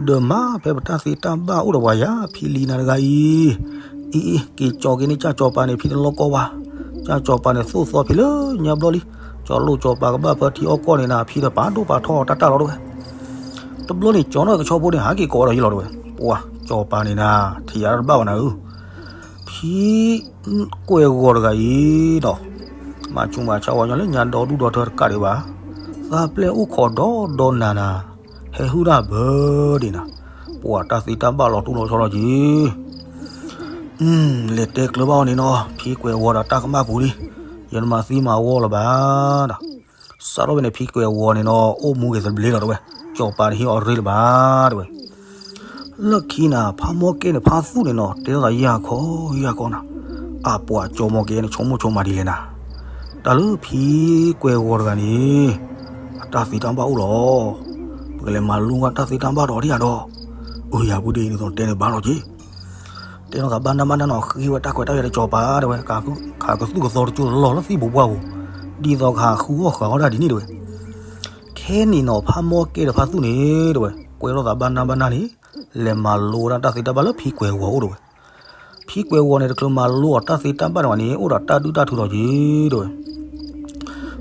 ဒီးမၤဖဲပတၢ်သ့တၢ်ဘၣ်အိၣ်ဒီးပှၤယၤ ဖံလံနၤတဂၤအံၤ, အံၤအံၤ က့ၤကၠီၤက့ၤန့ၣ်ကၢ်စီၤပၤန့ၣ် ဖံတလီၢ်ကီၢ်ဘၣ်. ကၢ်စီၤပၤန့ၣ်သိၣ်သီဖံလၢညါဘျီလံ. ကၠီၤလိၣ်စီၤပၤကဘၣ်ဖၢထံအီၣ်ကီၢ်န့ၣ်နၤ ဖံဒီးပာ်ဒိၣ်ပာ်ထီၣ်တၢ်တၢ်လီၤတဲဝဲ. တဘျီန့ၣ် ကၠီၤနီၢ်ကဆီဖိန့ၣ် ဟးက့ၤကိးဒီးယ့ၣ်လီၤတဲဝဲ. ပှၤစီၤပၤန့ၣ်နၤ ထံၣ်ယၤတဘၣ်ဘၣ်နၤဧၢ ဖံကွဲၤဝီၤတဂၤအံၤဒီး, မၤဆူးမၤဆါဝဲညီလၢညါဒီဒူၣ်ဒီထၢတကးဒံးဘၣ်. သးပျဲၢ်အိၣ်ခိးဒီဒီနၤနၤ, ဟဲဟုၣ်တၢ်ဘၢဒံးနၤ, ပှၤတၢ်သ့တၢ်ဘၣ်လီၤတူၢ်လီၤဆီလီၤက့ၤ လဲၤတဲကျၢၤဘၣ်အီၤန့ၣ်နီၤ ဖံကွဲၤဝီၤဒီးတၢ်ကမၣ်ပူၤလံ, ယတမၤသံမၤဝီလၢၤဘၣ်ဒီး, စးထီၣ်ဖဲန့ၣ် ဖံကွဲၤဝီၤန့ၣ်နီၤ အိၣ်မူဂ့ၤသဘျ့လီၤတဲဝဲ, စီၤပၤတဟ့ၣ်အီၤရ့လၢၤဘၣ်တဲဝဲ. လၢခံနၤ ဖါမီၢ်ကဲန့ၣ် ဖါသူၣ်န့ၣ်နီၤ တဲထီၣ်သးယၢ်ခီယၢ်ခီနၤ, အပှၤစီၤမီၢ်ကဲန့ၣ် ဆိကမိၣ်ဆိကမးဒ်လဲၣ်နၤ, တၢ်လၢဖံကွဲၤဝီၤတဂၤန့ၣ် အတၢ်သ့တၢ်ဘၣ်အိၣ်လီၤ, ပကလဲၤမၤလိဝဲတၢ်သ့တၢ်ဘၣ်ဒီးဒ်ယၤဒီး, အၢယၤပူၤဒ်အံၤဒ်သိးတဲန့ၣ်ဘၣ်လီၤက့ၤ တဲထီၣ်သးဘၣ်နၢ်ဘၣ်နၢ်နီၤ ဃ့ဝဲတၢ်ခွဲးတၢ်ယာ်ဒီးစီၤပၤတဲဝဲ, ခးကသူၣ်ကသီတကၠိလီၤလၢသံၣ်ဘိးဘှါပူၤ, ဒ်သိးကဟးဃုအီၣ်ဃုအီတၢ်ဒ်န့ၣ်တဲဝဲ. ခဲနံၣ်နီၤ ဖါမီၢ်ကဲဒီးဖါသူၣ်န့ၣ်တဲဝဲ ကွဲထီၣ်သးဘၣ်နၢ်ဘၣ်နၢ်န့ၣ်, လဲၤမၤလိဝဲဒၣ်တၢ်သ့တၢ်ဘၣ်လၢဖံကွဲၤဝီၤအိၣ်တဲဝဲ. ဖံကွဲၤဝီၤန့ၣ် တချုးမၤလိအီၤတၢ်သ့တၢ်ဘၣ်န့ၣ်ဘၣ်န့ၣ် အိၣ်ဒီးတၢ်ဒုၣ်တၢ်ထုးဒီးက့ၤတဲဝဲ.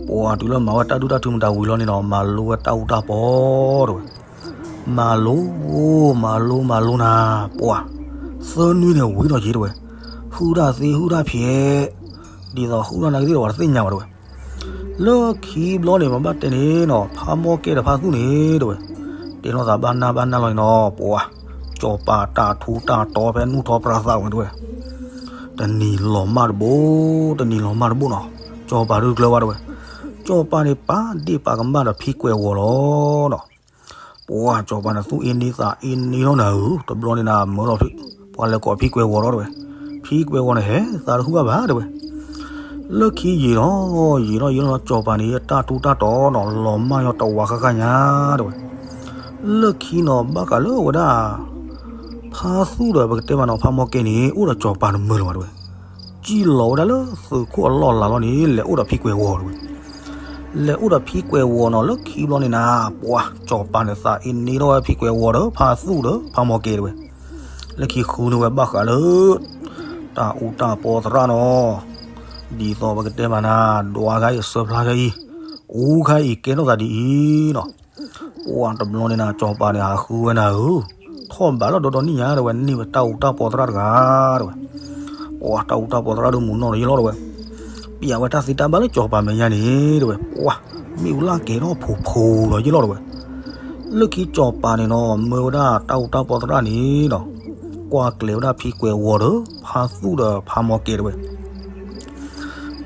ပှၤတုၤလၢမၤဝဲတၢ်ဒုၣ်တၢ်ထုးမတၤဝံၤလီၤန့ၣ်နီၤ မၤလိဝဲတၢ်အူတၢ်ပီတဲဝဲ. မၤလိ, မၤလိမၤလိနၤ, ပှၤ, သၢနွံန့ၣ်ဝံၤဒီးက့ၤတဲဝဲ, ဟုၣ်တၢ်သ့ဟုၣ်တၢ်ဖျဲး, ဒ်သိးဟုၣ်တၢ်နာ်က့ၤသ့ၣ်ဒီးပှၤတသ့ၣ်ညါဘၣ်တဲဝဲ. လၢခံဘျီန့ၣ် ပဘၣ်တဲန့ၣ်နီၤ ဖါမီၢ်ကဲဒီးဖါသူၣ်န့ၣ်တဲဝဲ, တဲထီၣ်သးဘၣ်နၢ်ဘၣ်နၢ်လီၤန့ၣ်နီၤ ပှၤ, စီၤပၤတၢ်ထူးတၢ်တီၤဖဲနူၢ်ထီၣ်ပြၢသးဝဲတဲဝဲ. တနံၤလီၤမၢ်တဘိ, တနံၤလီၤမၢ်တဘိနီၤ, စီၤပၤဒုးကျၢၤဝဲတဲဝဲ. စီၤပၤန့ၣ်ပာ်ဒ့ၣ်ပာ်ကမၣ်ဒီးဖံကွဲၤဝီၤလီၤနီၤ. ပှၤစီၤပၤန့ၣ်သူၣ်အ့န့သးအ့န့ထီၣ်နၤဧၢ, တဘျီန့ၣ်နၤ မၢလီၤဖံ, ပှၤလဲၤကိးဖံကွဲၤဝီၤလီၤတဲဝဲ. ဖံကွဲၤဝီၤန့ၣ်ဟဲသးတဟူဘၣ်ဘၣ်တဲဝဲ. လၢခံယံာ်ထီၣ်ယံာ်ထီၣ်ယံာ်ထီၣ် စီၤပၤန့ၣ် တၢ်ထူးတၢ်တီၤနီၤ လီၤမၢ်ညီတဝးဃၣ်ဃၣ်ညါတဲဝဲ. လၢခံနီၤ ဘၣ်ဃးလၢအဝဲဒၣ် ဖါသူၣ်ဒီးပကတဲမးနီၤ ဖါမီၢ်ကဲန့ၣ် အိၣ်ဒီးစီၤပၤတမၢလၢၤဘၣ်တဲဝဲ. စံၣ်လီၤဝဲဒၣ်လၢသုးခိၣ်အလီၢ်လၤလီၤန့ၣ် လဲၤအိၣ်ဒီးဖံကွဲၤဝီၤတဲဝဲ. လဲၤအိၣ်ဒီးဖံကွဲၤဝီၤနီၤ လၢခံဘျီန့ၣ်နၤ ပှၤစီၤပၤန့ၣ်သးအ့န့ထီၣ်ဝဲဖံကွဲၤဝီၤဒီး ဖါသူၣ်ဒီးဖါမီၢ်ကဲတဲဝဲ. လၢခံဃုန့ၢ်ဝဲဘၣ်ဃးလၢ တၢ်အူတၢ်ပီသရၣ်နီၤ, ဒ်သိးပကတဲမးနၤ ဒွးခါအံၤအစၢဖျါခါအံၤ, အူခါအံၤကဲထီၣ်သးဒ်အံၤနီၤ. ပှၤတဘျီန့ၣ်နၤ စီၤပၤန့ၣ် ဟးဃုဝဲနၤဧၢ, ထီၣ်ဘးလၢဒီဒီနံၣ်ညါတဲဝဲ န့ၢ်ဝဲတၢ်အူတၢ်ပီသရၣ်တဂၤတဲဝဲ. ပှၤတၢ်အူတၢ်ပီသရၣ်ဒုးမုာ်နီၢ်ဒီးယလီၤတဲဝဲ. ပျးဝဲတၢ်သ့တၢ်ဘၣ်လၢစီၤပၤမဲာ်ညါန့ၣ်တဲဝဲ ပှၤ မ့ၣ်အူလၢ်ကဲၤထီၣ်ဖိးဖိးဒီးယလီၤတဲဝဲ. လၢခံစီၤပၤန့ၣ်နီၤ မၢဝဲဒၣ်တၢ်အူတၢ်ပီသရၣ်န့ၣ်ဒီး ကွၢ်ကျဲၤဝဲဒၣ်ဖံကွဲၤဝီၤဒီး ဖါသူၣ်ဒီးဖါမီၢ်ကဲတဲဝဲ.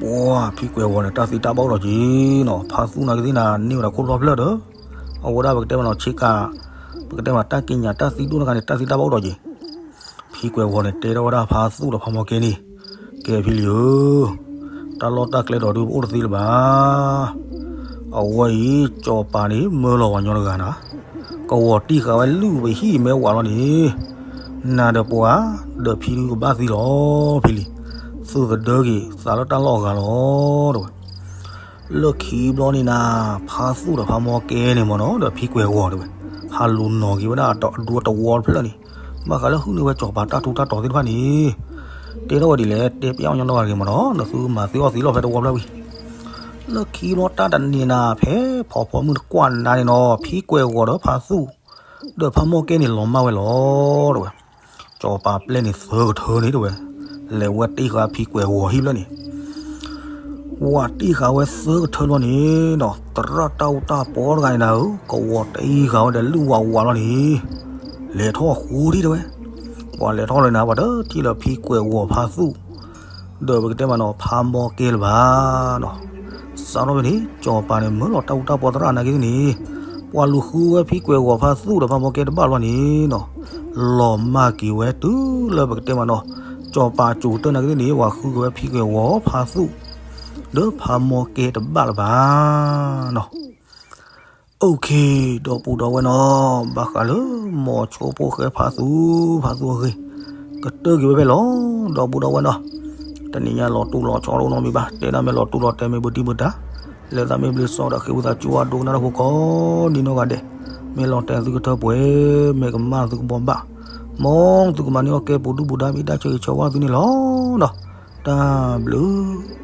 ပှၤဖံကွဲၤဝီၤန့ၣ် တၢ်သ့တၢ်ဘၣ်အိၣ်ဒီးက့ၤနီၤ, ဖါသူၣ်နာ်က့ၤသ့ၣ်နၤ န့ၢ်ဝဲဒၣ်ခိၣ်ဖျီၣ်ဖျၢၣ်ဒီး အဝဲဒၣ်ပကတဲမးနီၤ ဆ့ကၤ ပကတဲမးတၢ်ကံးညာ်တၢ်သံဒိၣ်တခါန့ၣ် တၢ်သ့တၢ်ဘၣ်အိၣ်ဒီးက့ၤ. ဖံကွဲၤဝီၤန့ၣ် တဲထီၣ်ဝဲဒၣ်ဖါသူၣ်ဒီးဖါမီၢ်ကဲန့ၣ်, ကဲဖံလံၤဧၢ, တၢ်လီၢ်တၢ်ကျဲဒီးဒုးပအိၣ်တသ့လၢၤဘၣ်. အဝဲအံၤ စီၤပၤန့ၣ် မၢလီၤဝဲညီတဂၤနၤ, ကဝီၤတံၢ်ဃာ်ဝဲလုၢ်ပဟံၣ်မဲဝးလီၤန့ၣ်, နၤဒီးပှၤ ဒီးဖံဒုးကဘၣ်သံလီၤ ဖံလံၤ, သုးသဒၢက့ၤသးလၢတၢ်လီၢ်အဂၤလီၤ တဲဝဲ. လၢခံဘျီန့ၣ်နၤ, ဖါသူၣ်ဒီးဖါမီၢ်ကဲန့ၣ်မ့ၢ်နီၤ ဒီးဖံကွဲၤဝီၤတဲဝဲ, ဟးလူၤနီၤက့ၤဝဲဒၣ်အဒူအတဝီတဖျၢၣ်န့ၣ်, ဘၣ်ဃးလၢဟုၣ်န့ၢ်ဝဲစီၤပၤတၢ်ထူးတၢ်တီၤသ့ၣ်တဖၣ်န့ၣ်, တဲထီၣ်ဝဲဒ်လဲၣ် တဲပျဲအီၣ်ညီနီၣ်ဂၤဂ့ၤမးနီၤ, နသုမၤသ့အီၣ်သ့လီၤဖဲတဝီဖျၢၣ်ဝံၤ, လၢခံလီၤတၢ်တနံၤနၤ ဖဲဖီဖီမုၢ်တကွၢ်နၤန့ၣ်နီၤ ဖံကွဲၤဂီၤဒီးဖါသူၣ် ဒီးဖါမီၢ်ကဲန့ၣ်လီၤမၢ်ဝဲလီၤ တဲဝဲ, စီၤပၤပျဲၢ်န့ၣ်သၢကထၢန့ၣ်တဲဝဲ, လဲၤဝဲတ့ၢ်ဃာ်ဖံကွဲၤဂီၤဟံၣ်ဖျၢၣ်န့ၣ် ဝၤတ့ၢ်ဃာ်ဝဲသၢကထၢလီၤန့ၣ်နီၤ သရၣ်တၢ်အူတၢ်ပီတဂၤန့ၣ်နၤဧၢ ကဝီၤတ့ၢ်ဃာ်ဝဲဒီးလုၢ်ဝးဝးလီၤန့ၣ်, လဲၤထီၣ်ဃူဒံးတဲဝဲ, ပှၤလဲၤထီၣ်လၢနၤ ပှၤတထံၣ်လၢဖံကွဲၤဂီၤဖါသူၣ် ဒီးပကတဲမးနီၤ ဖါမီၢ်ကဲလၢၤဘၣ်နီၤ, စးထီၣ်ဖဲန့ၣ် စီၤပၤန့ၣ် မၢလီၤတၢ်အူတၢ်ပီသရၣ်နာ်က့သ့ၣ်န့ၣ်, ပှၤလူၤဃုဝဲဖံကွဲၤဂီၤဖါသူၣ်ဒီးဖါမီၢ်ကဲတဘၣ်လၢၤဘၣ်န့ၣ်နီၤ, လီၤမၢ်က့ၤဝဲတုၤလၢပကတဲမးနီၤ, စီၤပၤကၠိၤကတၢၢ်နာ်က့သ့ၣ်န့ၣ် ပှၤဃုက့ၤဝဲဖံကွဲၤဂီၤဖါသူၣ် ဒီးဖါမီၢ်ကဲတဘၣ်လၢၤဘၣ်နီၤ. OK, ဒီပုၢ်ဒီဝဲၢ်နီၤ, ဘၣ်ဃးလၢမိၤဆိဖိၣ်ဃဲဖါသူၣ် ဖါသူၣ်အဂ့ၢ် ကတၢၢ်က့ၤဝဲဖဲလီၤ. ဒီပုၢ်ဒီဝဲၢ်နီၤ, တနံၤညါလီၤတူၢ်လီၤဆီတအိၣ်နီတမံၤဘၣ်, တဲဒၣ်မ့ၢ်လီၤတူၢ်လီၤတဲာ်မ့ၢ်ဘုတံၢ်ဘုတၢ်, လဲၤသးမ့ၢ်ဘျ့စီဒီးဃ့ဝံသးစူၤအဒိကနၣ်တၢ်ဖိကိးနံၤနီၢ်ဂၤဒဲး, မ့ၢ်လီၤတဲာ်သုကထၢပှဲၤ, မ့ၢ်ကမၣ်သုကဘီဘၣ်, မ်သုကမၤန့ၢ်အီၣ်ကဲပူၤဒုၣ်ပူၤဒါ မ့ၢ်တၢ်ဆၢဂ့ၤဆၢဝါသုန့ၣ်လီၤ. တၢ်ဘျုး